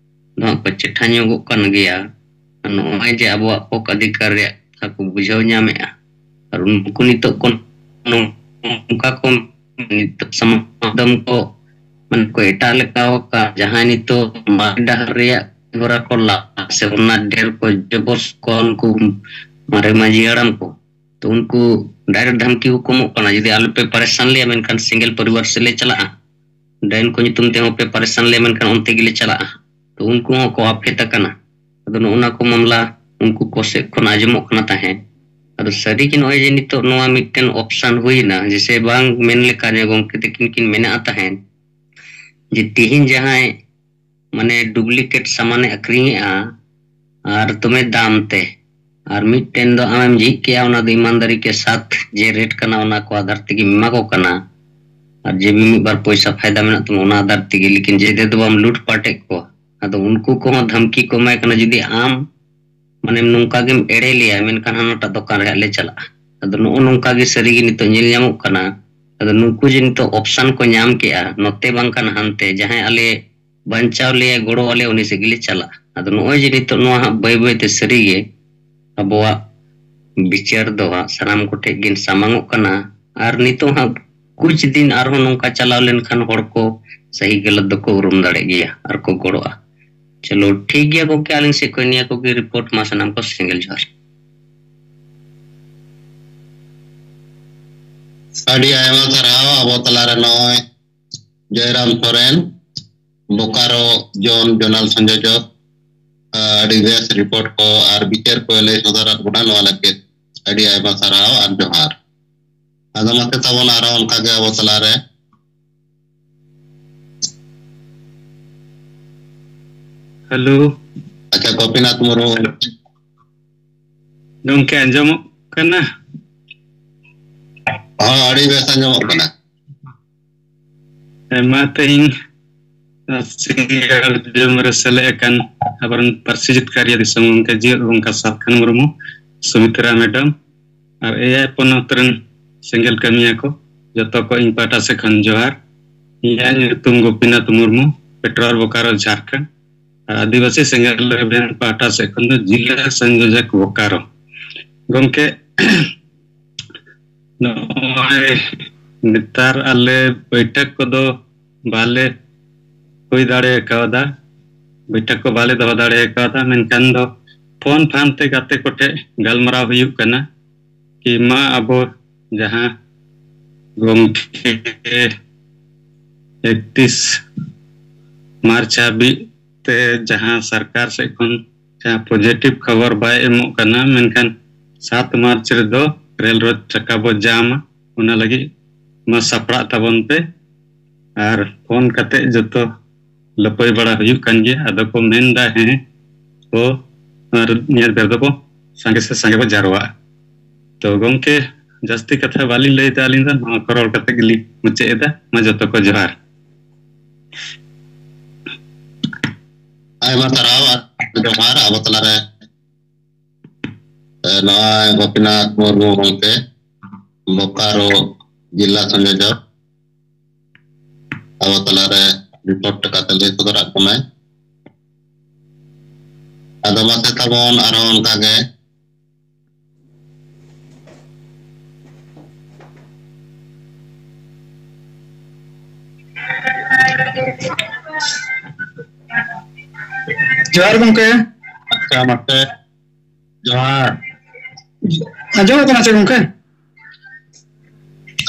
ᱫᱚ ᱦᱟᱸᱜ ᱠᱚ ᱪᱮᱴᱷᱟ ᱧᱚᱜᱚᱜ ᱠᱟᱱ ᱜᱮᱭᱟ᱾ ᱟᱨ ᱱᱚᱜᱼᱚᱭ ᱡᱮ ᱟᱵᱚᱣᱟᱜ ᱦᱚᱠ ᱚᱫᱷᱤᱠᱟᱨ ᱨᱮᱭᱟᱜ ᱠᱟᱛᱷᱟ ᱠᱚ ᱵᱩᱡᱷᱟᱹᱣ ᱧᱟᱢᱮᱜᱼᱟ, ᱟᱨ ᱩᱱᱠᱩ ᱱᱤᱛᱚᱜ ᱠᱚ ᱱᱚᱝᱠᱟ ᱠᱚ ᱱᱤᱛᱚᱜ ᱥᱟᱢᱟᱫᱚᱢ ᱠᱚ ᱢᱟᱱᱮ ᱠᱚ ᱮᱴᱟᱜ ᱞᱮᱠᱟ ᱟᱠᱟᱫ, ᱡᱟᱦᱟᱸᱭ ᱱᱤᱛᱚᱜ ᱢᱟᱨᱮ ᱰᱟᱦᱟᱨ ᱨᱮᱭᱟᱜ ᱦᱚᱨᱟ ᱠᱚ ᱞᱟᱦᱟ ᱥᱮ ᱚᱱᱟ ᱰᱷᱮᱨ ᱠᱚ ᱡᱚᱵᱚᱨ ᱠᱚ ᱩᱱᱠᱩ ᱢᱟᱨᱮ ᱢᱟᱹᱡᱷᱤ ᱦᱟᱲᱟᱢ ᱠᱚ, ᱛᱚ ᱩᱱᱠᱩ ᱰᱟᱭᱨᱮᱠᱴ ᱫᱷᱟᱢᱠᱤ ᱠᱚ ᱮᱢᱚᱜ ᱠᱟᱱᱟ, ᱡᱩᱫᱤ ᱟᱞᱚᱯᱮ ᱯᱟᱨᱮᱥᱟᱱ ᱞᱮᱭᱟ ᱢᱮᱱᱠᱷᱟᱱ ᱥᱮᱸᱜᱮᱞ ᱯᱚᱨᱤᱵᱟᱨ ᱥᱮᱫ ᱞᱮ ᱪᱟᱞᱟᱜᱼᱟ, ᱰᱟᱭᱤᱱ ᱠᱚ ᱧᱩᱛᱩᱢ ᱛᱮᱦᱚᱸ ᱯᱮ ᱯᱟᱨᱮᱥᱟᱱ ᱞᱮᱭᱟ ᱢᱮᱱᱠᱷᱟᱱ ᱚᱱᱛᱮ ᱜᱮᱞᱮ ᱪᱟᱞᱟᱜᱼᱟ᱾ ᱛᱚ ᱩᱱᱠᱩ ᱦᱚᱸ ᱠᱚ ᱟᱯᱷᱮᱛ ᱟᱠᱟᱱᱟ᱾ ᱟᱫᱚ ᱱᱚᱜᱼᱚ ᱱᱟ ᱠᱚ ᱢᱟᱢᱞᱟ ᱩᱱᱠᱩ ᱠᱚ ᱥᱮᱫ ᱠᱷᱚᱱ ᱟᱸᱡᱚᱢᱚᱜ ᱠᱟᱱᱟ ᱛᱟᱦᱮᱸᱫ᱾ ᱟᱫᱚ ᱥᱟᱹᱨᱤᱜᱮ ᱱᱚᱜᱼᱚᱭ ᱡᱮ ᱱᱤᱛᱚᱜ ᱱᱚᱣᱟ ᱢᱤᱫᱴᱮᱱ ᱚᱯᱥᱟᱱ ᱦᱩᱭᱱᱟ, ᱡᱮᱥᱮ ᱵᱟᱝ ᱢᱮᱱ ᱞᱮᱠᱟ ᱡᱮ ᱜᱚᱢᱠᱮ ᱛᱟᱹᱠᱤᱱ ᱠᱤᱱ ᱢᱮᱱᱟᱜᱼᱟ ᱛᱟᱦᱮᱸᱫ ᱡᱮ ᱛᱤᱦᱤᱧ ᱡᱟᱦᱟᱸᱭ ᱢᱟᱱᱮ ᱰᱩᱯᱞᱤᱠᱮᱴ ᱥᱟᱢᱟᱱᱮ ᱟᱹᱠᱷᱨᱤᱧᱮᱜᱼᱟ ᱟᱨ ᱫᱚᱢᱮ ᱫᱟᱢ ᱛᱮ, ᱟᱨ ᱢᱤᱫᱴᱮᱱ ᱫᱚ ᱟᱢᱮᱢ ᱡᱷᱤᱡ ᱠᱮᱜᱼᱟ, ᱚᱱᱟ ᱫᱚ ᱤᱢᱟᱱᱫᱟᱨᱤ ᱠᱮ ᱥᱟᱛᱷ ᱡᱮ ᱨᱮᱴ ᱠᱟᱱᱟ ᱚᱱᱟ ᱠᱚ ᱟᱫᱷᱟᱨ ᱛᱮᱜᱮᱢ ᱮᱢᱟ ᱠᱚ ᱠᱟᱱᱟ, ᱟᱨ ᱡᱮ ᱢᱤᱫ ᱵᱟᱨ ᱯᱚᱭᱥᱟ ᱯᱷᱟᱭᱫᱟ ᱢᱮᱱᱟᱜ ᱛᱟᱢᱟ ᱚᱱᱟ ᱟᱫᱷᱟᱨ ᱛᱮᱜᱮ, ᱞᱮᱠᱤᱱ ᱡᱮᱫᱮ ᱫᱚ ᱵᱟᱢ ᱞᱩᱴ ᱯᱟᱴᱮᱫ ᱠᱚᱣᱟ᱾ ᱟᱫᱚ ᱩᱱᱠᱩ ᱠᱚᱦᱚᱸ ᱫᱷᱟᱢᱠᱤ ᱠᱚ ᱮᱢᱟᱭ ᱠᱟᱱᱟ, ᱡᱩᱫᱤ ᱟᱢ ᱢᱟᱱᱮ ᱱᱚᱝᱠᱟ ᱜᱮᱢ ᱮᱲᱮ ᱞᱮᱭᱟ, ᱢᱮᱱᱠᱷᱟᱱ ᱦᱟᱱᱟᱴᱟᱜ ᱫᱚᱠᱟᱱ ᱨᱮ ᱦᱟᱸᱜ ᱞᱮ ᱪᱟᱞᱟᱜᱼᱟ᱾ ᱟᱫᱚ ᱱᱚᱜᱼᱚ ᱱᱚᱝᱠᱟ ᱜᱮ ᱥᱟᱹᱨᱤ ᱜᱮ ᱱᱤᱛᱚᱜ ᱧᱮᱞ ᱧᱟᱢᱚᱜ ᱠᱟᱱᱟ᱾ ᱟᱫᱚ ᱱᱩᱠᱩ ᱡᱮ ᱱᱤᱛᱚᱜ ᱚᱯᱥᱟᱱ ᱠᱚ ᱧᱟᱢ ᱠᱮᱜᱼᱟ, ᱱᱚᱛᱮ ᱵᱟᱝᱠᱷᱟᱱ ᱦᱟᱱᱛᱮ, ᱡᱟᱦᱟᱸᱭ ᱟᱞᱮ ᱵᱟᱧᱪᱟᱣ ᱞᱮᱭᱟ, ᱜᱚᱲᱚ ᱟᱞᱮ, ᱩᱱᱤ ᱥᱮᱫ ᱜᱮᱞᱮ ᱪᱟᱞᱟᱜᱼᱟ᱾ ᱟᱫᱚ ᱱᱚᱜᱼᱚᱭ ᱡᱮ ᱱᱤᱛᱚᱜ ᱱᱚᱣᱟ ᱦᱟᱸᱜ ᱵᱟᱹᱭ ᱵᱟᱹᱭ ᱛᱮ ᱥᱟᱹᱨᱤ ᱜᱮ ᱟᱵᱚᱣᱟᱜ ᱵᱤᱪᱟᱹᱨ ᱫᱚ ᱦᱟᱸᱜ ᱥᱟᱱᱟᱢ ᱠᱚᱴᱷᱮᱡ ᱜᱮ ᱥᱟᱢᱟᱝᱚᱜ ᱠᱟᱱᱟ᱾ ᱟᱨ ᱱᱤᱛᱚᱜ ᱦᱟᱸᱜ ᱠᱩᱪ ᱫᱤᱱ ᱟᱨᱦᱚᱸ ᱱᱚᱝᱠᱟ ᱪᱟᱞᱟᱣ ᱞᱮᱱᱠᱷᱟᱱ ᱦᱚᱲ ᱠᱚ ᱥᱟᱹᱦᱤ ᱜᱟᱞᱟᱛ ᱫᱚᱠᱚ ᱩᱨᱩᱢ ᱫᱟᱲᱮᱜ ᱜᱮᱭᱟ ᱟᱨ ᱠᱚ ᱜᱚᱲᱚᱜᱼᱟ᱾ ᱪᱚᱞᱚ ᱴᱷᱤᱠ ᱜᱮᱭᱟ ᱜᱚᱢᱠᱮ, ᱟᱹᱞᱤᱧ ᱥᱮᱫ ᱠᱷᱚᱱ ᱱᱤᱭᱟᱹ ᱠᱚᱜᱮ ᱨᱤᱯᱳᱨᱴ ᱢᱟ ᱥᱟᱱᱟᱢ ᱠᱚ ᱥᱮᱸᱜᱮᱞ ᱡᱚᱦᱟᱨ᱾ ᱟᱹᱰᱤ ᱟᱭᱢᱟ ᱥᱟᱨᱦᱟᱣ᱾ ᱟᱵᱚ ᱛᱟᱞᱟᱨᱮ ᱱᱚᱜᱼᱚᱭ ᱡᱚᱭᱨᱟᱢ ᱥᱚᱨᱮᱱ, ᱵᱳᱠᱟᱨᱳ ᱡᱳᱱ ᱡᱳᱱᱟᱞ ᱥᱚᱝᱡᱳᱡᱚᱠ, ᱟᱹᱰᱤ ᱵᱮᱥ ᱨᱤᱯᱳᱨᱴ ᱠᱚ ᱟᱨ ᱵᱤᱪᱟᱹᱨ ᱠᱚ ᱞᱟᱹᱭ ᱥᱚᱫᱚᱨᱟᱫ ᱵᱚᱱᱟ᱾ ᱱᱚᱣᱟ ᱞᱟᱹᱜᱤᱫ ᱟᱹᱰᱤ ᱟᱭᱢᱟ ᱥᱟᱨᱦᱟᱣ ᱟᱨ ᱡᱚᱦᱟᱨ᱾ ᱟᱫᱚ ᱢᱟᱥᱮ ᱛᱟᱵᱚᱱ ᱟᱨᱦᱚᱸ ᱚᱱᱠᱟ ᱜᱮ ᱟᱵᱚ ᱛᱟᱞᱟᱨᱮ᱾ ᱦᱮᱞᱳ᱾ ᱟᱪᱪᱷᱟ, ᱜᱳᱯᱤᱱᱟᱛᱷ ᱢᱩᱨᱢᱩ᱾ ᱜᱚᱢᱠᱮ ᱟᱸᱡᱚᱢᱚᱜ ᱠᱟᱱᱟ? ᱦᱚᱸ, ᱟᱹᱰᱤ ᱵᱮᱥ ᱟᱸᱡᱚᱢᱚᱜ ᱠᱟᱱᱟ᱾ ᱦᱮᱸ, ᱢᱟ ᱛᱮᱦᱮᱧ ᱥᱤᱸᱜᱟᱲ ᱡᱚᱢ ᱨᱮ ᱥᱮᱞᱮᱫ ᱟᱠᱟᱱ ᱟᱵᱚᱨᱮᱱ ᱯᱟᱹᱨᱥᱤ ᱡᱤᱛᱠᱟᱹᱨᱤᱭᱟᱹ ᱫᱤᱥᱚᱢ ᱜᱚᱢᱠᱮ ᱡᱤᱭᱚᱱ ᱜᱚᱢᱠᱮ ᱥᱟᱛᱠᱷᱟᱱ ᱢᱩᱨᱢᱩ, ᱥᱩᱢᱤᱛᱨᱟ ᱢᱮᱰᱟᱢ ᱟᱨ ᱮᱭᱟᱭ ᱯᱚᱱᱚᱛ ᱨᱮᱱ ᱥᱮᱸᱜᱮᱞ ᱠᱟᱹᱢᱤᱭᱟᱹ ᱠᱚ, ᱡᱚᱛᱚ ᱠᱚ ᱤᱧ ᱯᱟᱦᱴᱟ ᱥᱮᱫ ᱠᱷᱚᱱ ᱡᱚᱦᱟᱨ᱾ ᱤᱧᱟᱹᱜ ᱧᱩᱛᱩᱢ ᱜᱳᱯᱤᱱᱟᱛᱷ ᱢᱩᱨᱢᱩ, ᱯᱮᱴᱨᱳᱞ ᱵᱳᱠᱟᱨᱳ, ᱡᱷᱟᱲᱠᱷᱚᱸᱰ᱾ ᱟᱨ ᱟᱹᱫᱤᱵᱟᱹᱥᱤ ᱥᱮᱸᱜᱮᱞ ᱚᱵᱷᱤᱭᱟᱱ ᱯᱟᱦᱴᱟ ᱥᱮᱫ ᱠᱷᱚᱱ ᱫᱚ ᱡᱤᱞᱟ ᱥᱚᱝᱭᱳᱡᱚᱠ ᱵᱳᱠᱟᱨᱳ᱾ ᱜᱚᱢᱠᱮ, ᱱᱚᱜᱼᱚᱭ ᱱᱮᱛᱟᱨ ᱟᱞᱮ ᱵᱟᱹᱭᱴᱷᱟᱹᱠ ᱠᱚᱫᱚ ᱵᱟᱞᱮ ᱦᱩᱭ ᱫᱟᱲᱮ ᱠᱟᱣᱫᱟ, ᱵᱟᱹᱭᱴᱷᱟᱹᱠ ᱠᱚ ᱵᱟᱞᱮ ᱫᱚᱦᱚ ᱫᱟᱲᱮ ᱠᱟᱣᱫᱟ᱾ ᱢᱮᱱᱠᱷᱟᱱ ᱫᱚ ᱯᱷᱳᱱ ᱯᱷᱟᱱ ᱛᱮ ᱜᱟᱛᱮ ᱠᱚᱴᱷᱮᱱ ᱜᱟᱞᱢᱟᱨᱟᱣ ᱦᱩᱭᱩᱜ ᱠᱟᱱᱟ ᱠᱤ ᱢᱟ ᱟᱵᱚ ᱡᱟᱦᱟᱸ ᱜᱚᱢᱠᱮ ᱮᱠᱛᱤᱥ ᱢᱟᱨᱪ ᱦᱟᱹᱵᱤᱡ ᱛᱮ ᱡᱟᱦᱟᱸ ᱥᱚᱨᱠᱟᱨ ᱥᱮᱫ ᱠᱷᱚᱱ ᱡᱟᱦᱟᱸ ᱯᱚᱡᱤᱴᱤᱵᱷ ᱠᱷᱚᱵᱚᱨ ᱵᱟᱭ ᱮᱢᱚᱜ ᱠᱟᱱᱟ, ᱢᱮᱱᱠᱷᱟᱱ ᱥᱟᱛ ᱢᱟᱨᱪ ᱨᱮᱫᱚ ᱨᱮᱞ ᱨᱳᱰ ᱪᱟᱠᱟ ᱵᱚ ᱡᱟᱢᱟ, ᱚᱱᱟ ᱞᱟᱹᱜᱤᱫ ᱢᱟ ᱥᱟᱯᱲᱟᱜ ᱛᱟᱵᱚᱱ ᱯᱮ᱾ ᱟᱨ ᱯᱷᱳᱱ ᱠᱟᱛᱮ ᱡᱚᱛᱚ ᱞᱟᱹᱯᱟᱹᱭ ᱵᱟᱲᱟ ᱦᱩᱭᱩᱜ ᱠᱟᱱ ᱜᱮᱭᱟ, ᱟᱫᱚ ᱠᱚ ᱢᱮᱱᱫᱟ ᱦᱮᱸ ᱠᱚ, ᱟᱨ ᱱᱤᱭᱟᱹ ᱵᱮᱨ ᱫᱚᱵᱚ ᱥᱟᱸᱜᱮ ᱥᱮ ᱥᱟᱸᱜᱮ ᱵᱚ ᱡᱟᱨᱣᱟᱜᱼᱟ᱾ ᱛᱚ ᱜᱚᱢᱠᱮ, ᱡᱟᱹᱥᱛᱤ ᱠᱟᱛᱷᱟ ᱵᱟᱹᱞᱤᱧ ᱞᱟᱹᱭᱫᱟ, ᱟᱹᱞᱤᱧ ᱫᱚ ᱱᱚᱣᱟ ᱠᱚ ᱨᱚᱲ ᱠᱟᱛᱮ ᱜᱮᱞᱤᱧ ᱢᱩᱪᱟᱹᱫ ᱮᱫᱟ᱾ ᱢᱟ ᱡᱚᱛᱚ ᱠᱚ ᱡᱚᱦᱟᱨ᱾ ᱟᱭᱢᱟ ᱥᱟᱨᱦᱟᱣ ᱟᱨ ᱡᱚᱦᱟᱨ ᱟᱵᱚ ᱛᱟᱞᱟᱨᱮ, ᱮ, ᱱᱚᱜᱼᱚᱭ ᱜᱳᱯᱤᱱᱟᱛᱷ ᱢᱩᱨᱢᱩ ᱜᱚᱢᱠᱮ, ᱵᱳᱠᱟᱨᱳ ᱡᱤᱞᱟ ᱥᱚᱝᱡᱳᱡᱚᱠ, ᱟᱵᱚ ᱛᱟᱞᱟᱨᱮ ᱨᱤᱯᱳᱨᱴ ᱞᱮᱠᱟᱛᱮ ᱞᱟᱹᱭ ᱥᱚᱫᱚᱨᱟᱜ ᱵᱚᱱᱟᱭ᱾ ᱟᱫᱚ ᱢᱟᱥᱮ ᱛᱟᱵᱚᱱ ᱟᱨᱦᱚᱸ ᱚᱱᱠᱟᱜᱮ ᱡᱚᱦᱟᱨ ᱜᱚᱢᱠᱮ᱾ ᱟᱪᱪᱷᱟ, ᱢᱟᱥᱮ ᱡᱚᱦᱟᱨ᱾ ᱟᱸᱡᱚᱢᱚᱜ ᱠᱟᱱᱟ ᱪᱮ ᱜᱚᱢᱠᱮ?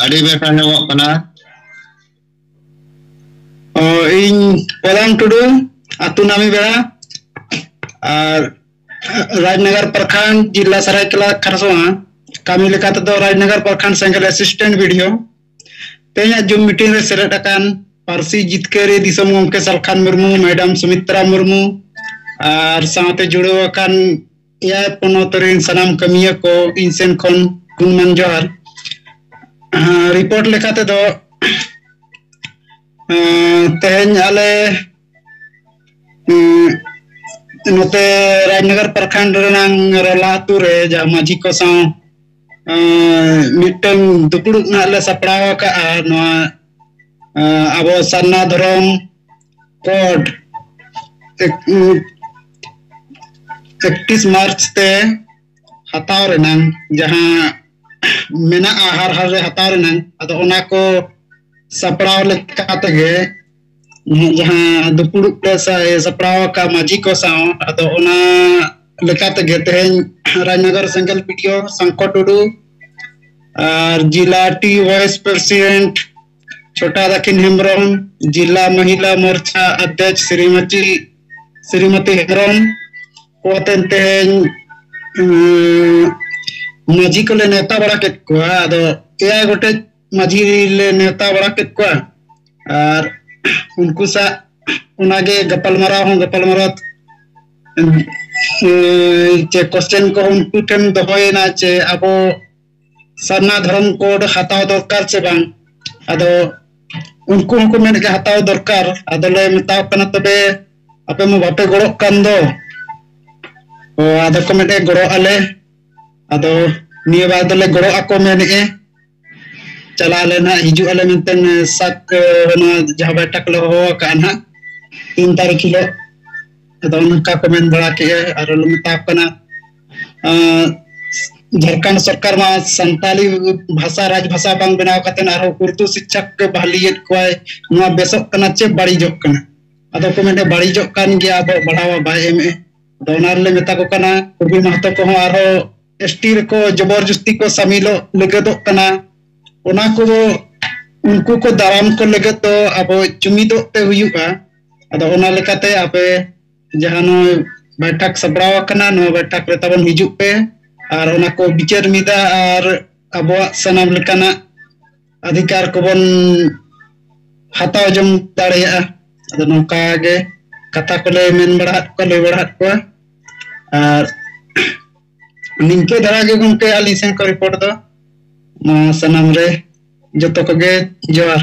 ᱟᱹᱰᱤ ᱵᱮᱥ ᱟᱸᱡᱚᱢᱚᱜ ᱠᱟᱱᱟ᱾ ᱚ, ᱤᱧ ᱯᱚᱞᱟᱱ ᱴᱩᱰᱩ, ᱟᱹᱛᱩ ᱱᱟᱢᱤ ᱵᱮᱲᱟ, ᱟᱨ ᱨᱟᱡᱽᱱᱚᱜᱚᱨ ᱯᱨᱚᱠᱷᱚᱸᱰ, ᱡᱤᱞᱟ ᱥᱟᱨᱟᱭᱠᱮᱞᱟ ᱠᱷᱟᱨᱥᱚᱣᱟ᱾ ᱠᱟᱹᱢᱤ ᱞᱮᱠᱟ ᱛᱮᱫᱚ ᱨᱟᱡᱽᱱᱚᱜᱚᱨ ᱯᱨᱚᱠᱷᱚᱸᱰ ᱥᱮᱸᱜᱮᱞ ᱮᱥᱤᱥᱴᱮᱱᱴ ᱵᱤᱰᱤᱳ᱾ ᱛᱮᱦᱮᱧᱟᱜ ᱡᱩᱢ ᱢᱤᱴᱤᱝ ᱨᱮ ᱥᱮᱞᱮᱫ ᱟᱠᱟᱱ ᱯᱟᱹᱨᱥᱤ ᱡᱤᱛᱠᱟᱹᱨᱤ ᱫᱤᱥᱚᱢ ᱜᱚᱢᱠᱮ ᱥᱟᱞᱠᱷᱟᱱ ᱢᱩᱨᱢᱩ, ᱢᱮᱰᱟᱢ ᱥᱩᱢᱤᱛᱨᱟ ᱢᱩᱨᱢᱩ, ᱟᱨ ᱥᱟᱶᱛᱮ ᱡᱩᱲᱟᱹᱣ ᱟᱠᱟᱱ ᱮᱭᱟᱭ ᱯᱚᱱᱚᱛ ᱨᱮᱱ ᱥᱟᱱᱟᱢ ᱠᱟᱹᱢᱤᱭᱟᱹ ᱠᱚ ᱤᱧ ᱥᱮᱱ ᱠᱷᱚᱱ ᱜᱩᱱᱢᱟᱱ ᱡᱚᱦᱟᱨ᱾ ᱟᱸ, ᱨᱤᱯᱳᱨᱴ ᱞᱮᱠᱟ ᱛᱮᱫᱚ, ᱟᱸ, ᱛᱮᱦᱮᱧ ᱟᱞᱮ, ᱩᱸ, ᱱᱚᱛᱮ ᱨᱟᱡᱽᱱᱚᱜᱚᱨ ᱯᱨᱚᱠᱷᱚᱸᱰ ᱨᱮᱱᱟᱝ ᱨᱚᱞᱟ ᱟᱹᱛᱩ ᱨᱮ ᱡᱟᱦᱟᱸ ᱢᱟᱹᱡᱷᱤ ᱠᱚ ᱥᱟᱶ, ᱟᱸ, ᱢᱤᱫᱴᱟᱝ ᱫᱩᱯᱲᱩᱵ ᱱᱟᱦᱟᱜ ᱞᱮ ᱥᱟᱯᱲᱟᱣ ᱟᱠᱟᱫᱼᱟ᱾ ᱱᱚᱣᱟ, ᱟᱸ, ᱟᱵᱚ ᱥᱟᱨᱱᱟ ᱫᱷᱚᱨᱚᱢ ᱠᱳᱰ ᱮᱠ-, ᱮᱠᱛᱤᱥ ᱢᱟᱨᱪ ᱛᱮ ᱦᱟᱛᱟᱣ ᱨᱮᱱᱟᱝ ᱡᱟᱦᱟᱸ ᱢᱮᱱᱟᱜᱼᱟ, ᱦᱟᱨ ᱦᱟᱨ ᱨᱮ ᱦᱟᱛᱟᱣ ᱨᱮᱱᱟᱝ, ᱟᱫᱚ ᱚᱱᱟ ᱠᱚ ᱥᱟᱯᱲᱟᱣ ᱞᱮᱠᱟ ᱛᱮᱜᱮ ᱡᱟᱦᱟᱸ ᱫᱩᱯᱲᱩᱵ ᱞᱮ ᱥᱟ-, ᱥᱟᱯᱲᱟᱣ ᱟᱠᱟᱫ ᱢᱟᱹᱡᱷᱤ ᱠᱚ ᱥᱟᱶ, ᱟᱫᱚ ᱚᱱᱟ ᱞᱮᱠᱟ ᱛᱮᱜᱮ ᱛᱮᱦᱮᱧ ᱨᱟᱡᱽᱱᱚᱜᱚᱨ ᱥᱮᱸᱜᱮᱞ ᱵᱤᱰᱤᱳ ᱥᱟᱝᱠᱚ ᱴᱩᱰᱩ ᱟᱨ ᱡᱤᱞᱟ ᱴᱤ ᱣᱟᱭᱤᱥ ᱯᱨᱮᱥᱤᱰᱮᱱᱴ ᱪᱷᱳᱴᱟ ᱫᱟᱠᱷᱤᱱ ᱦᱮᱢᱵᱨᱚᱢ, ᱡᱤᱞᱟ ᱢᱚᱦᱤᱞᱟ ᱢᱳᱨᱪᱟ ᱚᱫᱷᱭᱚᱠᱥ ᱥᱨᱤᱢᱚᱛᱤ, ᱥᱨᱤᱢᱚᱛᱤ ᱦᱮᱢᱵᱨᱚᱢ, ᱠᱚ ᱟᱛᱮᱱ ᱛᱮᱦᱮᱧ, ᱩᱸ, ᱢᱟᱹᱡᱷᱤ ᱠᱚᱞᱮ ᱱᱮᱣᱛᱟ ᱵᱟᱲᱟ ᱠᱮᱫ ᱠᱚᱣᱟ᱾ ᱟᱫᱚ ᱮᱭᱟᱭ ᱜᱚᱴᱮᱡ ᱢᱟᱹᱡᱷᱤ ᱞᱮ ᱱᱮᱣᱛᱟ ᱵᱟᱲᱟ ᱠᱮᱫ ᱠᱚᱣᱟ᱾ ᱟᱨ ᱩᱱᱠᱩ ᱥᱟᱶ ᱚᱱᱟᱜᱮ ᱜᱟᱯᱟᱞᱢᱟᱨᱟᱣ ᱦᱚᱸ ᱜᱟᱯᱟᱞᱢᱟᱨᱟᱣ, ᱩᱸ, ᱪᱮ question ᱠᱚ ᱩᱱᱠᱩ ᱴᱷᱮᱱ ᱫᱚᱦᱚᱭᱮᱱᱟ, ᱪᱮ ᱟᱵᱚ ᱥᱟᱨᱱᱟ ᱫᱷᱚᱨᱚᱢ code ᱦᱟᱛᱟᱣ ᱫᱚᱨᱠᱟᱨ ᱥᱮ ᱵᱟᱝ? ᱟᱫᱚ ᱩᱱᱠᱩ ᱦᱚᱸᱠᱚ ᱢᱮᱱᱮᱫ ᱜᱮ ᱦᱟᱛᱟᱣ ᱫᱚᱨᱠᱟᱨ᱾ ᱟᱫᱚᱞᱮ ᱢᱮᱛᱟᱣ ᱠᱟᱱᱟ, ᱛᱚᱵᱮ ᱟᱯᱮ ᱢᱟ ᱵᱟᱯᱮ ᱜᱚᱲᱚᱜ ᱠᱟᱱ ᱫᱚ᱾ ᱚ, ᱟᱫᱚ ᱠᱚ ᱢᱮᱱᱮᱫ ᱜᱚᱲᱚᱜ ᱟᱞᱮ᱾ ᱟᱫᱚ ᱱᱤᱭᱟᱹ ᱵᱟᱨ ᱫᱚᱞᱮ ᱜᱚᱲᱚᱜ ᱟᱠᱚ ᱢᱮᱱᱮᱫᱼᱟ᱾ ᱪᱟᱞᱟᱜ ᱟᱞᱮ ᱱᱟᱦᱟᱜ, ᱦᱤᱡᱩᱜ ᱟᱞᱮ ᱢᱮᱱᱛᱮ, ᱥᱟᱛ, ᱱᱚᱣᱟ ᱡᱟᱦᱟᱸ ᱵᱟᱭᱴᱷᱟᱠ ᱞᱮ ᱦᱚᱦᱚ ᱟᱠᱟᱫᱼᱟ ᱱᱟᱦᱟᱜ, ᱛᱤᱱ ᱛᱟᱹᱨᱤᱠᱷ ᱦᱤᱞᱳᱜ᱾ ᱟᱫᱚ ᱚᱱᱠᱟ ᱠᱚ ᱢᱮᱱ ᱵᱟᱲᱟ ᱠᱮᱜᱼᱟ᱾ ᱟᱨ ᱞᱮ ᱢᱮᱛᱟ ᱠᱚ ᱠᱟᱱᱟ, ᱟᱸ, ᱡᱷᱟᱲᱠᱷᱚᱸᱰ ᱥᱚᱨᱠᱟᱨ ᱢᱟ ᱥᱟᱱᱛᱟᱞᱤ ᱵᱷᱟᱥᱟ ᱨᱟᱡᱽ ᱵᱷᱟᱥᱟ ᱵᱟᱝ ᱵᱮᱱᱟᱣ ᱠᱟᱛᱮ ᱟᱨᱦᱚᱸ ᱩᱨᱫᱩ ᱥᱤᱠᱪᱷᱟ ᱠᱚ ᱵᱟᱦᱟᱞᱤᱭᱮᱫ ᱠᱚᱣᱟᱭ᱾ ᱱᱚᱣᱟ ᱵᱮᱥᱚᱜ ᱠᱟᱱᱟ ᱪᱮ ᱵᱟᱹᱲᱤᱡᱚᱜ ᱠᱟᱱᱟ? ᱟᱫᱚ ᱠᱚ ᱢᱮᱱᱮᱫ ᱵᱟᱹᱲᱤᱡᱚᱜ ᱠᱟᱱ ᱜᱮᱭᱟ, ᱟᱵᱚ ᱵᱟᱲᱟᱣᱟ ᱵᱟᱭ ᱮᱢᱮᱫᱼᱟ᱾ ᱟᱫᱚ ᱚᱱᱟ ᱨᱮᱞᱮ ᱢᱮᱛᱟ ᱠᱚ ᱠᱟᱱᱟ, ᱠᱩᱲᱢᱤ ᱢᱟᱦᱟᱛᱚ ᱠᱚᱦᱚᱸ ᱟᱨᱦᱚᱸ ᱮᱥᱴᱤ ᱨᱮᱠᱚ ᱡᱚᱵᱚᱨ ᱡᱚᱥᱛᱤ ᱠᱚ ᱥᱟᱢᱤᱞᱚᱜ ᱞᱟᱹᱜᱤᱫᱚᱜ ᱠᱟᱱᱟ᱾ ᱚᱱᱟ ᱠᱚ, ᱩᱱᱠᱩ ᱠᱚ ᱫᱟᱨᱟᱢ ᱠᱚ ᱞᱟᱹᱜᱤᱫ ᱫᱚ ᱟᱵᱚ ᱡᱩᱢᱤᱫᱚᱜ ᱛᱮ ᱦᱩᱭᱩᱜᱼᱟ᱾ ᱟᱫᱚ ᱚᱱᱟ ᱞᱮᱠᱟᱛᱮ ᱟᱯᱮ ᱡᱟᱦᱟᱸ ᱱᱚᱜᱼᱚᱭ ᱵᱟᱭᱴᱷᱟᱠ ᱥᱟᱯᱲᱟᱣ ᱟᱠᱟᱱᱟ, ᱱᱚᱣᱟ ᱵᱟᱭᱴᱷᱟᱠ ᱨᱮ ᱛᱟᱵᱚᱱ ᱦᱤᱡᱩᱜ ᱯᱮ ᱟᱨ ᱚᱱᱟ ᱠᱚ ᱵᱤᱪᱟᱹᱨ ᱢᱤᱫᱟ ᱟᱨ ᱟᱵᱚᱣᱟᱜ ᱥᱟᱱᱟᱢ ᱞᱮᱠᱟᱱᱟᱜ ᱚᱫᱷᱤᱠᱟᱨ ᱠᱚᱵᱚᱱ ᱦᱟᱛᱟᱣ ᱡᱚᱝ ᱫᱟᱲᱮᱭᱟᱜᱼᱟ᱾ ᱟᱫᱚ ᱱᱚᱝᱠᱟ ᱜᱮ ᱠᱟᱛᱷᱟ ᱠᱚᱞᱮ ᱢᱮᱱ ᱵᱟᱲᱟ ᱟᱫ ᱠᱚᱣᱟ, ᱞᱟᱹᱭ ᱵᱟᱲᱟ ᱟᱫ ᱠᱚᱣᱟ᱾ ᱟᱨ ᱱᱤᱝᱠᱟᱹ ᱫᱷᱟᱨᱟ ᱜᱮ ᱜᱚᱢᱠᱮ, ᱟᱹᱞᱤᱧ ᱥᱮᱱ ᱠᱷᱚᱱ ᱨᱤᱯᱳᱨᱴ ᱫᱚ᱾ ᱱᱚᱣᱟ ᱥᱟᱱᱟᱢ ᱨᱮ ᱡᱚᱛᱚ ᱠᱚᱜᱮ ᱡᱚᱦᱟᱨ᱾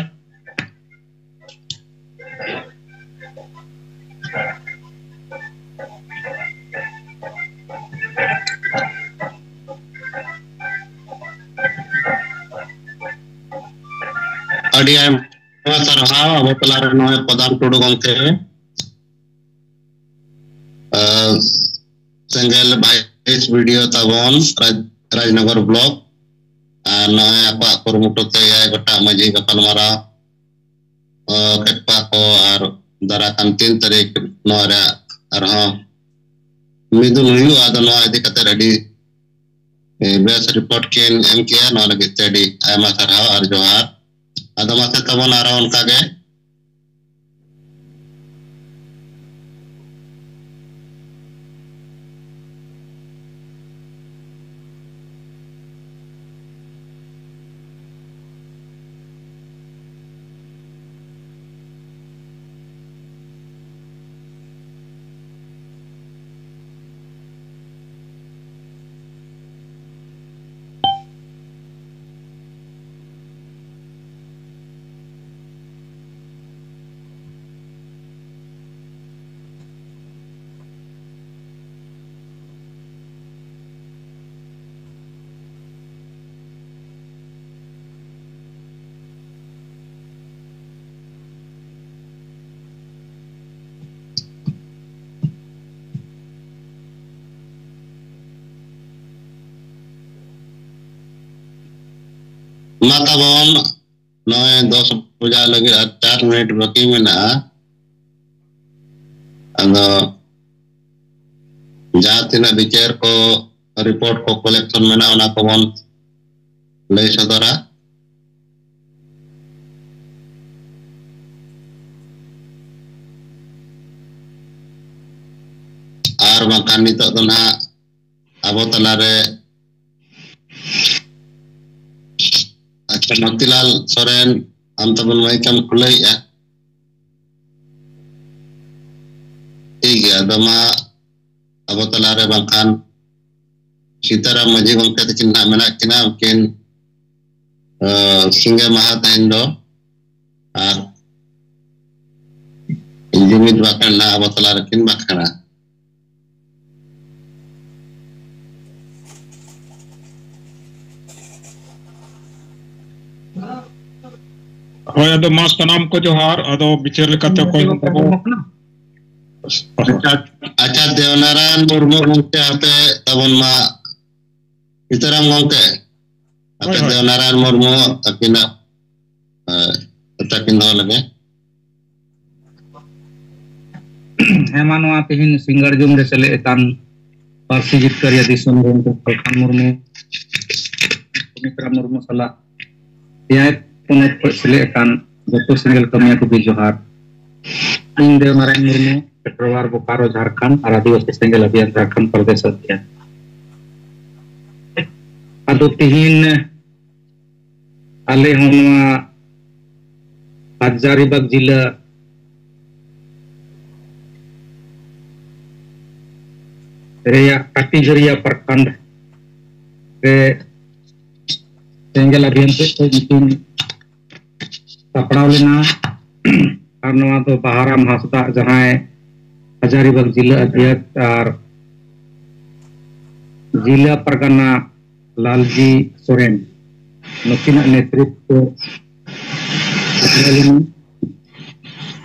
ᱟᱹᱰᱤ ᱟᱭᱢᱟ ᱥᱟᱨᱦᱟᱣ ᱟᱵᱚ ᱛᱟᱞᱟᱨᱮ ᱱᱚᱜᱼᱚᱭ ᱯᱨᱚᱫᱷᱟᱱ ᱴᱩᱰᱩ ᱜᱚᱢᱠᱮ᱾ ᱟᱨ ᱥᱮᱸᱜᱮᱞ ᱵᱷᱟᱭᱤᱥ ᱵᱤ ᱰᱤ ᱳ ᱛᱟᱵᱚᱱ ᱨᱟᱡᱽ-, ᱨᱟᱡᱽᱱᱚᱜᱚᱨ ᱵᱞᱚᱠ᱾ ᱟᱨ ᱱᱚᱜᱼᱚᱭ ᱟᱠᱚᱣᱟᱜ ᱠᱩᱨᱩᱢᱩᱴᱩ ᱛᱮ ᱮᱭᱟᱭ ᱜᱚᱴᱟᱝ ᱢᱟᱹᱡᱷᱤ ᱜᱟᱯᱟᱞᱢᱟᱨᱟᱣ, ᱚ, ᱠᱮᱫ ᱠᱚᱣᱟ ᱠᱚ᱾ ᱟᱨ ᱫᱟᱨᱟ ᱠᱟᱱ ᱛᱤᱱ ᱛᱟᱹᱨᱤᱠᱷ ᱱᱚᱣᱟ ᱨᱮᱭᱟᱜ ᱟᱨᱦᱚᱸ ᱢᱤᱫᱩᱱ ᱦᱩᱭᱩᱜᱼᱟ᱾ ᱟᱫᱚ ᱱᱚᱣᱟ ᱤᱫᱤ ᱠᱟᱛᱮ ᱟᱹᱰᱤ, ᱮ, ᱵᱮᱥ ᱨᱤᱯᱳᱨᱴ ᱠᱤᱱ ᱮᱢ ᱠᱮᱜᱼᱟ᱾ ᱱᱚᱣᱟ ᱞᱟᱹᱜᱤᱫ ᱛᱮ ᱟᱹᱰᱤ ᱟᱭᱢᱟ ᱥᱟᱨᱦᱟᱣ ᱟᱨ ᱡᱚᱦᱟᱨ᱾ ᱟᱫᱚ ᱢᱟᱥᱮ ᱛᱟᱵᱚᱱ ᱟᱨᱦᱚᱸ ᱚᱱᱠᱟ ᱜᱮ᱾ ᱢᱟ ᱛᱟᱵᱚᱱ, ᱱᱚᱜᱼᱚᱭ ᱫᱚᱥ ᱵᱟᱡᱟᱜ ᱞᱟᱹᱜᱤᱫ ᱟᱨ ᱪᱟᱨ ᱢᱤᱱᱤᱴ ᱵᱟᱹᱠᱤ ᱢᱮᱱᱟᱜᱼᱟ᱾ ᱟᱫᱚ ᱡᱟᱦᱟᱸ ᱛᱤᱱᱟᱹᱜ ᱵᱤᱪᱟᱹᱨ ᱠᱚ, ᱨᱤᱯᱳᱨᱴ ᱠᱚ ᱠᱟᱞᱮᱠᱥᱚᱱ ᱢᱮᱱᱟᱜᱼᱟ, ᱚᱱᱟ ᱠᱚᱵᱚᱱ ᱞᱟᱹᱭ ᱥᱚᱫᱚᱨᱟ᱾ ᱟᱨ ᱵᱟᱝᱠᱷᱟᱱ ᱱᱤᱛᱚᱜ ᱫᱚ ᱱᱟᱦᱟᱜ ᱟᱵᱚ ᱛᱟᱞᱟᱨᱮ, ᱟᱪᱪᱷᱟ, ᱢᱚᱛᱤᱞᱟᱞ ᱥᱚᱨᱮᱱ, ᱟᱢ ᱛᱟᱵᱚᱱ ᱢᱟᱭᱤᱠ ᱮᱢ ᱠᱷᱩᱞᱟᱹᱣᱮᱫᱼᱟ? ᱴᱷᱤᱠ ᱜᱮᱭᱟ, ᱟᱫᱚ ᱢᱟ ᱟᱵᱚ ᱛᱟᱞᱟᱨᱮ ᱵᱟᱝᱠᱷᱟᱱ ᱥᱤᱛᱟᱨᱟᱢ ᱢᱟᱹᱡᱷᱤ ᱜᱚᱢᱠᱮ ᱛᱟᱹᱠᱤᱱ ᱱᱟᱦᱟᱜ ᱢᱮᱱᱟᱜ ᱠᱤᱱᱟ, ᱩᱱᱠᱤᱱ, ᱟᱸ, ᱥᱤᱸᱜᱮ ᱢᱟᱦᱟ ᱛᱮᱦᱮᱧ ᱫᱚ, ᱟᱨ ᱡᱩᱢᱤᱫ ᱵᱟᱠᱷᱮᱲ ᱱᱟᱦᱟᱜ ᱟᱵᱚ ᱛᱟᱞᱟ ᱨᱮᱠᱤᱱ ᱵᱟᱠᱷᱮᱲᱟ᱾ ᱦᱳᱭ, ᱟᱫᱚ ᱢᱟ ᱥᱟᱱᱟᱢ ᱠᱚ ᱡᱚᱦᱟᱨ᱾ ᱟᱫᱚ ᱵᱤᱪᱟᱹᱨ ᱞᱮᱠᱟᱛᱮ ᱚᱠᱚᱭ ᱦᱚᱸ ᱵᱟᱵᱚ ᱟᱪᱪᱷᱟ, ᱟᱪᱪᱷᱟ, ᱫᱮᱣᱱᱟᱨᱟᱭᱚᱱ ᱢᱩᱨᱢᱩ ᱜᱚᱢᱠᱮ ᱦᱟᱯᱮ ᱛᱟᱵᱚᱱ ᱢᱟ, ᱥᱤᱛᱟᱨᱟᱢ ᱜᱚᱢᱠᱮ, ᱦᱟᱯᱮ ᱦᱳᱭ, ᱦᱳᱭ᱾ ᱫᱮᱣᱱᱟᱨᱟᱭᱚᱱ ᱢᱩᱨᱢᱩ ᱟᱹᱠᱤᱱᱟᱜ, ᱮ, ᱠᱟᱛᱷᱟ ᱠᱤᱱ ᱫᱚᱦᱚ ᱞᱮᱜᱮ᱾ ᱦᱮᱸ ᱢᱟ, ᱱᱚᱣᱟ ᱛᱮᱦᱮᱧ ᱥᱤᱸᱜᱟᱲ ᱡᱩᱢ ᱨᱮ ᱥᱮᱞᱮᱫ ᱟᱠᱟᱱ ᱯᱟᱹᱨᱥᱤ ᱡᱤᱛᱠᱟᱹᱨᱤᱭᱟᱹ ᱫᱤᱥᱚᱢ ᱜᱚᱢᱠᱮ ᱯᱨᱚᱫᱷᱟᱱ ᱢᱩᱨᱢᱩ, ᱥᱩᱢᱤᱛᱨᱟ ᱢᱩᱨᱢᱩ ᱥᱟᱞᱟᱜ ᱮᱭᱟᱭ ᱯᱚᱱᱚᱛ ᱠᱷᱚᱱ ᱥᱮᱞᱮᱫ ᱟᱠᱟᱱ ᱡᱚᱛᱚ ᱥᱮᱸᱜᱮᱞ ᱠᱟᱹᱢᱤᱭᱟᱹ ᱠᱚᱜᱮ ᱡᱚᱦᱟᱨ᱾ ᱤᱧ ᱫᱮᱣᱱᱟᱨᱟᱭᱚᱱ ᱢᱩᱨᱢᱩ, ᱯᱮᱴᱨᱳᱣᱟᱨ ᱵᱳᱠᱟᱨᱳ ᱡᱷᱟᱲᱠᱷᱚᱸᱰ ᱟᱨ ᱟᱹᱫᱤᱵᱟᱹᱥᱤ ᱥᱮᱸᱜᱮᱞ ᱚᱵᱷᱤᱭᱟᱱ ᱡᱷᱟᱲᱠᱷᱚᱸᱰ ᱯᱨᱚᱫᱮᱥ ᱚᱫᱷᱭᱚᱠᱷ᱾ ᱟᱫᱚ ᱛᱤᱦᱤᱧ ᱟᱞᱮ ᱦᱚᱸ ᱱᱚᱣᱟ ᱦᱟᱡᱟᱨᱤᱵᱟᱜᱽ ᱡᱤᱞᱟᱹ ᱨᱮᱭᱟᱜ ᱠᱟᱴᱤᱡᱷᱟᱹᱨᱤᱭᱟ ᱯᱨᱚᱠᱷᱚᱸᱰ ᱨᱮ ᱥᱮᱸᱜᱮᱞ ᱚᱵᱷᱤᱭᱟᱱ ᱥᱮᱫ ᱠᱷᱚᱱ ᱢᱤᱴᱤᱝ ᱥᱟᱯᱲᱟᱣ ᱞᱮᱱᱟ᱾ ᱟᱨ ᱱᱚᱣᱟ ᱫᱚ ᱵᱟᱦᱟᱨᱟᱢ ᱦᱟᱸᱥᱫᱟᱜ, ᱡᱟᱦᱟᱸᱭ ᱦᱟᱡᱟᱨᱤᱵᱟᱜᱽ ᱡᱤᱞᱟᱹ ᱚᱫᱷᱭᱚᱠᱷ, ᱟᱨ ᱡᱤᱞᱟ ᱯᱟᱨᱜᱟᱱᱟ ᱞᱟᱞᱡᱤ ᱥᱚᱨᱮᱱ, ᱱᱩᱠᱤᱱᱟᱜ ᱱᱮᱛᱨᱤᱛᱵ ᱛᱮ ᱥᱟᱯᱲᱟᱣ ᱞᱮᱱᱟ᱾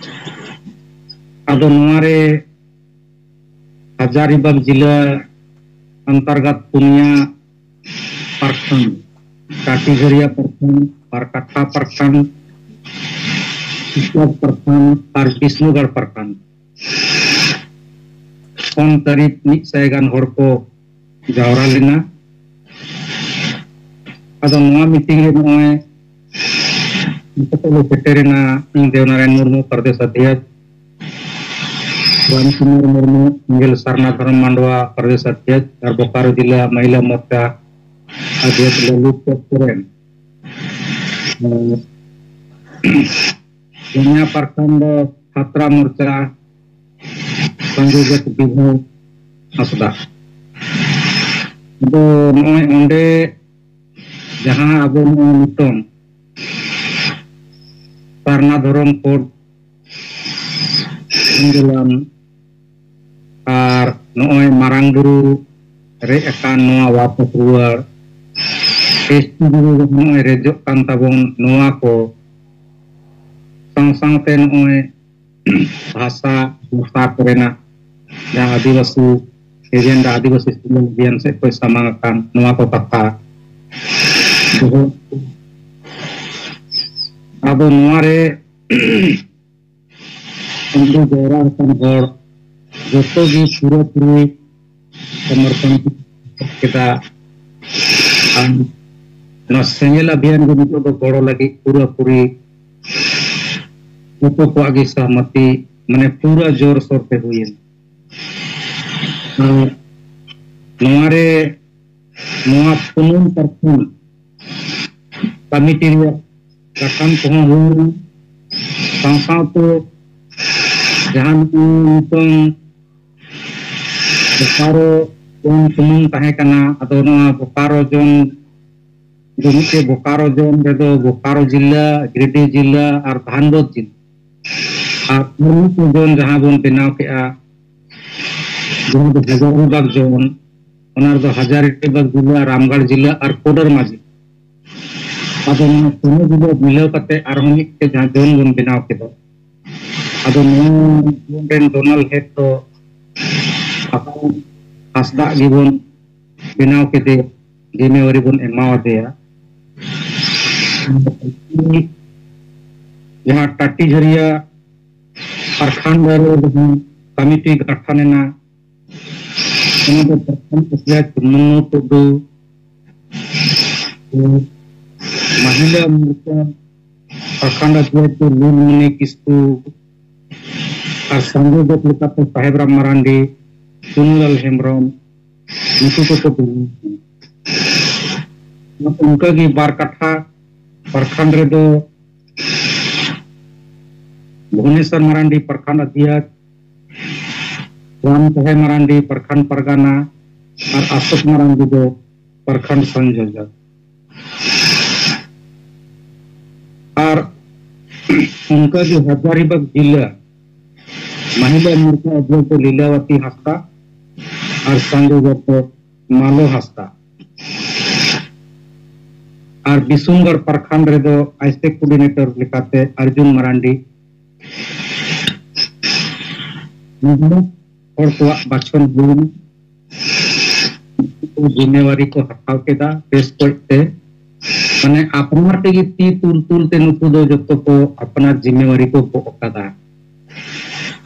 ᱟᱫᱚ ᱱᱚᱣᱟ ᱨᱮ ᱦᱟᱡᱟᱨᱤᱵᱟᱜᱽ ᱡᱤᱞᱟᱹ ᱚᱱᱛᱚᱨᱜᱚᱛ ᱯᱩᱱᱭᱟ ᱯᱨᱚᱠᱷᱚᱸᱰ, ᱴᱟᱴᱤᱡᱷᱟᱹᱨᱤᱭᱟ ᱯᱨᱚᱠᱷᱚᱸᱰ, ᱯᱟᱨᱠᱟᱴᱷᱟ ᱯᱨᱚᱠᱷᱚᱸᱰ, ᱥᱤᱥᱟᱵ ᱯᱨᱚᱠᱷᱚᱸᱰ ᱟᱨ ᱵᱤᱥᱱᱩᱜᱚᱲ ᱯᱨᱚᱠᱷᱚᱸᱰ᱾ ᱯᱩᱱ ᱛᱟᱹᱨᱤᱠᱷ ᱢᱤᱫ ᱥᱟᱭ ᱜᱟᱱ ᱦᱚᱲ ᱠᱚ ᱡᱟᱣᱨᱟ ᱞᱮᱱᱟ᱾ ᱟᱫᱚ ᱱᱚᱣᱟ ᱢᱤᱴᱤᱝ ᱨᱮ ᱱᱚᱜᱼᱚᱭ ᱱᱤᱛᱚᱜ ᱞᱮ ᱥᱮᱴᱮᱨᱮᱱᱟ, ᱤᱧ ᱫᱮᱣᱱᱟᱨᱟᱭᱚᱱ ᱢᱩᱨᱢᱩ, ᱯᱨᱚᱫᱮᱥ ᱚᱫᱷᱭᱚᱠᱥ, ᱨᱟᱢ ᱠᱩᱢᱟᱨ ᱢᱩᱨᱢᱩ, ᱥᱤᱝᱜᱮᱞ ᱥᱟᱨᱱᱟ ᱫᱷᱚᱨᱚᱢ ᱢᱟᱱᱰᱣᱟ, ᱯᱨᱚᱫᱮᱥ ᱚᱫᱷᱭᱚᱠᱥ, ᱟᱨ ᱵᱳᱠᱟᱨᱳ ᱡᱤᱞᱟ ᱢᱚᱦᱤᱞᱟ ᱢᱳᱨᱪᱟ ᱚᱫᱷᱭᱚᱠᱥ ᱞᱚᱞᱤᱛ ᱥᱚᱨᱮᱱ᱾ ᱯᱩᱱᱭᱟ ᱯᱨᱚᱠᱷᱚᱸᱰ ᱫᱚ ᱠᱷᱟᱛᱨᱟ ᱢᱳᱨᱪᱟ ᱥᱚᱝᱡᱳᱡᱚᱠ ᱵᱤᱵᱷᱩ ᱦᱟᱸᱥᱫᱟ᱾ ᱟᱫᱚ ᱱᱚᱜᱼᱚᱭ ᱚᱸᱰᱮ ᱡᱟᱦᱟᱸ ᱟᱵᱚ ᱱᱚᱜᱼᱚᱭ ᱱᱤᱛᱚᱝ ᱥᱟᱨᱱᱟ ᱫᱷᱚᱨᱚᱢ ᱠᱳᱰ ᱟᱱᱫᱳᱞᱚᱱ ᱟᱨ ᱱᱚᱜᱼᱚᱭ ᱢᱟᱨᱟᱝ ᱵᱩᱨᱩ ᱨᱮᱡ ᱟᱠᱟᱱ ᱱᱚᱣᱟ ᱣᱟᱯᱚᱥ ᱨᱩᱣᱟᱹᱲ, ᱮᱥ ᱴᱤ ᱱᱚᱜᱼᱚᱭ ᱨᱮᱡᱚᱜ ᱠᱟᱱ ᱛᱟᱵᱚᱱ, ᱱᱚᱣᱟ ᱠᱚ ᱥᱟᱶ ᱥᱟᱶᱛᱮ ᱱᱚᱜᱼᱚᱭ ᱵᱷᱟᱥᱟ, ᱵᱷᱟᱥᱟ ᱠᱚᱨᱮᱱᱟᱜ ᱡᱟᱦᱟᱸ ᱟᱹᱫᱤᱵᱟᱹᱥᱤ ᱮᱡᱮᱱᱰᱟ, ᱟᱹᱫᱤᱵᱟᱹᱥᱤ ᱥᱤᱞᱮᱵᱟᱥ ᱥᱮᱫ ᱠᱷᱚᱱ ᱥᱟᱢᱟᱝ ᱟᱠᱟᱱ ᱱᱚᱣᱟ ᱠᱚ ᱠᱟᱛᱷᱟ᱾ ᱟᱫᱚ ᱱᱚᱣᱟ ᱨᱮ ᱩᱱᱠᱩ ᱡᱟᱣᱨᱟ ᱟᱠᱟᱱ ᱦᱚᱲ ᱡᱚᱛᱚ ᱜᱮ ᱯᱩᱨᱟᱹᱯᱩᱨᱤ ᱥᱚᱢᱚᱨᱛᱷᱚᱱ ᱠᱮᱫᱟ᱾ ᱟᱨ ᱱᱚᱣᱟ ᱥᱮᱸᱜᱮᱞ ᱚᱵᱷᱤᱭᱟᱱ ᱜᱮ ᱱᱤᱛᱚᱜ ᱫᱚ ᱜᱚᱲᱚ ᱞᱟᱹᱜᱤᱫ ᱯᱩᱨᱟᱹᱯᱩᱨᱤ ᱡᱚᱛᱚ ᱠᱚᱣᱟᱜ ᱜᱮ ᱥᱚᱦᱢᱚᱛᱤ, ᱢᱟᱱᱮ ᱯᱩᱨᱟᱹ ᱡᱳᱨ ᱥᱳᱨ ᱛᱮ ᱦᱩᱭᱮᱱᱟ᱾ ᱟᱨ ᱱᱚᱣᱟ ᱨᱮ ᱱᱚᱣᱟ ᱯᱩᱱᱩᱱ ᱯᱟᱨᱠᱷᱚᱱ ᱠᱚᱢᱤᱴᱤ ᱨᱮᱭᱟᱜ ᱥᱟᱠᱟᱢ ᱠᱚᱦᱚᱸ ᱦᱩᱭᱱᱟ᱾ ᱥᱟᱶ ᱥᱟᱶᱛᱮ ᱡᱟᱦᱟᱸ ᱱᱤᱛᱚᱝ ᱵᱳᱠᱟᱨᱳ ᱡᱳᱱ ᱥᱩᱢᱩᱝ ᱛᱟᱦᱮᱸ ᱠᱟᱱᱟ, ᱟᱫᱚ ᱱᱚᱣᱟ ᱵᱳᱠᱟᱨᱳ ᱡᱳᱱ ᱫᱚ ᱢᱤᱫᱴᱮᱡ ᱵᱳᱠᱟᱨᱳ ᱡᱳᱱ ᱨᱮᱫᱚ ᱵᱳᱠᱟᱨᱳ ᱡᱤᱞᱟ, ᱜᱤᱨᱤᱰᱤ ᱡᱤᱞᱟ ᱟᱨ ᱫᱷᱟᱱᱵᱟᱫᱽ ᱡᱤᱞᱟ, ᱟᱨ ᱟᱨ ᱢᱤᱫᱴᱮᱡ ᱡᱳᱱ ᱡᱟᱦᱟᱸ ᱵᱚᱱ ᱵᱮᱱᱟᱣ ᱠᱮᱫᱼᱟ, ᱡᱟᱦᱟᱸ ᱫᱚ ᱦᱟᱡᱟᱨᱤᱵᱟᱜᱽ ᱡᱳᱱ, ᱚᱱᱟ ᱨᱮᱫᱚ ᱦᱟᱡᱟᱨᱤᱵᱟᱜᱽ ᱡᱤᱞᱟ, ᱨᱟᱢᱜᱟᱲ ᱡᱤᱞᱟ ᱟᱨ ᱠᱳᱰᱟᱨᱢᱟ ᱡᱤᱞᱟ᱾ ᱟᱫᱚ ᱱᱚᱣᱟ ᱯᱩᱱᱭᱟᱹ ᱡᱤᱞᱟ ᱢᱤᱞᱟᱹᱣ ᱠᱟᱛᱮ ᱟᱨᱦᱚᱸ ᱢᱤᱫᱴᱮᱡ ᱡᱟᱦᱟᱸ ᱡᱳᱱ ᱵᱚᱱ ᱵᱮᱱᱟᱣ ᱠᱮᱫᱟ, ᱟᱫᱚ ᱱᱚᱣᱟ ᱡᱳᱱ ᱨᱮᱱ ᱡᱳᱱᱟᱞ ᱦᱮᱰ ᱫᱚ ᱦᱟᱸᱥᱫᱟᱜ ᱜᱮᱵᱚᱱ ᱵᱮᱱᱟᱣ ᱠᱮᱫᱮ, ᱡᱤᱢᱮᱣᱟᱨᱤ ᱵᱚᱱ ᱮᱢᱟᱣᱟᱫᱮᱭᱟ᱾ ᱡᱟᱦᱟᱸ ᱴᱟᱴᱤ ᱡᱷᱟᱹᱨᱤᱭᱟ ᱯᱨᱚᱠᱷᱚᱸᱰ ᱨᱮ ᱡᱟᱦᱟᱸ ᱠᱚᱢᱤᱴᱤ ᱜᱚᱴᱷᱚᱱ ᱮᱱᱟ, ᱚᱱᱟ ᱫᱚ ᱯᱨᱚᱠᱷᱚᱸᱰ ᱚᱫᱷᱭᱚᱠᱷ ᱢᱩᱱᱱᱩ ᱴᱩᱰᱩ, ᱢᱚᱦᱤᱞᱟ ᱢᱳᱨᱪᱟ ᱯᱨᱚᱠᱷᱚᱸᱰ ᱚᱫᱷᱭᱚᱠᱷ ᱞᱤᱞᱢᱚᱱᱤ ᱠᱤᱥᱠᱩ, ᱟᱨ ᱥᱟᱸᱜᱮ ᱡᱚᱛ ᱞᱮᱠᱟᱛᱮ ᱥᱟᱦᱮᱵ ᱨᱟᱢ ᱢᱟᱨᱟᱱᱰᱤ, ᱪᱩᱱᱩᱞᱟᱞ ᱦᱮᱢᱵᱨᱚᱢ, ᱱᱩᱠᱩ ᱠᱚᱠᱚ ᱫᱩᱲᱩᱵ ᱠᱟᱱᱟ᱾ ᱚᱱᱠᱟᱜᱮ ᱵᱟᱨ ᱠᱟᱴᱷᱟ ᱯᱨᱚᱠᱷᱚᱸᱰ ᱨᱮᱫᱚ ᱵᱷᱩᱵᱚᱱᱮᱥᱚᱨ ᱢᱟᱨᱟᱱᱰᱤ ᱯᱨᱚᱠᱷᱚᱸᱰ ᱚᱫᱷᱭᱚᱠᱷ, ᱨᱟᱢ ᱥᱚᱦᱟᱭ ᱢᱟᱨᱟᱱᱰᱤ ᱯᱨᱚᱠᱷᱚᱸᱰ ᱯᱟᱨᱜᱟᱱᱟ ᱟᱨ ᱟᱥᱳᱠ ᱢᱟᱨᱟᱱᱰᱤ ᱫᱚ ᱯᱨᱚᱠᱷᱚᱸᱰ ᱥᱚᱝᱡᱳᱡᱚᱠ᱾ ᱟᱨ ᱚᱱᱠᱟᱜᱮ ᱦᱟᱡᱟᱨᱤᱵᱟᱜᱽ ᱡᱤᱞᱟ ᱢᱚᱦᱤᱞᱟ ᱢᱳᱨᱪᱟ ᱚᱫᱷᱭᱚᱠᱷ ᱫᱚ ᱞᱤᱞᱟᱵᱚᱛᱤ ᱦᱟᱸᱥᱫᱟ ᱟᱨ ᱥᱚᱝᱡᱳᱡᱚᱠ ᱫᱚ ᱢᱟᱞᱚ ᱦᱟᱸᱥᱫᱟ᱾ ᱟᱨ ᱵᱤᱥᱩᱱᱜᱚᱲ ᱯᱨᱚᱠᱷᱚᱸᱰ ᱨᱮᱫᱚ ᱟᱭᱥᱮᱠ ᱠᱳᱚᱨᱰᱤᱱᱮᱴᱚᱨ ᱞᱮᱠᱟᱛᱮ ᱟᱨᱡᱩᱱ ᱢᱟᱨᱟᱱᱰᱤ᱾ ᱱᱩᱠᱩ ᱦᱚᱲ ᱠᱚᱣᱟᱜ ᱵᱟᱪᱷᱚᱱ ᱦᱩᱭᱱᱟ᱾ ᱩᱱᱠᱩ ᱡᱤᱢᱢᱮᱣᱟᱨᱤ ᱠᱚ ᱦᱟᱛᱟᱣ ᱠᱮᱫᱟ ᱵᱮᱥ ᱠᱚᱡ ᱛᱮ᱾ ᱢᱟᱱᱮ ᱟᱯᱱᱟᱨ ᱛᱮᱜᱮ ᱛᱤ ᱛᱩᱞ ᱛᱩᱞ ᱛᱮ ᱱᱩᱠᱩ ᱫᱚ ᱡᱚᱛᱚ ᱠᱚ ᱟᱯᱱᱟᱨ ᱡᱤᱢᱢᱮᱣᱟᱨᱤ ᱠᱚ ᱜᱚᱜ ᱟᱠᱟᱫᱟ᱾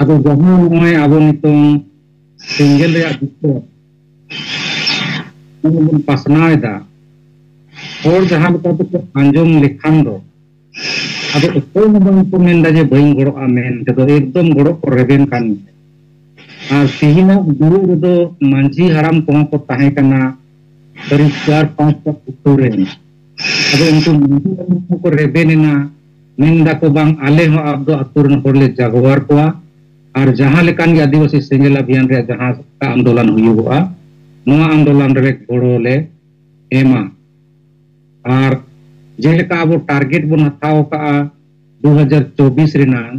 ᱟᱫᱚ ᱡᱟᱦᱟᱸ ᱱᱚᱜᱼᱚᱭ ᱟᱵᱚ ᱱᱤᱛᱚᱝ ᱥᱮᱸᱜᱮᱞ ᱨᱮᱭᱟᱜ ᱵᱤᱯᱚᱫ ᱱᱚᱜᱼᱚᱭ ᱵᱚᱱ ᱯᱟᱥᱱᱟᱣ ᱮᱫᱟ, ᱦᱚᱲ ᱡᱟᱦᱟᱸ ᱞᱮᱠᱟ ᱛᱮᱠᱚ ᱟᱸᱡᱚᱢ ᱞᱮᱠᱷᱟᱱ ᱫᱚ, ᱟᱫᱚ ᱚᱠᱚᱭ ᱦᱚᱸ ᱵᱟᱝ ᱠᱚ ᱢᱮᱱᱫᱟ ᱡᱮ ᱵᱟᱹᱧ ᱜᱚᱲᱚᱜᱼᱟ ᱢᱮᱱ ᱛᱮᱫᱚ, ᱮᱠᱫᱚᱢ ᱜᱚᱲᱚ ᱠᱚ ᱨᱮᱵᱮᱱ ᱠᱟᱱ ᱜᱮᱭᱟ᱾ ᱟᱨ ᱛᱮᱦᱮᱧᱟᱜ ᱫᱩᱲᱩᱵ ᱨᱮᱫᱚ ᱢᱟᱹᱡᱷᱤ ᱦᱟᱲᱟᱢ ᱠᱚᱦᱚᱸ ᱠᱚ ᱛᱟᱦᱮᱸ ᱠᱟᱱᱟ ᱥᱟᱹᱨᱤ ᱪᱟᱨ ᱯᱟᱸᱪ ᱥᱟᱞ ᱩᱛᱟᱹᱨ ᱨᱮᱱ᱾ ᱟᱫᱚ ᱩᱱᱠᱩ ᱢᱟᱹᱡᱷᱤ ᱦᱟᱲᱟᱢ ᱠᱚᱠᱚ ᱨᱮᱵᱮᱱ ᱮᱱᱟ, ᱢᱮᱱ ᱫᱟᱠᱚ ᱵᱟᱝ ᱟᱞᱮ ᱦᱚᱸ ᱟᱵᱫᱚ ᱟᱹᱛᱩ ᱨᱮᱱ ᱦᱚᱲ ᱞᱮ ᱡᱟᱜᱣᱟᱨ ᱠᱚᱣᱟ, ᱟᱨ ᱡᱟᱦᱟᱸ ᱞᱮᱠᱟᱱ ᱜᱮ ᱟᱹᱫᱤᱵᱟᱹᱥᱤ ᱥᱮᱸᱜᱮᱞ ᱟᱵᱷᱤᱭᱟᱱ ᱨᱮᱭᱟᱜ ᱡᱟᱦᱟᱸ ᱟᱱᱫᱳᱞᱚᱱ ᱦᱩᱭᱩᱜᱚᱜᱼᱟ, ᱱᱚᱣᱟ ᱟᱱᱫᱳᱞᱚᱱ ᱨᱮ ᱜᱚᱲᱚ ᱞᱮ ᱮᱢᱟ᱾ ᱟᱨ ᱡᱮᱞᱮᱠᱟ ᱟᱵᱚ ᱴᱟᱨᱜᱮᱴ ᱵᱚᱱ ᱦᱟᱛᱟᱣ ᱟᱠᱟᱫᱼᱟ ᱫᱩ ᱦᱟᱡᱟᱨ ᱪᱚᱵᱵᱤᱥ ᱨᱮᱱᱟᱜ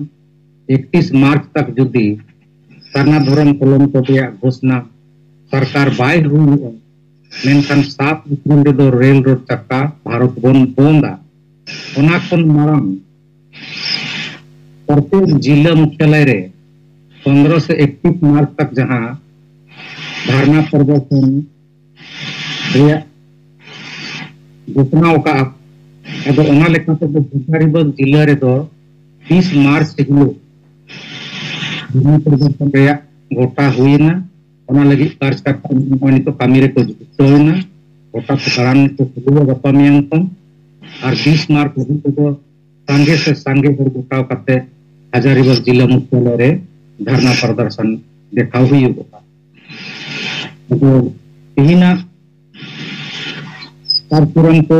ᱮᱠᱛᱤᱥ ᱢᱟᱨᱪ ᱛᱟᱠ ᱡᱩᱫᱤ ᱥᱟᱨᱱᱟ ᱫᱷᱚᱨᱚᱢ ᱠᱚᱞᱚᱢ ᱠᱚ ᱨᱮᱭᱟᱜ ᱜᱷᱳᱥᱱᱟ ᱥᱚᱨᱠᱟᱨ ᱵᱟᱭ ᱦᱩᱭᱩᱜᱼᱟ, ᱢᱮᱱᱠᱷᱟᱱ ᱥᱟᱛ ᱮᱯᱨᱤᱞ ᱨᱮᱫᱚ ᱨᱮᱞ ᱨᱳᱰ ᱪᱟᱠᱟ ᱵᱷᱟᱨᱚᱛ ᱵᱚᱱ ᱵᱚᱱᱫᱟ᱾ ᱚᱱᱟ ᱠᱷᱚᱱ ᱢᱟᱲᱟᱝ ᱯᱨᱚᱛᱮᱠ ᱡᱤᱞᱟ ᱢᱩᱠᱷᱭᱟᱞᱚᱭ ᱨᱮ ᱯᱚᱱᱨᱚ ᱥᱮ ᱮᱠᱛᱤᱥ ᱢᱟᱨᱪ ᱛᱟᱠ ᱡᱟᱦᱟᱸ ᱫᱷᱟᱨᱱᱟ ᱯᱨᱚᱫᱚᱨᱥᱚᱱ ᱨᱮᱭᱟᱜ ᱜᱷᱳᱥᱱᱟ ᱟᱠᱟᱫᱼᱟ, ᱟᱫᱚ ᱚᱱᱟ ᱞᱮᱠᱟᱛᱮ ᱫᱚ ᱦᱟᱡᱟᱨᱤᱵᱟᱜᱽ ᱡᱤᱞᱟᱹ ᱨᱮᱫᱚ ᱛᱤᱥ ᱢᱟᱨᱪ ᱦᱤᱞᱳᱜ ᱫᱷᱚᱨᱱᱟ ᱯᱨᱚᱫᱚᱨᱥᱚᱱ ᱨᱮᱭᱟᱜ ᱜᱚᱴᱟ ᱦᱩᱭᱮᱱᱟ᱾ ᱚᱱᱟ ᱞᱟᱹᱜᱤᱫ ᱠᱟᱨᱡᱽᱠᱟᱨᱛᱟ ᱱᱚᱜᱼᱚᱭ ᱱᱤᱛᱚᱜ ᱠᱟᱹᱢᱤ ᱨᱮᱠᱚ ᱡᱩᱠᱛᱚᱭᱮᱱᱟ᱾ ᱜᱚᱴᱟ ᱠᱚ ᱫᱟᱬᱟᱱ ᱠᱚ ᱥᱩᱨᱩᱭᱟ ᱜᱟᱯᱟ ᱢᱮᱭᱟᱝ ᱠᱷᱚᱱ᱾ ᱟᱨ ᱵᱤᱥ ᱢᱟᱨᱪ ᱦᱟᱹᱵᱤᱡ ᱛᱮᱫᱚ ᱥᱟᱸᱜᱮ ᱥᱮ ᱥᱟᱸᱜᱮ ᱦᱚᱲ ᱡᱚᱴᱟᱣ ᱠᱟᱛᱮ ᱦᱟᱡᱟᱨᱤᱵᱟᱜᱽ ᱡᱤᱞᱟ ᱢᱩᱠᱛᱟᱞᱚᱭ ᱨᱮ ᱫᱷᱟᱨᱱᱟ ᱯᱨᱚᱫᱚᱨᱥᱚᱱ ᱫᱮᱠᱷᱟᱣ ᱦᱩᱭᱩᱜᱼᱟ᱾ ᱟᱫᱚ ᱛᱮᱦᱮᱧᱟᱜ ᱠᱟᱨᱡᱚᱠᱨᱚᱢ ᱠᱚ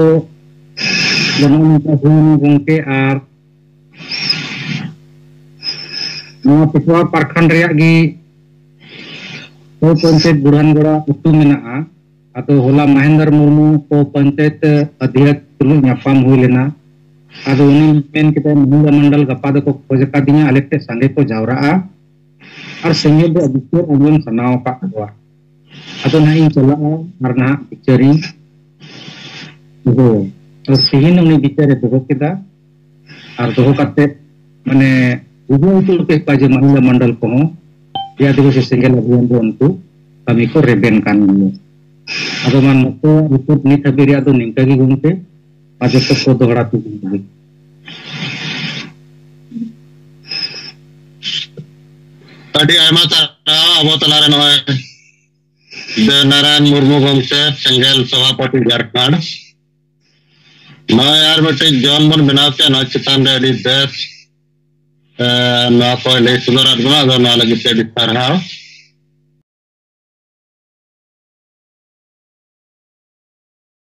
ᱫᱚ ᱱᱚᱜᱼᱚ ᱱᱚᱝᱠᱟ ᱦᱩᱭᱱᱟ ᱜᱚᱢᱠᱮ᱾ ᱟᱨ ᱱᱚᱣᱟ ᱯᱮᱴᱣᱟ ᱯᱟᱨᱠᱷᱟᱱ ᱨᱮᱭᱟᱜ ᱜᱮ ᱯᱚᱧᱪᱟᱭᱮᱛ ᱵᱩᱲᱦᱟᱱᱜᱚᱲᱟ ᱟᱹᱛᱩ ᱢᱮᱱᱟᱜᱼᱟ᱾ ᱟᱫᱚ ᱦᱚᱞᱟ ᱢᱚᱦᱮᱱᱫᱨ ᱢᱩᱨᱢᱩ ᱠᱚ ᱯᱚᱧᱪᱟᱭᱮᱛ ᱚᱫᱷᱭᱚᱠᱥ ᱛᱩᱞᱩᱡ ᱧᱟᱯᱟᱢ ᱦᱩᱭ ᱞᱮᱱᱟ᱾ ᱟᱫᱚ ᱩᱱᱤ ᱢᱮᱱ ᱠᱮᱫᱟ, ᱢᱚᱦᱤᱞᱟ ᱢᱚᱱᱰᱚᱞ ᱜᱟᱯᱟ ᱫᱚᱠᱚ ᱠᱷᱚᱡᱽ ᱟᱠᱟᱫᱤᱧᱟ, ᱟᱞᱮ ᱴᱷᱮᱱ ᱥᱟᱸᱜᱮ ᱠᱚ ᱡᱟᱣᱨᱟᱜᱼᱟ ᱟᱨ ᱥᱮᱸᱜᱮᱞ ᱨᱮᱭᱟᱜ ᱵᱤᱪᱟᱹᱨ ᱟᱸᱡᱚᱢ ᱥᱟᱱᱟ ᱟᱠᱟᱫ ᱠᱚᱣᱟ᱾ ᱟᱫᱚ ᱱᱟᱦᱟᱜ ᱤᱧ ᱪᱟᱞᱟᱜᱼᱟ ᱟᱨ ᱱᱟᱦᱟᱜ ᱵᱤᱪᱟᱹᱨᱤᱧ ᱫᱚᱦᱚᱭᱟ᱾ ᱟᱫᱚ ᱛᱮᱦᱮᱧ ᱩᱱᱤ ᱵᱤᱪᱟᱹᱨᱮ ᱫᱚᱦᱚ ᱠᱮᱫᱟ᱾ ᱟᱨ ᱫᱚᱦᱚ ᱠᱟᱛᱮ ᱢᱟᱱᱮ ᱵᱩᱡᱷᱟᱹᱣ ᱦᱚᱪᱚ ᱠᱮᱫ ᱠᱚᱣᱟ ᱡᱮ ᱢᱚᱦᱤᱞᱟ ᱢᱚᱱᱰᱚᱞ ᱠᱚᱦᱚᱸ ᱡᱮ ᱟᱹᱫᱤᱵᱟᱹᱥᱤ ᱥᱮᱸᱜᱮᱞ ᱚᱵᱷᱤᱭᱟᱱ ᱨᱮ ᱩᱱᱠᱩ ᱠᱟᱹᱢᱤ ᱠᱚ ᱨᱮᱵᱮᱱ ᱠᱟᱱ ᱜᱮᱭᱟ᱾ ᱟᱫᱚ ᱢᱟ ᱱᱚᱛᱮ ᱨᱤᱯᱳᱨᱴ ᱱᱤᱛ ᱦᱟᱹᱵᱤᱡ ᱨᱮᱭᱟᱜ ᱫᱚ ᱱᱤᱝᱠᱟᱹ ᱜᱮ ᱜᱚᱢᱠᱮ᱾ ᱟᱨ ᱡᱚᱛᱚ ᱠᱚ ᱫᱚᱦᱲᱟ ᱛᱮ ᱜᱚᱢᱠᱮ᱾ ᱟᱹᱰᱤ ᱟᱭᱢᱟ ᱥᱟᱨᱦᱟᱣ ᱟᱵᱚ ᱛᱟᱞᱟᱨᱮ ᱱᱚᱜᱼᱚᱭ ᱫᱮᱵᱽᱱᱟᱨᱟᱭᱚᱱ ᱢᱩᱨᱢᱩ ᱜᱚᱢᱠᱮ, ᱥᱮᱸᱜᱮᱞ ᱥᱚᱵᱷᱟᱯᱚᱛᱤ ᱡᱷᱟᱲᱠᱷᱚᱸᱰ᱾ ᱱᱚᱜᱼᱚᱭ ᱟᱨ ᱢᱤᱫᱴᱮᱡ ᱡᱚᱱ ᱵᱚᱱ ᱵᱮᱱᱟᱣ ᱠᱮᱫ, ᱱᱚᱣᱟ ᱪᱮᱛᱟᱱ ᱨᱮ ᱟᱹᱰᱤ ᱵᱮᱥ, ᱮ, ᱱᱚᱣᱟ ᱠᱚᱭ ᱞᱟᱹᱭ ᱥᱚᱫᱚᱨᱟᱫ ᱵᱚᱱᱟ᱾ ᱟᱫᱚ ᱱᱚᱣᱟ ᱞᱟᱹᱜᱤᱫ ᱛᱮ ᱟᱹᱰᱤ ᱥᱟᱨᱦᱟᱣ᱾